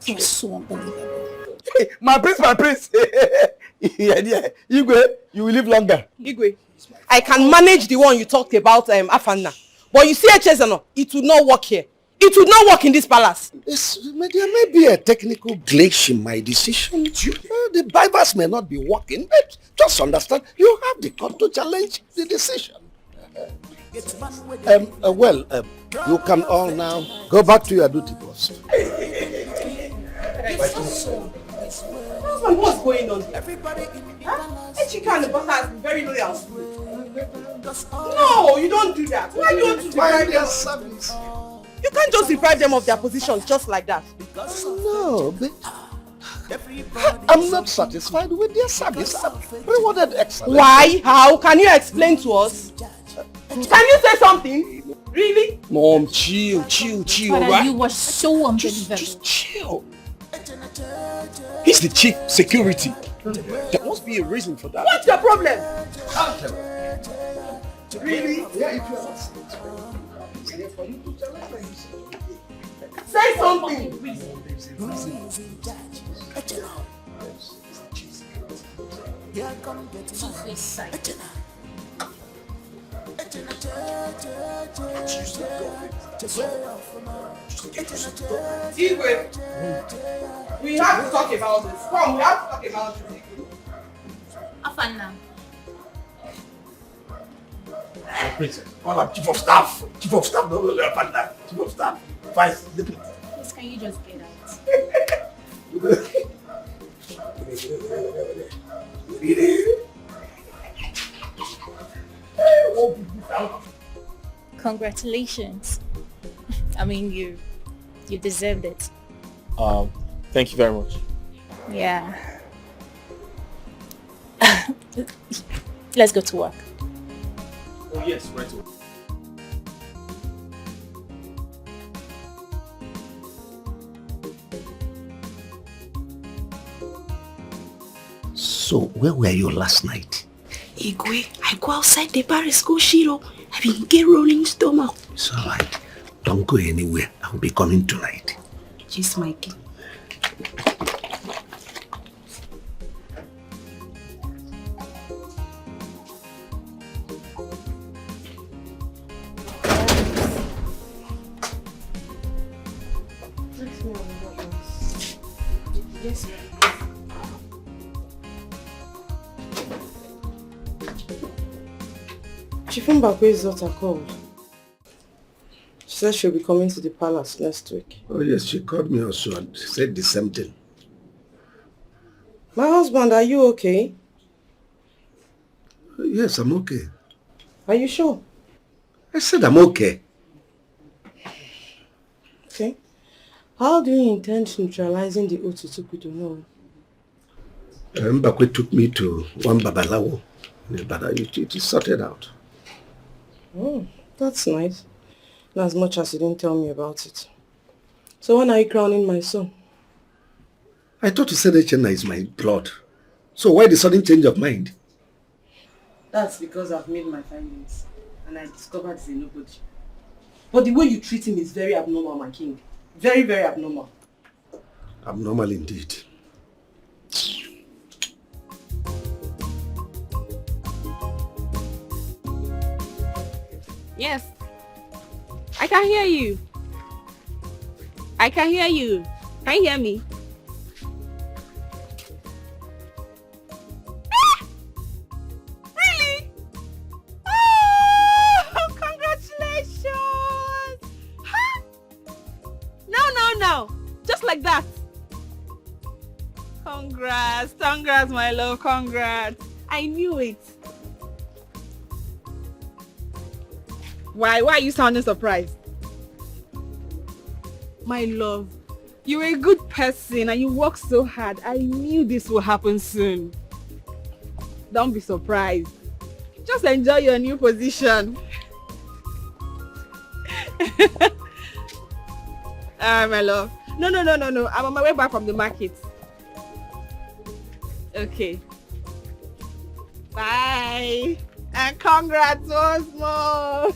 You're so unbelievable. My prince, my prince. Yeah, yeah. Igwe, you will live longer. Igwe, I can manage the one you talked about, um, Afanna. But you see, Echezano, it will not work here. It will not work in this palace. It's, there may be a technical glitch in my decision. Uh, the Bibles may not be working, but just understand you have the court to challenge the decision. Um, uh, well, um, you can all now go back to your duty post. Husband, what's going on? Huh? Echika and the boss are very loyal. No, you don't do that. Why do you want to deprive them? Service. You can't just deprive them of their positions just like that. No, but I'm not satisfied with their service. I'm rewarded excellent. Why? How? Can you explain to us? Can you say something? Really? Mom, chill, chill, chill, Father, right? You were so unbelievable. Just, just chill. He's the chief security. There must be a reason for that. What's your problem? Really? Yeah, if you're not satisfied, it's for you to challenge my decision. Say something. There's a reason. Two-faced side. Igwe, we have to talk about this. Come, we have to talk about this. Afanna. Princess, call up chief of staff. Chief of staff, no, no, no, Afanna. Chief of staff, vice, deputy. Please, can you just get out? Congratulations. I mean, you you deserved it. Um, thank you very much. Yeah. Let's go to work. Oh yes, right away. So, where were you last night? Igwe, I go outside the barracks, go shiro. I been get rolling stomach. It's all right. Don't go anywhere. I'll be coming tonight. Yes, Mikey. Yes, ma'am. Chief Mbakwe's daughter called. She said she'll be coming to the palace next week. Oh, yes, she called me also and said the same thing. My husband, are you okay? Yes, I'm okay. Are you sure? I said I'm okay. Okay. How do you intend neutralizing the Otutu Kudono? Uh, Mbakwe took me to one Babalawo in Ibadan. It, it is sorted out. Oh, that's nice. Not as much as you didn't tell me about it. So when are you crowning my son? I thought you said Echenna is my blood. So why the sudden change of mind? That's because I've made my findings and I discovered he's a nobody. But the way you treat him is very abnormal, my king. Very, very abnormal. Abnormal indeed. Yes. I can hear you. I can hear you. Can you hear me? Ah! Really? Oh, congratulations! Ha! Now, now, now. Just like that. Congrats, congrats, my love, congrats. I knew it. Why? Why are you sounding surprised? My love, you're a good person and you work so hard. I knew this will happen soon. Don't be surprised. Just enjoy your new position. Ah, my love. No, no, no, no, no. I'm on my way back from the market. Okay. Bye. And congrats once more.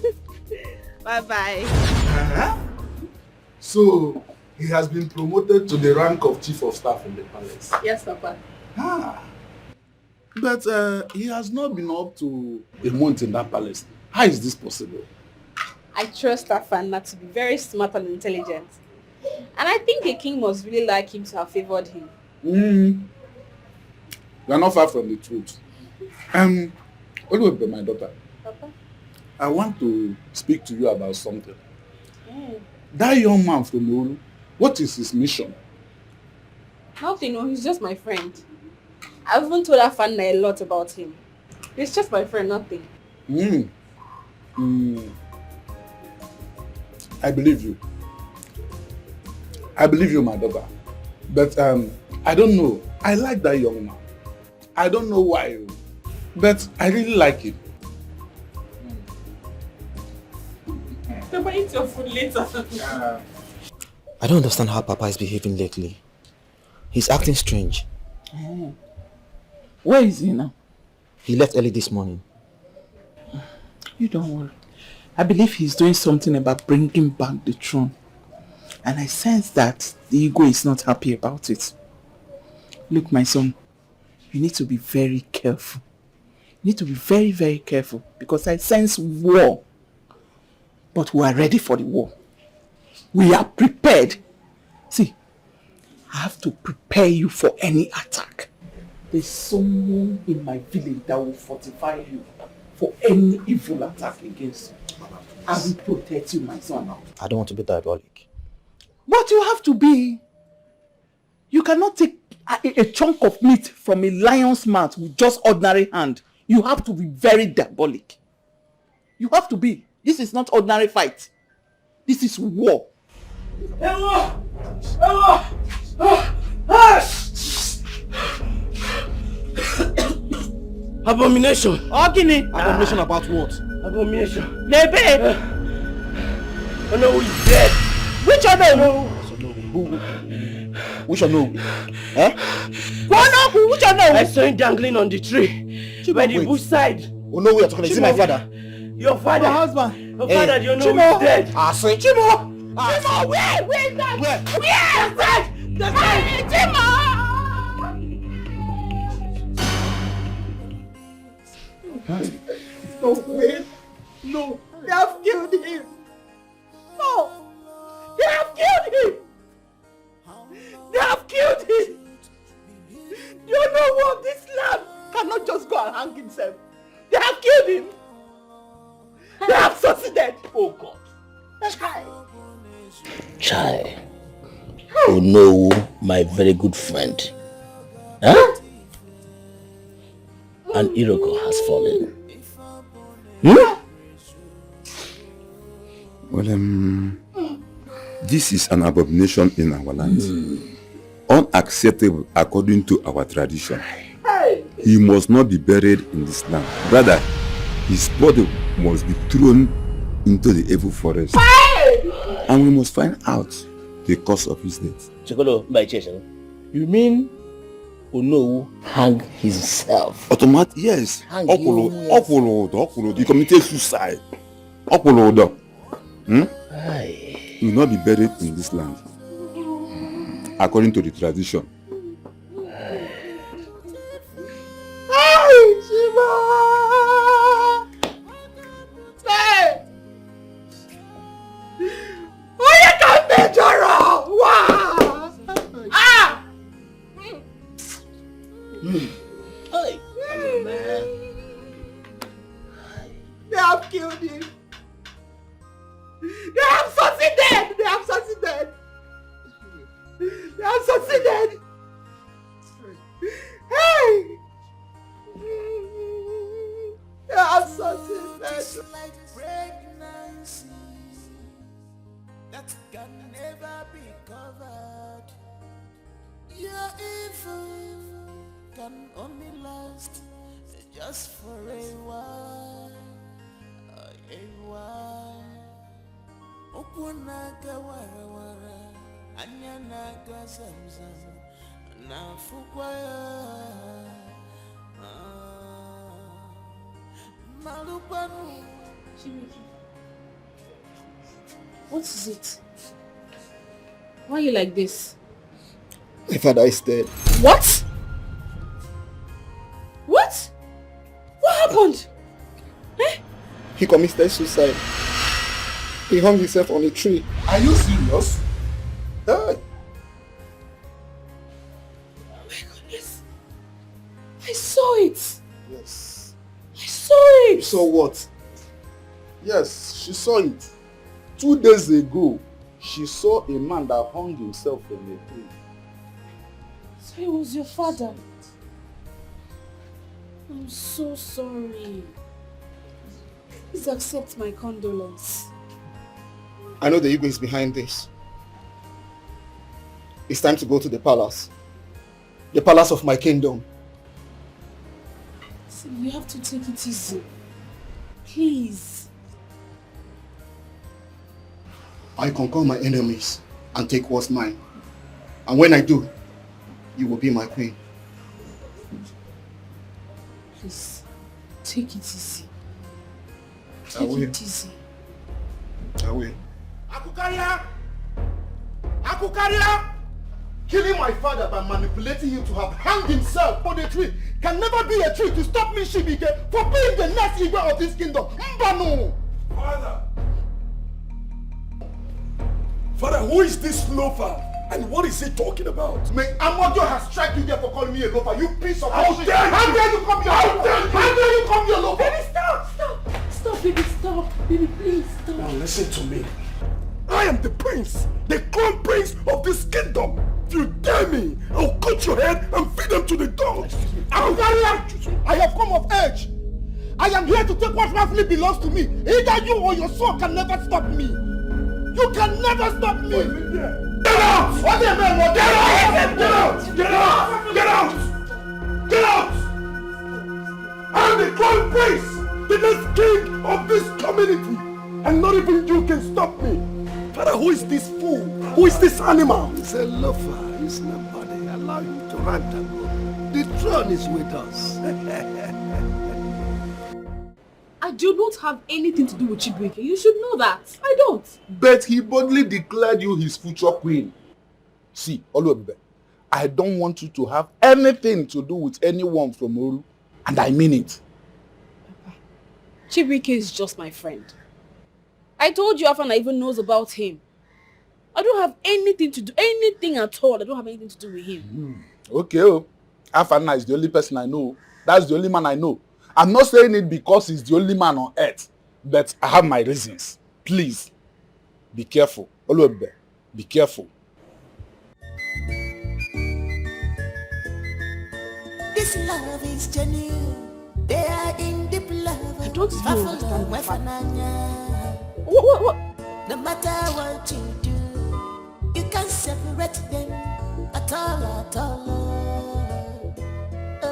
Bye bye. Uh-huh. So, he has been promoted to the rank of chief of staff in the palace. Yes, Papa. Ah. But uh, he has not been up to a month in that palace. How is this possible? I trust Afanna to be very smart and intelligent. And I think the king must really like him to have favored him. Mm. You are not far from the truth. Um, Oluwebe, my daughter, Papa? I want to speak to you about something. Mm. That young man from Olu, what is his mission? Nothing, no, he's just my friend. I've even told Afanna a lot about him. He's just my friend, nothing. Mm. Mm. I believe you. I believe you, my daughter. But um, I don't know. I like that young man. I don't know why, oh, but I really like him. Papa, eat your food later. I don't understand how Papa is behaving lately. He's acting strange. Where is he now? He left early this morning. You don't worry. I believe he's doing something about bringing back the throne. And I sense that the Igwe is not happy about it. Look, my son, you need to be very careful. You need to be very, very careful because I sense war. But we are ready for the war. We are prepared. See, I have to prepare you for any attack. There's someone in my village that will fortify you for any evil attack against you. I will protect you, my son. I don't want to be diabolic. What you have to be? You cannot take a, a- a chunk of meat from a lion's mouth with just ordinary hand. You have to be very diabolic. You have to be. This is not ordinary fight. This is war. Abomination. Ogini. Abomination about what? Abomination. Nebe. Onowu is dead. Which Onowu? Who? Which Onowu? Eh? Onowu, which I Onowu? Saw him dangling on the tree by the Wait. Bush side. Onowu, you're talking. Is it my father? Your father. My husband. Your Hey, father, you know, Chimo. is dead. I say, Chimo! Chimo, where, where is that? Where? Where is that? Chimo! No way. No. They have killed him. No. They have killed him. They have killed him. You know what? This land cannot just go and hang himself. They have killed him. They have succeeded. Oh God. Chai. Chai. Onowu, my very good friend. Huh? An Iroko has fallen. Hmm? Well, um, this is an abomination in our land. Unacceptable according to our tradition. He must not be buried in this land. Rather, his body must be thrown into the evil forest. And we must find out the cause of his death. Chokolo, my church. You mean Onowu hang himself? Automatic, yes. Hang Okolo, him, yes. Okolo, Okolo, he committed suicide. Okolo, hmm? Aye. He will not be buried in this land, according to the tradition. Hey, Shiva! Hey! Onye ka m mejọrọ? Wa! Ah! Hey, come on, man. They have killed him. They have succeeded. They have succeeded. They have succeeded. Hey! They have succeeded. It's like pregnancy that can never be covered. Your evil can only last just for a while, a while. Okwu na-aga wara wara. Anya na-aga zamzam na-afụkwa ya. Ah, malụkwanụ. Chibuike, what is it? Why are you like this? My father is dead. What? What? What happened? Eh? He committed suicide. He hung himself on a tree. Are you serious? Hey! Oh my goodness. I saw it. Yes. I saw it. You saw what? Yes, she saw it. Two days ago, she saw a man that hung himself from a tree. So it was your father. I'm so sorry. Please accept my condolence. I know the Igwe is behind this. It's time to go to the palace. The palace of my kingdom. See, you have to take it easy. Please. I conquer my enemies and take what's mine. And when I do, you will be my queen. Please, take it easy. Take it easy. I will. Akukaria! Akukaria! Killing my father by manipulating him to have hanged himself on a tree can never be a tree to stop me, Chibuike, for being the next Igwe of this kingdom. Mbanu! Father! Father, who is this loafer? And what is he talking about? May Amodio has struck you there for calling me a loafer. You piece of How dare you? How dare you come here? How dare you? How dare you come here, loafer? Baby, stop, stop, stop, baby, stop, baby, please stop. Now listen to me. I am the prince, the crown prince of this kingdom. If you dare me, I'll cut your head and feed them to the dogs. I'll I have come of age. I am here to take what rightfully belongs to me. Either you or your son can never stop me. You can never stop me. Get out! What the man want? Get out! Get out! Get out! Get out! Get out! I'm the crown prince, the next king of this community, and not even you can stop me. Father, who is this fool? Who is this animal? He's a loafer. He's nobody. Allow him to rant and go. The throne is with us. I do not have anything to do with Chibuike. You should know that. I don't. But he boldly declared you his future queen. See, Oluebube, I don't want you to have anything to do with anyone from Oru, and I mean it. Chibuike is just my friend. I told you Afana even knows about him. I don't have anything to do, anything at all. I don't have anything to do with him. Hmm. Okay, oh. Afana is the only person I know. That's the only man I know. I'm not saying it because he's the only man on earth, but I have my reasons. Please, be careful. Oluebube, be careful. This love is genuine. They are in deep love. I don't even understand the fact. What, what, what? No matter what you do, you can't separate them at all, at all. Oh,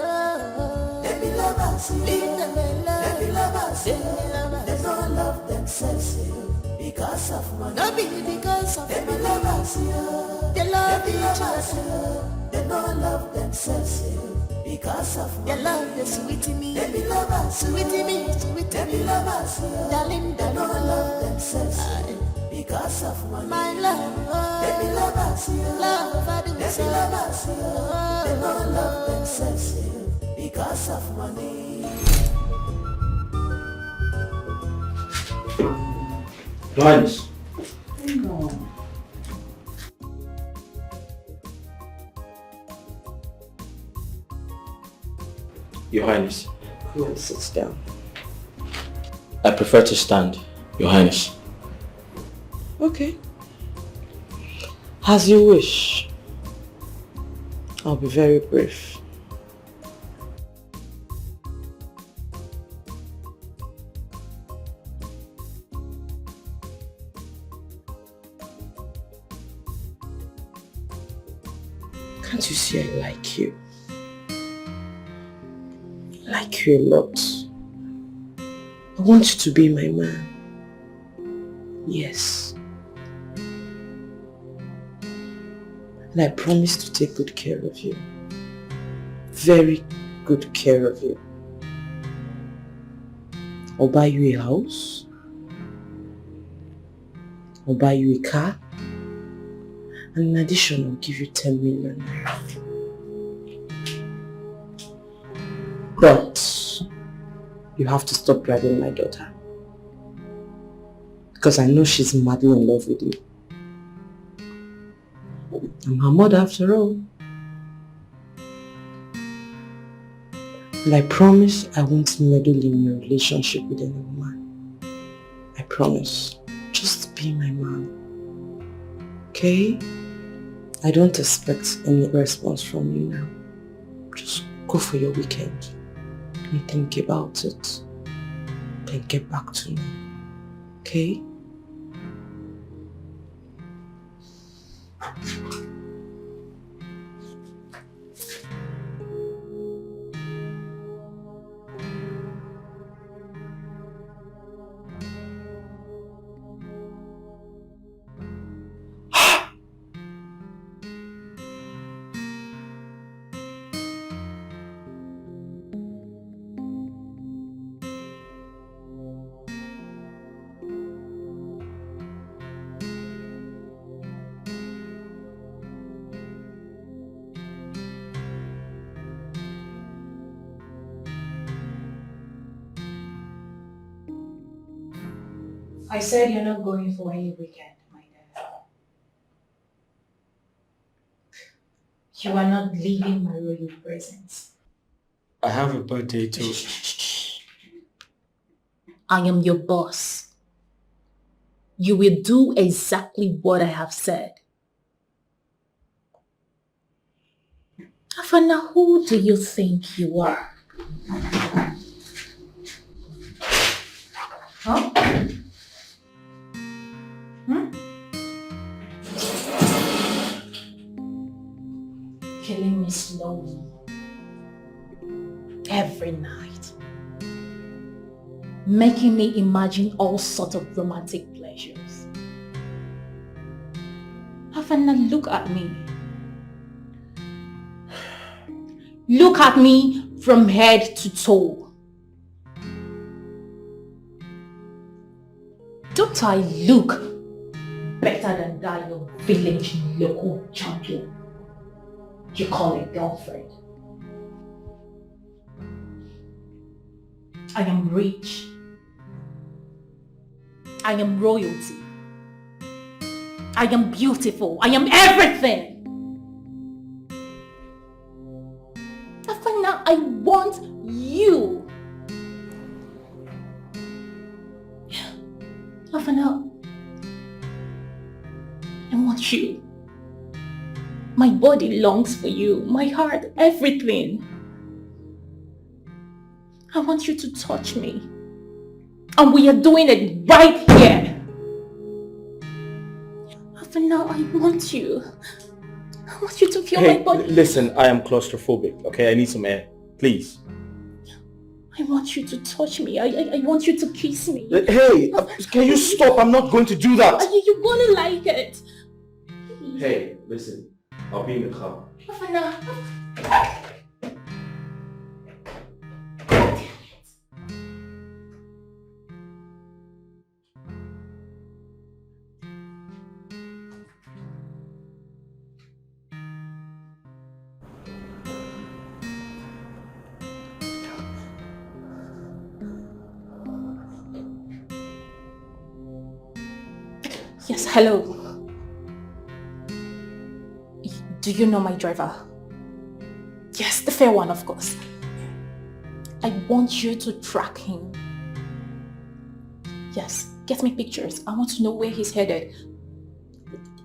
oh. They be lovers, yeah. Leave them alone. They be lovers, yeah. They be lovers. They don't love themselves, yeah, because of money. No be because of money. They be lovers, yeah. They love each other. They don't love themselves, yeah, because of money. Your love is sweet me. They be lovers, sweet me, sweet me. They be lovers, yeah. Darling, they don't love themselves, yeah, because of money. My love, oh. They be lovers, yeah. Love, I do. They be lovers, yeah. They don't love themselves, yeah, because of money. Your Highness. Hang on. Your Highness. Come and sit down. I prefer to stand, Your Highness. Okay. As you wish. I'll be very brief. Can't you see I like you? I like you a lot. I want you to be my man. Yes. I promise to take good care of you. Very good care of you. I'll buy you a house. I'll buy you a car. And in addition, I'll give you ten million naira. But you have to stop driving my daughter. Because I know she's madly in love with you. I'm her mother after all. And I promise I won't meddle in your relationship with any woman. I promise. Just be my man. Okay? I don't expect any response from you now. Just go for your weekend. And think about it. Then get back to me. Okay? I said you're not going for any weekend, my dear. You are not leaving my royal presence. I have a birthday too. I am your boss. You will do exactly what I have said. Afana, who do you think you are? Huh? Hmm? Killing me slowly every night, making me imagine all sorts of romantic pleasures. Afana, look at me. Look at me from head to toe. Don't I look better than that your village local champion you call a girlfriend? I am rich. I am royalty. I am beautiful. I am everything. Afana, I want you. Afana, I want you. My body longs for you. My heart, everything. I want you to touch me. And we are doing it right here. Afana, I want you. I want you to feel Hey, my body. L- listen, I am claustrophobic, okay? I need some air, please. I want you to touch me. I, I, I want you to kiss me. Hey, uh, can you stop? I'm not going to do that. Are you, you're gonna like it. Hey, listen, I'll be in the car. Afana. Yes, hello. Do you know my driver? Yes, the fair one, of course. I want you to track him. Yes, get me pictures. I want to know where he's headed.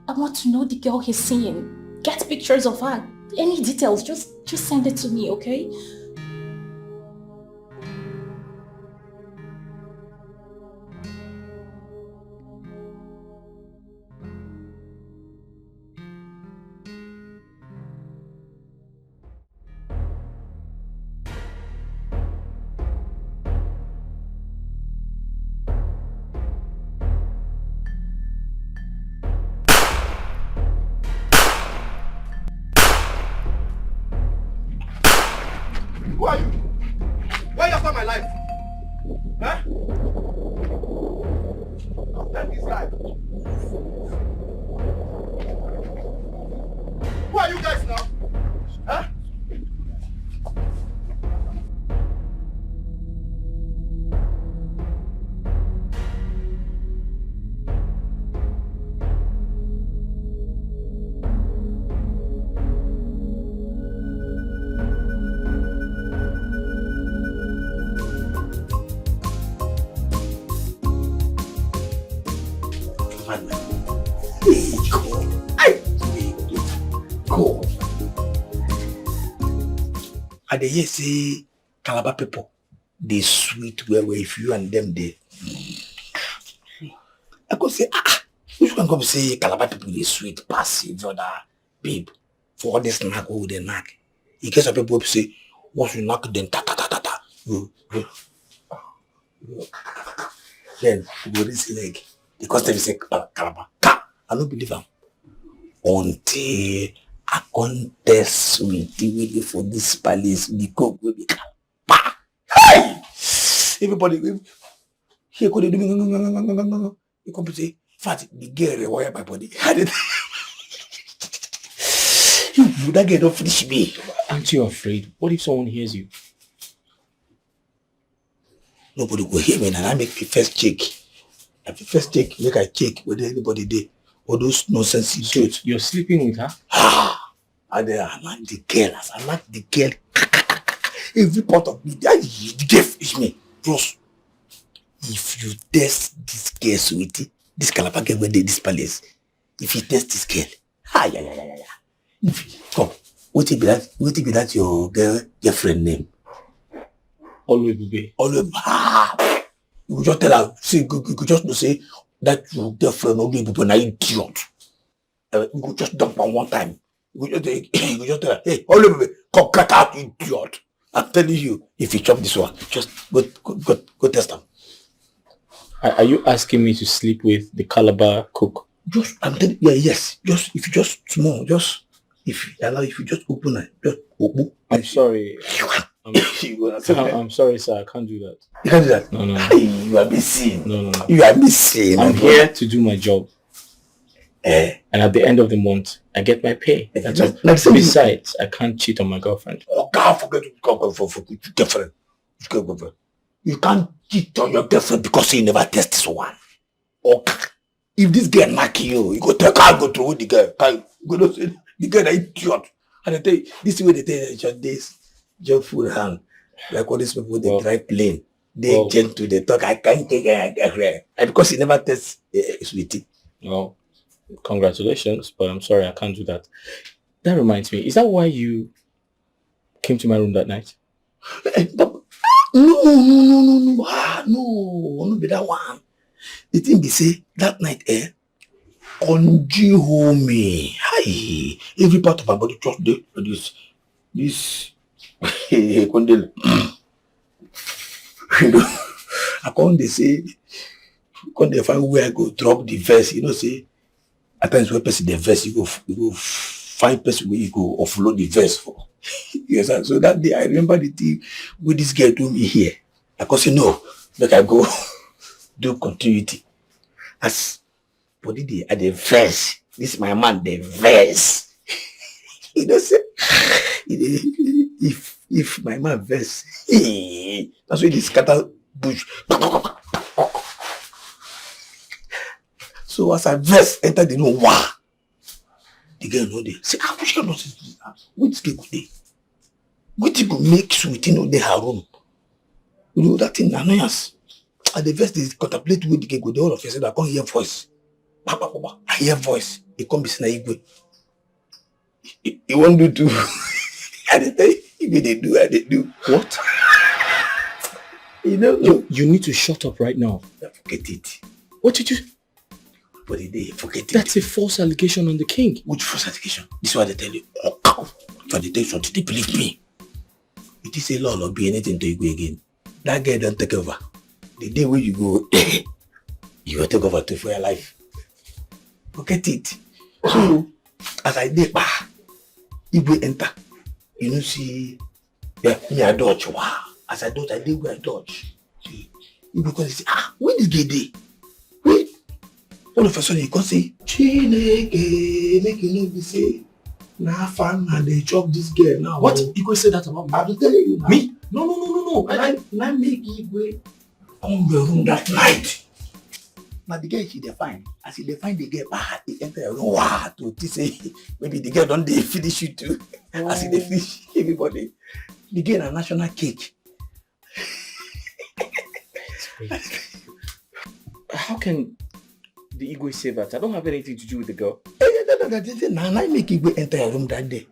I want to know the girl he's seeing. Get pictures of her. Any details, just just send it to me, okay? Who are you guys now? Huh? Hey, God. Hey, God. I dey hear say Calabar people dey sweet well well if you and them dey. I go say, ah, ah, which one come say Calabar people dey sweet pass each other, babe? For all this knack wey we dey knack, e get some people wey be say once you knack them, ta ta ta ta ta, you, you, you, then you go raise leg. Because they say, ah, Calabar, ka, I no believe am until I come test with the way dey for this palace, the coke wey be Calabar. Hey! Everybody, here go dey do me. You come say, fat, the girl rewire my body. I did. You, that girl don't finish me. Aren't you afraid? What if someone hears you? Nobody go hear me, and I make me first check. I fit first check, make I check whether anybody dey. All those nonsense. So idiots. You're sleeping with her? Ah, I dey, I like the girl. As I like the girl, every part of me, that the girl finish me. Bros, if you test this girl, sweetie, this Calabar girl wey dey this palace, if you test this girl, ha, ya, ya, ya, ya, ya. If you, come, wetin be that? Wetin be that your girl, girlfriend name? Oluebube. Oluebube. Ah, you go just tell her, see, you go, you go just know say that your girlfriend Oluebube na idiot. Uh, you go just dump am one time. You go just, you go just tell her, hey, Oluebube, come get out, idiot. I'm telling you, if you chop this one, just go, go, go, go test am. Are, are you asking me to sleep with the Calabar cook? Just, I'm telling you, yeah, yes. Just, if you just small, just, if you allow, if you just open it, just open. I'm sorry. You go accept it. I'm sorry, sir. I can't do that. You can't do that. No, no, no. Hey, you are missing. No, no, no. You are missing, my brother. I'm here to do my job. Eh? And at the end of the month, I get my pay. Eh, that's all. Like, so you... Besides, I can't cheat on my girlfriend. Oh, God, forget to go for, for, for girlfriend. Which girlfriend? You can't cheat on your girlfriend because you never test this one. Okay. If this girl knack you, you go take her, go throw the girl. Can you go know say the girl na idiot? And I tell you, this way they tell you, just this, just full hand. Like all these people, they drive plane. They gentle, they talk. I can't take it. And because he never test, eh, sweetie. Well, congratulations, but I'm sorry, I can't do that. That reminds me, is that why you came to my room that night? Eh, but, no, no, no, no, no. Ah, no, no be that one. The thing be say, that night, eh, conji hold me. Hi, every part of my body just dey like this. This, conji. You know, I come dey say, come dey find where I go drop the verse. You know, say, at times when person dey vex, you go f-, you go find person where you go offload the verse for. Yes, sir. So that day, I remember the thing wey this girl do me here. I come say, no, make I go do continuity. As body dey, I dey vex. This my man dey vex. You know say, you dey, if, if my man vex, that's why they scatter bush. So as I vex, enter the room, wah! The girl no dey. Say, ah, which kind nonsense be this? Which girl go dey? Wetin go make sweetie no dey her room? You know, that thing na annoyance. I dey vex, dey contemplate where the girl go dey. All of a sudden, I come hear voice. Pa, pa, pa, pa. I hear voice. E come be say na Igwe. You, you wan do too? I dey tell you, Igwe dey do, I dey do. What? You know, you, you need to shut up right now. Forget it. What did you... But the day, forget it. That's a false allegation on the king. Which false allegation? This is what I tell you. If I dey tell you something, they believe me. It is a law, not be anything to Igwe again. That girl don't take over. The day when you go, you go take over too for your life. Forget it. So, as I dey, bah, Igwe enter. You know, see, yeah, me, I dodge. Wow. As I dodge, I dey where I dodge. See, Igwe come say, ah, where this girl dey? Wait. All of a sudden, you come say, Chineke, make you no be say, Na fan na dey chop this girl now. What? Oh. Igwe say that about me? I be telling you now. Me? No, no, no, no, no. And I, na make Igwe come your room that night. Na the girl she dey find. As he dey find the girl, ah, he enter your room. Wow, to think say maybe the girl don dey finish you too. As he dey finish everybody, the girl na national cake. How can the Igwe say that? I don't have anything to do with the girl. Eh, no, no, no, no, no, na, na make Igwe enter your room that day.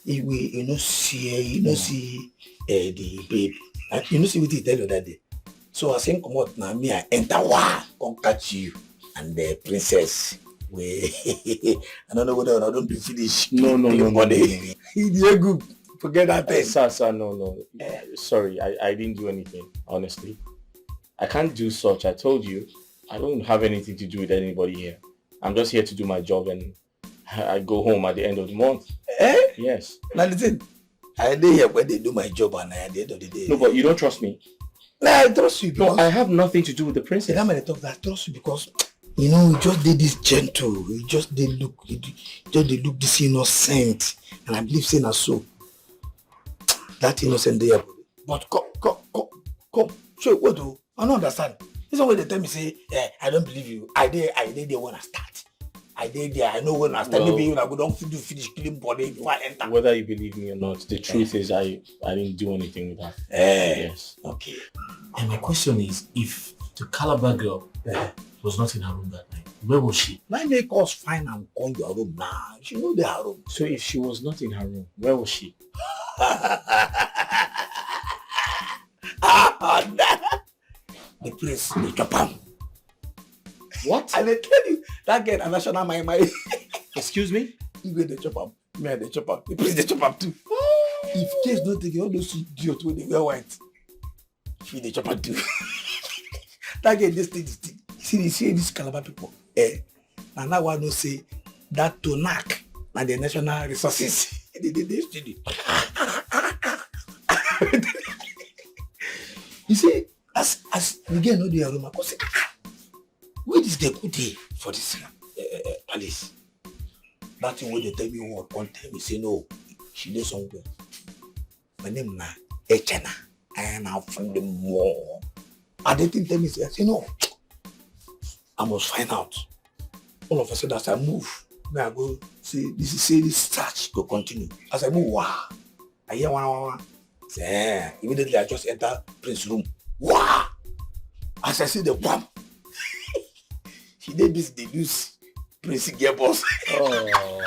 Igwe, you know see, you know see, eh, the babe. Uh, you know see what he tell you that day. So I say, come out now, me, I enter, wow, come catch you. And the princess, we, I don't know whether I don't do finish. No, no, no, no, no, no, no. He dey good. Forget that thing. Sir, sir, no, no. Sorry, I, I didn't do anything, honestly. I can't do such. I told you, I don't have anything to do with anybody here. I'm just here to do my job and I go home at the end of the month. Eh? Yes. Now listen, I dey here when they do my job and at the end of the day. No, but you don't trust me. Nah, I trust you because. No, I have nothing to do with the princess. That man talk that I trust you because, you know, he just did this gentle. He just dey look, he just dey look this innocent. And I believe say na so. That innocent dey here. But come, come, come, come. So what do? I don't understand. This one wey dey tell me say, eh, I don't believe you. I dey, I dey there when I start. I dey there. I know when I start. Well, maybe you go don do finish killing body before I enter. Whether you believe me or not, the truth is I, I didn't do anything with her. Eh. Yes. Okay. And my question is, if the Calabar girl was not in her room that night, where was she? Now make us find and come your room now. She no dey her room. So if she was not in her room, where was she? Ah, nah. The place dey chop am. What? I dey tell you, that girl na national my my. Excuse me? Igwe dey chop am. Me, I dey chop am. The place dey chop am too. If case no take, all those idiot wey dey wear white, she dey chop am too. That girl dey stay the thing. See, see this Calabar people. Eh, na now I know say that to knack na the national resources. They dey dey study. You see, as as the girl no dey her room, I come say, ah, ah, where this girl go dey for this, eh, eh, eh, palace? That thing wey dey tell me word come tell me say no, she dey somewhere. My name na Echena. I am from the mall. And the thing tell me say, I say no. I must find out. All of a sudden, as I move, me I go see this is say this search go continue. As I move, wow, I hear one one one. Say, eh, immediately I just enter Prince room. Wow! As I see the bomb, she dey busy dey use Prince gearbox. Oh.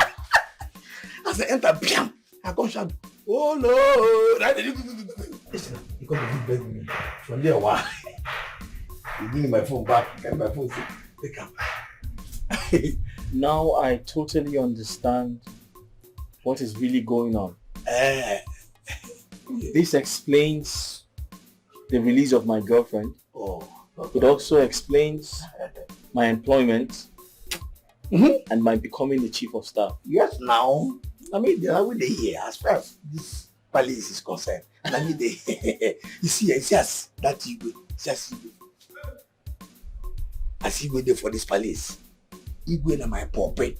As I enter, bam! I come shout, "Oh no!" Right? Listen, you come to beg me. From there, why? You give me my phone back. Get my phone. Say, take am. Now I totally understand what is really going on. Eh. This explains the release of my girlfriend. Oh, it also explains my employment and my becoming the chief of staff. Yes, now. I mean, the way they hear, as far as this palace is concerned, I mean, they, you see, you see as that Igwe, see as Igwe, as Igwe dey for this palace, Igwe na my puppy.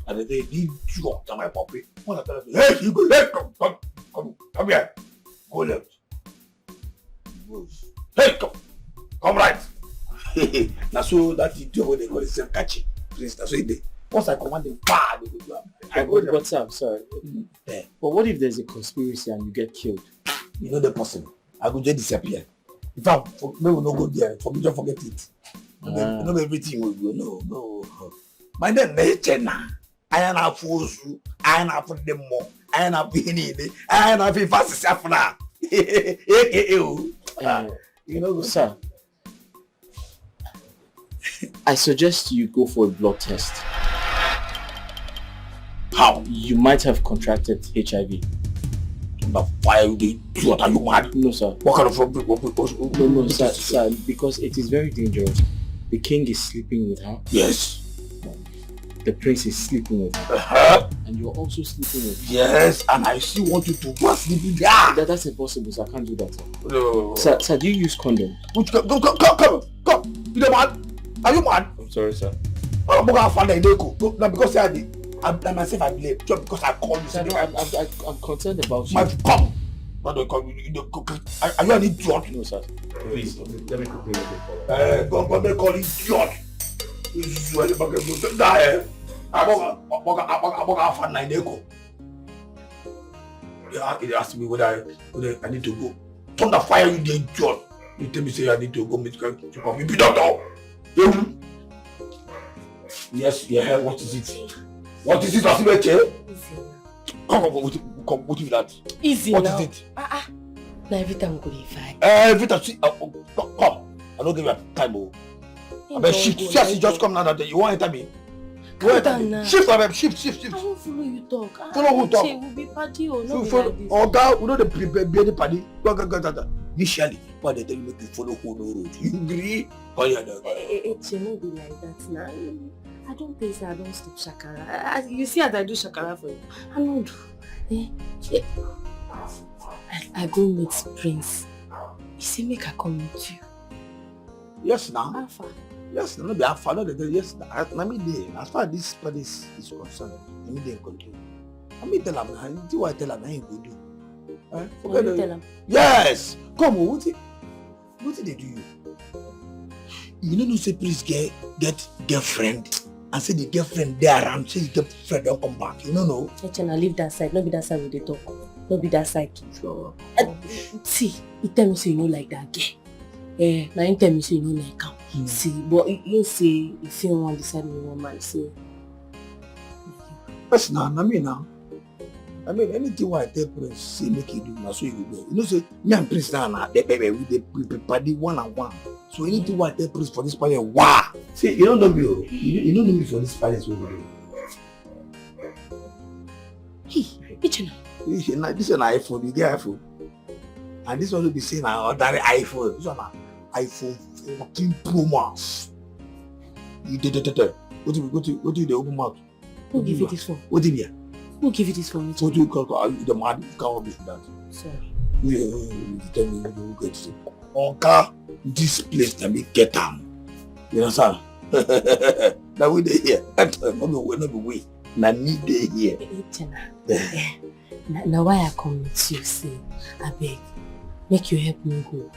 And they dey joke na my puppy. When I tell them, "Hey, Igwe, hey, come, come, come, come here. Go left." He goes, "Hey, come, come right." Na so that idiot wey dey call himself catchy. Please, na so he dey. Once I command them, bah, they go do am. I go there. But sir, I'm sorry. Mm. Eh. But what if there's a conspiracy and you get killed? You know the person. I go just disappear. In fact, for, make we no go there. For me, just forget it. No be, no be everything we go. No, no. My name na Echena. Anyị na-afụ ozu, anyị na-afụ ndị mmụọ, anyị na-afụ ihe niile, anyị na-afụ ife asịsị afọ na. A K A o. Uh, you know, sir, I suggest you go for a blood test. How? You might have contracted H I V. Now, why are you doing? What, are you mad? No, sir. What kind of, what, what, what, what, no, no, sir, sir, because it is very dangerous. The king is sleeping with her. Yes. The prince is sleeping with her. Uh-huh. And you're also sleeping with her. Yes, and I still want you to go and sleep with her. That, that's impossible, sir. I can't do that, sir. No. Sir, sir, do you use condom? Which co-, come, come, come, come, come. You dey mad? Are you mad? I'm sorry, sir. Oh, but our father, they go. No, no, because say I dey. I, I myself I blame just because I call you. Sir, no, I'm, I'm, I'm concerned about you. My come. What do you call you? You don't cook. Are, are you an idiot? No, sir. Please, let me quickly make a call. Eh, go go make call idiot. You are the back of the die. I walk I walk I walk I walk out for nine echo. You ask me whether I, whether I need to go. Thunder fire you, the idiot. You tell me say I need to go meet you. You be doctor. You. Yes, yeah. What is it? What is it, Asimeche? Come on, what, come, what is that? Easy What now. Is it? Ah ah. Na every time we go dey fight. Eh, Vita, see, uh, uh, come, come. I don't give you time, oh. I bet shift. See, as you just come now, that you want enter me. You Calm enter down me. Now. Shift, I bet shift, shift, shift. I won't follow you talk. Ah, Follow who talk? Uche, we be party o, So no be follow. Like this. Oga, we know the be be the party. Go go go go go. Initially, but they tell you make you follow who no road. You agree? Oh yeah, no. Eh, eh, eh, Uche, no be like that now. I don't think say I don't stop shakara. I, I, you see as I do shakara for you. I no do. Eh, eh. I, I go meet Prince. He say make I come meet you. Yes, now. How far? Yes, no be how far. No, they tell you, yes, na, na me dey. As far as this palace is concerned, na me dey in control. Na me tell am. Na the way I tell am, na him go do. Eh? What you tell am? Yes. Come on, what it, what did they do you? You no know say Prince get get girlfriend and say the girlfriend dey around. Say the girlfriend don come back. You no know. Echena, leave that side. No be that side we dey talk. No be that side. Sure. Eh, see, he tell me say you no like that girl. Eh, na him tell me say you no like am. Hmm. See, but you, you say if you wan decide with one man, say Yes, na na me now. I mean, anything wey I tell Prince say make he do, na so he go do. You know say me and Prince now na the baby we dey we be party one and one. So anything wey I tell Prince for this party, wow. See, you don't know me, oh. You, you don't know me for this palace wey we dey. Hey, Echena. This is na this is na iPhone. You get iPhone, and this one no be say na ordinary iPhone. This one na iPhone fourteen Pro Max. You dey dey dey dey. What you what you what you dey open mouth? Who give you this phone? What you mean? Who give you this phone? What you call call? You the mad? You can't be that. Sorry. You you tell me you don't get it. Oga, this place na me get am. You understand? Na we dey here. No be we, no be we. Na me dey here. Echena. Eh, na, na why I come meet you say, abeg, make you help me go.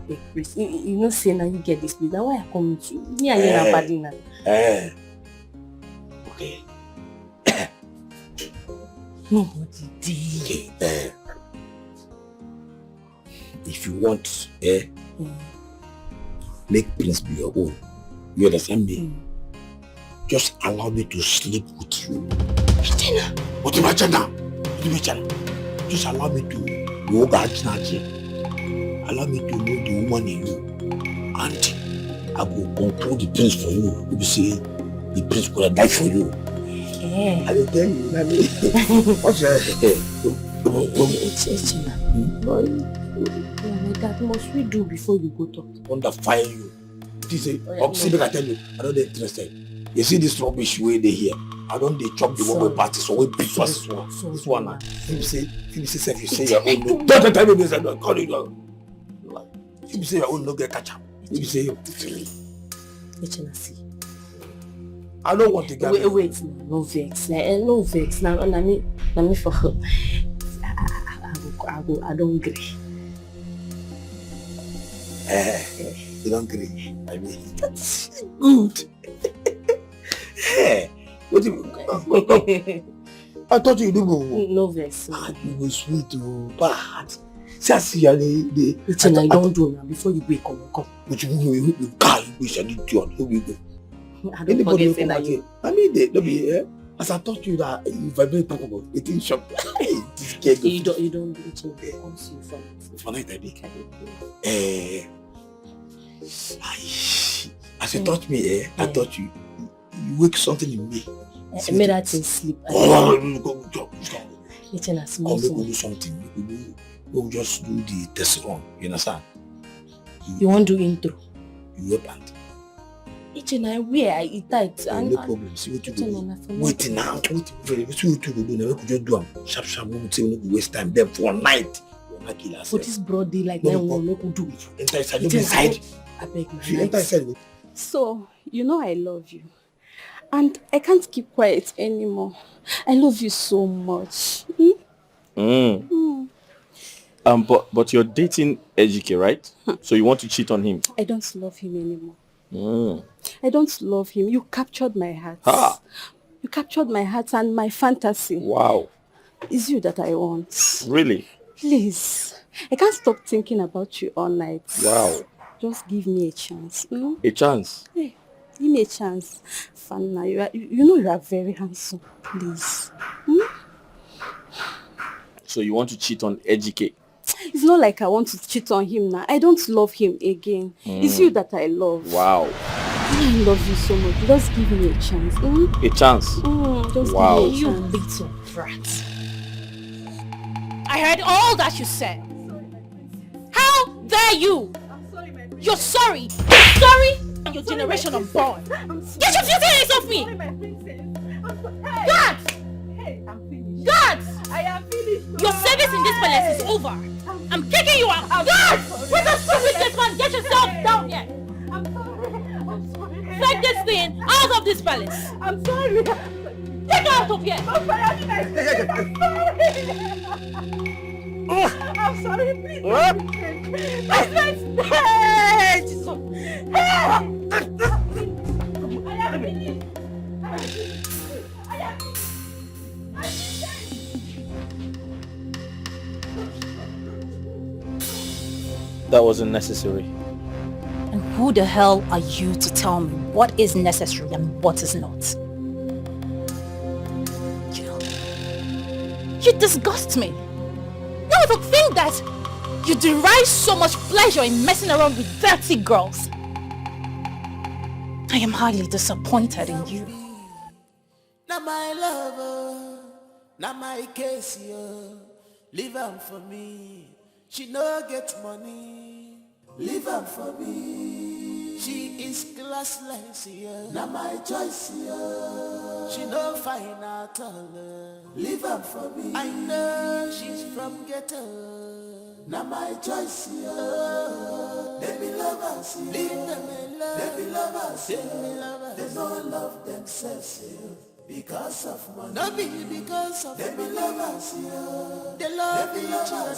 Beg Prince. You, you you know say na you get this place. Na why I come meet you. Me and you na Eh. Party na. Eh. Okay. Nobody dey. Okay. Eh. If you want, eh, Mm. make Prince be your own. You understand me? Mm. Just allow me to sleep with you. Echena. What am I trying? What am I trying? Just allow me to go back to Naji. Allow me to know the woman in you. And I go control the Prince for you. You be say the Prince go die for you. Eh. I dey tell you, na me. What's your Echena. Boy, you and my dad, must we do before you go talk? Thunder fire you. This is Oh, yeah, up. See, no. Make I tell you, I don't dey interested. You see this rubbish wey dey here. I don't dey chop the one Sorry. wey pass this one, wey big pass this one. Sorry, This one na. sorry. If you say, if you say, self, you say your own no. Don't tell me this. I don't call you. If you say your own no get catch am. If you say you Echena, see. I don't want to get. Wait, wait, no, no vex. Na, eh, no vex. Na, na me, na me for. I, I, I, I go, I go, I don't agree. Eh, you don't agree. I mean, that's good. Eh, what do you? I thought you do go. No vex. Ah, you go sweet, oh, bad. See, I see you, the, the. Wetin I don do now before you go come, come. But you, you, you, you, guy, you go shall do, you go. I don't forget say na you. I mean, they, no be, eh? As I taught you that, you vibrate, people go, it didn't shock. Hey, this girl go. You don't, you don't do it. You come see you for night. For night, I did. Carry you. Eh, I, as you Mm. taught me, eh, I Mm. taught you. You wake something in me. Eh, make that thing sleep. Oh, you go, go, go, go. Wetin I Come, make we small. Do something. Make we do, we just do the test run. You understand? You wan do intro? You wear pant. Echena, where I eat tight. Eh, And, no and problem. See what you Echena, go na do. for me. Wait now. Wait. Wait. See what you go do. Now we could just do am. Sharp, sharp. We would say we no go waste time. Then for night, we will not kill For ourselves. This broad daylight, No, na no, one no. make we do. Enter inside. No Echena, be side. Abeg, If you enter inside, we So, you know I love you. And I can't keep quiet anymore. I love you so much. Hmm? Mm. Um, but but you're dating Ejike, right? So you want to cheat on him? I don't love him anymore. Mm. I don't love him. You captured my heart. Ah. You captured my heart and my fantasy. Wow. It's you that I want. Really? Please, I can't stop thinking about you all night. Wow. Just give me a chance. Hmm? A chance. Hey, give me a chance. Fanna, you, are, you you know you are very handsome. Please. Hmm? So you want to cheat on Ejike? It's not like I want to cheat on him now. I don't love him again. It's you that I love. Wow. I love you so much. Just give me a chance. Hmm? A chance. Hmm, just Wow. Give me a You chance. little brat. I heard all that you said. How dare you? You're sorry. You're sorry and your generation unborn. Get your filthy hands off me! Guards! Guards! Your service in this palace is over. I'm kicking you out. Guards! Where's the stupid man? Get yourself down here. Take this thing out of this palace. I'm sorry. Take her out of here. I'm sorry. I'm sorry. I'm sorry. Please. What? Please. Hey, Jesus. Hey. I am finished. I am finished. I am finished. That wasn't necessary. And who the hell are you to tell me what is necessary and what is not? You, you disgust me. Now to think that you derive so much pleasure in messing around with dirty girls. I am highly disappointed in you. Na my love, oh, na my case, yo. Leave am for me. She no get money. Leave am for me. She is classless, yo. Na my choice, yo. She no fine at all, oh. Leave am for me. I know she's from ghetto. Na my choice, yo. Dem be lovers, yo. Leave them alone. Dem be lovers, yo. Dem be lovers. Dem no love themselves, yo. Because of money. No be because of money. Dem be lovers, yo. Dem love each other.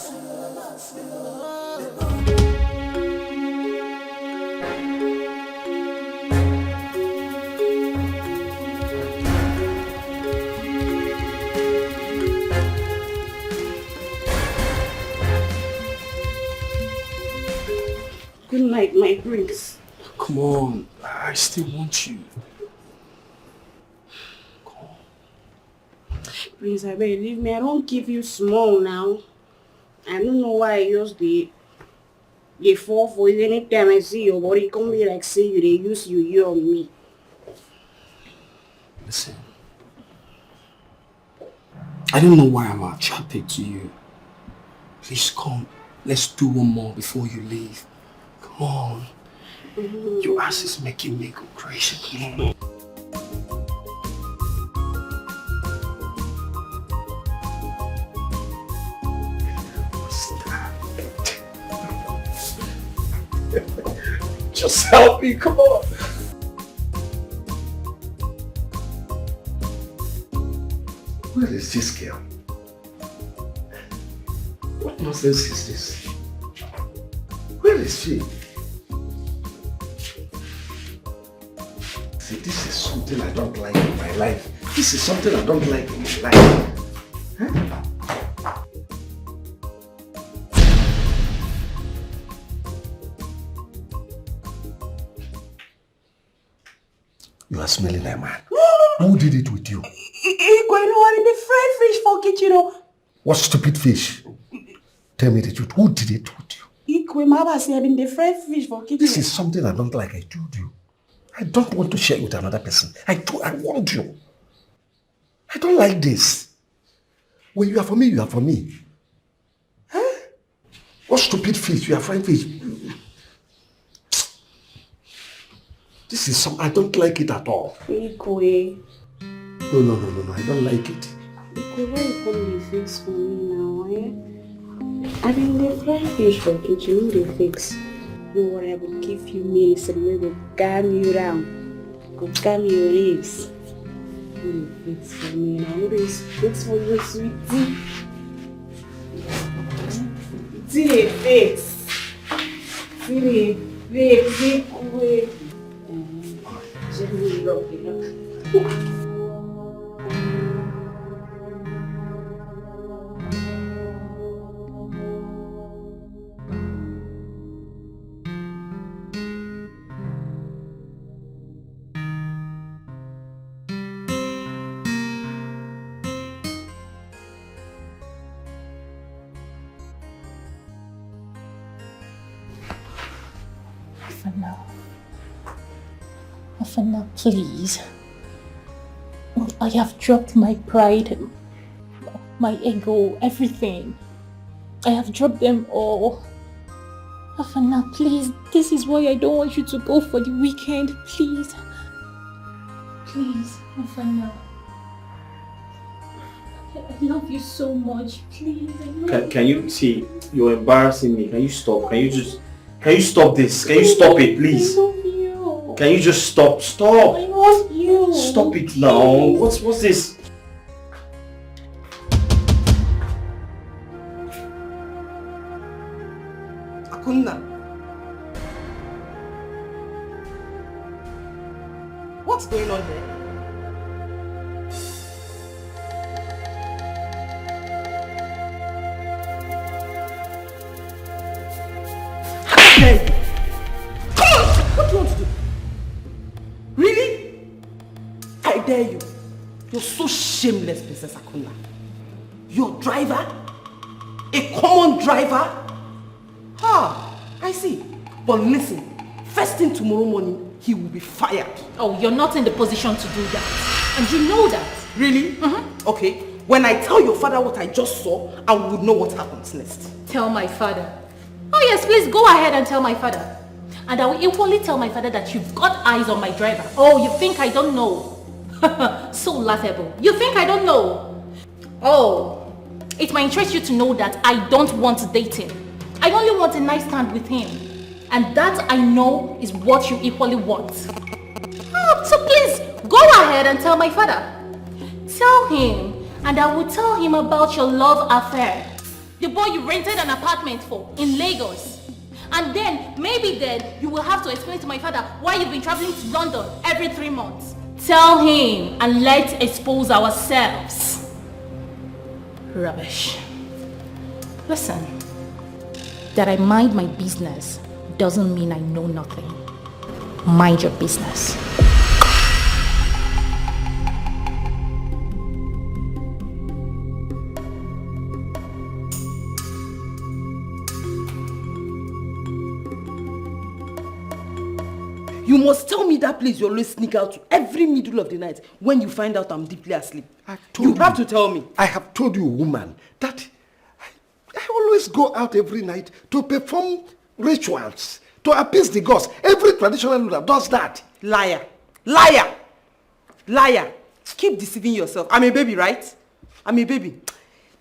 Good night, my prince. Come on, I still want you. Prince, I beg, leave me. I don't give you small now. I don't know why I just dey dey fall for you. Anytime I see your body, come be like say you dey use you you on me. Listen, I don't know why I'm attracted to you. Please come, let's do one more before you leave. Come on. Your ass is making me go crazy. Come on. What's that? Just help me, come on. Where is this girl? What nonsense is this? Where is she? See, this is something I don't like in my life. This is something I don't like in my life. Huh? You are smelling like mad. Who did it with you? Igwe, no, I been dey fry fish for kitchen. Oh. What stupid fish? Tell me the truth. Who did it with you? Igwe, my husband say I been dey fry fish for kitchen. This is something I don't like. I told you. I don't want to share it with another person. I told, I warned you. I don't like this. When you are for me, you are for me. Huh? What stupid fish? You are frying fish. This is some. I don't like it at all. Igwe. No, no, no, no, no. I don't like it. Igwe, why you come dey vex for me now, eh? I been dey fry fish for kitchen, no dey vex. No worry, I go give you medicine wey go calm you down. Go calm your ribs. Fix for me now. What is fix for you, sweetie? Wetin dey fix? Wetin dey fix? Make way. Shey we lock the lock? Afana. Afana, please. I have dropped my pride, my ego, everything. I have dropped them all. Afana, please. This is why I don't want you to go for the weekend. Please. Please, Afana. I love you so much. Please, I love Can, can you see? You're embarrassing me. Can you stop? Can you just? Can you stop this? Can you stop it, please? I love you. Can you just stop? Stop! I love you. Stop it now. What's what's this? Akunna. What's going on here? How dare you? Come on! What do you want to do? Really? I dare you. You're so shameless, Princess Akunna. Your driver? A common driver? Ah, I see. But listen, first thing tomorrow morning, he will be fired. Oh, you're not in the position to do that. And you know that. Really? Mm-hmm. Okay. When I tell your father what I just saw, I would know what happens next. Tell my father. Oh, yes, please go ahead and tell my father. And I will equally tell my father that you've got eyes on my driver. Oh, you think I don't know? So laughable. You think I don't know? Oh, it might interest you to know that I don't want to date him. I only want a nice stand with him. And that, I know, is what you equally want. Oh, so please, go ahead and tell my father. Tell him, and I will tell him about your love affair. The boy you rented an apartment for in Lagos. And then, maybe then, you will have to explain to my father why you've been traveling to London every three months. Tell him and let's expose ourselves. Rubbish. Listen, that I mind my business doesn't mean I know nothing. Mind your business. You must tell me that place you always sneak out to every middle of the night when you find out I'm deeply asleep. I've told You have to tell me. I have told you, woman, that I, I always go out every night to perform rituals, to appease the gods. Every traditional ruler does that. Liar. Liar. Liar. Keep deceiving yourself. I'm a baby, right? I'm a baby.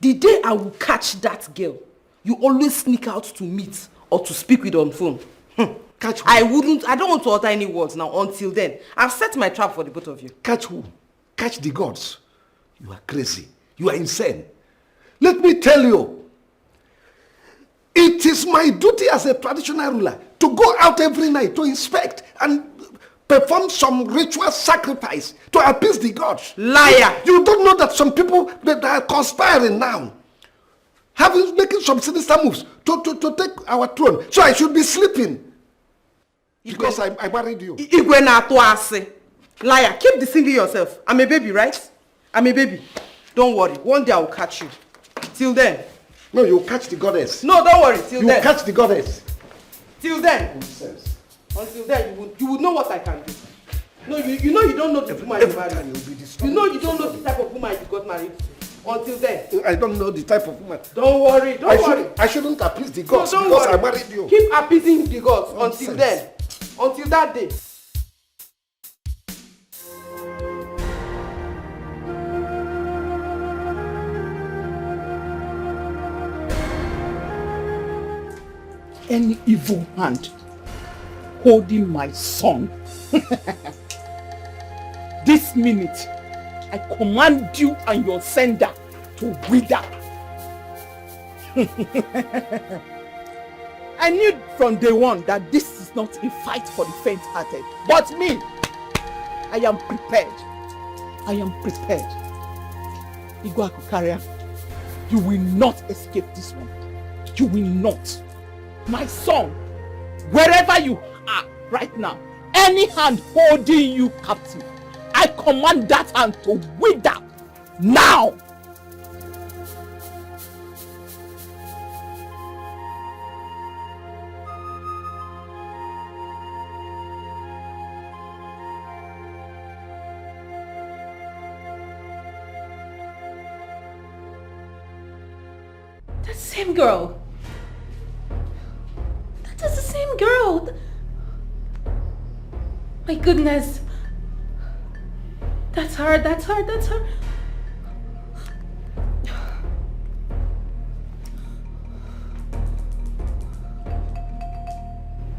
The day I will catch that girl, you always sneak out to meet or to speak with on phone. Hmm. Catch who? I wouldn't, I don't want to utter any words now. Until then, I've set my trap for the both of you. Catch who? Catch the gods. You are crazy. You are insane. Let me tell you, it is my duty as a traditional ruler to go out every night to inspect and perform some ritual sacrifice to appease the gods. Liar. You don't know that some people that are conspiring now, having making some sinister moves to, to, to take our throne. So I should be sleeping because I, I married you. Igwe na-atụ asị. Liar. Keep deceiving yourself. I'm a baby, right? I'm a baby. Don't worry. One day I will catch you. Till then. No, you catch the goddess. No, don't worry. Till You then. Catch the goddess. Till then. Nonsense. Until then, you would, you would know what I can do. No, you, you know you don't know the woman you married. You know you don't know the type of woman you got married to. Until then. I don't know the type of woman. Don't worry, don't I, worry. Should, I shouldn't appease the No, gods don't because worry. I married you. Keep appeasing the gods until then. Until that day. Any evil hand holding my son this minute, I command you and your sender to wither. I knew from day one that this is not a fight for the faint-hearted. But me, I am prepared. I am prepared. Igwe Akukaria, you will not escape this one. You will not. My son, wherever you are right now, any hand holding you captive, I command that hand to wither now. That same girl. That is the same girl. My goodness. That's her, that's her, that's her.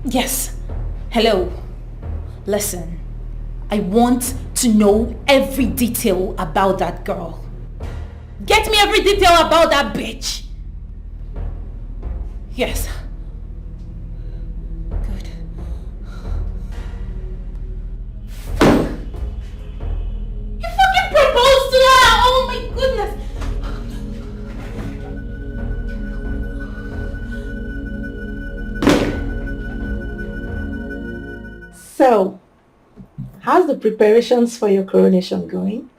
Yes. Hello. Listen, I want to know every detail about that girl. Get me every detail about that bitch. Yes. Good. Fuck! You fucking proposed to her! Oh my goodness! So, how's the preparations for your coronation going?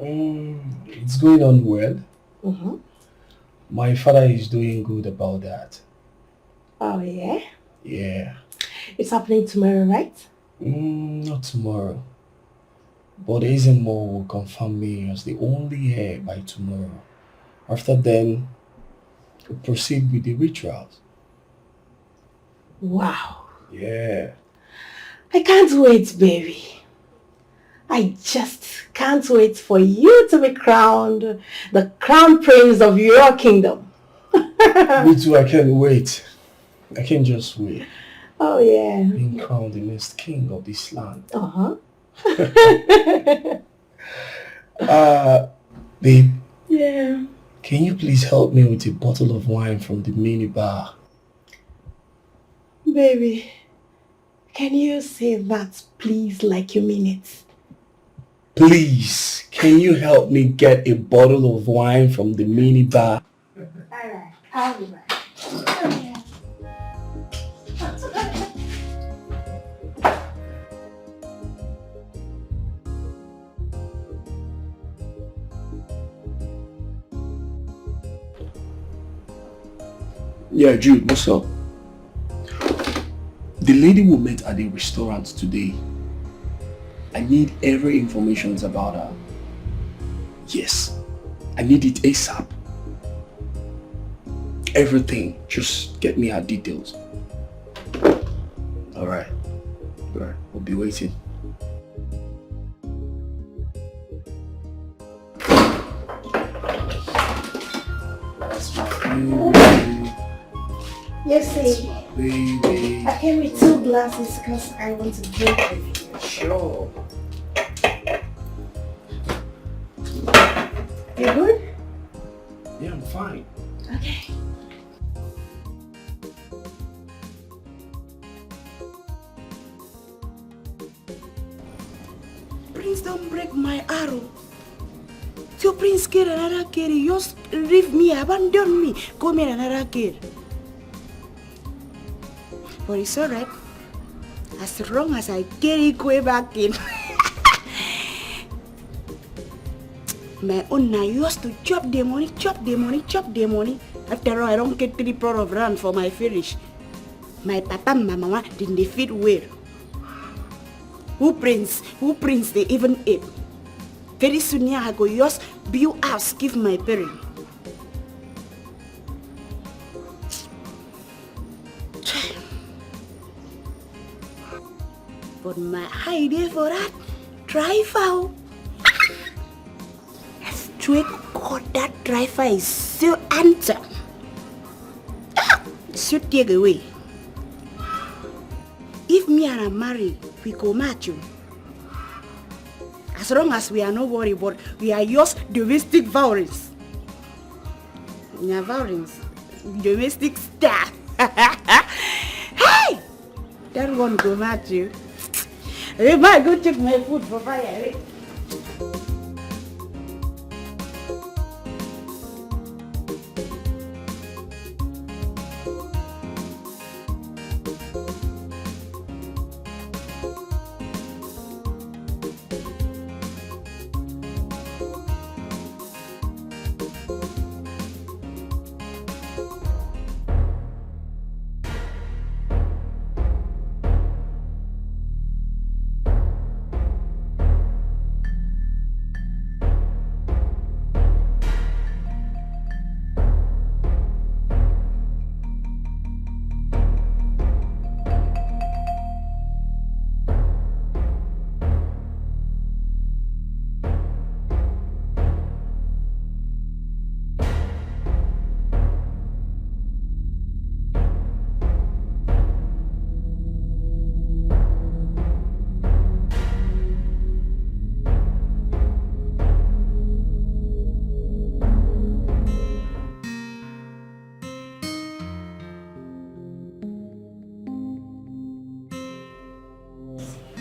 Mm, it's going on well. Mm-hmm. My father is doing good about that. Oh, yeah? Yeah. It's happening tomorrow, right? Mm, not tomorrow. But Ezinmo will confirm me as the only heir by tomorrow. After then, we'll proceed with the rituals. Wow. Yeah. I can't wait, baby. I just can't wait for you to be crowned the crown prince of your kingdom. Me too, I can't wait. I can't just wait. Oh, yeah. Being crowned the next king of this land. Uh-huh. Uh, babe. Yeah. Can you please help me with a bottle of wine from the mini bar? Baby, can you say that please like you mean it? Please, can you help me get a bottle of wine from the mini bar? Alright, I'll be back. Yeah, Jude, what's up? The lady we met at the restaurant today, I need every information about her. Yes, I need it ASAP. Everything, just get me her details. Alright, alright, we'll be waiting. That's my baby. Yes, sir. That's my baby. I came with two glasses because I want to drink with you. Sure. You good? Yeah, I'm fine. Okay. Prince don't break my arrow. So Prince get another girl, he just leave me, abandon me, come here another girl. But it's alright. As long as I get it way back in. My own now, you used to chop the money, chop the money, chop the money. After all, I don't get three pot of run for my finish. My papa and my mama didn't fit well. Who prince? Who prince they even ape? Very soon here I go just build house give my parent. But my idea for that driver. Straight God, that driver is so handsome. Ah, so take away. If me and I marry, we go match you. As long as we are not worried, but we are just domestic violence. Yeah, violence. Domestic stuff. Hey! That one go match you. Hey, my go check my food for fire. Eh?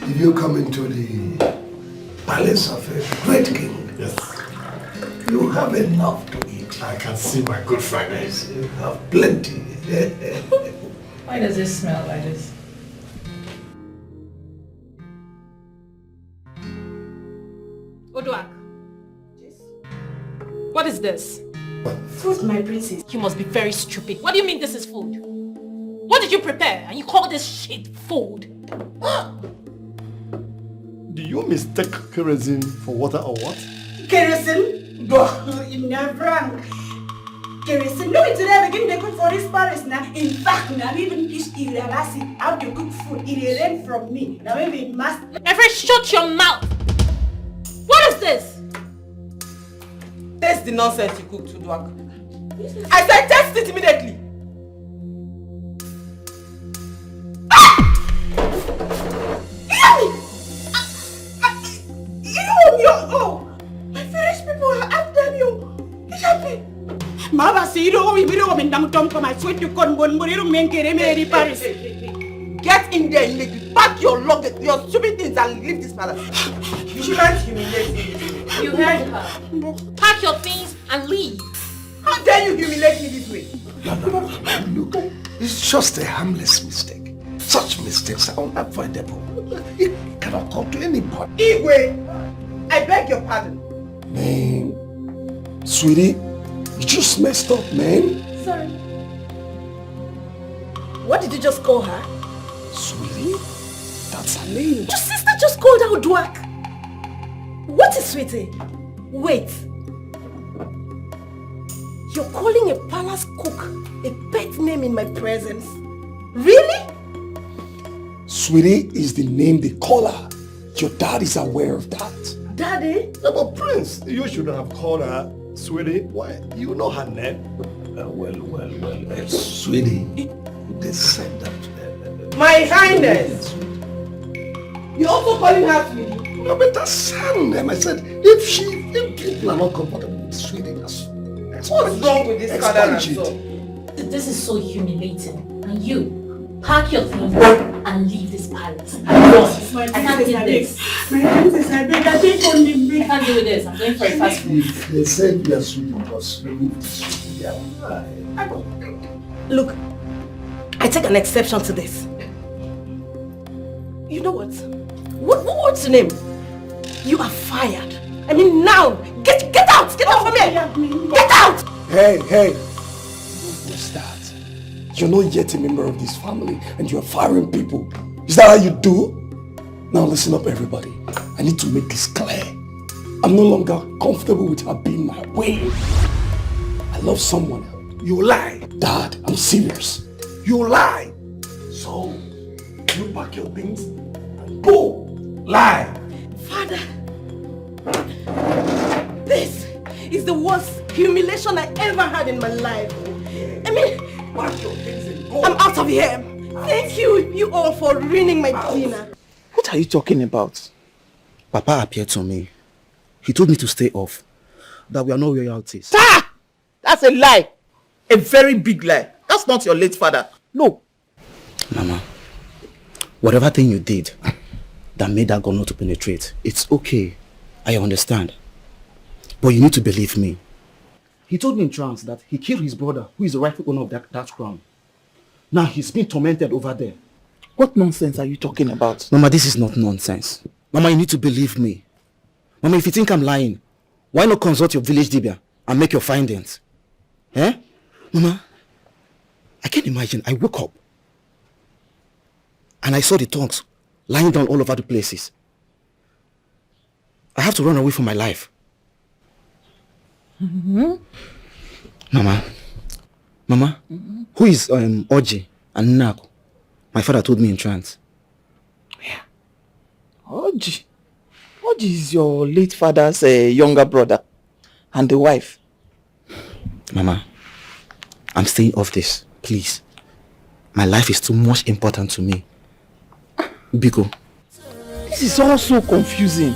If you come into the palace of a great king, yes, you have enough to eat. I can see my good friend is. You have plenty. Why does it smell like this? Oduak. What is this? Food, my princess. You must be very stupid. What do you mean this is food? What did you prepare and you call this shit food? Do you mistake kerosene for water or what? Kerosene? But in the brand. Kerosene? No, it's never begin to cook for this palace now. In fact, now even this Irabasi, how to cook food, it rain from me. Now maybe it must. Every, shut your mouth! What is this? Taste the nonsense you cooked, Uduak. I said taste it immediately. Ah! Hear me! Ah, ah, you know me, oh, oh. My village people are after you. It happened. Mama, see, you know me, you know me, ndam tom come, I swear to God, bon, bon, you don't make it, me, Paris. Get in there immediately. Pack your luggage, your stupid things and leave this palace. You can't humiliate me. You heard her. Pack your things and leave. How dare you humiliate me this way? No, no, no, no, no. Look, it's just a harmless mistake. Such mistakes are unavoidable. It can occur to anybody. Igwe, I beg your pardon. Man, sweetie, you just messed up, man. Sorry. What did you just call her? Sweetie? That's her name. Your sister just called her Uduak. What is sweetie? Wait. You're calling a palace cook a pet name in my presence? Really? Sweetie is the name they call her. Your dad is aware of that. Daddy? Yeah, but Prince, you should have called her Sweetie. Why? You know her name. Uh, well, well, well, uh, Sweetie, they said that. Uh, uh, My Highness! You're also calling her Sweetie? No, but that's her name. I said, if she, if people are not comfortable with Sweetie, that's, that's What's wrong with this father and son? This is so humiliating. And you, pack your things and leave this palace. At once. I can't take this. My princess, I beg, I beg, only beg. I can't do this. I'm going for a fast food. If they said we are sweet, because we need to sweet, yeah. Look, I take an exception to this. You know what? What, what what's your name? You are fired. I mean now. Get get out! Get out from here! Get out! Hey, hey! What's that? You're not yet a member of this family and you're firing people. Is that how you do? Now listen up, everybody. I need to make this clear. I'm no longer comfortable with her being my way. I love someone else. You lie. Dad, I'm serious. You lie. So, you pack your things and go. Lie. Father, this is the worst humiliation I ever had in my life. I mean, pack your things and go. I'm out of here. Thank you, you all, for ruining my dinner. What are you talking about? Papa appeared to me. He told me to stay off, that we are not royalties. That's a lie. A very big lie. That's not your late father. No. Mama, whatever thing you did that made that gun not to penetrate, it's okay. I understand. But you need to believe me. He told me in trance that he killed his brother, who is the rightful owner of that, that crown. Now he's being tormented over there. What nonsense are you talking about? Mama, this is not nonsense. Mama, you need to believe me. Mama, if you think I'm lying, why not consult your village dibia and make your findings? Eh? Mama, I can't imagine. I woke up and I saw the tongues lying down all over the places. I have to run away for my life. Mama, Mama, who is um, Oji and Nako? My father told me in trance. Oji. Oji is your late father's uh, younger brother and the wife. Mama, I'm staying off this, please. My life is too much important to me. Biko. This is all so confusing.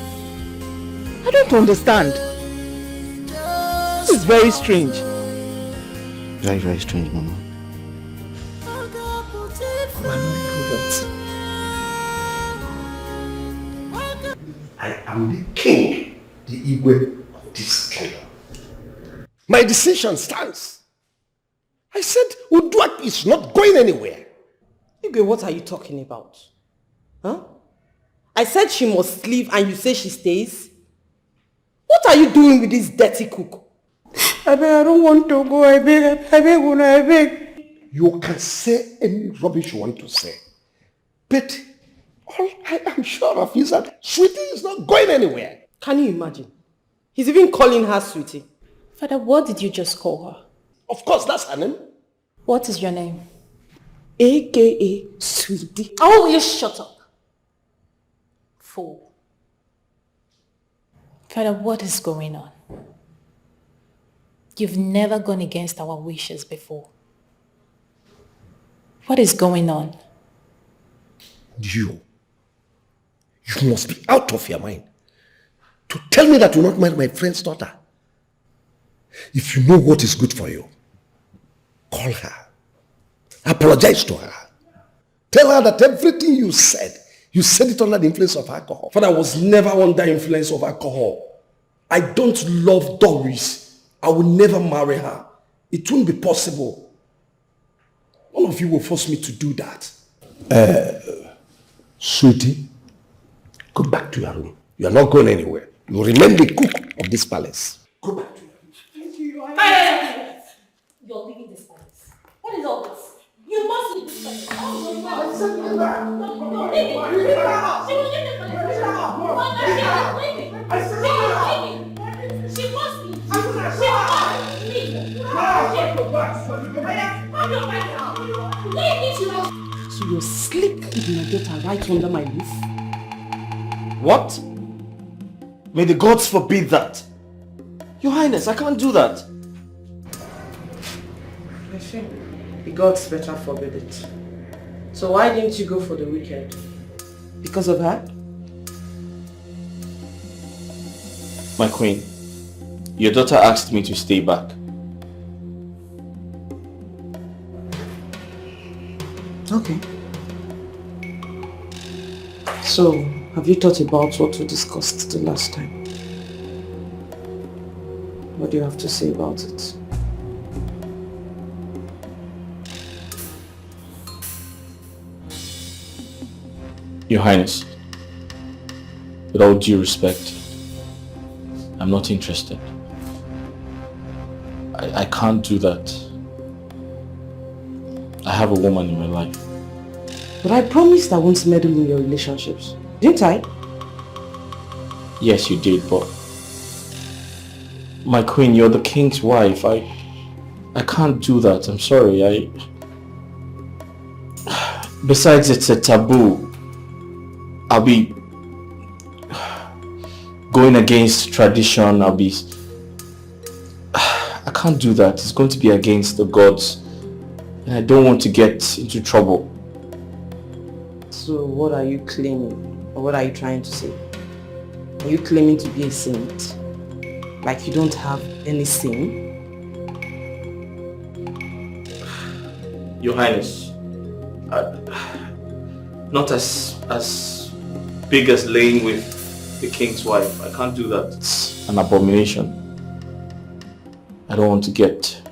I don't understand. This is very strange. Very, very strange, Mama. I am the king, the Igwe of this kingdom. My decision stands. I said Uduak is not going anywhere. Igwe, what are you talking about? Huh? I said she must leave and you say she stays? What are you doing with this dirty cook? I beg, I don't want to go. I beg, I beg, I beg. You can say any rubbish you want to say. But all I am sure of is that Sweetie is not going anywhere. Can you imagine? He's even calling her Sweetie. Father, what did you just call her? Of course, that's her name. What is your name? A K A Sweetie. Oh, you shut up. Fool. Father, what is going on? You've never gone against our wishes before. What is going on? You. You must be out of your mind to tell me that you will not marry my friend's daughter. If you know what is good for you, call her. Apologize to her. Tell her that everything you said, you said it under the influence of alcohol. Father, I was never under influence of alcohol. I don't love Doris. I will never marry her. It won't be possible. None of you will force me to do that. Uh, sweetie, go back to your room. You are not going anywhere. You remain the cook of this palace. Go back to your room. You're leaving this palace. What is all this? You must leave this palace. Oh, no, no, no, no, no, leave it. Leave her out. She will leave the palace. Leave her out. Leave her out. Leave it. She will leave it. She must leave. She must leave. Leave it. Leave it. So you're sleeping with my daughter right under my roof? What? May the gods forbid that. Your Highness, I can't do that. I think the gods better forbid it. So why didn't you go for the weekend? Because of her? My queen, your daughter asked me to stay back. Okay. So, have you thought about what we discussed the last time? What do you have to say about it? Your Highness, with all due respect, I'm not interested. I, I can't do that. I have a woman in my life. But I promised I won't meddle in your relationships. Didn't I? Yes, you did, but my queen, you're the king's wife. I I can't do that. I'm sorry. I Besides, it's a taboo. I'll be going against tradition. I'll be I can't do that. It's going to be against the gods. And I don't want to get into trouble. So what are you claiming? Or what are you trying to say? Are you claiming to be a saint? Like you don't have any sin? Your Highness, uh, not as as big as laying with the king's wife. I can't do that. It's an abomination. I don't want to get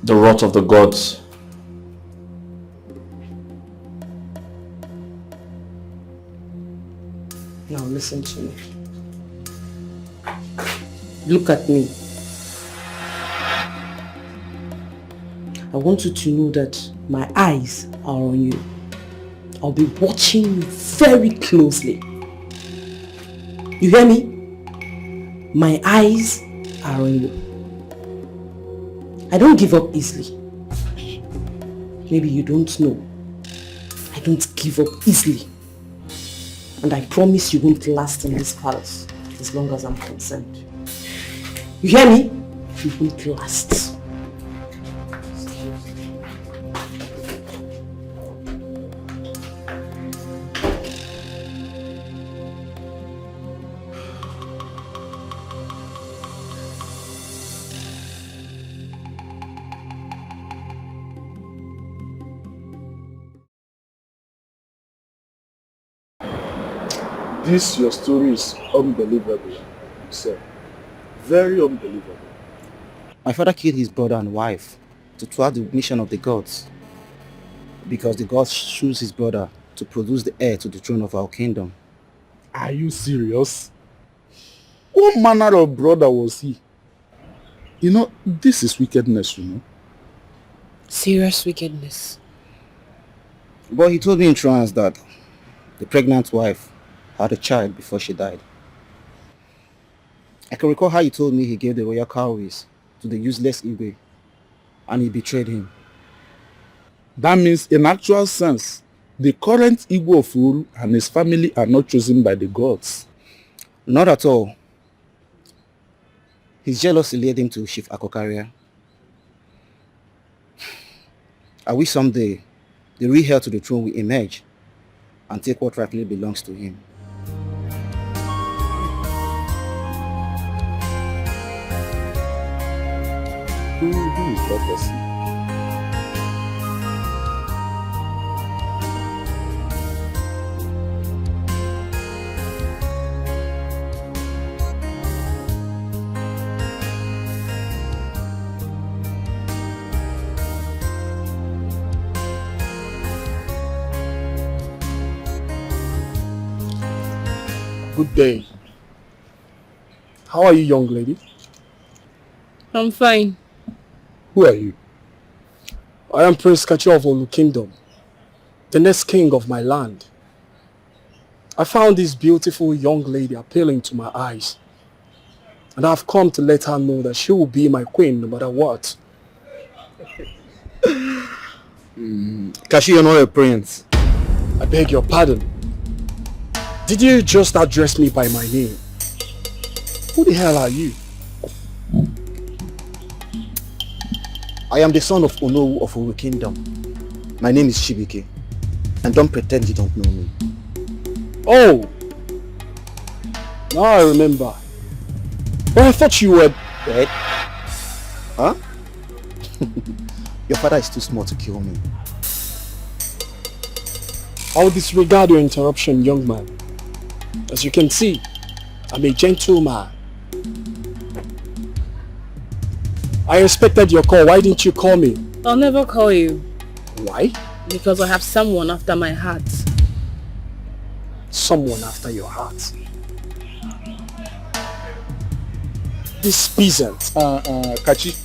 the wrath of the gods. Now listen to me. Look at me. I want you to know that my eyes are on you. I'll be watching you very closely. You hear me? My eyes are on you. I don't give up easily. Maybe you don't know. I don't give up easily. And I promise you won't last in this palace as long as I'm concerned. You hear me? You won't last. This your story is unbelievable, sir. Very unbelievable. My father killed his brother and wife to thwart the mission of the gods, because the gods choose his brother to produce the heir to the throne of our kingdom. Are you serious? What manner of brother was he? You know, this is wickedness, you know. Serious wickedness. But he told me in trance that the pregnant wife had a child before she died. I can recall how he told me he gave the royal cowries to the useless Igwe and he betrayed him. That means, in actual sense, the current Igwe of Uru and his family are not chosen by the gods. Not at all. His jealousy led him to Chief Akokaria. I wish someday the real heir to the throne will emerge and take what rightfully belongs to him. Who, who is that person? Good day. How are you, young lady? I'm fine. Who are you? I am Prince Kachi of Olu Kingdom, the next king of my land. I found this beautiful young lady appealing to my eyes, and I've come to let her know that she will be my queen no matter what. Mm, Kashi, you're not a prince. I beg your pardon. Did you just address me by my name? Who the hell are you? I am the son of Onowu of Uru Kingdom. My name is Shibike, and don't pretend you don't know me. Oh! Now I remember. But I thought you were dead. Huh? Your father is too small to kill me. I'll disregard your interruption, young man. As you can see, I'm a gentleman. I expected your call. Why didn't you call me? I'll never call you. Why? Because I have someone after my heart. Someone after your heart. This peasant. Uh, uh, Kachi,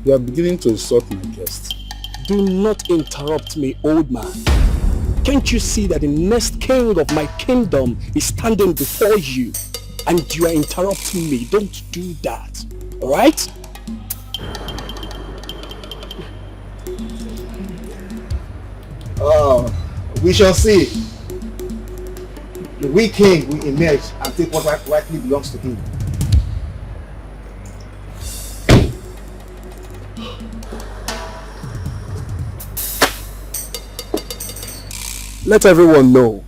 you are beginning to insult my guest. Do not interrupt me, old man. Can't you see that the next king of my kingdom is standing before you? And you are interrupting me. Don't do that. Alright? Uh, we shall see. The weak king will emerge and take what right- rightfully belongs to him. Let everyone know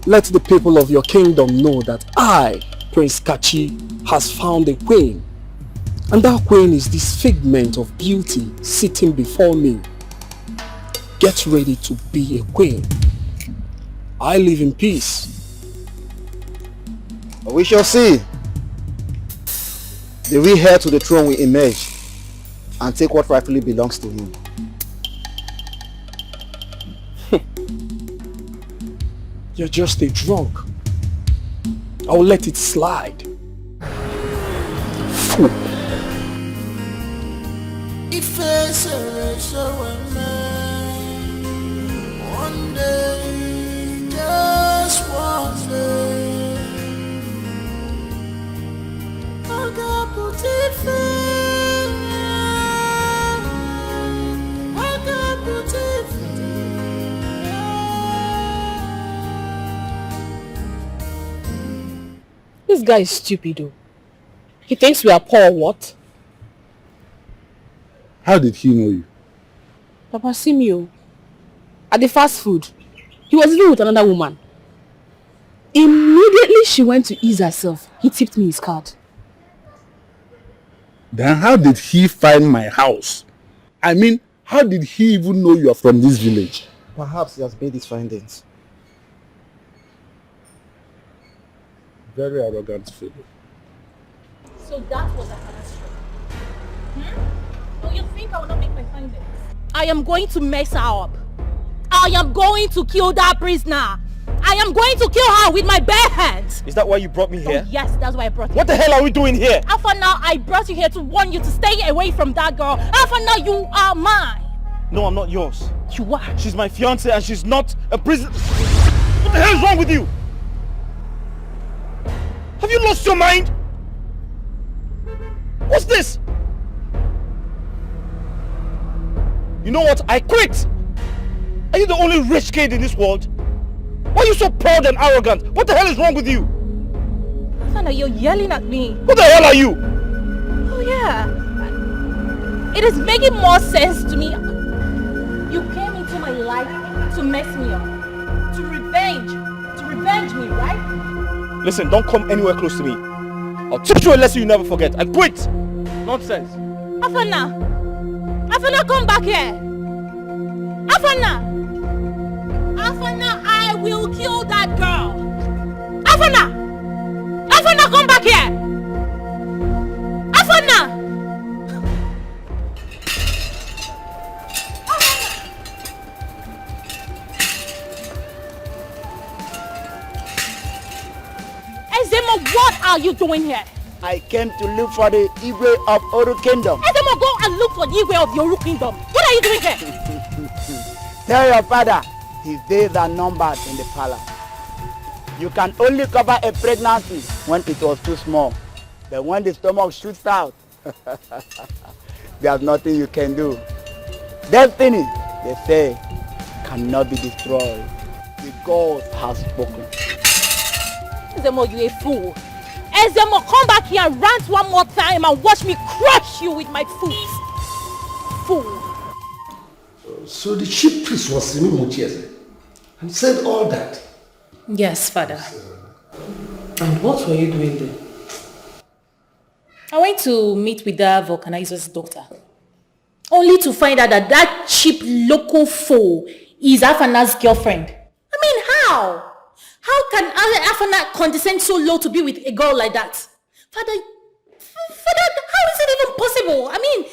Let the people of your kingdom know that I, Prince Kachi, has found a queen. And that queen is this figment of beauty sitting before me. Get ready to be a queen. I live in peace. We shall see. The real heir to the throne will emerge and take what rightfully belongs to him. You're just a drunk. I'll let it slide. Fool. If I say so am I. One day, just one day. I got put it fair. I got put it fair. This guy is stupid, though. He thinks we are poor, what? How did he know you? Papa Simio, at the fast food, he was even with another woman. Immediately she went to ease herself, he tipped me his card. Then how did he find my house? I mean, how did he even know you are from this village? Perhaps he has made his findings. Very arrogant fellow. So that was a catastrophe. Hmm? Oh, you think I will not make my findings? I am going to mess her up. I am going to kill that prisoner. I am going to kill her with my bare hands. Is that why you brought me here? Oh, yes, that's why I brought you. What the hell are we doing here? Afana, I brought you here to warn you to stay away from that girl. Afana, you are mine. No, I'm not yours. You are. She's my fiance and she's not a prisoner. What the hell is wrong with you? Have you lost your mind? What's this? You know what? I quit. Are you the only rich kid in this world? Why are you so proud and arrogant? What the hell is wrong with you? Afana, you're yelling at me. Who the hell are you? Oh, yeah. It is making more sense to me. You came into my life to mess me up, to revenge, to revenge me, right? Listen, don't come anywhere close to me. I'll teach you a lesson you never forget. I quit. Nonsense. Afana! Afana, come back here! Afana! Afana, I will kill that girl! Afana! Afana, come back here! Afana! Ezemo, what are you doing here? I came to look for the Igwe of Oru Kingdom. Ezemo, go and look for the Igwe of Yoru Kingdom. What are you doing here? Tell your father his days are numbered in the palace. You can only cover a pregnancy when it was too small. But when the stomach shoots out, there's nothing you can do. Destiny, they say, cannot be destroyed. The gods have spoken. Ezemo, you a fool. Ezemo, come back here and rant one more time and watch me crush you with my foot. Fool. So the chief priest was Simi Muchieze and said all that. Yes, father. And what were you doing there? I went to meet with that vulcanizer's daughter, only to find out that that cheap local fool is Afana's girlfriend. I mean, how? How can Afana condescend so low to be with a girl like that? Father, Father, how is it even possible? I mean,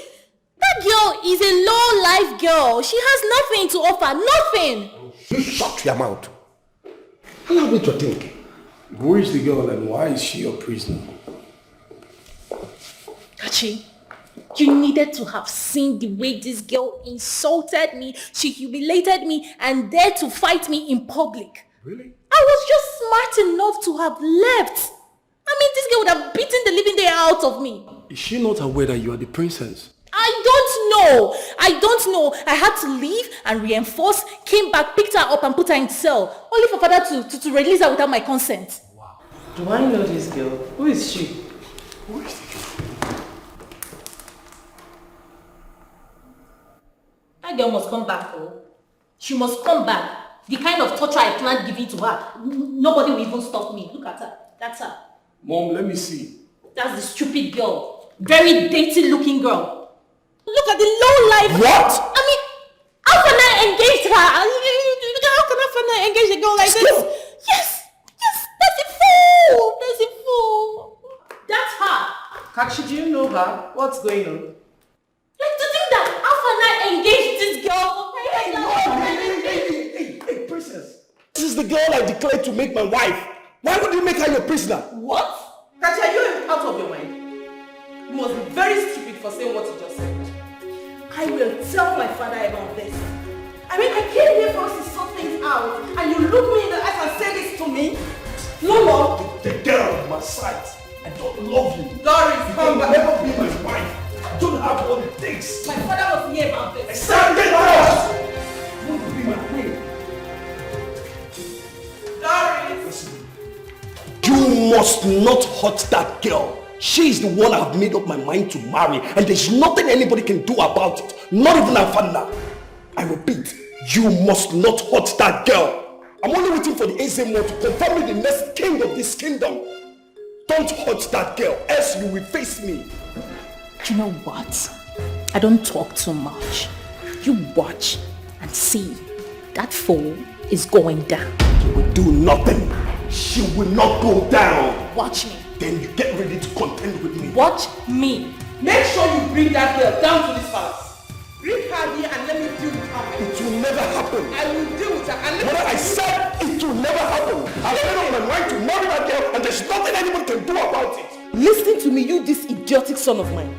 that girl is a low life girl. She has nothing to offer. Nothing. You shut your mouth. Allow me to think. Who is the girl and why is she your prisoner? Kachi, you needed to have seen the way this girl insulted me. She humiliated me and dared to fight me in public. Really? I was just smart enough to have left. I mean, this girl would have beaten the living daylights out of me. Is she not aware that you are the princess? I don't know. I don't know. I had to leave and reinforce, came back, picked her up and put her in cell. Only for father to, to, to release her without my consent. Do I know this girl? Who is she? That girl must come back, oh. She must come back. The kind of torture I planned giving to her, n- nobody will even stop me. Look at her. That's her. Mom, let me see. That's the stupid girl. Very dainty looking girl. Look at the low life. What? I mean, how can I engage her? How can I find her engage a girl like this? Yes, yes, that's a fool. That's a fool. That's her. Kakshi, do you know her? What's going on? Like to think that how can I engage this girl? Hey, hey, hey, hey, hey, hey, princess. This is the girl I declared to make my wife. Why would you make her your prisoner? What? Kachi, are you out of your mind? You must be very stupid for saying what you just said. I will tell my father about this. I mean, I came here for us to sort things out, and you look me in the eyes and say this to me? No, Lord. The girl of my sight. I don't love you. Doris, You come will back. never be my wife. I don't have what it takes. My father was here about this. Stand it out! You want to be my queen? Doris. Listen. You must not hurt that girl. She is the one I have made up my mind to marry, and there's nothing anybody can do about it. Not even Afanna. I repeat, you must not hurt that girl. I'm only waiting for the Ezemo to confirm me the next king of this kingdom. Don't hurt that girl, else you will face me. You know what? I don't talk too much. You watch and see. That fool is going down. You will do nothing. She will not go down. Watch me. Then you get ready to contend with me. Watch me. Make sure you bring that girl down to this house. Bring her here and let me deal with her. It will never happen. I will deal with her and let What me I said, it will never happen. I made up my mind to marry that girl, and there's nothing anyone can do about it. Listen to me, you this idiotic son of mine.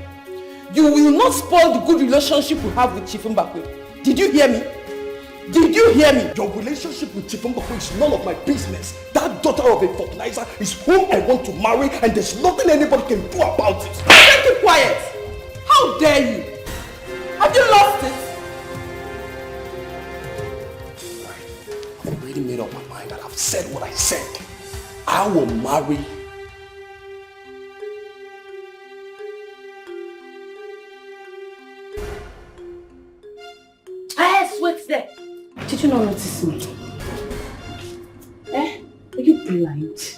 You will not spoil the good relationship we have with Chief Mbakwe. Did you hear me? Did you hear me? Your relationship with Chief Mbakwe is none of my business. That daughter of a fortnizer is whom I want to marry, and there's nothing anybody can do about it. Keep quiet! How dare you? Have you lost it? I've already made up my mind, and I've said what I said. I will marry. Yes, wait there. Did you not notice me? Eh? Are you blind?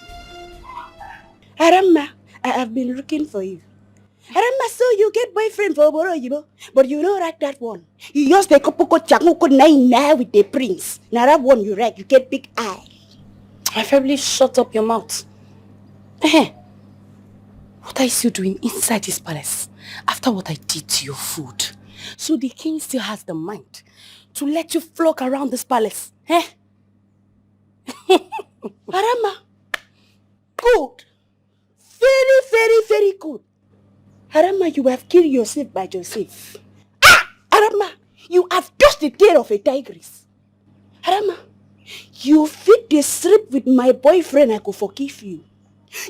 Aramma, I have been looking for you. Aramma, so you get boyfriend for Oboro Oyibo, but you no like that one. You just dey kopoko chakuko nine nine with the prince. Now that one you like, you get big eye. My family, shut up your mouth. Eh? What are you still doing inside this palace after what I did to your food? So the king still has the mind to let you flock around this palace? Eh? Aramma, good. Very, very, very good. Aramma, you have killed yourself by yourself. Ah! Aramma, you have touched the tail of a tigress. Aramma, you fit dey sleep with my boyfriend, I go forgive you.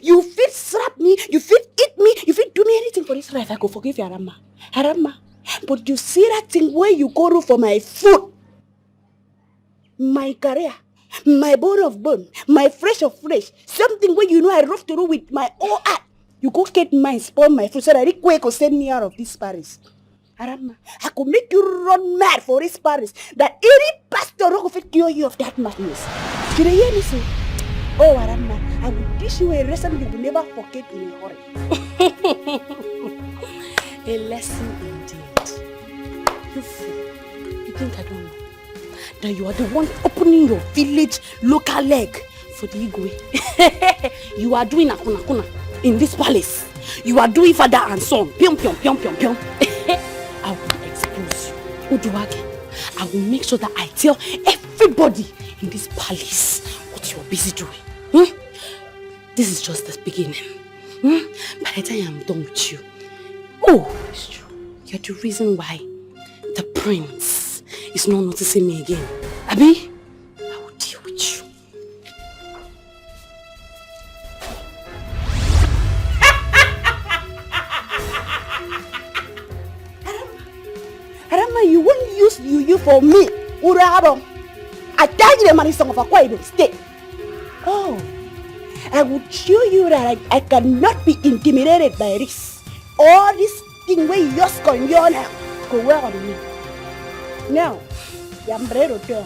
You fit slap me, you fit eat me, you fit do me anything for this life, I go forgive you, Aramma. Aramma, but you see that thing where you go do for my food, my career, my bone of bone, my flesh of flesh, something where you know I love to do with my own eye. You go get mine, spoil my food, so that Ikwe go send me out of this palace. Aramma, I go make you run mad for this palace, that any pastor no go fit cure you of that madness. You dey hear me so? Oh, Aramma, I will teach you a lesson you will never forget in a hurry. A lesson indeed. You fool. You think I don't know that you are the one opening your village local leg for the Igwe? You are doing akuna kuna in this palace. You are doing father and son. Pium, pium, pium, pium, pium. I will expose you. Uduwage, I will make sure that I tell everybody in this palace what you are busy doing. Hmm? This is just the beginning. Hmm? By the time I'm done with you, oh, it's true. You're the reason why the prince is not noticing me again. Abi, I will deal with you. Aramma, you won't use you you for me. Urabom. I tell you the money song of Akwa Ibom State. Oh, I would show you that I, I cannot be intimidated by this. All this thing where you just come here now, go well on me. Now, Yambrero tell.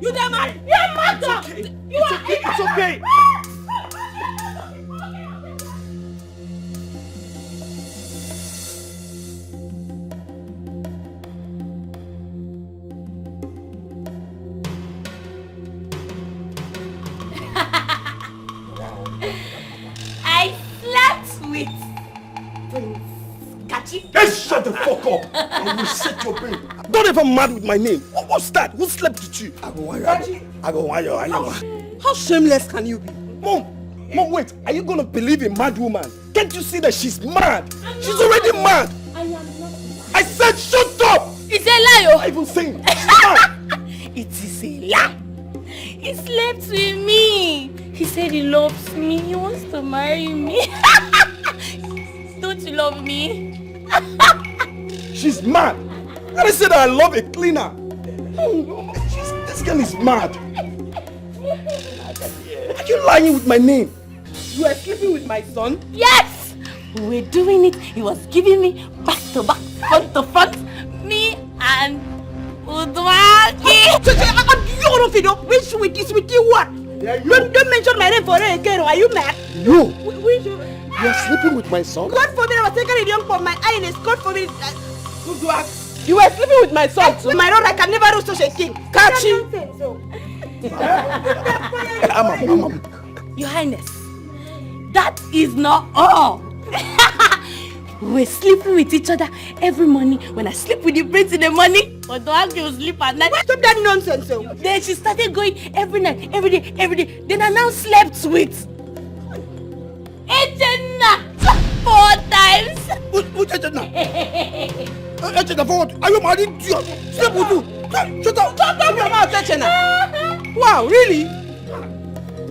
You dey mad? You are mad. It's okay. You are It's okay. It's okay. I slept with Prince Kachi. Just shut the fuck up. I will set your brain. Don't ever mad with my name. What was that? Who slept with you? I go want you. I go want you. I go want you. How shameless can you be? Mom, mom, wait. Are you gonna believe a mad woman? Can't you see that she's mad? She's already mad. I am not mad. I said shut up! It's a lie, oh. I even saying she's mad. It is a lie. He slept with me. He said he loves me. He wants to marry me. Don't you love me? She's mad. I said I love a cleaner. Oh, she's, this girl is mad. Are you lying with my name? You were sleeping with my son? Yes! We were doing it. He was giving me back to back, front to front. Me and Uduaki. So, so, uh, uh, you don't feel, which with this, with you what? Yeah, you. Don't, don't mention my name for her again. Are you mad? You. Wh-, which you? You are sleeping with my son? God forbid I was taking a young for my highness. God forbid. Uh, Uduaki. You were sleeping with my son too? My lord, I can never do such a thing. Catch him. Nonsense, oh. I'm a, I'm a, Your Highness, that is not all. We're sleeping with each other every morning. When I sleep with the prince in the morning, Odoagi will sleep at night. Stop that nonsense, oh. Then she started going every night, every day, every day. Then I now slept with Echenna four times. Who, who Echenna? Eh, Echenna for what? Are you mad, idiot? Sleep with you. Shut, shut up. Shut up your mouth, Echenna. Wow, really?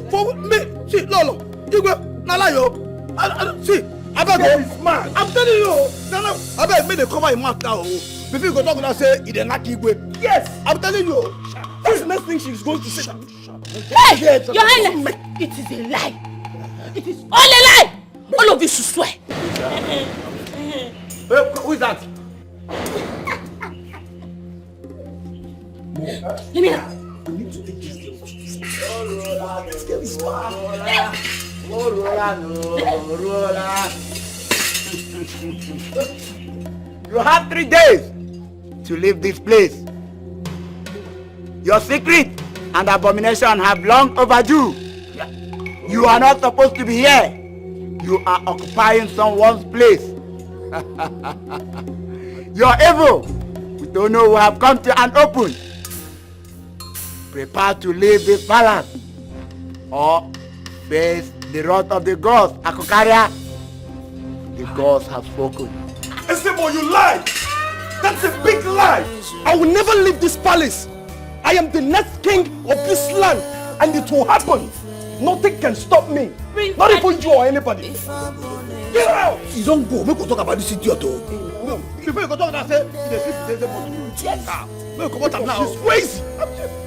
For me, see, Lolo, Igwe, na lie o. I, I, see, abeg o. This man. I'm telling you, no, no. Abeg, make dem cover him mouth now o. Before you go talk now, say e dey knack Igwe. Yes. I'm telling you. This next thing she's going to say. Hey, Your Highness, it is a lie. It is all a lie. All of you should swear. Hey, who is that? Give me that. We need to take this girl. This girl is mad. You have three days to leave this place. Your secret and abomination have long overdue. You are not supposed to be here. You are occupying someone's place. Your evil, we don't know, we have come to an open. Prepare to leave this palace or face the wrath of the gods. Akukaria, the gods have spoken. Ezebo, you lie! That's a big lie! I will never leave this palace. I am the next king of this land, and it will happen. Nothing can stop me. Not even you or anybody. Get out! You don't go. Make we talk about this idiot, oh. No, before you go talk, I say, you dey sleep with Ezebo. Yes. Ah, make we comot am now. She's crazy.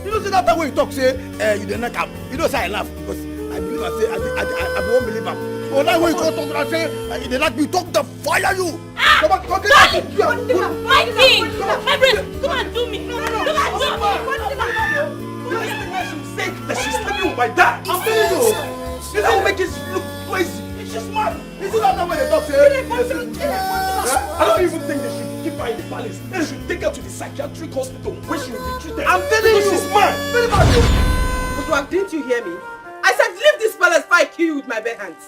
You know, say that time when you talk, say, eh, you dey knack am. You know, say I laugh because I believe I say, I, I, I, I won't believe am. But now when you come talk, I say, eh, you dey knack me, talk the fire you. Ah! Come on, come on, come on. My king! My friend, come and do me! Come and do me! This thing that she said that she's sleeping with my dad. I'm telling you, this thing make it look crazy. It's just mad. Is it not that way they talk, say? Eh? I don't even think they should keep her in the palace. They should take her to the psychiatric hospital where she will be treated. I'm telling you. Because she's mad. Very mad, oh. But didn't you hear me? I said, leave this palace before I kill you with my bare hands.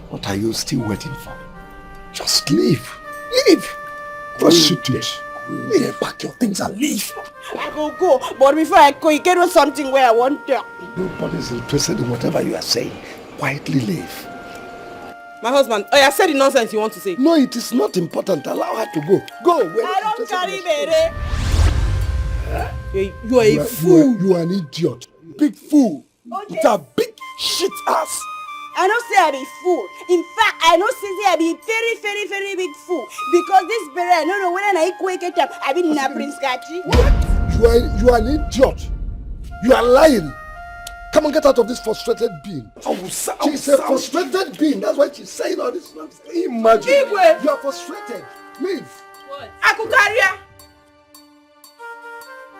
What are you still waiting for? Just leave. Leave. Prostitute. Leave. Pack your things and leave. I go go, but before I go, you get something where I want to. Nobody's interested in whatever you are saying. Quietly leave. My husband, oh, I said the nonsense you want to say. No, it is not important. Allow her to go. Go. We're not interested in your story. Bere. You, you are a fool. You are, you are an idiot. Big fool. With a big shit ass. I know say I be fool. In fact, I know say I be very, very, very big fool. Because this bere, I don't know whether na Ikwe get am. I be na Prince Gachi. What? You are, you are an idiot. You are lying. Come and get out of this frustrated being. She's a frustrated being. That's why she's saying all this nonsense. Imagine. Igwe. You are frustrated. Leave. What? Akukaria.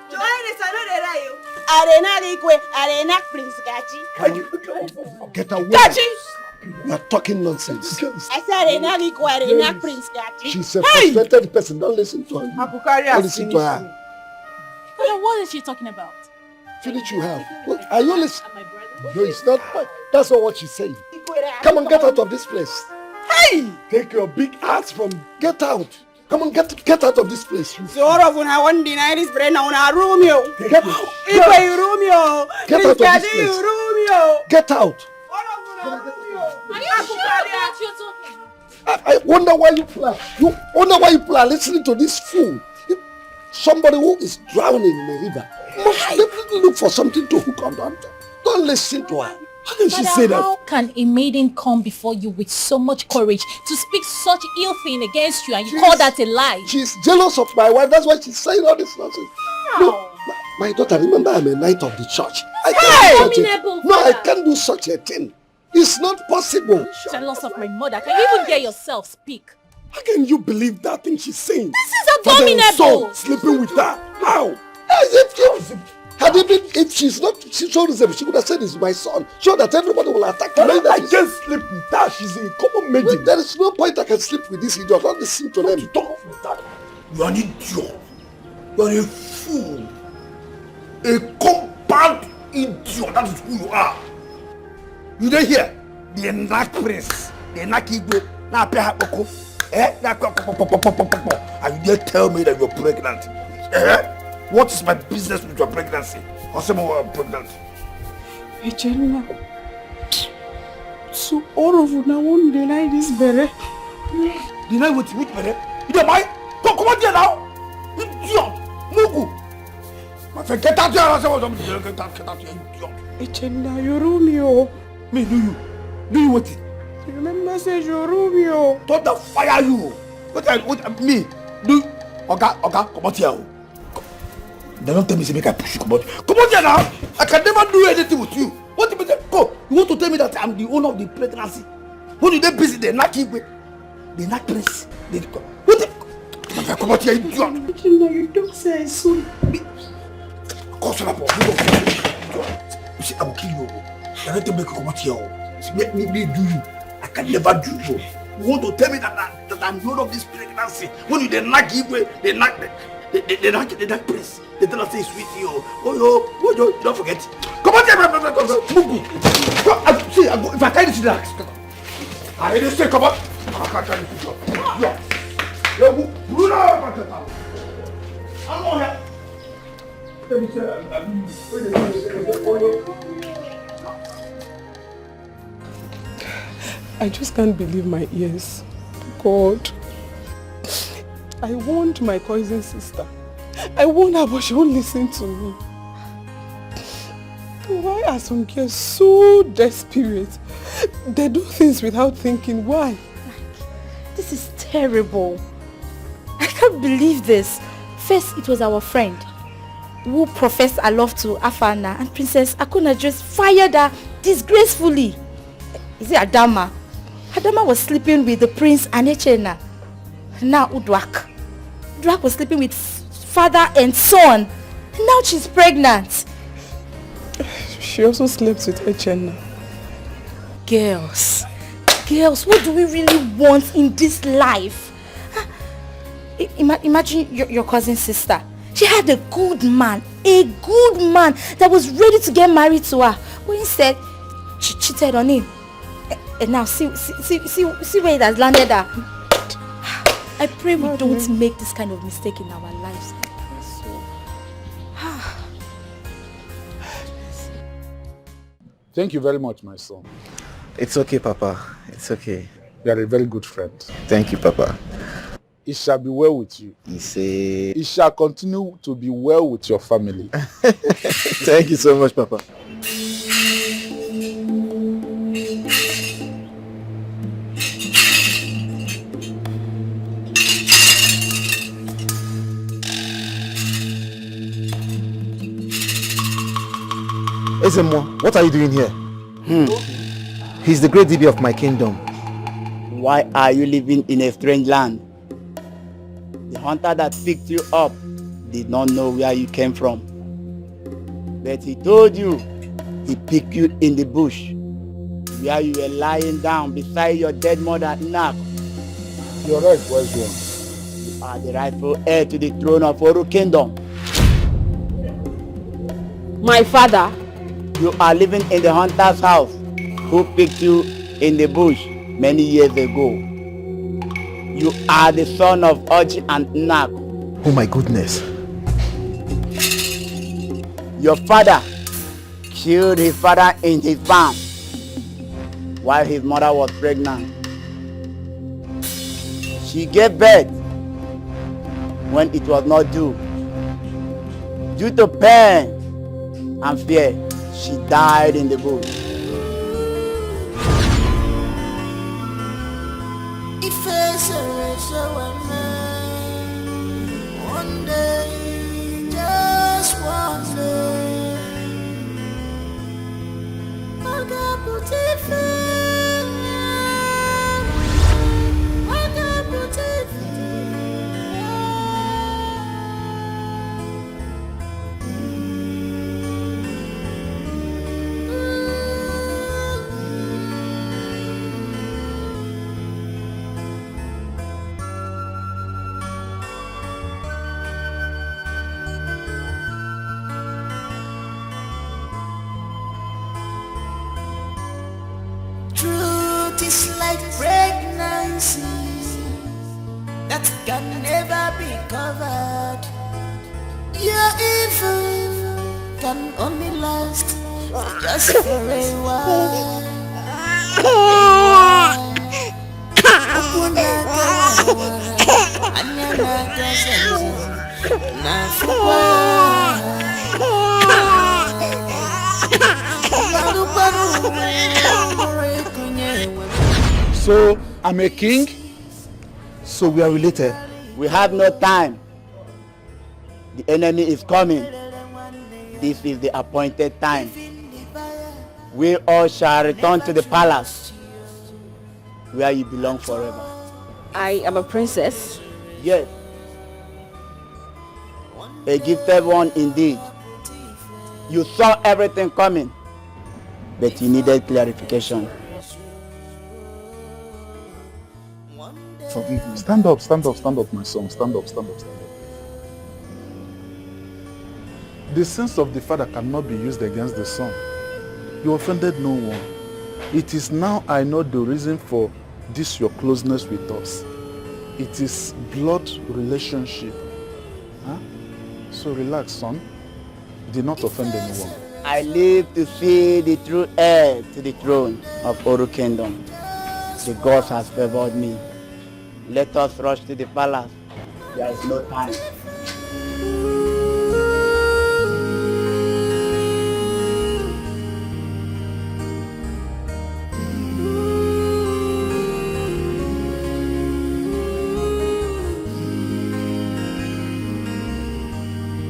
Johannes, I know they lie you. Arena Igwe, Arena Prince Gachi. Can you get away? Gachi! You are talking nonsense. I said Arena Igwe, Arena Prince Gachi. She's a frustrated person. Don't listen to her. Akukaria. Don't listen to her. Father, what is she talking about? Finish you have. What, are you listening? No, it's not. That's not what she's saying. Come on, get out of this place. Hey! Take your big ass from. Get out. Come on, get, get out of this place. So all of una wan deny this bere, na una Romeo. Get out. Igwe, you Romeo. Get out of this place. Romeo. Get out. All of una Romeo. Are you sure about what you're talking? I, I wonder why you plan. You wonder why you plan listening to this fool. Somebody who is drowning in a river must definitely look for something to hook on to. Don't listen to her. How can she say that? Father, how can a maiden come before you with so much courage to speak such ill thing against you, and you call that a lie? She's jealous of my wife. That's why she's saying all this nonsense. How? No, my, my daughter, remember I'm a knight of the church. I can't do such a thing. Abominable, Father. No, I can't do such a thing. It's not possible. Jealous of my mother. Can you even hear yourself speak? How can you believe that thing she's saying? This is abominable. Father and son sleeping with her. How? As if you had even if she's not, she showed herself, she would have said, "It's my son." So that everybody will attack her. No, I can't sleep with her. She's a common maiden. Well, there is no point I can sleep with this idiot. Don't listen to them. Don't talk with that. You are an idiot. You are a fool. A compound idiot. That is who you are. You dey here? The knack prince, the knack igwe, na apia hakpoko. Eh? Na kpokpokpokpokpokpo. And you dey tell me that you're pregnant. Eh? What is my business with your pregnancy? Or someone pregnant? Echenna. So all of una wan deny this bere? Deny what? Which bere? You dey mind? Come, come out here now. Idiot. Mugu. My friend, get out here. I say, what, get out, get out here, idiot. Echenna, you rule me, oh. Me, do you? Do you what? Remember say you rule me, oh. Thunder fire you. What I, what, me? Do, oga, oga, come out here, oh. They don't tell me say make I push you comot. Comot here now. I can never do anything with you. What if you say, go? You want to tell me that I'm the owner of the pregnancy? When you dey busy, they knack igwe, they knack prince. They, what if? Comot here, idiot. Echenna, you talk say I soon. Me, come shut up. You see, I will kill you. I don't tell me make you comot here. See, me, me, me do you. I can never do you. You want to tell me that, that, that I'm the owner of this pregnancy? When you dey knack igwe, they knack, they, they, they, they knack, they knack prince. They tell us say it's sweet, yo. Oh, yo, oh, yo, don't forget. Come on, come on, come on, come on. Mugu. Come, I, see, I go, if I carry this relax. I didn't say come on. I can't carry this. Yo, yo, Bruno, I'm not here. I just can't believe my ears. God. I warned my cousin sister. I warned her, but she won't listen to me. Why are some girls so desperate? They do things without thinking. Why? This is terrible. I can't believe this. First, it was our friend who professed her love to Afana, and Princess Akuna just fired her disgracefully. Is it Adama? Adama was sleeping with the prince and Echena. Now Uduak. Uduak was sleeping with father and son. Now she's pregnant. She also slept with Echena. Girls, girls, what do we really want in this life? Imagine your, your cousin's sister. She had a good man, a good man that was ready to get married to her. But instead, she cheated on him. And now see, see, see, see, see where it has landed her. I pray we don't make this kind of mistake in our lives. I pray so. Thank you very much, my son. It's okay, Papa. It's okay. You are a very good friend. Thank you, Papa. It shall be well with you. He say. It shall continue to be well with your family. Thank you so much, Papa. Ezemo, what are you doing here? Hmm. He's the great D B of my kingdom. Why are you living in a strange land? The hunter that picked you up did not know where you came from. But he told you he picked you in the bush where you were lying down beside your dead mother, Nak. You're right, wise one. You are the rightful heir to the throne of Oru Kingdom. My father. You are living in the hunter's house who picked you in the bush many years ago. You are the son of Oji and Nak. Oh my goodness. Your father killed his father in his farm while his mother was pregnant. She gave birth when it was not due. Due to pain and fear, she died in the bush. So I'm a king. So we are related. We have no time. The enemy is coming. This is the appointed time. We all shall return to the palace where you belong forever. I am a princess. Yes. A gifted one indeed. You saw everything coming, but you needed clarification. Forgive me. Stand up, stand up, stand up, my son. Stand up, stand up, stand up. The sins of the father cannot be used against the son. You offended no one. It is now I know the reason for this your closeness with us. It is blood relationship. Huh? So relax, son. Did not offend anyone. I live to see the true heir to the throne of Oru Kingdom. The gods has favored me. Let us rush to the palace. There is no time.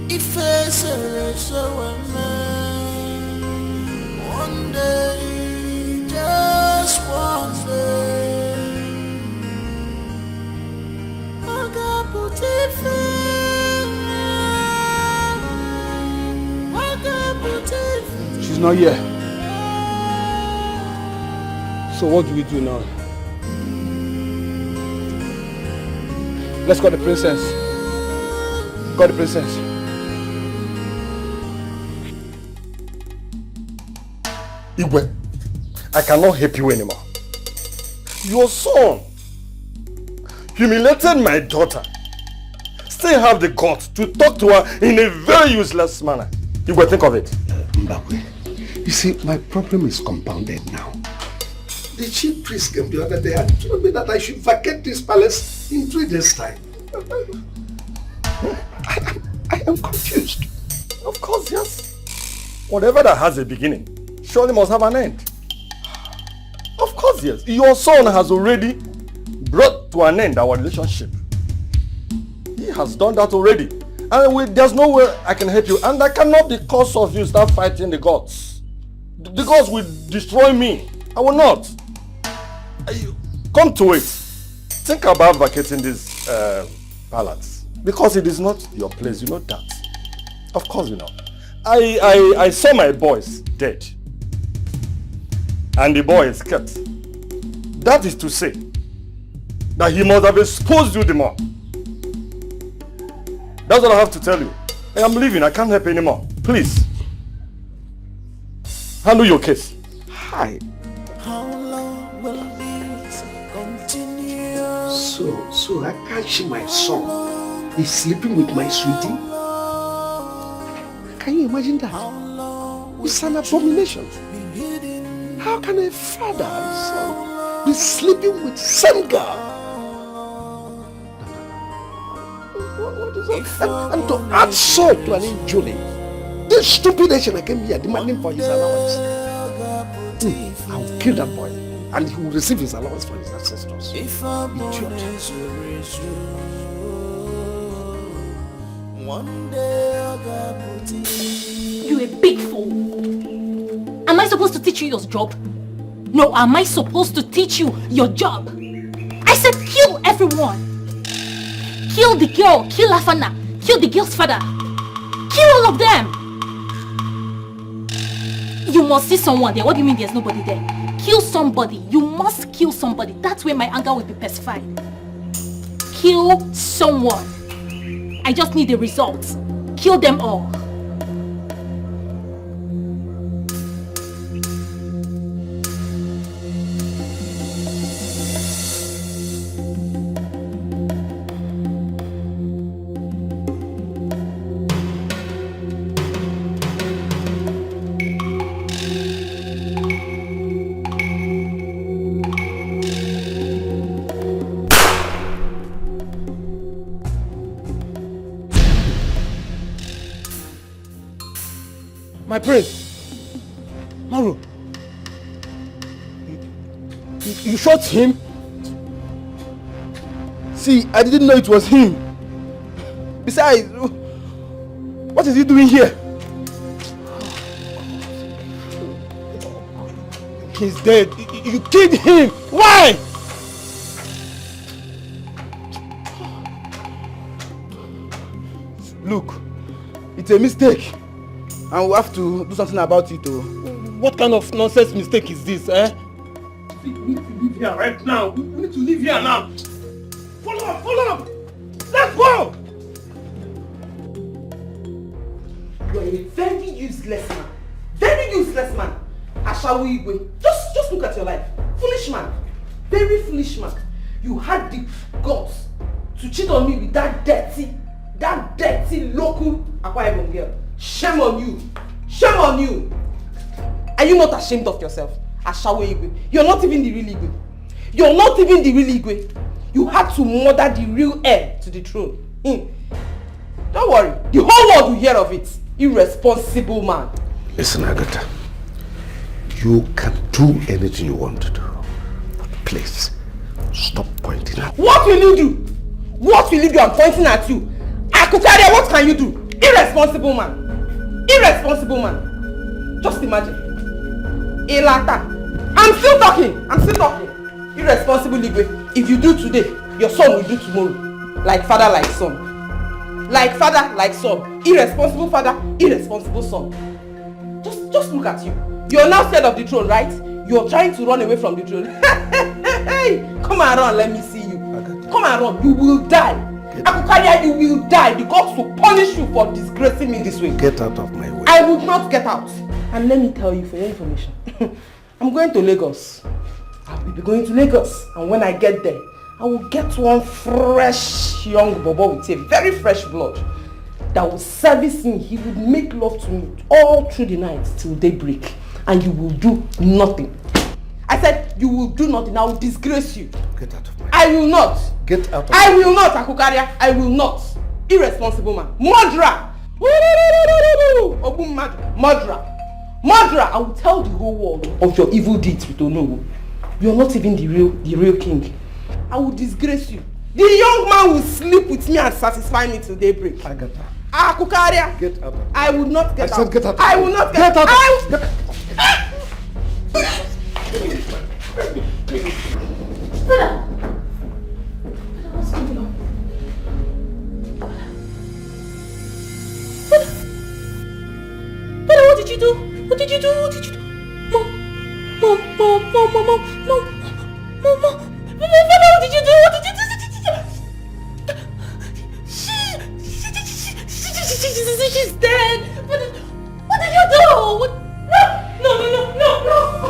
Ife sere so one day, just one day. She's not here. So what do we do now? Let's call the princess. Call the princess. Igwe, I cannot help you anymore. Your son humiliated my daughter. Still have the guts to talk to her in a very useless manner. Igwe, think of it. Uh, Mbakwe, you see, my problem is compounded now. The chief priest came the other day and told me that I should vacate this palace in three days' time. I, I, I am confused. Of course, yes. Whatever that has a beginning surely must have an end. Of course, yes. Your son has already brought to an end our relationship. He has done that already. And we, there's no way I can help you. And I cannot, because of you, start fighting the gods. The gods will destroy me. I will not. Come to it. Think about vacating this uh, palace. Because it is not your place, you know that. Of course you know. I, I, I saw my boys dead. And the boy is kept. That is to say that he must have exposed you the more. That's what I have to tell you. I am leaving. I can't help anymore. Please. Handle your case. Hi. How long will this continue? So, so I catch my son. He's sleeping with my sweetie. Can you imagine that? It's an abomination. How can a father and son be sleeping with same girl? What is that? And, and to add salt to an injury, this stupid nation I came here demanding for his allowance. Hmm, I will kill that boy, and he will receive his allowance for his ancestors. Idiot. You a big fool. Am I supposed to teach you your job? No, am I supposed to teach you your job? I said kill everyone. Kill the girl, kill Afana, kill the girl's father. Kill all of them. You must see someone there. What do you mean there's nobody there? Kill somebody. You must kill somebody. That's where my anger will be pacified. Kill someone. I just need the results. Kill them all. My prince, Maru, you, you shot him? See, I didn't know it was him. Besides, what is he doing here? He's dead. You, you killed him. Why? Look, it's a mistake. And we have to do something about it, oh. What kind of nonsense mistake is this, eh? We need to leave here right now. We need to leave here now. Follow up, follow up. Let's go. You are a very useless man. Very useless man. Ashawo Igwe. Just, just look at your life. Foolish man. Very foolish man. You had the guts to cheat on me with that dirty, that dirty local Akwa Ibom girl. Shame on you. Shame on you. Are you not ashamed of yourself? Ashawo Igwe. You're not even the real Igwe. You're not even the real Igwe. You had to murder the real heir to the throne. Hmm. Don't worry. The whole world will hear of it. Irresponsible man. Listen, Agatha. You can do anything you want to do. But please, stop pointing at. What will you do? What will you do? I'm pointing at you. Akukaria, what can you do? Irresponsible man. Irresponsible man. Just imagine. Ilata. I'm still talking. I'm still talking. Irresponsible Igwe. If you do today, your son will do tomorrow. Like father, like son. Like father, like son. Irresponsible father, irresponsible son. Just, just look at you. You're now scared of the throne, right? You're trying to run away from the throne. Hey, come and run, let me see you. Come and run, you will die. Akukaria, you will die. The gods will punish you for disgracing me this way. Get out of my way. I would not get out. And let me tell you for your information, I'm going to Lagos. I will be going to Lagos, and when I get there, I will get one fresh young bobo with a very fresh blood that will service me. He would make love to me all through the night till daybreak, and you will do nothing. I said you will do nothing. I will disgrace you. Get out of my. I will not. Get out of. I will not, Akukaria. I will not. Irresponsible man. Murderer. Ogbu mmadụ. Murderer. Murderer, I will tell the whole world of your evil deeds with Onowu. You're not even the real, the real king. I will disgrace you. The young man will sleep with me and satisfy me till daybreak. Agatha. Akukaria. Get out of. I will not get I said out. Get out of. I will not get. Get out of. I will. Father! Father, what's going on? Father! Father, what did you do? What did you do? What did you do? Mom! Mom! Mom! Father, what did you do? What did you do? What did you do? She, she, she, she, she, she, she, she's dead. What did, what did you do? What? No, no, no, no, no, no.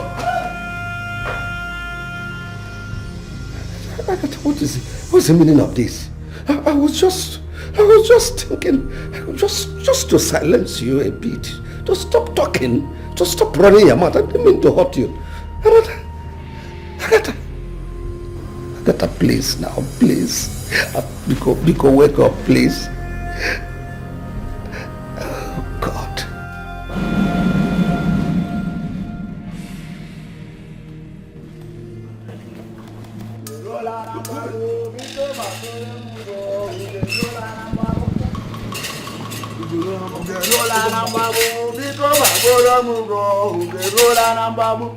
Agatha, what is it? What's the meaning of this? I, I was just, I was just thinking, just, just to silence you a bit, to stop talking, to stop running your mouth. I didn't mean to hurt you. Agatha, Agatha, Agatha, please now, please. Uh, Biko, Biko, wake up, please. Oh, God. Ugerola na mgbagbu, biko gbagburu m ugo. Ugerola na mgbagbu,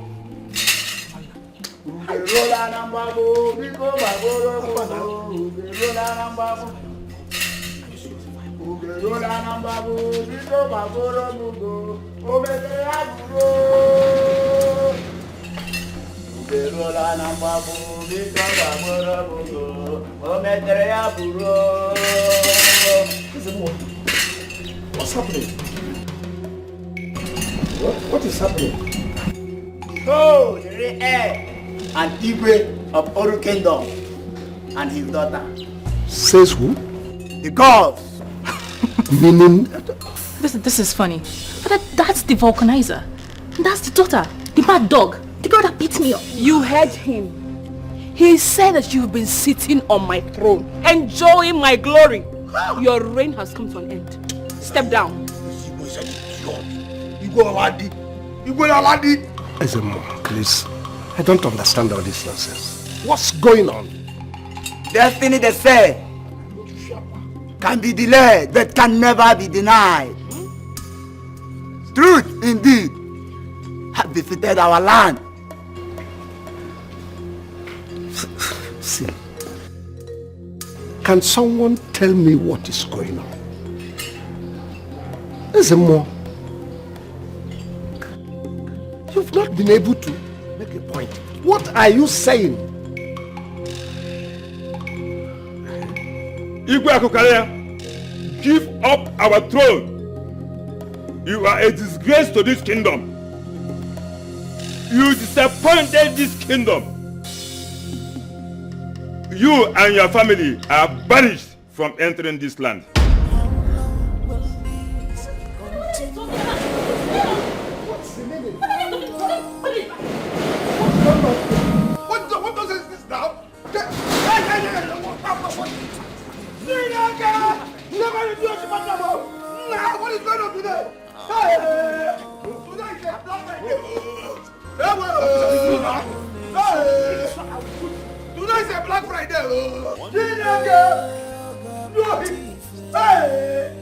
biko gbagburu m ugo. Ugerola na mgbagbu, Ugerola na mgbagbu, biko gbagburu m ugo. O metere ya bụrụ. Ugerola na mgbagbu, biko gbagburu m ugo. O metere ya bụrụ. What's happening? What, what is happening? Behold, the real heir and Igwe of Oru Kingdom and his daughter. Says who? The gods. Meaning? This, this is funny. But that, that's the vulcanizer. That's the daughter. The mad dog. The girl that beat me up. You heard him. He said that you've been sitting on my throne, enjoying my glory. Your reign has come to an end. Step down. Igwe Aladi. Igwe Aladi. Ezemo, please. I don't understand all this nonsense. What's going on? Destiny, they say, can be delayed, but can never be denied. Truth, indeed, have defeated our land. See, can someone tell me what is going on? Ezemo, you've not been able to make a point. What are you saying? Igwe Akukaria, give up our throne. You are a disgrace to this kingdom. You disappointed this kingdom. You and your family are banished from entering this land. Hey, tonight is a Black Friday. Oh. Chineke, no, hey.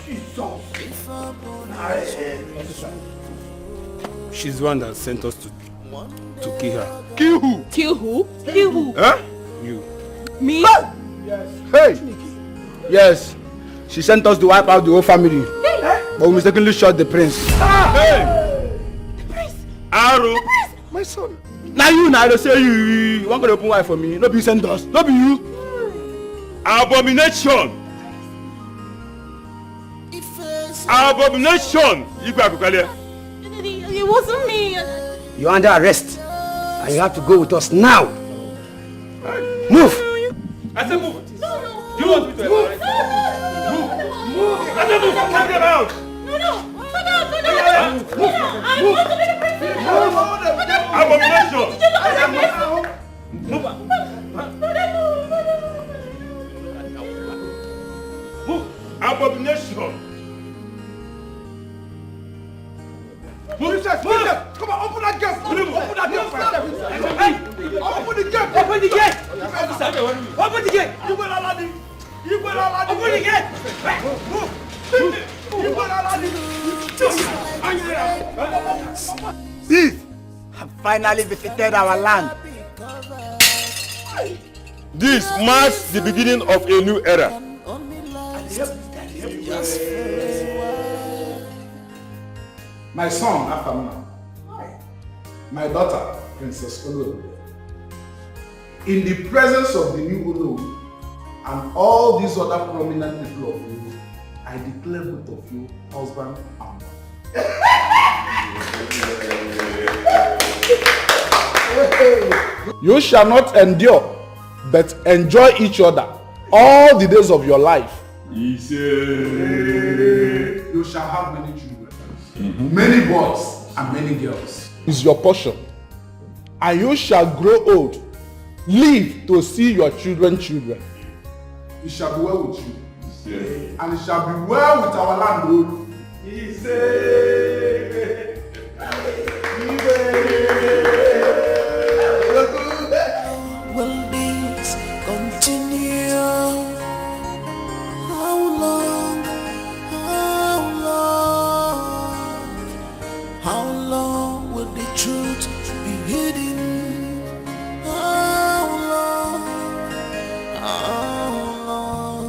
Jesus. She's the one that sent us to, to kill her. Kill who? Kill who? Kill who? Huh? You. Me? Hey! Yes. She sent us to wipe out the whole family. But we mistakenly shot the prince. Hey! The prince! Aro! The prince! My son. Now you now they say you, you, you want to open wife for me. No be you send us. No be you. Abomination! Abomination! Igwe Akukale. It, it, it wasn't me. You're under arrest. And you have to go with us now. Move! I said move. No, no. Do you want me to move? No, no, no, no, no, no. Move. I said move. Take them out. No, no. No, no, no, no, no, no. Move. I want to be the president. Move. Abomination. Did you look at the face? Move. No, no, no, no, no, no. Move. Abomination. Move. Princess, princess, come on, open that gate. Open that gate. Hey, open the gate. Open the gate. Officer, open the gate. Igwe Laladi. Igwe Laladi. Open the gate. Move. Igwe Laladi. Thief have finally visited our land. This marks the beginning of a new era. My son, Afamma. My daughter, Princess Olu. In the presence of the new Olu and all these other prominent people of Olu, I declare both of you husband and wife. You shall not endure, but enjoy each other all the days of your life. He said, you shall have many children, many boys and many girls. Is your portion. And you shall grow old, live to see your children children. It shall be well with you. Yes. And it shall be well with our land, Lord. He said, will this continue? How long? How long? How long will the truth be hidden? How long? How long?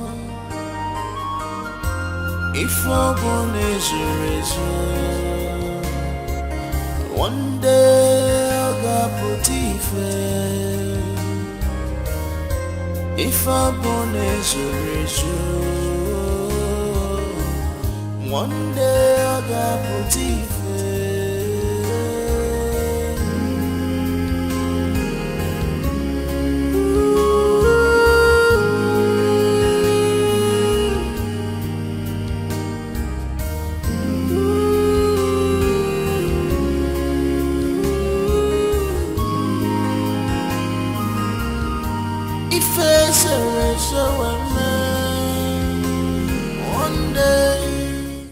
If ọ bụ na ezuru ezu, one day ọ ga-apụta ife. If ọ bụ na ezuru ezu, one day ọ ga-apụta ife. Ife sere ese wee